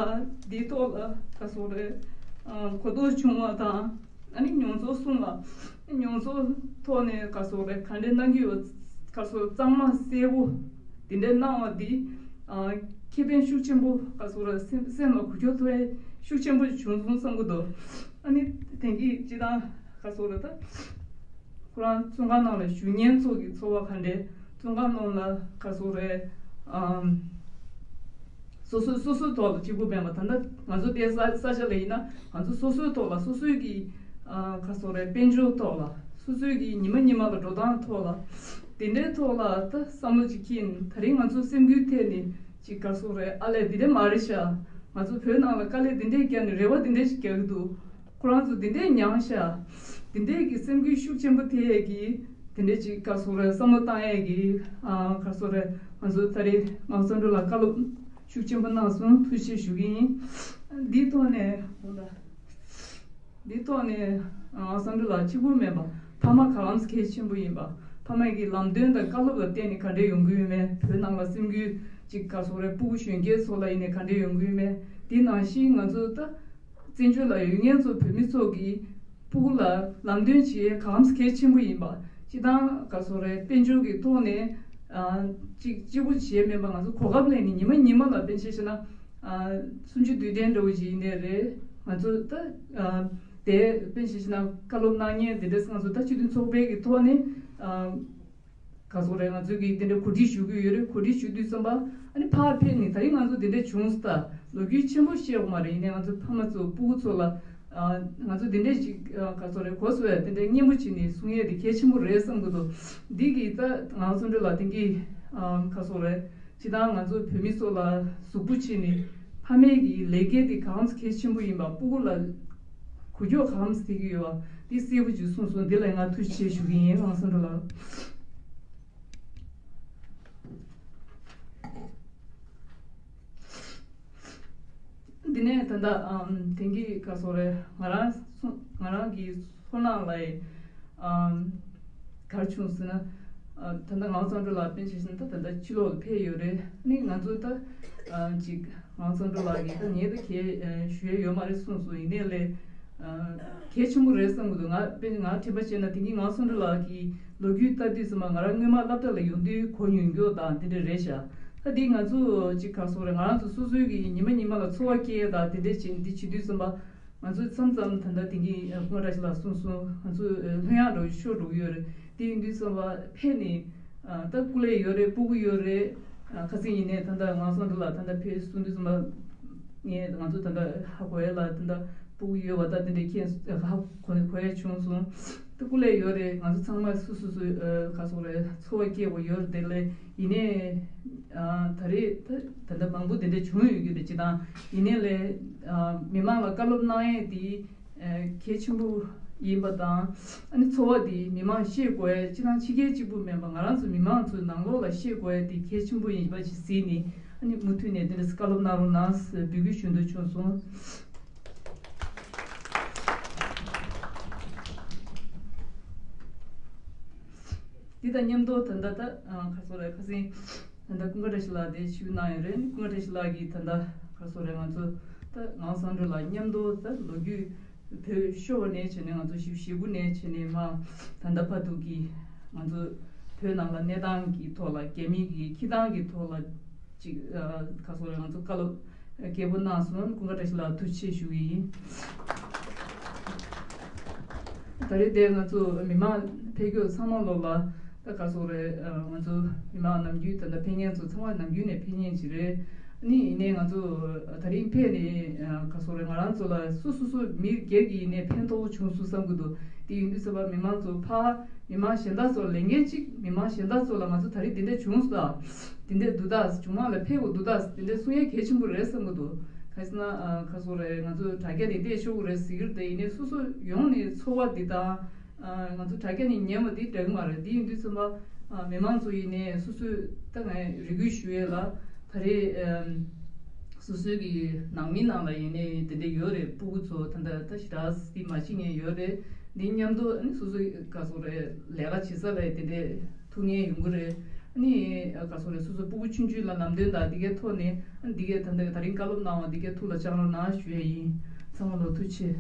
འདིའི་ཐོག་ལ་ག་སོག་རེད། ཨ་གོ་རྟོགས་བྱུང་བ་དང་ཨ་ནི་མྱོང་ཚོར་གསུངས་ལ་མྱོང་ཚོར་ཐོག་ནས་ག་སོག་རེད། ག་འདྲའི་གནང་གི་ཡོད། ག་སོག་གཙང་མ་གསལ་པོ། དེ་འདྲའི་གནང་བ་འདི། ཨ་ཁེ་ཕན་ཤུགས་ཆེན་པོ་ག་སོག་ར་སེམས་སེམས་ལ་འགུལ་སྐྱོད་ཐོབ་ཡས་ཤུགས་ཆེན་པོ་བྱུང་སོང་བསམ་གི་འདུག་ཨ་ནི་དེང་གི་སྤྱི་བཏང་ག་སོག་ར་ད་ཁོ་རང་བཙོན་ཁང་ནང་ལ་བཞུགས་མཁན་ཚོ་གི་ཚོར་བ་ག་འདྲས། བཙོན་ཁང་ནང་ལ་ག་སོག་རེད། ཨམ། སོ་སོ་སོ་སོའི་ཐོག་ལ་གཅིག་པུ་མེད་པ། ད་ལྟ་ང་ཚོ་དེ་ས་ས་ཆ་ལ་ཡིན་ན་ང་ཚོ་སོ་སོའི་ཐོག་ལ་སོ་སོའི་གི་ཨ་ག་སོག་རེད། དཔལ་འབྱོར་ཐོག་ལ་སོ་སོའི་གི་ཉི་མ་ཉི་མ་ལ་འགྲོ་སྟངས་ཐོག་ལ་དེ་འདྲའི་ཐོག་ལ་ད་བསམ་བློ་ཅིག་འཁྱེར་ནས། ད་རིང་ང་ཚོ་སེམས་འགུལ་ཐེབས་ནས་ཅིག་ག་སོག་རེད། ཨ་ལས་འདི་འདྲ་མ་རེད་ཤག་ང་ཚོ་བོད་ནང་ལ་དཀའ་ལས་འདི་འདྲས་བརྒྱབ་ནས་རེ་བ་འདི་འདྲས་ཞིག་རྒྱག་གི་འདུག་ཁོ་རང་ཚོ་འདི་འདྲས་མྱངས་ཤག་འདི་འདྲས་ཀྱི་སེམས་འགུལ་ཤུགས་ཆེན་པོ་ཐེབས་ཡས་ཀྱི་དེ་འདྲས་ཅིག་ག་སོག་རེད། བསམ་བློ་བཏང་ཡས་ཀྱི་ཨ་ག་སོག་རེད། ང་ཚོ་ད་རེས་ངག་དབང་བསམ་གྲུབ་ལགས་བཀའ་སློབ་ཤུགས་ཆེན་པོ་གནང་སོང་། ཐུགས་རྗེ་ཆེ་ཞུ་གི་ཡིན། འདིའི་ཐོག་ནས་འོ་ད། འདིའི་ཐོག་ནས་ཨ་བསམ་གྲུབ་ལགས་གཅིག་པུ་མིན་པ་ཕ་མ་ག་ལམ་གལ་ཆེན་པོ་ཡིན་པ། ཕ་མ་གི་ལམ་སྟོན་དང་བཀའ་སློབ་ལ་བརྟེན་ནས་ག་འདྲས་ཡོང་གི་ཡོད་མེད། བོད་ནང་ལ་སེམས་འགུལ་ཅིག་ག་སོག་རེད། སྤུ་གུ་གཞོན་སྐྱེས་ཚོ་ལ་ཡིན་ནའི་ག་འདྲས་ཡོང་གི་ཡོད་མེད། དེ་ནང་བཞིན་ང་ཚོ་ད་བཙན་བྱོལ་ལ་ཡོད་མཁན་ཚོ་བོད་མི་ཚོ་གི་སྤུ་གུ་ལ་ལམ་སྟོན་བྱེད་ཡས་ག་ལམ་གལ་ཆེན་པོ་ཡིན་པ། སྤྱི་བཏང་ག་སོག་རེད། དཔལ་འབྱོར་གི་ཐོག་ནས་ཨ་ཅིག་གཅིག་པུ་བྱས་མེད་པ། ང་ཚོ་གོ་སྐབས་ལེན་ནས་ཉི་མ་ཉི་མ་ལ་དཔེ་ཆ་བཞག་ན། ཨ་གསུམ་བཅུ་དུས་དྲན་འདྲ་བོ་ཞིག་ཡིན་ནའི་རེད། ང་ཚོ་ད་ཨ་དེ་དཔེ་ཆ་བཞག་ན་བཀའ་སློབ་གནང་མཁན་དེ་འདྲས་ང་ཚོ་ད་སྤྱི་མཐུན་ཚོགས་པའི་གི་ཐོག་ནས་ཨ་ག་སོག་རེད། ང་ཚོ་གི་དེ་འདྲས་གོ་སྒྲིག་ཞུ་གི་ཡོད་རེད། གོ་སྒྲིག་ཞུ་དུས་ཙམ་པ་ཨ་ནི་ཕར་ཕེབས་ནས་ད་རིང་ང་ཚོ་དེ་འདྲས་བྱུང་སོང་། ད་ལོ་རྒྱུས་ཆེན་པོ་བཤད་དགོས་མ་རེད། ཡིན་ནའི་ང་ཚོ་ཕ་མ་ཚོ་སྤུ་གུ་ཚོ་ལ་ཨ་ང་ཚོ་དེ་འདྲས་ཅིག་ཨ་ག་སོག་རེད། གོ་སོང་བས་དེ་འདྲས་སྙན་པོ་བྱས་ནས་གསུང་ཡས་དེ་གལ་ཆེན་པོ་རེད་བསམ་གི་འདུག་འདི་གི་ད་ངག་དབང་བསམ་གྲུབ་ལགས་དེང་གི་ཨ་ག་སོག་རེད། སྤྱིར་བཏང་ང་ཚོ་བོད་མི་ཚོ་ལ་གཟུགས་པོ་ཕྱིན་ནས་ཕ་མའི་གི་ལས་འགན་དེ་གང་གལ་ཆེན་པོ་ཡིན་པ། སྤུ་གུ་ལ་འགུལ་སྐྱོད་གང་ཐེབས་ཀྱི་ཡོད་པ་འདི་གསལ་པོ་ཅིག་གསུངས་སོང་། འདི་ལ་ང་ཐུགས་རྗེ་ཆེ་ཞུ་གི་ཡིན། ངག་དབང་བསམ་གྲུབ་ལགས། འདི་ནས་ད་ལྟ་ཨམ་དེང་གི་ག་སོག་རེད། ང་རང་སོ་ང་རང་གི་ཚོར་སྣང་ལ་ཡི་ཨམ་ག་རེ་བྱུང་ཟེར་ན། ཨ་ད་ལྟ་ངག་དབང་བསམ་གྲུབ་ལགས་དཔེ་ཆ་བཞག་ན་ད་ད་ལྟ་ཕྱི་ལོགས་ལ་ཕེབས་ཡོད་རེད། ཨ་ནི་ང་ཚོ་ད་ཨ་ཅིག་ངག་དབང་བསམ་གྲུབ་ལགས་ཀྱིས་ད་ངས་ད་གས་ཨ་ཞུ་ཡས་ཡོད་མ་རེད་གསུངས་སོང་། ཡིན་ནའི་ལས་ཨ་གལ་ཆེན་པོ་རེད་བསམ་གི་འདུག་ང་དཔེ་ང་དྲན་པ་བྱས་ན་དེང་གི་ངག་དབང་བསམ་གྲུབ་ལགས་ཀྱི་ལོ་རྒྱུས་ལྟ་དུས་ཙམ་པ་ང་རང་སྔོན་མ་སློབ་གྲྭ་ལ་ཡོང་དུས་གོ་མྱོང་རྒྱུ་དང་དེ་འདྲ་རེད་ཤག་ད་འདི་ང་ཚོ་ཅིག་ག་སོག་རེད། ང་རང་ཚོ་སོ་སོའི་གི་ཉི་མ་ཉི་མ་ལ་འཚོ་བ་སྐྱེལ་ཡས་དང་དེ་འདྲ་བྱས་འདི་བྱེད་དུས་ཙམ་པ། ང་ཚོས་མཚམས་མཚམས་ད་ལྟ་དེང་གི་སྐུ་ངོ་བཀྲ་ཤིས་ལགས་གསུངས་སོང་། ང་ཚོ་ལྷོད་ཡངས་འདྲ་བོ་ཤོར་འགྲོ་གི་ཡོད་རེད། དེ་ཡིན་དུས་ཙམ་པ་ཕེབས་ནས་ད་སྐུ་ལས་ཡོད་རེད། སྤུ་གུ་ཡོད་རེད། ཁ་སང་ཡིན་ནའི་ད་ལྟ་ངག་དབང་བསམ་གྲུབ་ལགས་ད་ལྟ་ཕེབས་གསུང་དུས་ཙམ་པ་ངས་ང་ཚོ་ད་ལྟ་ཧ་གོ་ཡས་ལ་ད་ལྟ་སྤུ་གུ་ཡོད་པ་ད་དེ་འདྲའི་མཁྱེན་ཧ་གོ་གོ་ཡས་བྱུང་སོང་། ད་སྐུ་ལས་ཡོད་རེད། ང་ཚོ་ཚང་མ་སུ་སུ་སུ་ག་སོག་རེད། འཚོ་བ་སྐྱེལ་དགོས་ཡོད་རེད། དེ་ལས་ཡིན་ནའི་ད་རེས་ད་ད་ལྟ་མང་པོ་དེ་འདྲ་བྱུང་ཡོད་ཀྱི་རེད། ཅི་དང་ཡིན་ནའི་ལས་མི་མང་ལ་བཀའ་སློབ་གནང་ཡས་དེ་གལ་ཆེན་པོ་ཡིན་པ་དང་། ཨ་ནི་འཚོ་བ་དེ་མི་མང་ཤེས་དགོས་ཡས། ཅི་དང་ཕྱི་རྒྱལ་གཅིག་པུ་མིན་པ་ང་རང་ཚོ་མི་མང་ཚོའི་ནང་ལོགས་ལ་ཤེས་དགོས་ཡས་དེ་གལ་ཆེན་པོ་ཡིན་པ་ཞིག་གཟིགས་ནས། ཨ་ནི་མུ་མཐུད་ནས་དེ་འདྲ་བཀའ་སློབ་གནང་རོགས་གནང་ཟེར་འབོད་སྐུལ་ཞུ་འདོད་བྱུང་སོང་། འདི་དང་མཉམ་དུ་ད་ལྟ་ད་ག་སོག་རེད། ཁ་སང་ད་ལྟ་ཀུན་དགའ་བཀྲ་ཤིས་ལགས་དེ་ཞུ་གནང་ཡོད་རེད། ཀུན་དགའ་བཀྲ་ཤིས་ལགས་ཀྱིས་ད་ལྟ་ག་སོག་རེད། ང་ཚོ་ད་ངག་དབང་བསམ་གྲུབ་ལགས་མཉམ་དུ་ད་ལོ་རྒྱུས་ བོད་ཤོར་བ་ནས་བྱས་ནས་ང་ཚོ་བཞི་བཅུ་ཞེ་དགུ་ནས་བྱས་ནས་མར་ད་ལྟ་བར་དུ་གི་ང་ཚོ་བོད་ནང་ལ་གནས་སྟངས་ཀྱི་ཐོག་ལ་རྒྱ་མི་གི་འཁྱིད་སྟངས་ཀྱི་ཐོག་ལ་ཅིག་ཨ་ག་སོགས་རེད། ང་ཚོ་བཀའ་སློབ་རྒྱས་པོ་གནང་སོང་། ཀུན་དགའ་བཀྲ་ཤིས་ལགས་ཐུགས་རྗེ་ཆེ་ཞུ་གི་ཡིན། ད་རེས་དེ་ང་ཚོ་མི་མང་ཕེབས་སྐྱོད་ཚང་མ་ལོག་ལ་ད་ག་སོགས་རེད། ང་ཚོ་མི་མང་ནམ་རྒྱུན་ད་ལྟ་ཕེབས་མཁན་ཚོ་ཚང་མ་ནམ་རྒྱུན་ནས་ཕེབས་མཁན་ཅིག་རེད། ཨ་ནི་ཡིན་ནའི་ང་ཚོ་ད་རིང་ཕེབས་ནས་ག་སོགས་རེད། ང་རང་ཚོ་ལ་སུ་སུ་སུ་མི་སྒེར་གྱི་ཡིན་ནའི་ཕན་ཐོགས་པོ་བྱུང་སོང་བསམ་གྱི་འདུག་དེ་ཡིན་དུས་ཙམ་པ་མི་མང་ཚོ་ཕར་མི་མང་གཞན་དག་ཚོ་ལས་འགན་གཅིག་མི་མང་གཞན་དག་ཚོ་ལ་ང་ཚོ་ད་རིང་དེ་འདྲ་བྱུང་སོང་ད། དེ་འདྲ་འདུག་ད། བྱུང་མ་ལ་ཕེབས་དགོས་འདུག་ད། དེ་འདྲ་གསུང་ཡ་གལ་ཆེན་པོ་རེད་བསམ་གྱི་འདུག་ག་ཟེར་ན་ཨ་ག་སོགས་རེད། ང་ཚོ་དྲ་རྒྱ་ནས་བལྟས་ཆོག་གི་རེད་ཟེར་གྱི་རེད། དེ་ཡིན་ནའི་སོ་སོ་ཡོང་ནས་ཚོར་བ་འདི་དང་ཨ་ང་ཚོ་དྲ་རྒྱ་ནས་ཉན་པ་འདི་འདྲ་གི་མ་རེད། དེ་ཡིན་དུས་ཙམ་པ་ཨ་མི་མང་ཚོ་ཡིན་ནའི་སོ་སོས་ད་ངས་རེ་སྐུལ་ཞུ་ཡས་ལ་ད་རེས་ཨ་སོ་སོའི་གི་ནང་མི་ནང་ལ་ཡིན་ནའི་དེ་འདྲ་ཡོད་རེད། སྤུ་གུ་ཚོ་ད་ལྟ་ད་ཞེ་དྲག་སི་མ་ཤེས་མཁན་ཡོད་རེད། འདི་མཉམ་དུ་ཨ་ནི་སོ་སོའི་ག་སོགས་རེད། ལས་ཀ་བྱེད་ས་ལ་དེ་འདྲ་ཐུག་མཁན་ཡོང་གི་རེད། ཨ་ནི་ག་སོགས་རེད། སོ་སོ་སྤུ་གུ་ཆུང་ཆུང་ལ་ལམ་སྟོན་དང་འདི་གའི་ཐོག་ནས་ཨ་ནི་འདི་གའི་ད་ལྟ་ད་རིང་བཀའ་སློབ་གནང་བ་འདི་གའི་ཐུགས་ལ་བཅངས་རོགས་གནང་ཞུ་ཡས་ཡིན། ཚང་མ་ལ་ཐུགས་རྗེ་ཆེ།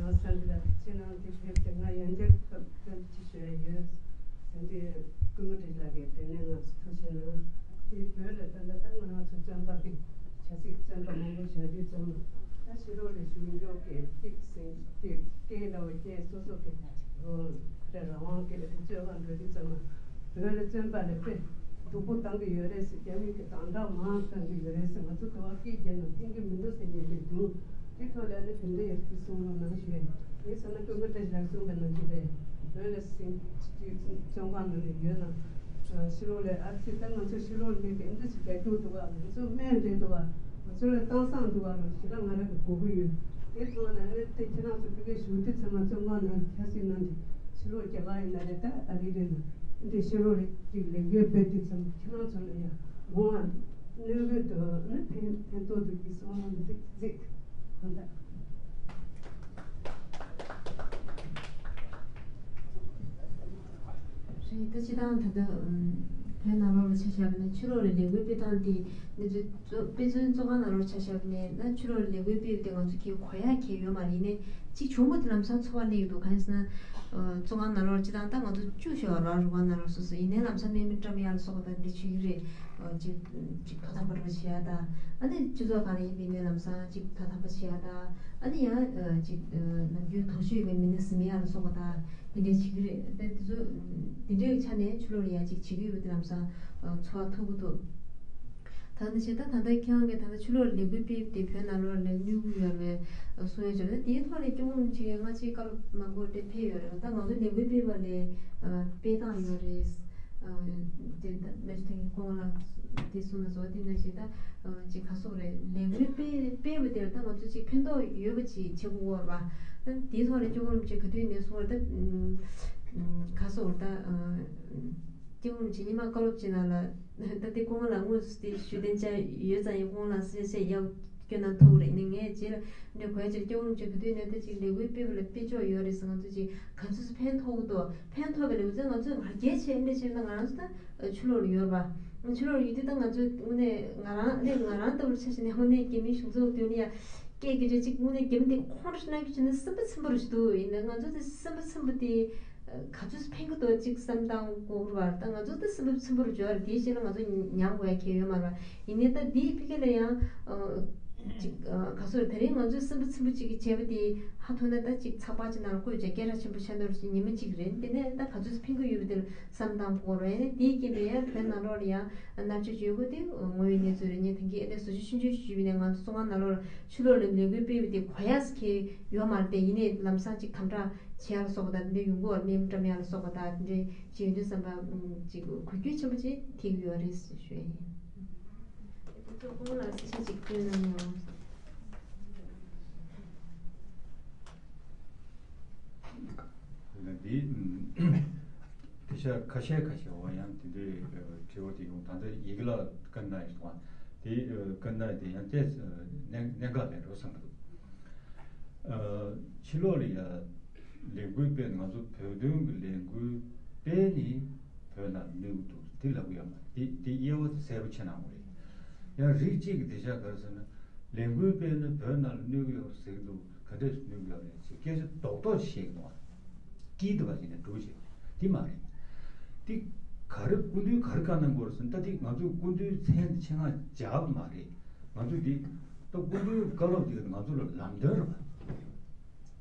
ང་སང་གི་ལ་ཁྱེད་རང་དེ་ཕེབས་ཏེ་ང་ཡང་བསྐྱར་ཐུགས་རྗེ་ཆེ་ཞུ་ཡ་ཡོད། དེ་འདྲའི་སྐུ་ངོ་བཀྲ་ཤིས་ལགས་ཀྱིས་དེ་ནས་ང་ཚོ་ཐུགས་ཆེ་གནང་། དེ་བོད་ལ་ད་ལྟ་ད་ང་རང་ཚོ་བཙོན་པ་གི་བྱ་ཚིག་བཙོན་པ་མང་པོ་བཞག་དུས་ཙམ་ད་ཕྱི་ལོགས་ལ་བཞུགས་མགྱོགས་ཀྱི་ཏིག་སེང་ཏིག་སྐད་འདྲ་བོ་སྐད་སོ་སོ་གི་རང་དབང་གི་ལ་དེ་བཙོན་པ་འགྲོ་དུས་ཙམ་བོད་ལ་བཙོན་པ་ལ་དཔེ་སྡུག་པོ་བཏང་གི་ཡོད་རེད་ཟེར། རྒྱ་མི་གི་དམ་དྲག་མང་བཏང་གི་ཡོད་རེད་ཟེར། ང་ཚོ་ག་བ་སྐད་རྒྱག་ན་ཕན་གི་མི་འདུག་ཟེར་ཉན་གི་འདུག་དེ་ཐོག་ལ་ཨ་ནི་དེ་འདྲ་ཡོད་དེ་གསུང་རོགས་གནང་ཞུ་ཡ་ཡིན། ངས་བསམ་ན་ཀུན་དགའ་བཀྲ་ཤིས་ལགས་གསུངས་པ་ནང་བཞིན་རེད། བོད་ལ་སེང་ཅིག་བཙོན་ཁང་ནང་ནས་ཡོད་ན་ཕྱི་ལོགས་ལ་ཨ་ཙི་ད་ང་ཚོ་ཕྱི་ལོགས་ལ་མེད་གི་ཨ་འདི་ཅིག་རྒྱག་རྒྱུ་འདུག་བ། ང་ཚོ་སྨན་རེད་འདུག་བ། ང་ཚོ་ལ་གཏམ་བཟང་འདུག་བ་ལ་ཞེ་དྲག་ང་རང་གི་དགོས་ཀྱི་ཡོད། དེ་ཐོག་ནས་ཨ་ནི་དེ་ཁྱེད་རང་ཚོ་ཕ་གིར་བཞུགས་དུས་ཚང་མ་བཙོན་ཁང་ནང་ཆབ་སྲིད་ནང་གི་ཕྱི་ལོགས་རྒྱ་གར་ཡིན་ན་རེད། ད་ཨ་རི་རེད་ན་འདི་ཕྱི་ལོགས་རེད་ཅིག་ལས་འགུལ་སྤེལ་དུས་ཙམ་ཁྱེད་རང་ཚོ་ལ་ཡང་དགོངས་པ་གནོད་ཀྱི་འདུག་ཨ་ནི་ཕན་ཕན་ཐོགས་འདུག་གི་གསུང་བ་འདི་གཟིགས་གང་ལྟར། རེད། ད་སྤྱི་བཏང་ད་ལྟ་བོད་ནང་ལོགས་ལ་ཆ་བཞག་པ་ན་ཕྱི་ལོགས་ལ་ལས་འགུལ་སྤེལ་སྟངས་དེ་འདི་ཚོ་དཔེ་མཚོན་བཙོན་ཁང་ནང་ལོགས་ཆ་བཞག་པ་ན་ད་ཕྱི་ལོགས་ལ་ལས་འགུལ་སྤེལ་བ་དེ་ང་ཚོ་གི་གོ་ཡག་གི་ཡོད་མ་རེད། ཡིན་ནའི་གཅིག་བྱུང་བ་དེ་ལམ་སང་ཚོར་བ་སླེབས་ཀྱི་འདུག་གང་ཡིན་ཟེར་ན་བཙོན་ཁང་ནང་ལོགས་སྤྱི་བཏང་ད་ང་ཚོ་བཅུ་ཞིག་ཡོད་ར། རུ་ཁག་ནང་ལོགས་སོ་སོ་ཡིན་ནའི་ལམ་སང་སྨན་མི་བཀྲམ་ཡག་ལ་སོགས་པ་ད་འདི་བྱེད་ཀྱི་རེད། ཅིག་ཅིག་ཐོག་མཐའ་བར་གསུམ་བྱེད་ཡག་ད་ཨ་ནི་སྤྱི་ཚོགས་སྒང་ལ་ཡིན་པ་ཡིན་ནའི་ལམ་སང་ཅིག་ཐོག་མཐའ་བར་གསུམ་བྱེད་ཡག་ད་ཨ་ནི་ཡང་ཅིག་ནམ་རྒྱུན་དོགས་གཅོད་ཡོད་པའི་མི་སྣ་ཟིན་ཡག་ལ་སོགས་པ་ད། དེ་འདྲའི་བྱེད་ཀྱི་རེད། ད་དེ་ཚོ་དེ་འདྲའི་ཆ་ནས་ཕྱི་ལོགས་ལ་ཡ་གཅིག་བྱེད་ཀྱི་ཡོད་པ་དེ་ལམ་སང་ཚོར་བ་ཐུག་གི་འདུག་ད་ནི་བྱས་ད་ད་ལྟ་ཁྱེད་རང་གིས་ད་ལྟ་ཕྱི་ལོགས་ལ་ལས་འགུལ་སྤེལ་ཏེ་བོད་ནང་ལོགས་ལ་གནོད་ཀྱི་ཡོད་པའི་གསུང་ཡ་བྱས་ད་དེའི་ཐོག་ནས་སྐྱབས་མགོན་རིན་པོ་ཆེ་སྔ་ཕྱི་བཀའ་སློབ་མང་པོ་དེ་ཕེབས་ཡོད་རེད། ད་ང་ཚོ་ལས་འགུལ་སྤེལ་བ་ལས་སྤེལ་སྟངས་ཡོད་རེད། དེ་ད་སྨན་ཞུ་ཐེངས་ཁོང་ལ་དེ་གསུངས་ན་བཟོ་དེ་ནང་བཞིན་ད་ཅིག་ག་སོགས་རེད། ལས་འགུལ་སྤེལ་སྤེལ་བ་དེར་ད་ང་ཚོ་ཅིག་ཕན་ཐོགས་ཡོད་པ་ཅིག་བྱེད་དགོས་ཀྱི་ཡོད་རེད་པ། ད་དེའི་ཐོག་ནས་སྐྱབས་མགོན་རིན་པོ་ཆེ་ག་དུས་ནས་གསུངས་པ་རེད། ད་ག་སོགས་རེད། ད་སྐྱབས་མགོན་རིན་པོ་ཆེ་ཉི་མ་བཀའ་སློབ་ཅིག་ནང་ལ་ད་དེ་སྐུ་ངོ་ལ་དངོས་སུ་དེ་ཞུ་གཏན་བཅག་ཡོད་ཙང་ཡང་སྐུ་ངོ་ལ་སེ་སེ་ཡག་སྐྱོན་གནང་ཐུབ་ཀྱི་རེད། ནི་ངས་རྗེས་ལ་འདྲི་དགོས་ཡ་ཅིག་སྐྱབས་མགོན་རིན་པོ་ཆེ་ག་དུས་ནས་ད་ཅིག་ལས་འགུལ་སྤེལ་བ་ལ་སྤེལ་ཕྱོགས་ཡོད་རེད་ཟེར། ང་ཚོ་ཅིག་ག་ཚོད་ཕན་ཐོགས་འདུག་ཕན་ཐོགས་པ་ལས་འུ་ཚོ་ང་ཚོས་ང་རྒྱལ་ཆེ་འདྲ་བྱས་ན་ང་རང་ཚོ་ད་ཕྱི་ལོགས་ལ་ཡོད་རེད་པ། ཕྱི་ལོགས་ལ་ཡོད་དུས་ད་ང་ཚོས་དངོས་གནས་ང་རང་ནས་ང་རང་ལྟ་བུར་ཆ་བཞག་ནས་དངོས་གནས་རྒྱ་མིའི་གཞུང་ཚབ་དེ་ནས་ཡ་སྐད་ཀྱི་རེ་ཅིག་དངོས་གནས་རྒྱ་མི་དེ་ཁོང་ཁྲོ་ནང་གི་བྱས་ན་སེམས་པ་ཚིམ་པོ་རུ་ཞིག་འདུག་ཡིན་ནའི་ང་ཚོ་དེ་སེམས་པ་ཚིམ་པོ་དེ་ག་ཚོད་ཕན་གི་འདུག་ཅིག་བསམ་སྟངས་གོ་རུ་བར་ད་ང་ཚོ་ད་སེམས་པ་ཚིམ་པོ་རུ་འཇོག་རེད། དེའི་རྗེས་ལ་ང་ཚོ་མྱང་དགོས་ཡ་གལ་ཡོད་མ་རེད་པ། ཡིན་ནའི་ད་འདིའི་ཕི་གེ་ལ་ཡང་ཅིག་ག་སོགས་དེ་རིང་ང་ཚོས་སེམས་པ་ཚིམ་པོ་ཅིག་གིས་བྱས་པ་དེ་ཧ་ཐོ་ན་ད་ཅིག་ཚགས་པར་ཅིག་ནང་ལ་བཀོད་བྱས་སྐད་གྲགས་ཆེན་པོ་ཆགས་འདུག་རེད། ཉི་མ་གཅིག་རེད། དེ་ནས་ད་ག་ཚོད་ཕན་གི་ཡོད་པ་དེ་ལ་བསམ་སྟངས་གོ་རེད། དེའི་རྐྱེན་པས་ཡང་བོད་ནང་ལོགས་ལ་ཡང་མནར་གཅོད་བྱེད་དགོས་དེ་དངོས་ཡོད་གནས་ཚུལ་རེད། ངས་ད་གིན་ཨེ་འདྲ་བཟོ་བཅོས་ཆུང་ཆུང་ཞུས་པ་ཡིན་ནའི་ང་ཚོ་བཙོན་ཁང་ནང་ལོགས་ལ་ཕྱི་ལོགས་ལ་ལས་འགུལ་སྤེལ་བ་དེ་གོ་ཡག་གི་ཡོད་མ་རེད་དེ། ཡིན་ནའི་ལམ་སང་ཅིག་དམ་དྲག་བྱེད་ཡག་ལ་སོགས་པ་དང་དེ་འདྲ་ཡོང་གི་ཡོད་རེད། སྨན་བཀྲམ་ཡག་ལ་སོགས་པ་དང་དེ་འདྲ་ཅིག་ཡོང་དུས་བསམ་པ་ཅིག་གུ་རྒྱུ་ཆེན་པོ་ཅིག་ཐེབས་ཀྱི་ཡོད་རེད་ཞུ་ཡ་ཡིན། དེ་ཚོ་ཁོང་ལ་གསལ་བཤད་ཅིག་སྐྱོན་གནང་ཡོང་། འདི། ཤ་ཁ་ཤས་ཁ་ཤས་འོ་ཡང་དེ་འདྲའི་དྲི་བ་དེ་ཡོང་། ད་ལྟ་ཡི་གེ་ལ་བཀའ་གནང་ཡོད་དུས་དེ་བཀའ་གནང་དེ་ཡང་ཏོག་ཙམ་གནད་གནད་འགག་མེད་འགྲོ་བསམ་གྱི་འདུག་ཕྱི་ལོགས་ལ་ཡ་ལས་འགུལ་སྤེལ། ང་ཚོ་བོད་དོན་གྱི་ལས་འགུལ་སྤེལ་ནས་བོད་ནང་གནོད་ཀྱི་འདུག་དེ་ལབ་ཀྱི་ཡོད་མ་རེད། དེ་དེ་དབྱེ་བ་དེ་གསལ་པོ་ཕྱེ་གནང་དགོས་རེད། ཡང་རིགས་གཅིག་གི་དེ་ཤ་ག་རེ་ཟེར་ན། ལས་འགུལ་སྤེལ་ན་བོད་ནང་ལ་གནོད་ཀྱི་ཡོད་རེད་ཟེར་གྱི་འདུག་ག་འདྲས་སེ་གནོད་ཀྱི་ཡོད་རེད་ཟེར་སྐད་ཆ་རྡོག་རྡོག་བཤད་ཀྱི་འདུག་ཨ། དཀྱིལ་དུ་བ་ཞིག་ནས་འགྲོ་བྱེད་དེ་མ་རེད། དེ་ག་རེ་སྐུ་མདུན་ག་རེ་བཀའ་གནང་དགོས་རེད་ཟེར་ན། ད་དེ་ང་ཚོས་སྐུ་མདུན་མཚན་དེ་ཆེད་མངགས་བྱས་པ་མ་རེད། ང་ཚོས་དེ་ད་སྐུ་མདུན་བཀའ་སློབ་དེ་ང་ཚོ་ལ་ལམ་སྟོན་རེད་པ།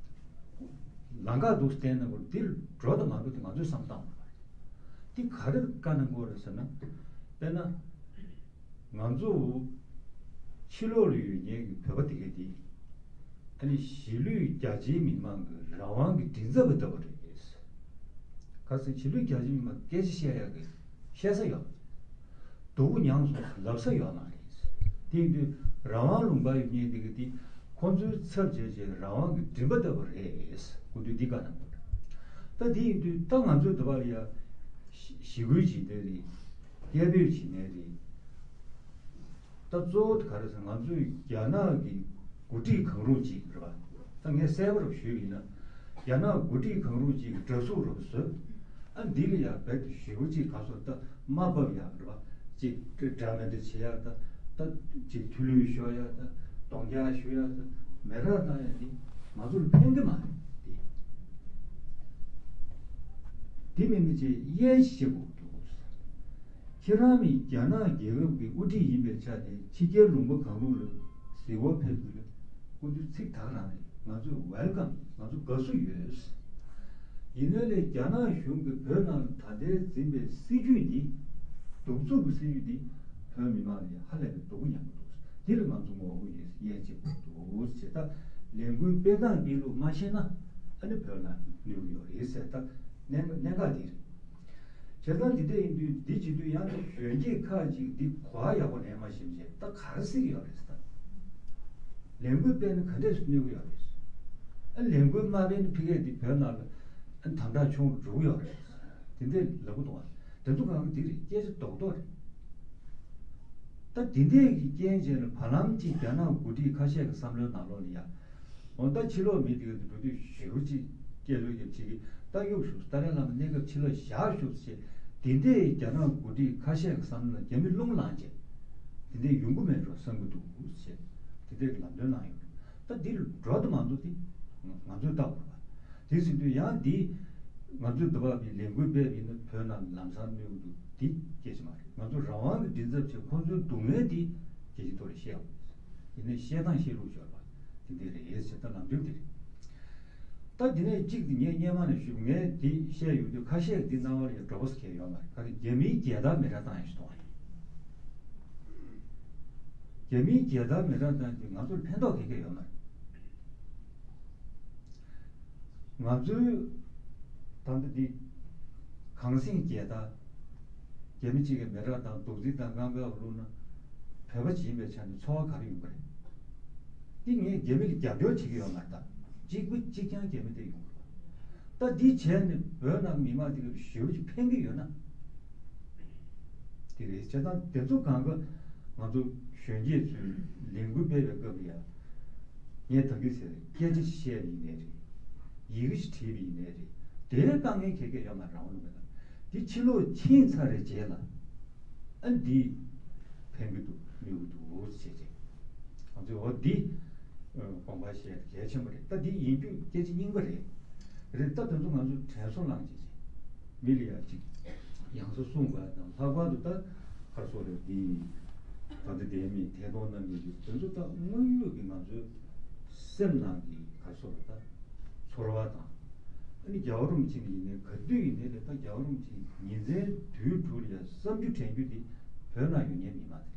ལམ་ཁ་འདུག་བསྟན་ན་དགོས། དེ་འགྲོ་དང་མ་འགྲོ་དེ་ང་ཚོས་བསམ་བཏང་དགོས་པ་རེད། དེ་ག་རེ་བཀའ་གནང་དགོས་རེད་ཟེར་ན། དཔེར་ན། ང་ཚོ་ཕྱི་ལོགས་ལ་ཡོད་མཁན་གྱི་བོད་པ་དེ་ག་དེ། ཨ་ནི་གཞིས་ལུས་རྒྱ་ཆེའི་མི་མང་གི་རང་དབང་གི་མགྲིན་ཚབ་པ་ལྟ་བུ་རེད། ག་ཟེར་གཞིས་ལུས་རྒྱ་ཆེའི་མི་མང་སྐད་ཆ་བཤད་ཡག་གི་བཤད་ས་ཡོད། སྡུག་པོ་མྱངས་སོང་ལབ་ས་ཡོད་མ་རེད། དེ་ཡིན་དུས་རང་དབང་ལུང་པ་ཡོད་མཁན་དེ་ག་དེ་ཁོང་ཚོའི་ཚབ་བྱས་བྱས་རང་དབང་གི་མགྲིན་པ་ལྟ་བུ་རེད། སྐུ་མདུན་འདི་བཀའ་གནང་དགོས། ད་དེ་ཡིན་དུས་ད་ང་ཚོའི་འདི་པར་ཡ་ཞི་རྒོལ་བྱེད་མཁན་རེད། སྐད་འབོད་བྱེད་མཁན་རེད། ད་གཙོ་བོ་དེ་ག་རེ་ཟེར་ན། ང་ཚོས་རྒྱ་ནག་གི་འགོ་ཁྲིད་གང་རུང་ཅིག་རེད་པ། ད་ངས་གསལ་པོ་རུ་ཞུས་པ་ཡིན་ན། རྒྱ་ནག་འགོ་ཁྲིད་གང་རུང་ཅིག་གི་འདྲ་གཟུགས་རུ་བཟོས། ཨ་འདི་ལ་ཡང་རྦད་དེ་ཞུ་བ་ཅིག་ག་སོ་ད་དམའ་ཕབ་ཡག་རེད་པ། ཅིག་འདྲ་མི་འདྲ་བྱེད་ཡག་ད། ད་ཅིག་ཐུགས་ལུས་ཤོར་ཡག་ད། གདོང་རྒྱག་ཞུ་ཡག་ད། མེ་རག་བཏང་ཡག་འདི་ང་ཚོར་ཕན་གྱི་མ་རེད། དེ་དེ་མིན་པ་ཅིག་དབྱེ་ཞིབ་དགོས་འདུག་ཁྱེད་རང་ནི་རྒྱ་ནག་རྒྱལ་ཁབ་ཀྱི་དབུ་ཁྲིད་ཡིན་པའི་ཆ་ནས་ཕྱི་རྒྱལ་ལུང་པ་གང་རུང་ལ་གཟིགས་སྐོར་ཕེབས་དུས་ལ་སྐུ་མདུན་ཚིག་དག་རང་རེད། ང་ཚོས་ཝེལ་ཀམ། ང་ཚོ་དགའ་བསུ་ཡོད། ཡིན་ནའི་ལས་རྒྱ་ནག་གཞུང་གིས་བོད་ནང་ལ་ད་ལྟའི་འཛིན་པའི་སྲིད་ཇུས་འདི། གདུག་རྩུབ་ཀྱི་སྲིད་ཇུས་འདི་བོད་མི་མང་ལ་ཧ་ལས་པའི་སྡུག་པོ་མྱངས་ཀྱི་འདུག་འདི་ལ་ང་ཚོ་ངོ་རྒོལ་ཡོད། དབྱེ་འབྱེད་དགོས་འདུག་ཅེས། ད་ལས་འགུལ་སྤེལ་སྟངས་འདི་ལུགས་མ་ཤེས་ན་ཨ་ནི་བོད་ལ་གནོད་ཀྱི་ཡོད་རེད་ཟེར། ད་གནད་གནད་འགག་འདི་རེད། བྱས་ཙང་འདི་འདྲ་ཡིན་དུས་འདི་བྱེད་དུས་ཡང་ན་གཞོན་སྐྱེས་ཁག་ཅིག་འདི་གོ་བ་ཡག་པོ་ལེན་མ་ཤེས་བྱས་ད་ག་རེ་ཟེར་གྱི་ཡོད་རེད་ཟེར། ད་ལས་འགུལ་སྤེལ་ན་ག་འདྲས་སེ་གནོད་ཀྱི་ཡོད་རེད། ཨ་ལས་འགུལ་མ་སྤེལ་ན་ཕ་གིར་འདི་བོད་ནང་ལ་ཨ་དམ་དྲག་ཆུང་རུ་འགྲོ་གི་ཡོད་རེད། དེ་འདྲས་ལབ་གི་འདུག་བ། དེ་ཚོ་གང་ག་འདི་རེད། སྐད་ཆ་རྡོག་རྡོག་རེད། ད་འདི་འདྲས་ཀྱི་རྐྱེན་བྱས་ནས་བར་ལམ་གཅིག་རྒྱ་ནག་འགོ་ཁྲིད་ཁ་ཤས་ཀྱི་བསམ་བློའི་ནང་ལོགས་ལ་ཡ། འོ་ད་ཕྱི་ལོགས་མི་དེ་ག་དེ་འགྲོ་དུས་ཞེ་པོ་ཅིག་སྐད་ལོས་རྒྱབ་བྱེད་ཀྱི། ད་གཡུག་ཞུགས་ཏཱ་ལའི་བླ་མ་གནས་སྐབས་ཕྱི་ལོགས་བཞག་ཞུགས་བྱས། དེ་འདྲས་རྒྱ་ནག་འགོ་ཁྲིད་ཁ་ཤས་ཀྱི་བསམ་བློ་ལ་རྒྱ་མི་རླུང་ལངས་བྱས། དེ་འདྲས་ཡོང་གི་མེད་འགྲོ་བསམ་གྱི་འདུག་ཟེར། དེ་འདྲས་ལམ་སྟོན་གནང་ཡོད། ད་འདི་འགྲོ་དང་མ་འགྲོ་དེ་ང་ཚོས་བལྟ་དགོས་པ། དེ་ཟེར་དུས་ཡང་འདི་ང་ཚོས་འདི་བ་མི་ལས་འགུལ་སྤེལ་ཡིན་ན་བོད་ནང་ལམ་སང་གནོད་ཀྱི་འདུག་འདི་སྐད་ཆ་མ་རེད། ང་ཚོ་རང་དབང་གི་མགྲིན་ཚབ་བྱས་ཁོང་ཚོའི་སྡུག་བསྔལ་འདི་རྒྱལ་སྤྱིའི་ཐོག་ལ་བཤད་དགོས། ཡིན་ནའི་བཤད་སྟངས་བཤད་ལུགས་སྦྱོར་བ་དེ་འདྲས་རེད་ཟེར། ད་ལམ་སྟོན་འདི་རེད། ད་འདི་ནས་གཅིག་འདི་ངས་སྔོན་མ་ནས་ཞུས། ངས་འདི་བཤད་ཡོང་དུས་ཁ་ཤས་འདི་རྣ་བ་ལ་ཡང་འགྲོ་བ་ཟེར་མཁན་ཡོད་མ་རེད། ཁ་ཤས་རྒྱ་མིའི་རྒྱལ་དར་མེ་སྲེག་བཏང་ཡག་ཞིག་གཏོང་བ་རེད། རྒྱ་མིའི་རྒྱལ་དར་མེ་སྲེག་བཏང་དུས་ང་ཚོར་ཕན་ཐོགས་ག་གེ་ཡོད་མ་རེད། ང་ཚོའི་ད་ལྟ་འདི་གངས་སེང་རྒྱལ་དར་རྒྱ་མི་གཅིག་གིས་མེ་སྲེག་བཏང་། རྡོག་རྫིས་དང་རྐང་པ་བླུགས་ན་བོད་པ་ཅིག་ཡིན་པའི་ཆ་ནས་ཚོར་བ་ག་རེ་ཡོང་གི་རེད། འདི་ངས་རྒྱ་མི་ལ་རྒྱབ་སྐྱོར་བྱེད་ཀྱི་ཡོད་མ་རེད། ད་གཅིག་པུ་གཅིག་རྐྱང་རྒྱ་མི་དེ་ཡོང་གི་རེད། ད་འདི་བྱས་ནས་བོད་ནང་མི་མང་དེ་ག་ཞེ་པོ་ཅིག་ཕན་གྱི་ཡོད་ན། དེ་རེད། བྱས་ཙང་དེ་ཚོ་གང་ག་ང་ཚོ་གཞོན་སྐྱེས་ཚོས་ལས་འགུལ་སྤེལ་བའི་སྐབས་ལ་ཡ། ངས་ད་གིན་ཟེར། སྐད་ཆ་ཞིག་བཤད་པ་ཡིན་ནའི་རེད། ཡི་གེ་ཞིག་བྲིས་པ་ཡིན་ནའི་རེད། དེའི་དཀའ་ངལ་ག་གེ་ཡོད་མ་རེད། རང་དབང་ལུང་པ་ནང་། འདི་ཕྱི་ལོགས་ཕྱིན་ཚར་བའི་རྗེས་ལ། ཨ་འདི་ཕན་གྱི་འདུག་གནོད་ཀྱི་འདུག་ཟེར་བྱས། ང་ཚོས་འོ་འདི་དགོངས་པ་བཞེས་གལ་ཆེན་པོ་རེད། ད་འདི་ཡིན་རྒྱུ་སྐད་ཆ་རྙིང་པ་རེད། རེད། ད་དེ་ཚོ་ང་ཚོས་དྲན་གསོ་བླངས་བྱས་བྱས། མི་ལ་ཡ་གཅིག་ཡང་སེ་གསུངས་པ་དང་། ལྷག་པར་དུ་ད་ག་རེ་ཟེར་དགོས་རེད། འདི་ད་ལྟ་བསྡད་མི་ཐད་གཏོང་གནང་མཁན་ཚོ་དེ་ཚོ་ད་དངོས་ཡོད་ཀྱི་ང་ཚོའི་སེམས་ནང་གི་ག་རེ་ཟེར་དགོས་རེད། ད་ཚོར་བ་དང་། ཨ་ནི་རྒྱལ་བ་རིན་པོ་ཆེ་ཡིན་ནའི་ག་དུས་ཡིན་ནའི་ལས། ད་རྒྱལ་བ་རིན་པོ་ཆེ་ཉིན་མཚན་དུས་དྲུག་ལ་ཡ་བསམ་རྒྱུ་དྲན་རྒྱུ་དེ་བོད་ནང་ཡོད་མཁན་མི་མང་དེ་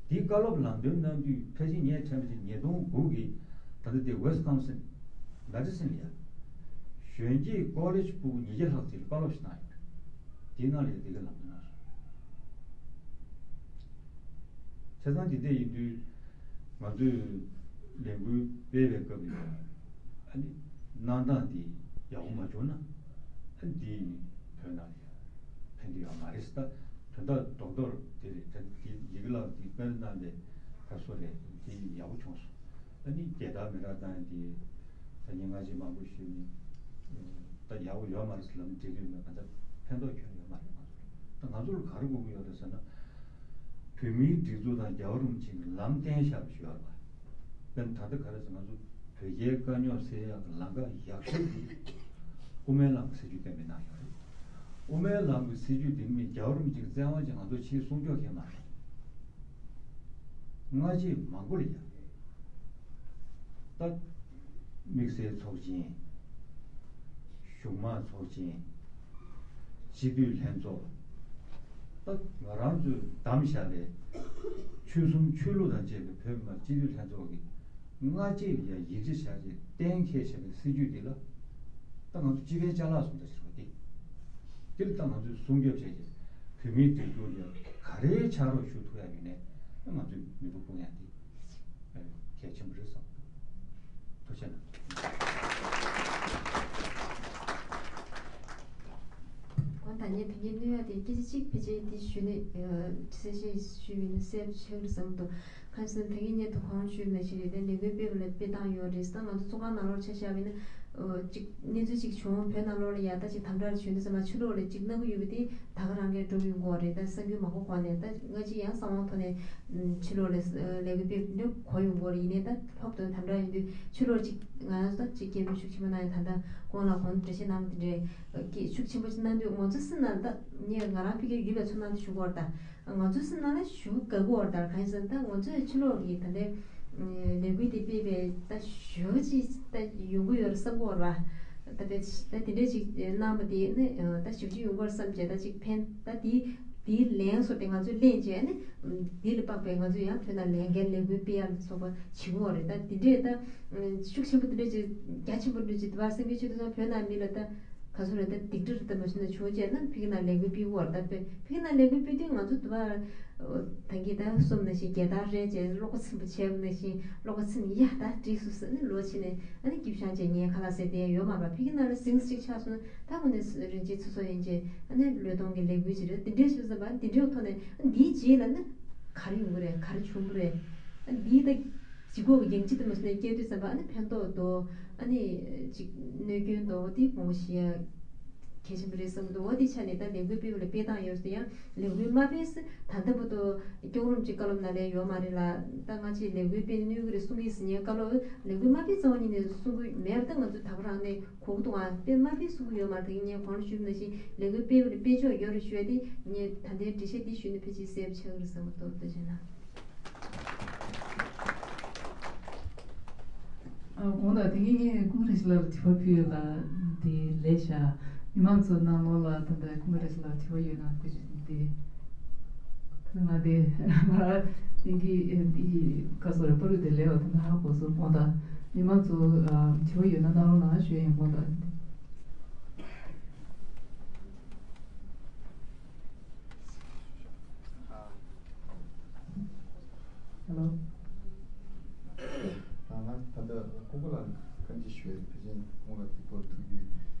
རེད། དེའི་བཀའ་སློབ་ལམ་སྟོན་གནང་དུས་ཕལ་ཆེར་ངས་དྲན་པ་བྱས་ཉིས་སྟོང་དགུ་གི་ད་ལྟ་དེ་Wisconsin Madison ལ་ཡ་གཞོན་སྐྱེས་ཀོ་ལེཇ་ཕྲུ་གུ་ཉིས་བརྒྱ་ལྷག་ཅིག་ལ་བཀའ་སློབ་ཞིག་གནང་ཡོད་རེད། དེའི་ནང་ལ་ཡ་དེ་ག་ལམ་སྟོན་གནང་སོང་། བྱས་ཙང་དེ་འདྲ་ཡིན་དུས་ང་ཚོས་ལས་འགུལ་སྤེལ་བའི་སྐབས་ལ་ཡ། ཨ་ནི་གནང་སྟངས་འདི་ཡག་པོ་མ་བྱུང་ན། ཨ་འདི་ ཕན་གྱི་ཡོད་མ་རེད། ད་དོན་དག་རྡོག་རྡོག་དེ་རེད། ད་དེ་ཡི་གེ་ལ་དེ་དཔེར་བཏང་སྟེ་ད་སོ་རེད། དེ་ཡག་པོ་བྱུང་སོང་། ཨ་ནི་རྒྱལ་དར་མེ་རག་བཏང་ཡ་དེ་ད་ཉིན་སྔ་ཕྱི་མང་པོ་ཞུས་ནས་ད་ཡག་པོ་ཡོད་མ་རེད་ཟེར་ལབ་ནས་འགྲིག་གི་ཡོད་མེད་ག་ཚོད་ཕན་ཐོགས་ཁྱོན་ཡོད་མ་རེད། ང་ཚོ་ད་ང་ཚོ་ལ་ག་རེ་དགོས་ཀྱི་ཡོད་རེད་ཟེར་ན། བོད་མིའི་སྒྲིག་འཛུགས་དང་རྒྱལ་བ་རིན་པོ་ཆེ་གི་ལམ་བསྟན་བཞག་པ་ཞིག་ཡོད་རེད་པ། དཔེར་ན་ད་ལྟ་ག་རེ་ཟེར་ན་ང་ཚོ་བོད་རྒྱའི་དཀའ་རྙོག་སེལ་ཡག་གི་ལམ་ཁ་ཡག་ཤོས་དེ་དབུ་མའི་ལམ་གྱི་སྲིད་བྱུས་གཏན་འབེབས་གནང་ཡོད་རེད། དབུ་མའི་ལམ་གྱི་སྲིད་བྱུས་དེ་མིན་རྒྱལ་བ་རིན་པོ་ཆེ་གི་བཙན་དབང་ཅིག་ང་ཚོ་ཕྱིར་སྲུང་སྐྱོབ་བྱས་མ་རེད། སྔ་རྗེས་མང་པོ་ལ་ཡ། ད་དམིགས་བསལ་ཚོགས་ཆེན། གཞུང་མང་ཚོགས་ཆེན། སྤྱི་འཐུས་ལྷན་ཚོགས། ད་ང་རང་ཚོས་བདམས་བཞག་པའི་ཆོལ་གསུམ་ཆོས་ལུགས་དང་བཅས་པའི་བོད་མི་མང་སྤྱི་འཐུས་ལྷན་ཚོགས་ཀྱིས་སྔ་རྗེས་ལ་ཡ་ཡིག་ཆ་བཞག་རྗེས་གཏན་འཁེལ་བཞག་པའི་སྲིད་བྱུས་འདི་ལ། ད་ང་ཚོ་སྤྱི་པའི་ཅ་ལག་བཟོ་འདྲ་ཞིག་རེད་པ་དེ། དེ་ལ་ད་ང་ཚོས་སྲུང་སྐྱོབ་བྱས་རྗེས་བོད་མིའི་སྒྲིག་འཛུགས་ལ་ག་རེའི་ཕྱག་རོགས་ཞུ་ཐུབ་ཡ་ཡོད་ནའི་ང་ཚོས་ནུས་པ་སྤུངས་ཡ་དེ་གལ་ཆེན་པོ་རེད་བསམ། ཐུགས་རྗེ་གནང་། ཨོ་ད་ངས་ད་གིན་གནོད་ཡ་དེ་སྐད་ཆ་གཅིག་ཕལ་ཆེར་དེ་ཞུས་ནས་གསལ་བཤད་ཞུས་ཡིན་ན་གསལ་པོ་ཆགས་ཀྱི་རེད་བསམ་འདུག་གང་ཡིན་ཟེར་ན་ད་གིན་ངས་ད་གོང་ཞུས་ནང་བཞིན་རེད། དེ་ལས་འགུལ་སྤེལ་བ་ལ་སྤེལ་སྟངས་ཡོད་རེད། ད་ང་ཚོ་ཚོགས་ཁང་ནང་ལོགས་ཆ་བཞག་པ་ཡིན་ན་གཅིག་གནས་ཚུལ་གཅིག་བྱུང་བོད་ནང་ལོགས་ལ་ཡ་ད་ཅིག་དམ་དྲག་བྱུང་དུས་ཙམ་པ་ཕྱི་ལོགས་ལ་ཅིག་གནང་གི་ཡོད་པ་དེ་ད་ག་རང་གིས་འགྲུབ་ཡོང་གི་ཡོད་རེད། ད་གསར་འགྱུར་མང་པོ་གོ་ནས་ད་ང་ཅིག་ཡང་གསང་བའི་ཐོག་ནས་ཕྱི་ལོགས་ལ་ལས་འགུལ་སྤེལ་འདྲ་གོ་ཡོང་གི་ཡོད་རེད། ཡིན་ནའི་ད་ལྷོག་ཏུ་དམ་དྲག་ཡིན་དུས་ཕྱི་ལོགས་ཅིག་ང་རང་ཚོ་ད་ཅིག་སྐད་འབོད་ཤུགས་ཆེན་པོ་གནང་ཡ་ད་ལྟ་གོང་ལ་གོང་འགྲེལ་བཤད་གནང་བ་དེ་འདྲའི་སྐད་ཤུགས་ཆེན་པོ་ཅིག་གནང་དུས་ང་ཚོ་སེམས་ནང་ད་ངས་ང་རང་ཕ་གིར་ཡུལ་ལ་ཚོར་སྣང་དེ་ཞུ་གི་ཡོད་རེད། ད་ང་ཚོ་སེམས་ནང་ལ་ཞུ་དགའ་གི་ཡོད་རེད། ད་གང་ཡིན་ཟེར་ན་ད་ང་ཚོས་ཕྱི་ལོགས་ཀྱི་ད་ལྟའི་ལས་འགུལ་དེ་སྤེལ་བའི་ད་ཞུ་ཅིག་ད་ཡོང་གི་ཡོད་རེད་བསམ་གི་ཡོད་རེད། ད་དཔེ་ད་དེ་འདྲས་ཅིག་གནང་བ་དེ་ནི་ད་ཞུ་ཅིག་ཡོང་གི་ཡོད་རེད་བསམ་བྱས་ད་ཅིག་ཕན་ད་དེ་དེའི་ལན་སོགས་དེ་ང་ཚོས་ལེན་བྱས་ནི་དེ་ལ་དཔག་པའི་ང་ཚོས་ཡང་བོད་ནང་ལས་འགན་ལས་འགུལ་སྤེལ་ཡ་ལ་སོགས་པ་བྱེད་ཀྱི་ཡོད་རེད། ད་དེ་འདྲས་ད་ཤུགས་ཆེན་པོ་དེ་འདྲས་ཅིག་རྒྱ་ཆེན་པོ་འདྲས་ཅིག་དེ་བར་སེང་གེ་ཆོས་སྒྲོན་ཚང་བོད་ནང་མི་ལ་ད་ག་ཚོད་རེད། ད་སྡིགས་འདྲ་རེད། ད་མ་ཤེས་ན་བྱུང་བྱས་ན་ཕ་གི་ནང་ལས་འགུལ་སྤེལ་གི་ཡོད་རེད། ད་དཔེ་ཕ་གི་ནང་ལས་འགུལ་སྤེལ་དུས་ང་ཚོ་དེ་བར་ད་གིན་ད་གསུངས་ནང་བཞིན་རྒྱལ་དར་རལ་བྱས་བློ་ཁ་ཚིམ་པོ་བྱས་པ་ནང་བཞིན་བློ་ཁ་ཚིམ་ཡ་ད་འགྲིག་སོང་ཟེར་ནས་ལོག་ཕྱིན་ནས་ཨ་ནི་སྐྱིད་ཤང་བྱས་ངའི་ཁ་ལག་ཟས་བསྡད་ཡ་ཡོད་མ་རེད་པ། ཕ་གི་ནང་ལ་ཟིང་ཟིང་ཆགས་སོང་ན་ད་དངོས་གནས་རིན་ཆེན་ཚེ་སྲོག་ཡན་ཆད་ཨ་ནི་བློས་གཏོང་གི་ལས་འགུལ་ཅིག་རེད། དེ་འདྲའི་ཞིག་བསམ་པ་འདི་འདྲའི་ཐོག་ནས་ཨ་འདིའི་རྗེས་ལ་ནི་ག་རེ་ཡོང་གི་རེད། ག་རེ་བྱུང་གི་རེད། ཨ་འདིའི་ད་ལྗིད་ཁོག་གི་ཡང་ཅི་དུ་མ་སོང་ནས་སྐྱེས་དུས་ཙམ་པ་ཨ་ནི་ཕན་ཐོགས་འདུག་ཨ་ནི་ཅིག་གནོད་སྐྱོན་འདུག་འོ་དེ་མང་པོ་ཞིག་ཡ་གལ་ཆེན་པོ་རེད་བསམ་གི་འདུག་འོ་དེ་ཆ་ནས་ད་ལས་འགུལ་སྤེལ་བ་ལ་སྤེལ་སྟངས་ཡོད་ཟེར་ཡང་ལས་འགུལ་མ་སྤེལ་ཟེར་ད་ལྟ་བར་དུ་སྐྱོང་རིམ་གྱི་བཀའ་སློབ་ནང་ལ་ཡོད་མ་རེད་ལ། ད་སྔ་ཕྱི་ལས་འགུལ་སྤེལ་ནས་གནོད་གི་རེད་གསུང་གི་ཟེར་ཉན་བཀའ་སློབ་ལས་འགུལ་མ་སྤེལ་ཙམ་པ་ཉིད་ནས་གསུང་གི་མེད་པ་ད་ང་ཚོ་ད་ག་རང་ནས་གོ་གི་འདུག་ཨ་དཔེ་མ་སྤེལ་གསུང་གི་ཡོད་མ་རེད། ད་གིན་ངས་གོང་ལ་ཞུས་པ་ནང་བཞིན་ལས་འགུལ་སྤེལ་བ་ལ་སྤེལ་ཕྱོགས་ཡོད་རེད་ཞུ་ཡ་དེ་ངས་ད་ལྟའི་འགྲེལ་བཤད་འདི་ཞུས་ནས་ཕལ་ཆེར་གསལ་པོ་ཆགས་ཀྱི་རེད་བསམ་གི་འདུག་ཐུགས་རྗེ་གནང་། ཨ་དགོངས་དག་དེ་གིན་ངས་ཀུན་དགའ་བཀྲ་ཤིས་ལགས་ལ་དྲི་བ་ཕུལ་ཡོད་ལ་དེ་ལས་བཞག་མི་མང་ཚོ་ནང་ལོགས་ལ་ད་ལྟ་ཀུན་དགའ་བཀྲ་ཤིས་ལགས་དྲི་བ་ཡོད་ན་སྐུ་མཁྱེན་དེ། ང་དེ་ང་དེང་གི་དེ་ཁ་སོ་རེ་པ་རུ་དེ་ལས་བ་དེ་ན་ཧ་གོ་སོང་། དགོངས་དག་མི་མང་ཚོ་དྲི་བ་ཡོད་ན་གནང་རོགས་གནང་ཞུ་ཡིན། དགོངས་དག Hello. ང་ད་ལྟ་ཀུན་དགའ་ལགས་བཀའ་འདྲི་ཞུ་ཡ་ཕལ་ཆེར་ཁོང་ལ་དེ་སྐོར་ཐུགས་རྒྱུས་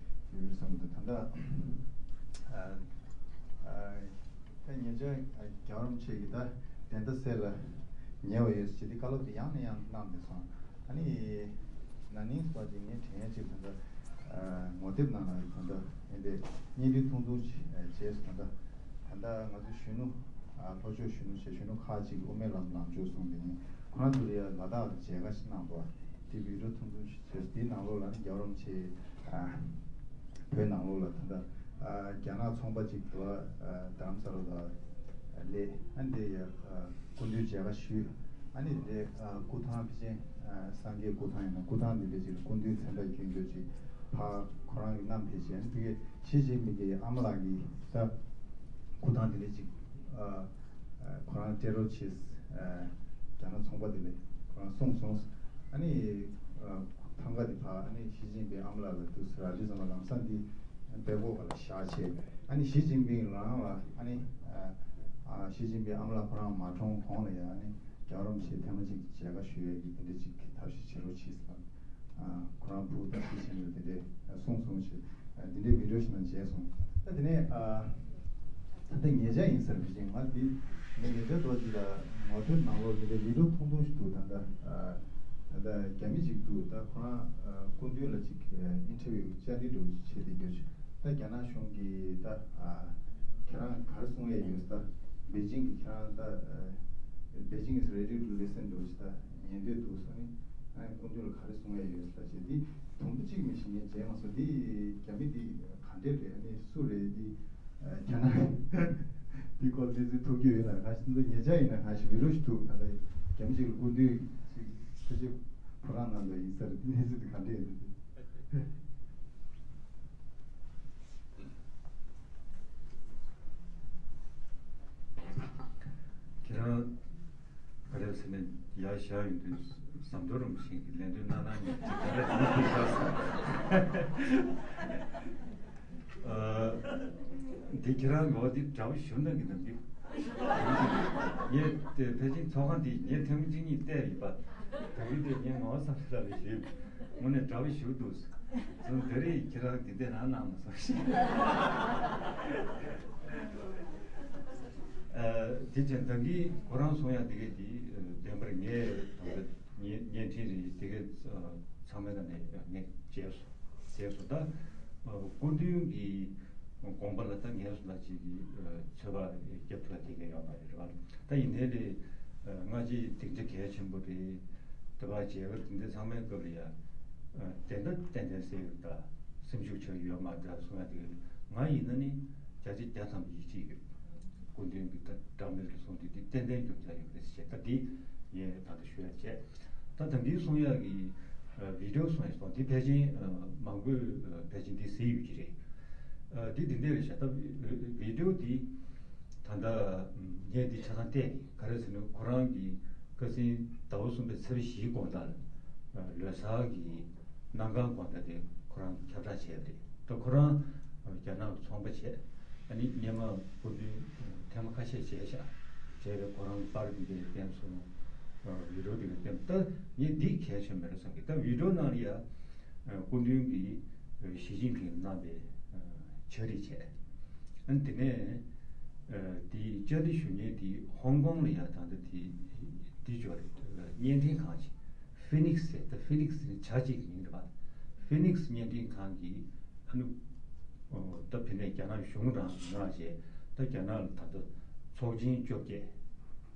ཡོད་རེད་བསམ་གི་འདུག་ད་ལྟ་ཨ་ཨ་ད་ཉེ་ཆར་རྒྱལ་བ་རིན་པོ་ཆེ་གིས་ད་བདེན་མཐའ་གསལ་ལ་ཉེ་བ་ཡོད་ཟེར་དེ་བཀའ་སློབ་དེ་ཡང་ནས་ཡང་གནང་བསྡད་སོང་། ཨ་ནི་ན་ནིང་སོགས་ཀྱི་ངས་དྲན་ཡ་གཅིག་ད་ལྟ་ངོ་དེབ་ནང་ལ་ད་ལྟ་ཡིན་པའི་བརྙན་འཕྲིན་ཐུང་ཐུང་ཅིག་བྱས་སོང་། ད་ད་ལྟ་ང་ཚོ་གཞོན་ནུ་ལྷོ་ཕྱོགས་གཞོན་ནུ་ཞེས་གཞོན་ནུ་ཁག་ཅིག་དབུ་མའི་ལམ་ལམ་ཕྱོགས་སོང་དེ་ནི་ཁོ་རང་ཚོ་ལ་ཡ་ལ་དྭགས་ལ་མཇལ་ཁ་ཞིག་གནང་འདུག་དེ་བི་ཌི་ཡོ་ཐུང་ཐུང་ཞིག་བྱས་སོང་། དེའི་ནང་ལོགས་ལ་ནི་རྒྱལ་བ་རིན་པོ་ཆེ་བོད་ནང་ལོགས་ལ་ད་ལྟ་རྒྱ་ནག་ཚོང་པ་ཅིག་ད་རྡ་རམ་ས་ལ་ལ་སླེབས། ཨ་འདི་ཡ་སྐུ་མདུན་མཇལ་ཁ་ཞུས། ཨ་ནི་འདི་སྐུ་ཐང་ཕལ་ཆེར་སངས་རྒྱས་སྐུ་ཐང་ཡིན་ན་སྐུ་ཐང་འདི་འདྲ་ཅིག་ལ་སྐུ་མདུན་མཚན་རྟགས་སྐྱོན་རྒྱུ་ཅིག་ཕར་ཁོ་རང་གིས་བསྣམས་ཕེབས་བྱས། ཨ་ནི་ཕ་གི་ཞི་ཅིན་ཕིང་གི་ཨ་མ་ལགས་ཀྱིས་ད་སྐུ་ཐང་འདི་འདྲ་ཅིག་ཁོ་རང་སྤྲད་རོགས་བྱས། རྒྱ་ནག་ཚོང་པ་འདི་ལ་ཁོ་རང་གསུངས་སོང་། ཨ་ནི་ཐང་ག་འདི་ཕར་ཨ་ནི་ཞི་ཅིན་ཕིང་ཨ་མ་ལགས་ལ་འདུག་ཟེར། ཨ་འདི་ཙམ་པ་ལམ་སང་འདི་སྦེལ་ཀོབ་ལ་བཞག་བྱས། ཨ་ནི་ཞི་ཅིན་ཕིང་རང་ལ་ཨ་ནི་ཨ་ཞི་ཅིན་ཕིང་ཨ་མ་ལགས་ཁོ་རང་མ་གྲོངས་གོང་ལ་ཡང་ཨ་ནི་རྒྱལ་བ་རིན་པོ་ཆེ་ཐེངས་མ་གཅིག་མཇལ་ཁ་ཞུ་ཡས་ཀྱི་དེ་འདྲ་ཅིག་གི་ཐབས་ཤེས་བྱེད་རོགས་བྱེད་ཟེར། ཨ་ཁོ་རང་ཕྲུ་གུ་དང་ཞི་ཅིན་ལ་དེ་འདྲ་གསུངས་སོང་ཞེས་འདི་འདྲའི་བི་ཌི་ཡོ་ཞིག་ནང་མཇལ་སོང་། ད་དེ་ནས་ཨ། ད་ལྟ་ཉེ་ཆར་ཡིན་ཟེར་བ་ཞིག་ང་འདི་ངས་ཉེ་ཆར་དུ་འདི་ལ་ངོ་སྤྲོད་ནང་ལོགས་འདི་ལ་བི་ཌིའོ་ཐུང་ཐུང་ཞིག་འདུག་ད་ལྟ་ཨ། ད་ལྟ་རྒྱ་མི་ཞིག་འདུག་ད་ཁོ་རང་ཨ། སྐུ་མདུན་ལ་ཅིག་ཨིན་ཊར་བིའུ་བཅར་འདྲི་འདྲ་བོ་ཞིག་བྱས་ཏེ་རྒྱུ་ཞིག་ད་རྒྱ་ནག་གཞུང་གིས་ད་ཨ། ཁྱེད་རང་ག་རེ་གསུང་ཡས་ཡོད་ད་པེ་ཅིང་གིས་ཁྱེད་རང་ད་ཨ། པེ་ཅིང་is ready to listen འདྲ་བོ་ཞིག་ད་ཉན་འདོད་འདུག་སོང་ནས་ཨ། སྐུ་མདུན་ལ་ག་རེ་གསུང་ཡས་ཡོད་ད་ཅེས་འདི་དུམ་བུ་གཅིག་མི་ཤེས་མཁན་བྱས་མ་སོང་འདི་རྒྱ་མི་འདི་ག་འདྲས་རེད་ཨ་ནི་སུ་རེད་འདི། རྒྱ་ནག་འདི་སྐོར་གནས་ཚུལ་ཐུག་རྒྱུ་ཡོད་ན་གང་ཞིག་འདི་ཉེ་ཆར་ཡིན་ན་གང་ཞིག་བི་ཌིའོ་ཞིག་ཐུག་ད་ལྟ་རྒྱ་མི་ཞིག་ལ་སྐུ་མདུན་ཞིག་ཕལ་ཆེར་ཕོ་བྲང་ནང་དུ་ཡིན་ས་རེད་འདི་གནས་ཚུལ་འདི་ག་འདྲས་ཡིན་འདི། ཁྱེད་རང་ག་རེ་ཟེར་ནས་ཡར་བཞག་ཡོང་དུས་ཟམ་གདོང་རིན་པོ་ཆེ་གི་ལན་དུ་གནང་གནང་ཉན་ཅིག་ག་རེ་གནང་གི་བཞག་སོང་། འདི་ཁྱེད་རང་ངོ་འདི་དྲ་བ་ཞུ་ན་གི་ནམ་རྒྱུན། ངས་དེ་ཕལ་ཆེར་ཚོགས་ཁང་འདི་ངས་ཐེངས་མ་གཅིག་གཉིས་བལྟས་ཡིན་པ། ད་གི་དེ་ངས་ངོ་བསམ་ལ་རེ་ཞུས། དངོས་གནས་དྲ་བ་ཞུ་འདུག་ཙང་དེ་རིང་ཁྱེད་རང་འདི་འདྲ་གནང་གནང་མ་སོང་ཞེས། ཨ། དེ་བྱས་ད་གིན་ཁོ་རང་གསུང་ཡག་དེ་གས་དེ་བདེན་པར་ངས་ད་ལྟ་བརྙན་བརྙན་འཕྲིན་རེད་དེ་གས་ཚང་མའི་ནང་ནས་ངས་བྱས་སོང་བྱས་སོང་ད། སྐུ་མདུན་གྱི་དགོངས་པ་ལ་ད་ངས་སུ་ལ་ཅིག་གིས་ཚོད་དཔག་རྒྱབ་ཐུབ་པ་དེ་གས་ཡོད་མ་རེད་བ། ད་ཡིན་ནའི་ལས་སྔ་རྗེས་སྡིངས་ཆ་གལ་ཆེན་པོ་རེད། དེ་བ་མཇལ་ཁ་དེ་འདྲ་ཚང་མའི་སྐབས་ལ་ཡ། བདེན་མཐའ་ཏན་ཏན་གསལ་ཡོད་ད། སེམས་ཤུགས་ཆག་ཡོད་མ་འདྲ་གསུང་ཡ་དེ་ང་ཡིན་ན་ནི་བརྒྱ་ཆ་བརྒྱ་ཐམ་པ་ཡིད་ཆེས་ཡོད། སྐུ་མདུན་གྱི་ད་འདྲ་མིན་ལ་གསུང་དུས་དེ་ཏན་ཏན་རྒྱུ་མཚན་ཡོད་རེད་ཟེར་ད་འདི་ངས་ད་ལྟ་ཞུ་ཡ་བྱས། ད་ད་འདི་གསུང་ཡ་གི་བི་ཌིའོ་གསུང་ཡ་སོང་འདི་ཕལ་ཆེར་མང་པོས་ཕལ་ཆེར་འདི་གཟིགས་ཡོད་ཀྱི་རེད། འདི་འདི་འདྲ་རེད་ཤག་ད་བི་ཌིའོ་འདི། ད་ལྟ་ངས་འདི་ཆ་ཚང་བལྟས་གི་ག་རེ་ཟེར་ན་ཁོ་རང་གི་ཁ་སང་ཟླ་བ་གསུམ་པའི་ཚེས་པ་བཞིའི་དགོང་དག་ལ་ལོ་གསར་གྱི་གནམ་གང་དགོང་དག་དེ་ཁོ་རང་ཁྱབ་བསྒྲགས་བྱས་པ་རེད། ད་ཁོ་རང་རྒྱ་ནག་ལ་ཚོང་པ་བྱས་ཨ་ནི་སྔོན་མ་སྐུ་མདུན་ཐེངས་མ་ཁ་ཤས་མཇལ་ཤག་མཇལ་བའི་ཁོ་རང་གི་པར་འདི་འདྲ་བསྟན་སོང་། བི་ཌིའོ་འདི་འདྲ་བསྟན་ད་ངས་འདི་གལ་ཆེན་མེད་རེད་བསམ་གི་ད་བི་ཌིའོ་ནང་ལ་ཡ། སྐུ་མདུན་གྱིས་ཞི་ཅིན་ཕིང་གནང་བའི་ཕྱག་བྲིས་བྱས། ཨ་ནི་དེ་ནས་དེའི་བཅར་འདྲི་ཞུ་མཁན་དེ་ཧོང་ཀོང་ལ་ཡང་ད་ལྟ་དེ་དེ་འབྱོར་རེད། བརྙན་འཕྲིན་ཁང་ཅིག་ཧྥི་ནིག་སི་ཟེར་ད་ཧྥི་ནིག་སི་ནི་བྱ་གཅིག་གི་མིང་རེད་པ། ཧྥི་ནིག་སི་བརྙན་འཕྲིན་ཁང་གིས་ཨ་ནི་ད་དེ་ནས་རྒྱ་ནག་གཞུང་རང་མངགས་བྱས་ད་རྒྱ་ནག་ལ་ད་ལྟ་ཚོགས་ཆེན་བཅོ་བརྒྱད།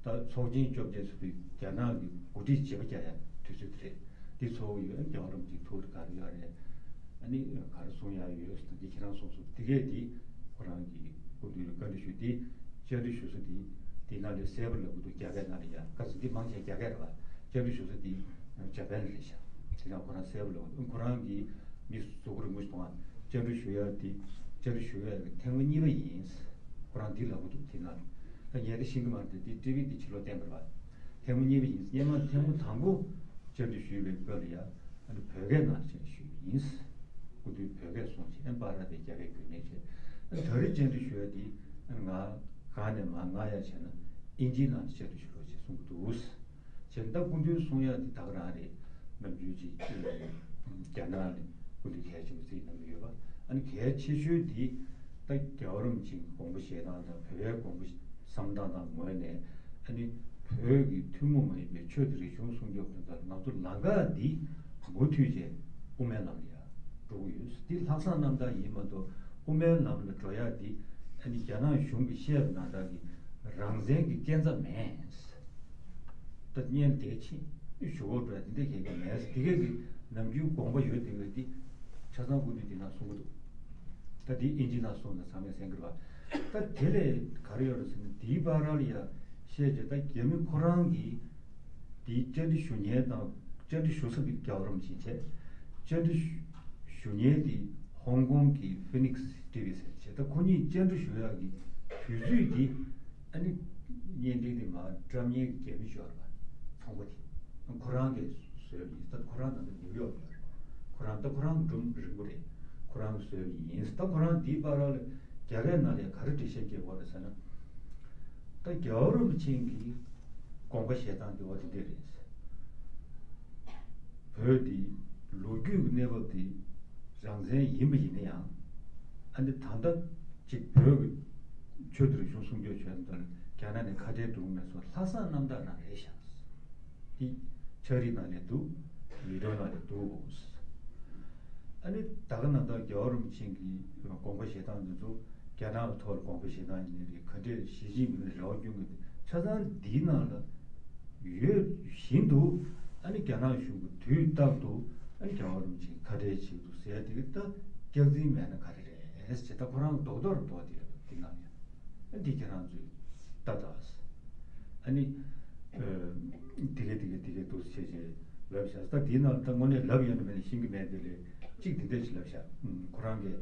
ད་ཚོགས་ཆེན་བཅོ་བརྒྱད་ཚུད་དུས་རྒྱ་ནག་གི་འགོ་ཁྲིད་བྱེད་པ་རྒྱག་ཡ་དུས་ཚོད་དེ་རེད། འདི་ཚོ་ཡོད་རྒྱལ་བ་རིན་པོ་ཆེའི་ཐུགས་ལ་ག་རེ་ཡོད་རེད། ཨ་ནི་ག་རེ་གསུང་ཡ་ཡོད་ཟེར་ན་འདི་ཁྱེད་རང་གསུངས་སོང་དེ་གས་འདི་ཁོ་རང་གི་སྐུ་མདུན་ལ་བཀའ་འདྲི་ཞུས་ཏེ་བཅར་འདྲི་ཞུ་ས་འདི་འདི་ནང་ལ་གསལ་པོ་ལབ་ཀྱི་འདུག་རྒྱ་སྐད་ནང་ལ་ཡ་ག་ཚོད་འདི་མང་ཆེ་རྒྱ་སྐད་རེད་པ། བཅར་འདྲི་ཞུ་ས་འདི་ཇ་པན་རེད་ཤག་དེ་ནང་ཁོ་རང་གསལ་པོ་ལབ་ཀྱི་འདུག་ཁོ་རང་གི་མི་གཟུགས་པོ་རིང་པོ་ཞིག་མཐོང་བ་བཅར་འདྲི་ཞུ་ཡ་འདི་བཅར་འདྲི་ཞུ་ཡ་གི་ཐེངས་མ་གཉིས་པ་ཡིན། ཁོ་རང་འདི་ལབ་ཀྱི་འདུག་དེ་ནང་ལ་ད་ངས་དེ་ཤེས་ཀྱི་མ་རེད་དེ་ཊི་ཝི་འདི་ཕྱི་ལོགས་བསྟན་པ་རེད་པ། ཐེངས་མ་གཉིས་པ་ཡིན། སྔོན་མ་ཐེངས་མ་དང་པོ་བཅར་འདྲི་ཞུས་པའི་སྐབས་ལ་ཡ། ཨ་ནི་བོད་སྐད་ནང་བཅར་འདྲི་ཞུས་པ་ཡིན། སྐུ་མདུན་བོད་སྐད་གསུངས་བྱས་ཨ་ནི་པར་ར་དེ་རྒྱ་སྐད་བརྒྱུད་ནས་བྱས། ཨ་ནི་ད་རེས་བཅར་འདྲི་ཞུ་ཡ་དེ་ཨ་ནི་ང་གང་ནས་མར་མངགས་ཡ་བྱས་ན་ཨིན་ཇིའི་ནང་བཅར་འདྲི་ཞུ་རོགས་བྱས་གསུང་གི་འདུག་བྱས་ད་སྐུ་མདུན་གསུང་ཡ་དེ་ད་ག་རང་རེད། ནམ་རྒྱུན་ཅིག་རྒྱ་ནག་ནས་སྐུ་མདུན་གལ་ཆེན་པོ་བརྩིས་གནང་གི་ཡོད་པ། ཨ་ནི་གལ་ཆེ་ཤོས་དེ་ད་རྒྱལ་བ་རིན་པོ་ཆེའི་དགོངས་པ་བཞེས་སྟངས་དང་བོད་པའི་དགོངས་པ་བསམ་སྟངས་དང་ངོས་ནས། ཨ་ནི་བོད་ཀྱི་ཐུན་མོང་མ་ཡིན་པའི་ཆོས་དང་རིག་གཞུང་སྲུང་སྐྱོབ་དོན་དག་ལ་ང་ཚོ་ལམ་ཁ་འདི་མུ་མཐུད་བྱས་དབུ་མའི་ལམ་ལ་ཡར་འགྲོ་གི་ཡོད། འདི་ལྷག་བསམ་རྣམ་དག་ཡིན་མ་གཏོགས་དབུ་མའི་ལམ་ལ་འགྲོ་ཡ་འདི་ཨ་ནི་རྒྱ་ནག་གཞུང་གིས་བཤད་པ་ནང་ལྟར་གྱི་རང་བཙན་གྱི་སྐས་འཛེག་མེད། ད་བརྙན་དེ་ཕྱིན་ཞུ་བོ་འགྲོ་ཡ་འདི་འདྲ་གས་ཀྱི་མེད། འདི་གས་ཀྱི་ནམ་རྒྱུན་དགོངས་པ་ཡོད་དེ་བས་འདི་ཆ་ཚང་སྐུ་མདུན་འདི་ན་གསུང་གི་འདུག་ད་འདི་ཨིན་ཇི་ནང་སོང་ན་ཚང་མས་གསན་གྱི་རེད་པ། ད་དེ་ལས་ག་རེ་ཡོད་རེད་ཟེར་ན་འདིའི་བར་ལ་ཡ་བཤད་རྗེས་ད་རྒྱ་མི་ཁོ་རང་གིས་འདིའི་བཅར་འདྲི་ཞུ་མཁན་དང་བཅར་འདྲི་ཞུ་ས་འདི་རྒྱལ་བ་རིན་པོ་ཆེ་བྱས། བཅར་འདྲི་ཞུ་མཁན་འདི་ཧོང་ཀོང་གི་ཧྥི་ནིག་སི་ཊི་ཝི་ཟེར་བྱས། ད་ཁོ་གཉིས་བཅར་འདྲི་ཞུ་ཡག་གི་དུས་ཚོད་འདི་ཨ་ནི་བརྙན་འཕྲིན་འདི་མར་བཀྲམ་མཁན་གྱི་རྒྱ་མི་ཞོར་ལ་ཚོང་པ་དེ་ཁོ་རང་གིས་བཟོས་ཡིན། ད་ཁོ་རང་ད་ལྟ་ནིའུ་ཡོག་ལ་ཡོད་རེད། ཁོ་རང་ད་ཁོ་རང་སྒྲུང་རིང་པོ་རེད། ཁོ་རང་གིས་བཟོས་ཡིན། ད་ཁོ་རང་འདིའི་བར་ལ་རྒྱ་སྐད་ནང་ལ་ག་རེ་འགྲེལ་བཤད་རྒྱག་གི་ཡོད་རེད་ཟེར་ན། ད་རྒྱལ་བ་རིན་པོ་ཆེ་གིས་དགོངས་པ་བཞེས་སྟངས་དེ་བ་དེ་འདྲས་རེད། བོད་འདི་ལོ་རྒྱུས་ཀྱི་གནས་བབ་དེ་རང་བཙན་ཡིན་པ་ཡིན་ན་ཡང་། ཨ་ནི་ད་ལྟ་ ཅིག་བོད་ཀྱི་ཆོས་དང་རིག་གཞུང་སྲུང་སྐྱོབ་བྱས་པ་དང་རྒྱ་ནག་ནས་ཁ་བྲལ་འགྲོ་གི་མེད་སོགས་ལྷག་བསམ་རྣམ་དག་རང་རེད་ཤག་འདི་ཕྱག་བྲིས་ནང་ལས་འདུག་བི་ཌིའོ་ནང་ལས་འདུག་ཨ་ནི་ད་ག་ནང་ལྟར་རྒྱལ་བ་རིན་པོ་ཆེ་གི་དགོངས་པ་བཞེས་སྟངས་འདི་ཚོ་རྒྱ་ནག་གི་ཐོག་ལ་དགོངས་པ་བཞེས་སྟངས་ཡིན་ནའི་རེད། ག་འདྲས་ཞི་ཅིན་ཕིང་ལ་རེ་བ་སྐྱོན་གྱི་འདུག་ཆ་ཚང་འདིའི་ནང་ལ་ཡོད་བཞིན་དུ། ཨ་ནི་རྒྱ་ནག་གཞུང་གི་དུས་རྟག་ཏུ་ཨ་ནི་རྒྱལ་བ་རིན་པོ་ཆེ་ཁ་བྲལ་བྱེད་འདུག་ཟེར་དེ་གི་ད་སྐྱག་རྫུན་མེད་ན་ག་རེ་རེད་ཟེར། ད་ཁོ་རང་གི་རྡོག་རྡོག་རེད་འདུག་དེ་ནང་ཡང་ཨ་འདི་ཁྱེད་རང་ཚོས་ལྟ་དང་། ཨ་ནི་ཨ་དེ་གས་དེ་གས་དེ་གས་འདུག་ཟེར་བྱས་ལབ་བཞག་ད་དེའི་ནང་ད་དངོས་གནས་ལབ་ཡོད་ན་མེད་ན་ཤེས་ཀྱི་མེད། དེ་ལས་གཅིག་འདི་འདྲས་ཅིག་ལབ་བཞག་ཁོ་རང་གིས་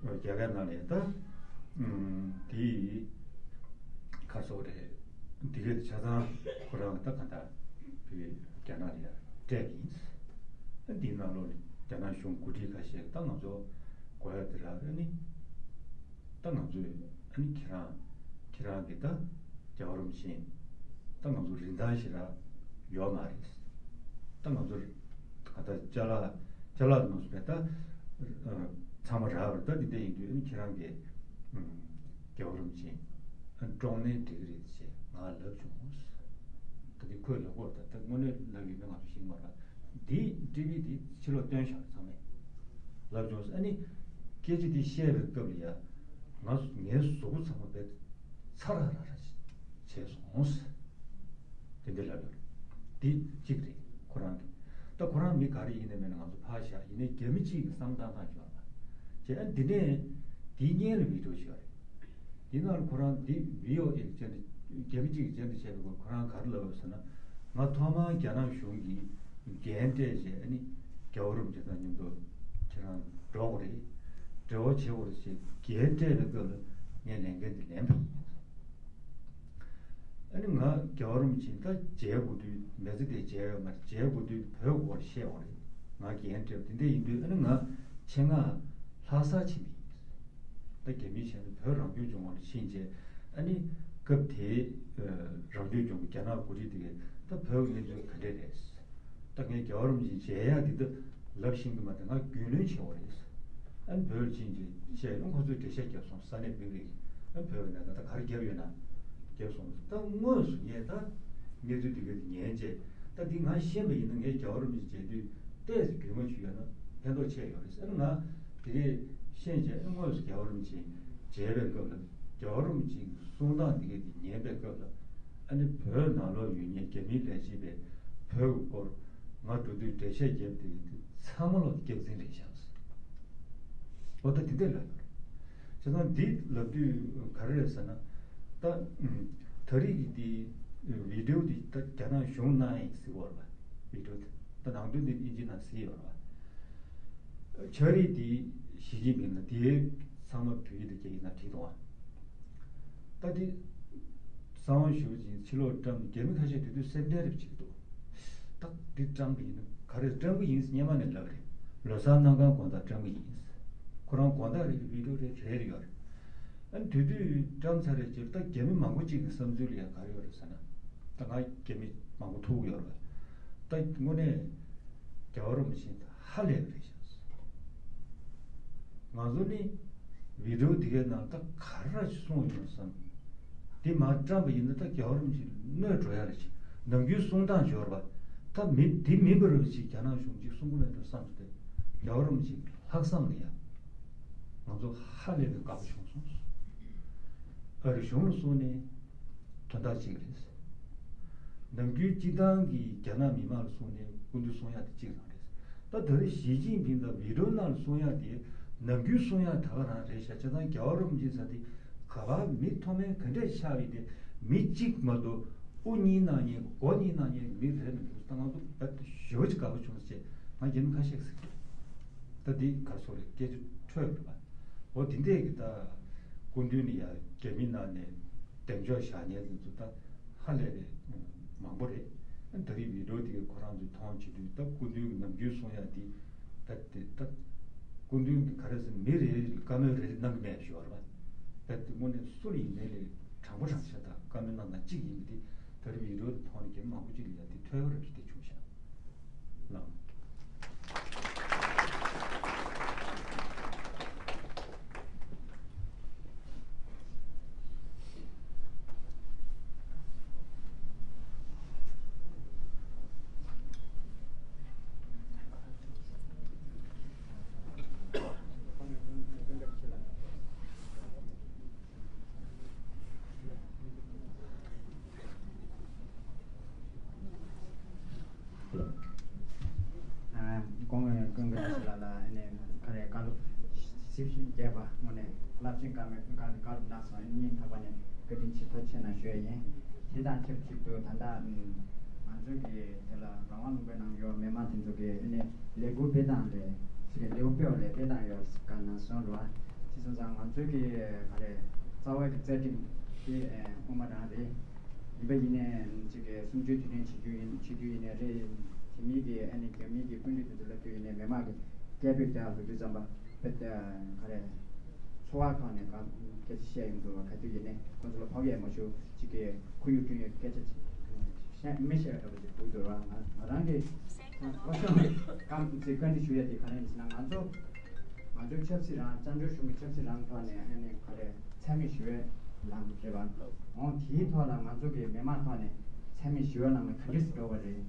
རྒྱ་སྐད་ནང་ལས་ད་དེ་ག་རེ་ཟེར་དགོས་རེད། འདི་གས་ཆ་ཚང་ཁོ་རང་ད་ག་འདྲ་བོད་རྒྱ་ནག་ལ་ཡར་སྤྲད་ཡིན། ཨ་འདིའི་ནང་ལོགས་ལ་རྒྱ་ནག་གཞུང་འགོ་ཁྲིད་ཁ་ཤས་ད་ང་ཚོ་གོ་ཡ་དེ་རག་ཨ་ནི་ད་ང་ཚོས་ཨ་ནི་ཁྱེད་རང་ཁྱེད་རང་གི་ད་རྒྱལ་བ་རིན་པོ་ཆེ་ད་ང་ཚོ་རིན་ཐང་ཞིག་རག་ཡོད་མ་རེད། ད་ང་ཚོ་ད་ཅ་ལག་ཅ་ལག་ནང་སོང་ད་ཚང་མ་རག་རེད། ད་འདི་འདྲ་ཡིན་དུས་ཨ་ནི་ཁྱེད་རང་གི་རྒྱལ་བ་རིན་པོ་ཆེ་ཀྲོང་ནས་འགྲིག་གི་རེད་ཅེས་ང་ལབ་བྱུང་། ད་འདི་ཁོས་ལབ་དགོས་རེད། ད་དངོས་གནས་ལབ་ཡོད་མེད་ང་ཚོ་ཤེས་ཀྱི་མ་རེད། འདི་ཊི་ཝི་འདི་ཕྱི་ལོགས་བཏོན་བཞག་རེད། ཚང་མས་ལབ་བྱུང་། ཨ་ནི་སྐད་ཆ་འདི་བཤད་པའི་སྐབས་ལ་ཡ་ང་ངའི་གཟུགས་པོ་ཚང་མ་བས་ཚ་ར་ར་ར་བྱས་སོང་། དེ་འདྲ་ལབ་ཡོད་རེད། འདི་གཅིག་རེད་ཁོ་རང་གི། ད་ཁོ་རང་མི་ག་རེ་ཡིན་ནའི་མིན་ནའི་ང་ཚོ་ཕར་བཞག་ཡིན་ནའི་རྒྱ་མི་གཅིག་གི་བསམ་བློ་བཏང་སྟངས་ཅིག་ཡོད་རེད་པ། བྱས་ཨ་འདི་ནས་འདིའི་སྔོན་ལ་བི་ཌིའོ་ཞིག་ཡོད་རེད། འདི་ནང་ལ་ཁོ་རང་འདི་བི་ཨོ་ཨེ་གི་བཅར་འདྲི་རྒྱ་མི་གཅིག་གི་བཅར་འདྲི་བྱས་པའི་སྐོར་ཁོ་རང་ག་རེ་ལབ་ཡོད་ཟེར་ན། ང་ཐོག་མར་རྒྱ་ནག་གཞུང་གིས་འགན་སྤྲད་བྱས་ཨ་ནི་རྒྱལ་བ་རིན་པོ་ཆེ་དང་མཉམ་དུ་ཁྱེད་རང་འགྲོ་དགོས་རེད། འབྲེལ་བ་བྱེད་དགོས་རེད་ཅེས་འགན་སྤྲད་པའི་སྐབས་ལ་ངས་ལས་འགན་འདི་ལེན་པ་ཡིན། ཨ་ནི་ང་རྒྱལ་བ་རིན་པོ་ཆེ་ད་མཇལ་དགོས་དུས་མི་ཚེ་འདི་མཇལ་ཡོད་མ་རེད། མཇལ་དགོས་དུས་བོད་སྐོར་བཤད་དགོས་རེད། ང་འགན་སྤྲད་པ་དེ་འདྲ་ཡིན་དུས་ཨ་ནི་ང་ཆེད་མངགས་ལྷ་སར་ཕྱིན་པ་ཡིན། ད་རྒྱ་མིའི་ཆ་ནས་བོད་རང་སྐྱོང་ལྗོངས་ལ་ཕྱིན་རྗེས་ཨ་ནི་སྐབས་དེའི་རང་སྐྱོང་ལྗོངས་ཀྱི་རྒྱ་ནག་འགོ་ཁྲིད་དེ་གས་ད་བོད་ཀྱི་གནས་ཚུལ་ག་འདྲས་རེད། ད་ངས་རྒྱལ་བ་རིན་པོ་ཆེ་མཇལ་ཡག་འདི་ད་ལབ་ཤེས་ཀྱི་མ་རེད། ང་རྒྱུས་ལོན་བྱེད་དགོས་རེད། ཨ་ནི་བོད་ལ་ཕྱིན་རྗེས་བཤད་ཡོང་ཁོ་ཚོས་འགྲེལ་བཤད་བརྒྱབ་སོང་། ས་གནས་མི་རིགས་ཨ་ནི་བོད་པའི་ནང་ད་ད་ག་རེ་བརྒྱབ་ཡོད་ན་བརྒྱབ་སོང་། ད་དངོས་སུ་ངས་ད་གནས་ཚུལ་འདི་ག་དེ་ཉན་རྗེས་ད་འདི་ང་ཤེས་པ་ཡིན་ན་ངས་རྒྱལ་བ་རིན་པོ་ཆེ་མཇལ་དུས་ཏོག་ཙམ་རྒྱུས་མངའ་ཅིག་ཡོད་ན་ཕན་ཐོགས་ཆེ་ཡོད་རེད་ཟེར། ང་དེ་གས་ཤེས་བྱས་ཨ་ནི་དངོས་སུ་རྒྱལ་བ་རིན་པོ་ཆེ་མཇལ་བའི་སྐབས་ལ་རྒྱལ་བ་རིན་པོ་ཆེ་གི་གསུང་སྟངས་དེ་གས་དེ་ཉན་པའི་སྐབས་ལ་ཨ་ནི་བོད་ནང་ལོགས་ཡོད་མཁན་རྒྱ་མིའི་ལས་བྱེད་པས་བོད་ཀྱི་སྐོར་ང་འགྲོ་དུས་འགྲེལ་བཤད་བརྒྱབ་དེ་གས་དེ་ཚང་མ་ལོག་སྐྱག་རྫུན་རེད་ཤག་འོ་ད་དེ་འདྲས་ལབ་ཡོད་རེད། བྱས་ཙང་འདི་ལབ་དུས་ག་རེ་རེད་ཟེར་ན། ད་ད་རེས་ཀྱི་འདི་བི་ཌིའོ་འདི་ད་རྒྱ་ནག་གཞུང་གནང་ཡིན་ཟེར་གྱི་ཡོད་རེད་པ། བི་ཌིའོ་དེ་ད་ནང་དོན་འདི་ཨིན་ཇི་ནང་གཟིགས་ཡོད་རེད་པ། ཕྱག་བྲིས་འདི་ཞི་ཅིན་ཕིང་ལ་དེའི་ཚང་མ་བོད་ཡིག་དང་རྒྱ་ཡིག་ནང་བྲིས་འདུག་ཨ། ད་འདི་གསང་བ་ཞུ་བ་ཅིག་ཕྱི་ལོགས་བཀྲམ་རྒྱ་མི་ཁ་ཤས་དེ་དུས་སེམས་ཁྲལ་རེ་བྱེད་ཀྱི་འདུག་ད་འདི་བཀྲམ་གི་ཡིན་ན་ག་རེ་བཀྲམ་གི་ཡིན་སྙན་མ་ནས་ལབ་རེད། ལོ་གསར་གནམ་གང་དགོང་དག་བཀྲམ་གི་ཡིན། ཁོ་རང་དགོང་དག་རེད་བི་ཌིའོ་རེད་རེད་རེད་ཡོད་རེད། ཨ་ནི་དེ་དུས་བཀྲམ་ཚར་རེད་ཅེས་ད་རྒྱ་མི་མང་པོ་ཅིག་གི་བསམ་ཚུལ་ལ་ཡང་ག་རེ་ཡོད་རེད་ཟེར་ན། ད་ང་རྒྱ་མི་མང་པོ་ཐུག་ཡོད་རེད། ད་དངོས་གནས་རྒྱལ་བ་རིན་པོ་ཆེ་ཧ་ལས་པ་རེད་ཤག་ང་ཚོ་ནི་བི་ཌིའོ་འདི་གའི་ནང་ད་ག་རེ་གསུངས་ཡོང་བསམ། འདི་མར་བཀྲམ་པ་ཡིན་ན་ད་རྒྱལ་བ་རིན་པོ་ཆེ་གནོད་འགྲོ་ཡ་རེད་ཅེས་ནམ་རྒྱུན་གསུང་སྟངས་འབྱོར་བ། ད་མི་འདི་མིན་པ་རེད་ཅེས་རྒྱ་ནག་གཞུང་གིས་གསུང་གི་མེད་འགྲོ་བསམ་སྟེ་རྒྱལ་བ་རིན་པོ་ཆེ་ལྷག་བསམ་ལ་ཡ་ང་ཚོ་ཧ་ལས་པའི་དགའ་པོ་བྱུང་སོང་། ཨ་རི་གཞུང་ལ་གསུངས་ནས་དོན་དག་གཅིག་རེད། ནམ་རྒྱུན་སྤྱི་བཏང་གི་རྒྱ་ནག་མི་མང་ལ་གསུངས་ནས་སྐུ་མདུན་གསུང་ཡག་དེ་གཅིག་རང་རེད། ད་ད་རེས་ཞི་ཅིན་ཕིང་དང་བི་ཌིའོ་ནང་ལ་གསུང་ཡག་དེ་ནམ་རྒྱུན་གསུང་ཡག་ད་ག་རང་རེད་ཤག་བྱས་ཙང་རྒྱལ་བ་རིན་པོ་ཆེ་ཟེར་དེ་ག་པར་མི་མཐོ་དམན་ག་འདྲས་ཆགས་ཡོད་དེ་མི་གཅིག་མ་གཏོགས་དབུ་གཉིས་གནང་མཁན་མགོ་གཉིས་གནང་མཁན་མི་རེད་མི་འདུག་ད་ང་ཚོ་ད་ཞེ་པོ་ཅིག་དགའ་པོ་བྱུང་ཟེར་ང་རྒྱ་མི་ཁ་ཤས་ཟེར་གི་འདུག་ད་འདི་ག་སོ་རེད་སྐད་ཆ་འཕྲོས་ཡོད་པ། འོ་དེ་འདྲས་ཀྱི་ད་སྐུ་མདུན་ནས་ཡ་རྒྱ་མི་ནང་ནས་གདེང་འཇོག་བཞག་མཁན་དེ་ཚོ་ད་ཧ་ལས་པའི་མང་པོ་རེད། ད་རེས་བི་ཌིའོ་དེ་ག་ཁོ་རང་ཚོས་མཐོང་བྱེད་དུས་ད་སྐུ་མདུན་གྱི་ནམ་རྒྱུན་གསུང་ཡག་འདི་ད་དེ་ད་སྐུ་མདུན་གྱི་ག་རེ་ཟེར་མི་རེ་རེ་ལ་བཀའ་མོལ་རེ་རེ་གནང་གི་མེད་ཞུ་བ་རེད་པ། ད་དེ་དངོས་གནས་སུ་ལ་ཡིན་ནའི་ལས་དྲང་པོ་དྲང་བཞག་ད་བཀའ་མོལ་གནང་སྟངས་གཅིག་ཡིན་པ་དེ་ད་རེས་བི་ཌིའོ་དེ་མཐོང་ནས་རྒྱ་མི་མང་པོ་ཅིག་ལ་ཡ་དེ་ཐོས་པ་རེ་རེ་དེ་བྱུང་ཤག་ལགས། རྒྱས་པ་དངོས་གནས་རླབས་ཆེན་བཀའ་མོལ་བཀའ་བཀའ་སློབ་གནང་སོང་། སྙིང་ཐག་པ་ནས་བཀའ་དྲིན་ཆེ་ཐུགས་རྗེ་ཆེ་གནང་ཞུ་ཡ་ཡིན། དེ་དང་ཆབས་ཅིག་ཏུ་ད་ལྟ་ང་ཚོའི་གི་དེ་ལ་རང་དབང་ལུང་པའི་ནང་ཡོད་མི་མང་དེ་ཚོ་གི་ཨ་ནི་ལས་འགུལ་སྤེལ་སྟངས་ལས་ཅིག་གི་ལེའུ་སྤེལ་བ་ལས་སྤེལ་སྟངས་ཡོད་ག་གནང་སོང་རེད་བ། དེ་སོང་ཙང་ང་ཚོའི་གི་ག་རེ་རྩ་བའི་གི་རྩ་ཁྲིམས་དེ་དབུ་མ་རང་རེད། ཡིན་པ་ཡིན་ནའི་ཅིག་གི་གསུམ་བཅུའི་དུས་དྲན་བྱེད་རྒྱུ་ཡིན་བྱེད་རྒྱུ་ཡིན་ནའི་རེད། དེ་མིན་གི་ཨ་ནི་རྒྱ་མིའི་གི་སྐུ་མགྲོན་དེ་ཚོ་སླེབས་རྒྱུ་ཡིན་ནའི་མི་མང་གི་སྐད་འབོད་རྒྱག་དགོས་དུས་ཙམ་པ་དཔེ་ག་རེ་འཚོ་བ་ཁང་ནས་ག་སྐད་ཆ་བཤད་ཡོང་འདུག་བ། ག་དུས་ཡིན་ནའི་ཁོང་ཚོ་ལ་ཕོག་ཡས་མ་ཞུ་ཅིག་གི་ཁོར་ཡུག་བསྐྲུན་ཡས་སྐད་ཆ་ཅིག་བཤད་མི་བཤད་པ་འདྲ་པོ་ཅིག་འདུག་འདུག་བ། ང་ང་རང་གི་ཨོ་ཤང་གམ་ཅིག་བཀའ་འདྲི་ཞུ་ཡས་དེ་ག་རེ་ཡིན་ཟེར་ན་ང་ཚོ་ང་ཚོའི་ཆབ་སྲིད་རང་བཙན་བྱོལ་གཞུང་གི་ཆབ་སྲིད་རང་ཐོག་ནས་ཨ་ནི་ག་རེ། འཚེ་མེད་ཞི་བའི་ལམ་རེད་བ། འོང་དེའི་ཐོག་ལ་ང་ཚོ་གི་མི་མང་ཐོག་ནས་འཚེ་མེད་ཞི་བའི་ལམ་ལ་ག་འདྲས་སེ་འགྲོ་བ་རེད།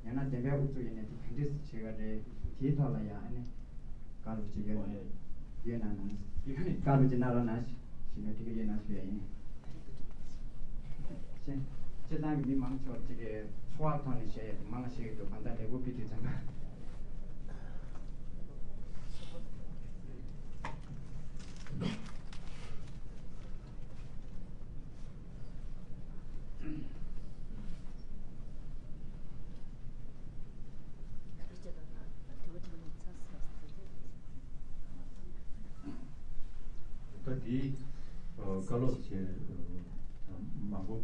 ཡང་ན་བདེན་པའི་དབུ་ཚུགས་ཡིན་ནའི་དེ་ག་འདྲས་སེ་བྱེད་པ་རེད། དེའི་ཐོག་ལ་ཡང་ཨ་ནི་བཀའ་སློབ་ཅིག་ཡོད་ན་ཡོད་ན་གནང་། བཀའ་སློབ་ཅིག་གནང་རོགས་གནང་ཞེས་ནས་དེ་ག་ཡོད་ན་ཞུ་ཡ་ཡིན། སྤྱིར་བཏང་གི་མི་མང་ཆེ་བ་ཅིག་གི་འཚོ་བ་ཐོག་ནས་བཤད་ཡ་དེ་མང་བཤད་ཀྱི་འདུག་གང་ལྟར་ལས་འགུལ་སྤེལ་དུས་ཙམ་པ། ད་དེའི་བཀའ་སློབ་བྱས་མང་པོ་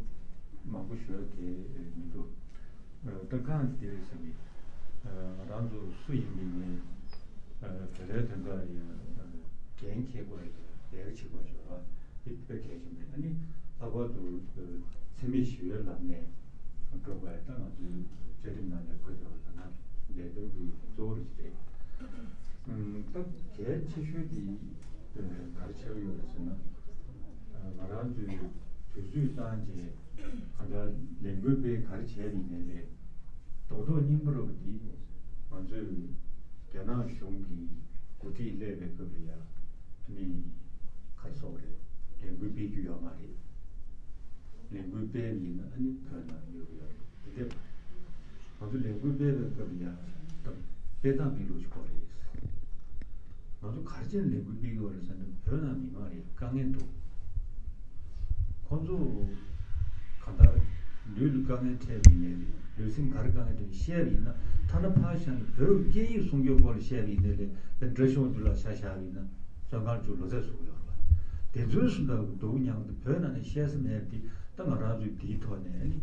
མང་པོ་ཞུ་ཡ་གལ་མི་འདུག་ད་གང་དེ་རེད་ཟེར་ནས། ང་རང་ཚོ་སུ་ཡིན་པའི་ངས་བོད་རའི་དོན་དག་ཡ་འགན་འཁྱེར་དགོས་ཡ་ལས་ཀ་བྱེད་དགོས་ཞུ་བ་དེ་དཔེ་གལ་ཆེན་པོ་རེད། ཨ་ནི་ལྷག་པར་དུ་འཚེ་མེད་ཞི་བའི་ལམ་ནས་འགྲོ་དགོས་ཡ་ད་ང་ཚོའི་བཅའ་ཁྲིམས་ནང་ལ་འཁོད་ཡོད་པ་ད་ང་ལས་དོན་གྱི་གཙོ་བོ་རེད། ད་གལ་ཆེ་ཤོས་དེ་ག་རེ་ཆགས་ཡོད་རེད་ཟེར་ན། ང་རང་ཚོའི་དུས་ཚོད་བཏང་རྗེས་གང་ལྟར་ལས་འགུལ་སྤེལ་ག་རེ་བྱས་ཡིན་ནའི་རེད། རྡོག་རྡོག་རྙིང་པ་རུ་འདི་ང་ཚོས་རྒྱ་ནག་གཞུང་གི་འགོ་ཁྲིད་སླེབས་པའི་སྐབས་ལ་ཡ་ནི་ག་རེ་ཟེར་དགོས་རེད། ལས་འགུལ་སྤེལ་རྒྱུ་ཡོད་མ་རེད། ལས་འགུལ་སྤེལ་ཡིན་ན་ཨ་ནི་བོད་ནང་ཡོད་ཀྱི་ཡོད་རེད། དེ་འདྲ་ང་ཚོ་ལས་འགུལ་སྤེལ་བའི་སྐབས་ལ་ཡ་ད་སྤེལ་སྟངས་སྤེལ་ལུགས་ཤིག་གོ་རེད། ང་ཚོ་ག་རེ་བྱས་ནས་ལས་འགུལ་སྤེལ་དགོས་རེད་ཟེར་ན་བོད་ནང་མི་མང་རེད་དཀའ་ངལ་འདུག་ཁོང་ཚོ་གང་ལྟར་ལུས་ལ་དཀའ་ངལ་འཕྲད་པ་ཡིན་ནའི་རེད། ལུས་སེམས་ག་རེ་དཀའ་ངལ་འཕྲད་བཤད་པ་ཡིན་ན་ཐ་ན་ཕར་བཞག་ནས་བོད་སྐད་ཡིག་སྲུང་སྐྱོབ་སྐོར་ལ་བཤད་པ་ཡིན་ནའི་རེད། དཔེ་འདྲ་ཤོག་འདི་ལ་ཆ་བཞག་པ་ཡིན་ན་བཙོན་ཁང་བཅུག་ལོ་ཚད་བཟོ་གི་ཡོད་རེད་པ། དེ་ཚོའི་སུ་འདྲ་སྡུག་མྱངས་ཏེ་བོད་ནང་ནས་བཤད་ས་མེད་པ་དེ་ད་ང་རང་ཚོའི་འདིའི་ཐོག་ནས་ཨ་ནི་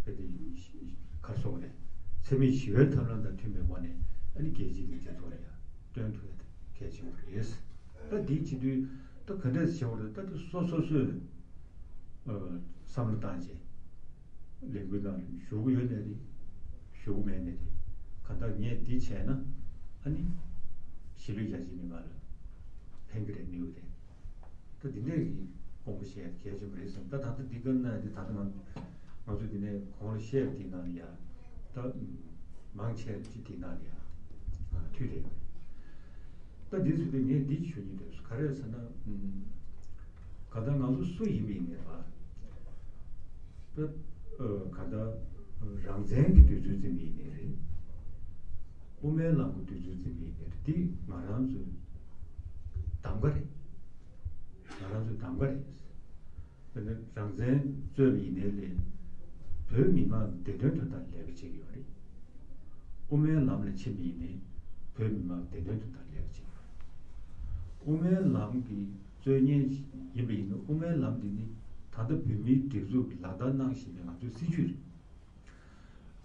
བོད་དེ་ག་རེ་ཟེར་དགོས་རེད། འཚེ་མེད་ཞི་བའི་ཐབས་ལམ་དང་མཐུན་པའི་སྒོ་ནས་ཨ་ནི་རྒྱལ་སྤྱིའི་སྡིངས་ཆ་ཐོག་ལ་ཡ་སྟོན་ཐུབ་ཡ་དེ་གལ་ཆེན་པོ་རེད། ད་འདི་བྱེད་དུས་ད་ག་འདྲས་བྱེད་དགོས་རེད། ད་འདི་སོ་སོ་སོས་ཨ་བསམ་བློ་བཏང་བྱས་ལས་འགུལ་ནང་ཞུགས་ཀྱི་ཡོད་ནའི་རེད། ཞུགས་ཀྱི་མེད་ནའི་རེད། གང་ལྟར་ངས་འདི་བྱས་ན་ཨ་ནི་གཞིས་ལུས་རྒྱ་ཆེའི་མི་མང་ལ་ཕན་གྱི་རེད་མི་འོས་རེད། ད་འདི་འདྲས་ཀྱི་དགོངས་པ་བཞེས་གལ་ཆེན་པོ་རེད་བསམ། ད་ད་ལྟ་འདི་བཀའ་གནང་འདི་ད་ལྟ་ང་ང་ཚོ་འདི་ནས་གོང་ལ་བཤད་པ་འདི་ནང་ལ་ཡ་ད་མང་ཆེ་ཅིག་འདི་ནང་ལ་ཡ་མཐུད་རེད། ད་འདི་ཚོ་དེ་ངས་འདི་ཞུ་སྙིང་འདོད་ག་རེ་ཟེར་ན། ག་ད་ང་ཚོ་སུ་ཡིན་པ་ཡིན་ནའི་རེད་པ། ད་ག་ད་རང་བཙན་གྱི་འདོད་ཚུལ་འཛིན་པ་ཡིན་ནའི་རེད། དབུ་མའི་ལམ་གྱི་འདོད་ཚུལ་འཛིན་པ་ཡིན་ནའི་རེད། འདི་ང་རང་ཚོའི་གདམ་ག་རེད། ང་རང་ཚོའི་གདམ་ག་རེད། དཔེར་ན་རང་བཙན་རྩོད་པ་ཡིན་ནའི་ལས་བོད་མི་མང་བདེ་དོན་དོན་དག་ལས་ཀ་བྱེད་ཀྱི་ཡོད་རེད། དབུ་མའི་ལམ་ལ་ཕྱིན་པ་ཡིན་ནའི་བོད་མི་མང་བདེ་དོན་དོན་དག་ལས་ཀ་བྱེད་ཀྱི་ཡོད་རེད། དབུ་མའི་ལམ་གྱི་རྩོད་མཁན་ཡིན་པ་ཡིན་ན་དབུ་མའི་ལམ་འདི་ནི་ད་ལྟ་བོད་མིའི་སྒྲིག་འཛུགས་ཀྱིས་ལག་བསྟར་གནང་བཞིན་པའི་ང་ཚོའི་སྲིད་བྱུས་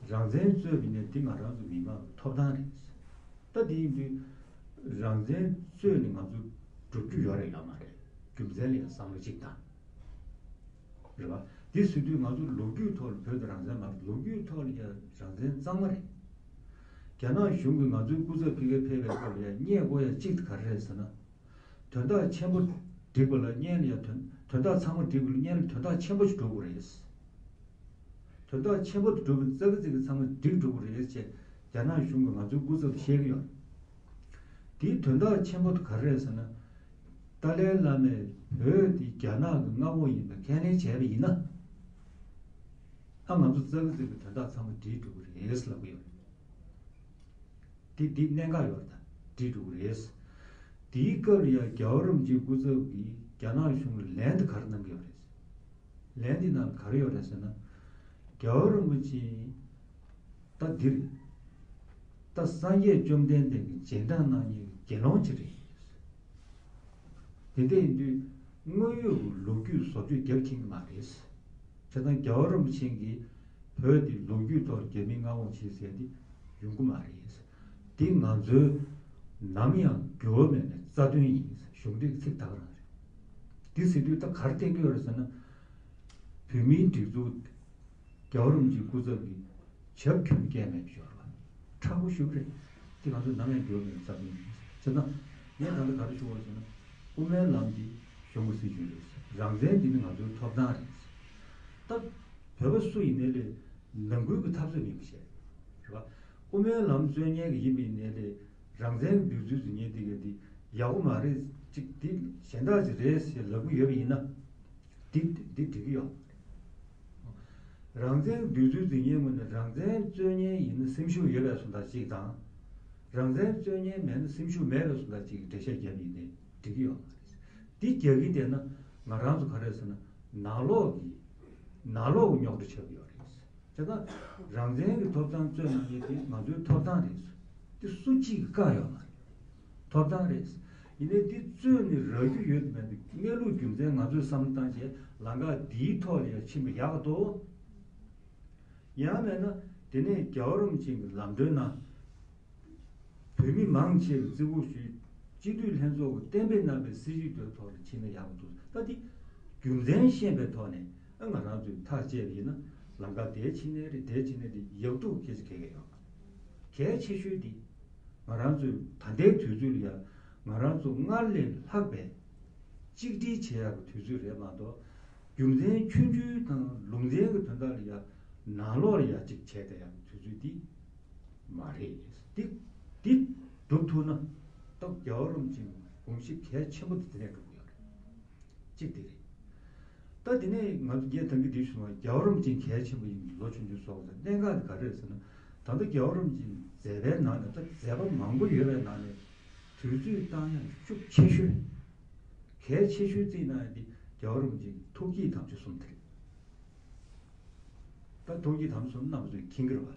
རེད། རང་བཙན་རྩོད་པ་ཡིན་ནའི་འདི་ང་རང་ཚོ་མི་མང་གི་ཐོབ་ཐང་རེད། ད་དེ་ཡིན་དུས་རང་བཙན་རྩོད་ནས་ང་ཚོ་འགྲུབ་རྒྱུ་ཡོད་རེད་ཡོད་མ་རེད། རྒྱུ་མཚན་ལ་ཡང་བསམ་བློ་གཅིག་བཏང་། རེད་བ། འདི་ཟེར་དུས་ང་ཚོ་ལོ་རྒྱུས་ཐོག་ལ་བོད་དུ་རང་བཙན་མ་རེད། ལོ་རྒྱུས་ཐོག་ལ་ཡང་རང་བཙན་གཙང་མ་རེད། རྒྱ་ནག་གཞུང་གིས་ང་ཚོའི་སྐུ་ཚབ་ཕ་གིར་ཕེབས་པའི་སྐབས་ལ་ཡང་བརྙས་དགོས་ཡ་གཅིག་དེ་ག་རེ་རེད་ཟེར་ན། དོན་དག་ཆེན་པོ་འགྲིག་པ་ལ་བརྙན་ལ་ཡང་དོན་དོན་དག་ཚང་མ་འགྲིག་པ་ལ་བརྙན་ལ་དོན་དག་ཆེན་པོ་ཞིག་འགྲོ་དགོས་རེད། དོན་དག་ཆེན་པོ་དེ་འགྲུབ་པ་ཙག་གི་ཙིག་གི་ཚང་མ་འགྲིག་འགྲོ་གི་རེད་ཅེས་རྒྱ་ནག་གཞུང་གིས་ང་ཚོའི་སྐུ་ཚབ་བཤད་ཀྱི་ཡོད། དེའི་དོན་དག་ཆེན་པོ་དེ་ག་རེ་རེད་ཟེར་ན། ཏཱ་ལའི་བླ་མས་བོད་དེ་རྒྱ་ནག་གི་མངའ་འོག་ཡིན་པ་ཁས་ལེན་བྱས་པ་ཡིན་ན། ཨ་ང་ཚོ་ཙག་གི་ཙིག་གི་དོན་དག་ཚང་མ་འགྲིག་འགྲོ་གི་རེད་ལབ་ཀྱི་ཡོད། དེ་འདི་གནད་འགག་ཡོད་རེད། ད་འགྲིག་འགྲོ་གི་རེད། དེའི་སྐབས་ལ་ཡང་རྒྱལ་བ་རིན་པོ་ཆེའི་སྐུ་ཚབ་ཀྱིས་རྒྱ་ནག་གཞུང་ལ་ལན་དེ་ག་རེ་གནང་གི་ཡོད་རེད། ལན་དེའི་ནང་ལ་ག་རེ་ཡོད་རེད་ཟེར་ན། རྒྱལ་བ་རིན་པོ་ཆེ་ད་འདིར་ད་སངས་རྒྱས་བཅོམ་ལྡན་འདས་ཀྱི་རྗེས་འབྲང་གནང་མཁན་གྱི་དགེ་སློང་ཅིག་རེད། དེ་འདྲ་ཡིན་དུས་དངོས་ཡོད་ཀྱི་ལོ་རྒྱུས་བཟོ་བཅོས་རྒྱབ་ཁྱེར་གྱི་མ་རེད། བྱས་ཙང་རྒྱལ་བ་རིན་པོ་ཆེ་གིས་བོད་འདི་ལོ་རྒྱུས་ཐོག་རྒྱ་མིས་མངའ་དབང་བྱས་ཟེར་དེ་ཡོང་གི་མ་རེད། འདི་ང་ཚོའི་ནམ་ཡང་འགྱུར་བ་མེད་པའི་རྩ་དོན་ཡིན། གཞུང་འབྲེལ་གྱི་ཚིག་ད་ག་རང་རེད། འདི་ཟེར་དུས་ད་ག་རེ་བསྟན་གྱི་ཡོད་རེད་ཟེར་ན། བོད་མིའི་སྒྲིག་འཛུགས་རྒྱལ་བ་རིན་པོ་ཆེའི་སྐུ་ཚབ་ཀྱིས་ཇབ་ཁྱོན་བཀལ་མེད་པའི་ཞོར་བ་མཁྲེགས་པོ་ཞུ་གི་རེད། དེ་ང་ཚོ་ནམ་ཡང་འགྱུར་བ་མེད་པའི་རྩ་དོན་ཡིན། བྱས་ཙང་ངས་ད་ལྟ་ག་རེ་ཞུ་བ་ཟེར་ན། དབུ་མའི་ལམ་འདི་གཞུང་གི་སྲིད་བྱུས་རེད། རང་བཙན་འདི་ནི་ང་ཚོའི་ཐོབ་ཐང་རེད། ད་བོད་པ་སུ་ཡིན་ནའི་ལས་ནང་ཁུལ་གྱི་འཐབ་རྩོད་མིན་པ་བྱས། རེད་བ། དབུ་མའི་ལམ་རྩོད་མཁན་གྱི་ཡིན་པ་ཡིན་ནའི་ལས་རང་བཙན་གྱི་སྒྲིག་འཛུགས་འཛིན་མཁན་འདི་ག་འདི་ཡག་པོ་མ་རེད། ཅིག་འདི་གཞན་དག་ཅིག་རེད་ཞེས་ལབ་ཀྱི་ཡོད་པ་ཡིན་ན། འདི་འདི་འགྲིག་གི་ཡོད། རང་བཙན་སྒྲིག་འཛུགས་འཛིན་མཁན་ངོས་ནས་རང་བཙན་རྩོད་མཁན་ཡིན་ན་སེམས་ཤུགས་ཡོད་པའི་བཟོ་ལྟ་གཅིག་དང་། རང་བཙན་རྩོད་མཁན་མེད་ན་སེམས་ཤུགས་མེད་པའི་བཟོ་ལྟ་གཅིག་གི་འགྲེལ་བཤད་བརྒྱབ་ཡིན་ནའི་འགྲིག་གི་ཡོད་མ་རེད། འདི་རྒྱག་གི་བསྡད་ན་ང་རང་ཚོ་ག་རེ་ཟེར་ན་ནང་ལོགས་ཀྱི་ནང་ལོགས་ཀྱི་རྙོག་དྲ་ཆགས་ཀྱི་ཡོད་རེད། བྱས་ཙང་རང་བཙན་གྱི་ཐོབ་ཐང་རྩོད་གནང་མཁན་དེ་ང་ཚོའི་ཐོབ་ཐང་རེད། དེ་སུ་གཅིག་གིས་བཀག་ཡོད་མ་རེད། ཐོབ་ཐང་རེད། ཡིན་ནའི་འདི་རྩོད་ནས་རག་རྒྱུ་ཡོད་མེད་འདི་གནས་ལུགས་རྒྱུ་མཚན་ང་ཚོས་བསམ་བློ་བཏང་བྱས་ལམ་ཁ་འདིའི་ཐོག་ལ་ཡང་ཕྱིན་པ་ཡག་ག་འདུག་ཡང་མེད་ན་དེ་ནས་རྒྱལ་བ་རིན་པོ་ཆེ་གི་ལམ་སྟོན་ནང་བོད་མི་མང་ཆེ་བའི་བརྩི་བཀུར་ཞུས། སྤྱི་འཐུས་ལྷན་ཚོགས་ཀྱིས་གཏན་འབེབས་གནང་བའི་སྲིད་བྱུས་དེའི་ཐོག་ལ་ཕྱིན་ན་ཡག་པོ་འདུག་ད་འདི་རྒྱུ་མཚན་ཤེས་པའི་ཐོག་ནས་ཨ་ང་རང་ཚོས་ཐག་བཅད་པ་ཡིན་ན་ལམ་ཁ་དེ་ཕྱིན་ནའི་རེད། དེ་ཕྱིན་ནའི་རེད། ཡག་སྡུག་སྐད་ཆ་གང་ཡང་ཡོད་མ་རེད། གལ་ཆེ་ཤོས་འདི་ང་རང་ཚོས་ད་ལྟའི་དུས་ཚོད་ལ་ཡང་ང་རང་ཚོ་སྔར་ལས་ལྷག་པའི་གཅིག་སྒྲིལ་བྱེད་ཡག་གི་དུས་ཚོད་རེད་མ་གཏོགས། རྒྱུ་མཚན་ཆུང་ཆུང་དང་ལུང་ཚན་གྱི་དོན་དག་ལ་ཡང་ནང་ལོགས་ལ་ཡང་གཅིག་བྱས་བསྡད་ཡག་གི་དུས་ཚོད་འདི་མ་རེད། འདི་འདི་སྒྲུབ་ཐུབ་ན་སྟབས་རྒྱལ་བ་རིན་པོ་ཆེའི་དགོངས་གཞི་གལ་ཆེན་པོ་དེ་དེ་ནས་འགྲུབ་ཀྱི་ཡོད་རེད། གཅིག་དེ་རེད། ད་དེ་ནས་ང་ཚོ་རྒྱས་ཐང་གི་འདི་ཞུ་བ་རྒྱལ་བ་རིན་པོ་ཆེ་གལ་ཆེན་པོ་ཡིན། ལོ་ཆུང་ཆུང་སོགས་ལ་གནད་འགག་དེ་ག་རེ་རེད་ཟེར་ན། ད་ལྟ་རྒྱལ་བ་རིན་པོ་ཆེའི་མཛད་པའི་ནང་ནས་ད་མཛད་པ་མང་པོ་ཡོད་པའི་ནང་ནས་དུས་ཚོད་བཏང་ཡག་ཤུགས་ཆེ་ཤོས། གལ་ཆེ་ཤོས་བརྩིས་གནང་ཡག་དེ་རྒྱལ་བ་རིན་པོ་ཆེའི་ཐུགས་བསྐྱེད་དམ་ཆོས་གསུམ་དེ་རེད། ད་ཐུགས་བསྐྱེད་དམ་གསུམ་རྣམ་པ་ཚོས་མཁྱེན་གྱི་རེད་པ།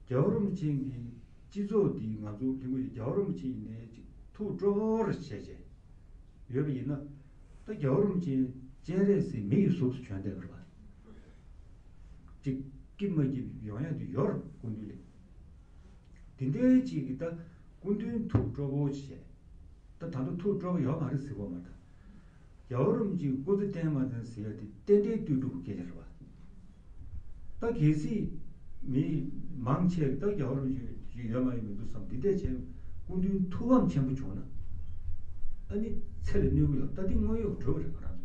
རྒྱལ་བ་རིན་པོ་ཆེ་གི་སྤྱི་ཚོགས་འདི་ང་ཚོ་ལྷན་རྒྱས་རྒྱལ་བ་རིན་པོ་ཆེ་ཡིན་ནའི་ཅིག་ཐུགས་སྤྲོ་པོ་རེ་བྱས་བྱས་ཡོད་པ་ཡིན་ན། ད་རྒྱལ་བ་རིན་པོ་ཆེ་སྤྱན་རས་གཟིགས་མི་ཡི་གཟུགས་སུ་བྱོན་བསྡད་པ་རེད་པ། ཅིག་སྐྱིད་མ་སྐྱིད་ཡོང་ཡག་དེ་ཡོད་རེད་སྐུ་མདུན་ལ། དེ་འདྲའི་ཅིག་གི་ད་སྐུ་མདུན་ཐུགས་སྤྲོ་པོ་བྱས། ད་ད་ལྟ་ཐུགས་སྤྲོ་པོ་ཡོད་མ་རེད་ཟེར་གོ་མ་ད། རྒྱལ་བ་རིན་པོ་ཆེས་སྐུ་ཚེ་བརྟན་མ་བརྟན་ཟེར་ཡ་དེ་རྟེན་འབྲེལ་ལྟོས་གྲུབ་ཀྱི་སྐད་ཆ་རེད་པ། ད་གལ་སྲིད་མི་མང་ཆེ་ད་རྒྱལ་བ་རིན་པོ་ཆེ་ཡོད་མ་ཡོད་མི་འདུག་བསམ་འདི་འདྲས་བྱས་སྐུ་མདུན་ཐུགས་ཕམ་ཆེན་པོ་བྱུང་ན་ཨ་ནི་ཚེ་ལ་གནོད་ཀྱི་ཡོད། ད་འདི་དངོས་ཡོད་འགྲོ་གི་རེད་ང་རང་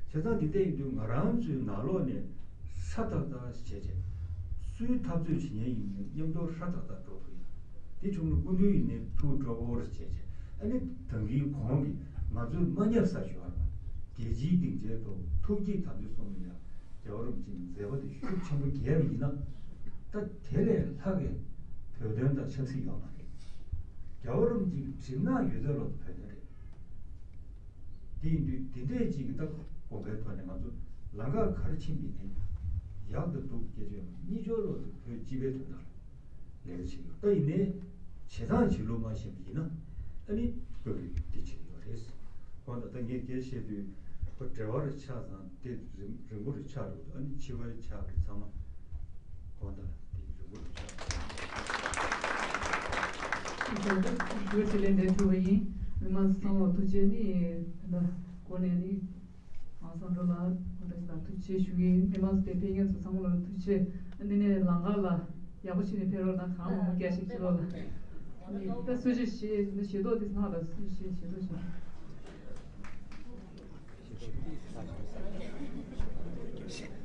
ཚོ། བྱས་ཙང་འདི་འདྲས་ཡིན་དུས་ང་རང་ཚོའི་ནང་ལོགས་ནས་ཧྲ་ཏག་ཏག་བྱས་བྱས་སུའི་འཐབ་རྩོད་བྱེད་མཁན་ཡིན་ནའི་མཉམ་དུ་ཧྲ་ཏག་ཏག་འགྲོ་ཐུབ་ཡ། དེ་བྱུང་ན་སྐུ་མདུན་ཡིན་ནའི་ཐུགས་སྤྲོ་པོ་རེ་བྱས་བྱས་ཨ་ནི་ད་གིན་གོང་གི་ང་ཚོས་མ་བསྙབས་ས་ཞུ་བ་རེད། རྒྱལ་སྤྱིའི་སྡིངས་ཆའི་ཐོག་ཐུགས་བསྐྱེད་དམ་ཆོས་གསུམ་ལ་ཡང་རྒྱལ་བ་རིན་པོ་ཆེའི་མཛད་པ་དེ་ཤུགས་ཆེན་པོ་རྒྱས་པ་ཡིན་ན་ད་དེ་ལས་ལྷག་གི་བོད་དོན་དང་ཆབ་སྲིད་ཡོད་མ་རེད། རྒྱལ་བ་རིན་པོ་ཆེའི་གྲིབ་ནག་ཡོད་ཚད་ལོ་བོད་དོན་རེད། དེ་ཡིན་དུས་དེ་འདྲས་ཅིག་གི་ད་དགོངས་པའི་ཐོག་ནས་ང་ཚོ་ལམ་ཁ་ག་རེ་ཕྱིན་པ་ཡིན་ནའི་ཡག་དང་སྡུག་སྐད་ཆ་ཡོད་མ་རེད། གཉིས་ཆར་ལོ་དེ་བོད་སྤྱི་པའི་དོན་དག་ལ་ལས་ཀ་བྱེད་ཡོད། ད་ཡིན་ནའི་བྱེད་སྟངས་བྱེད་ལུགས་མ་ཤེས་པ་ཡིན་ན་ཨ་ནི་བོད་རིགས་འདི་བྱེད་ཡོད་རེད། གང་ལྟར་ད་ངས་སྐད་བཤད་དུས་ཁོ་འབྲེལ་བ་རེ་ཆགས་ཙང་དེ་རིང་རིང་པོ་རེ་ཆགས་འགྲོ་འདུག་ཨ་ནི་ཕྱི་པའི་ཆགས་རེད་ཚང་མ། གང་ལྟར་དེ་རིང་པོ་རེ་ཆགས་འགྲོ་འདུག་ཞུ་བ་དྲིས་ལན་དེ་ཐུབ་པ་ཡིན། མི་མང་ཚང་མ་ཐུགས་རྗེ་ནི་ད་ལྟ་གོ་ནས་ནི་ཨང་སང་འགྲོ་ལ་གོ་ད་ཞིག་ལ་ཐུགས་རྗེ་ཞུ་གི་ཡིན། མི་མང་ཚོ་དེ་ཕེབས་མཁན་ཚོ་ཚང་མ་ལ་ཐུགས་རྗེ། ཨ་ནི་ནས་ལམ་ཁ་ལ་ཡག་པོ་བྱས་ནས་ཕེབས་རོགས་དང་གང་མང་པོ་བརྒྱ་ཞིག་ཅི་ལོ་ལ་ནི་ད་གསོལ་ཇ་བཞེས་ནི་བཞེས་ཏོག་དེ་སྔགས་ལ་གསོལ་ཇ་བཞེས་ཏོག་བཞེས།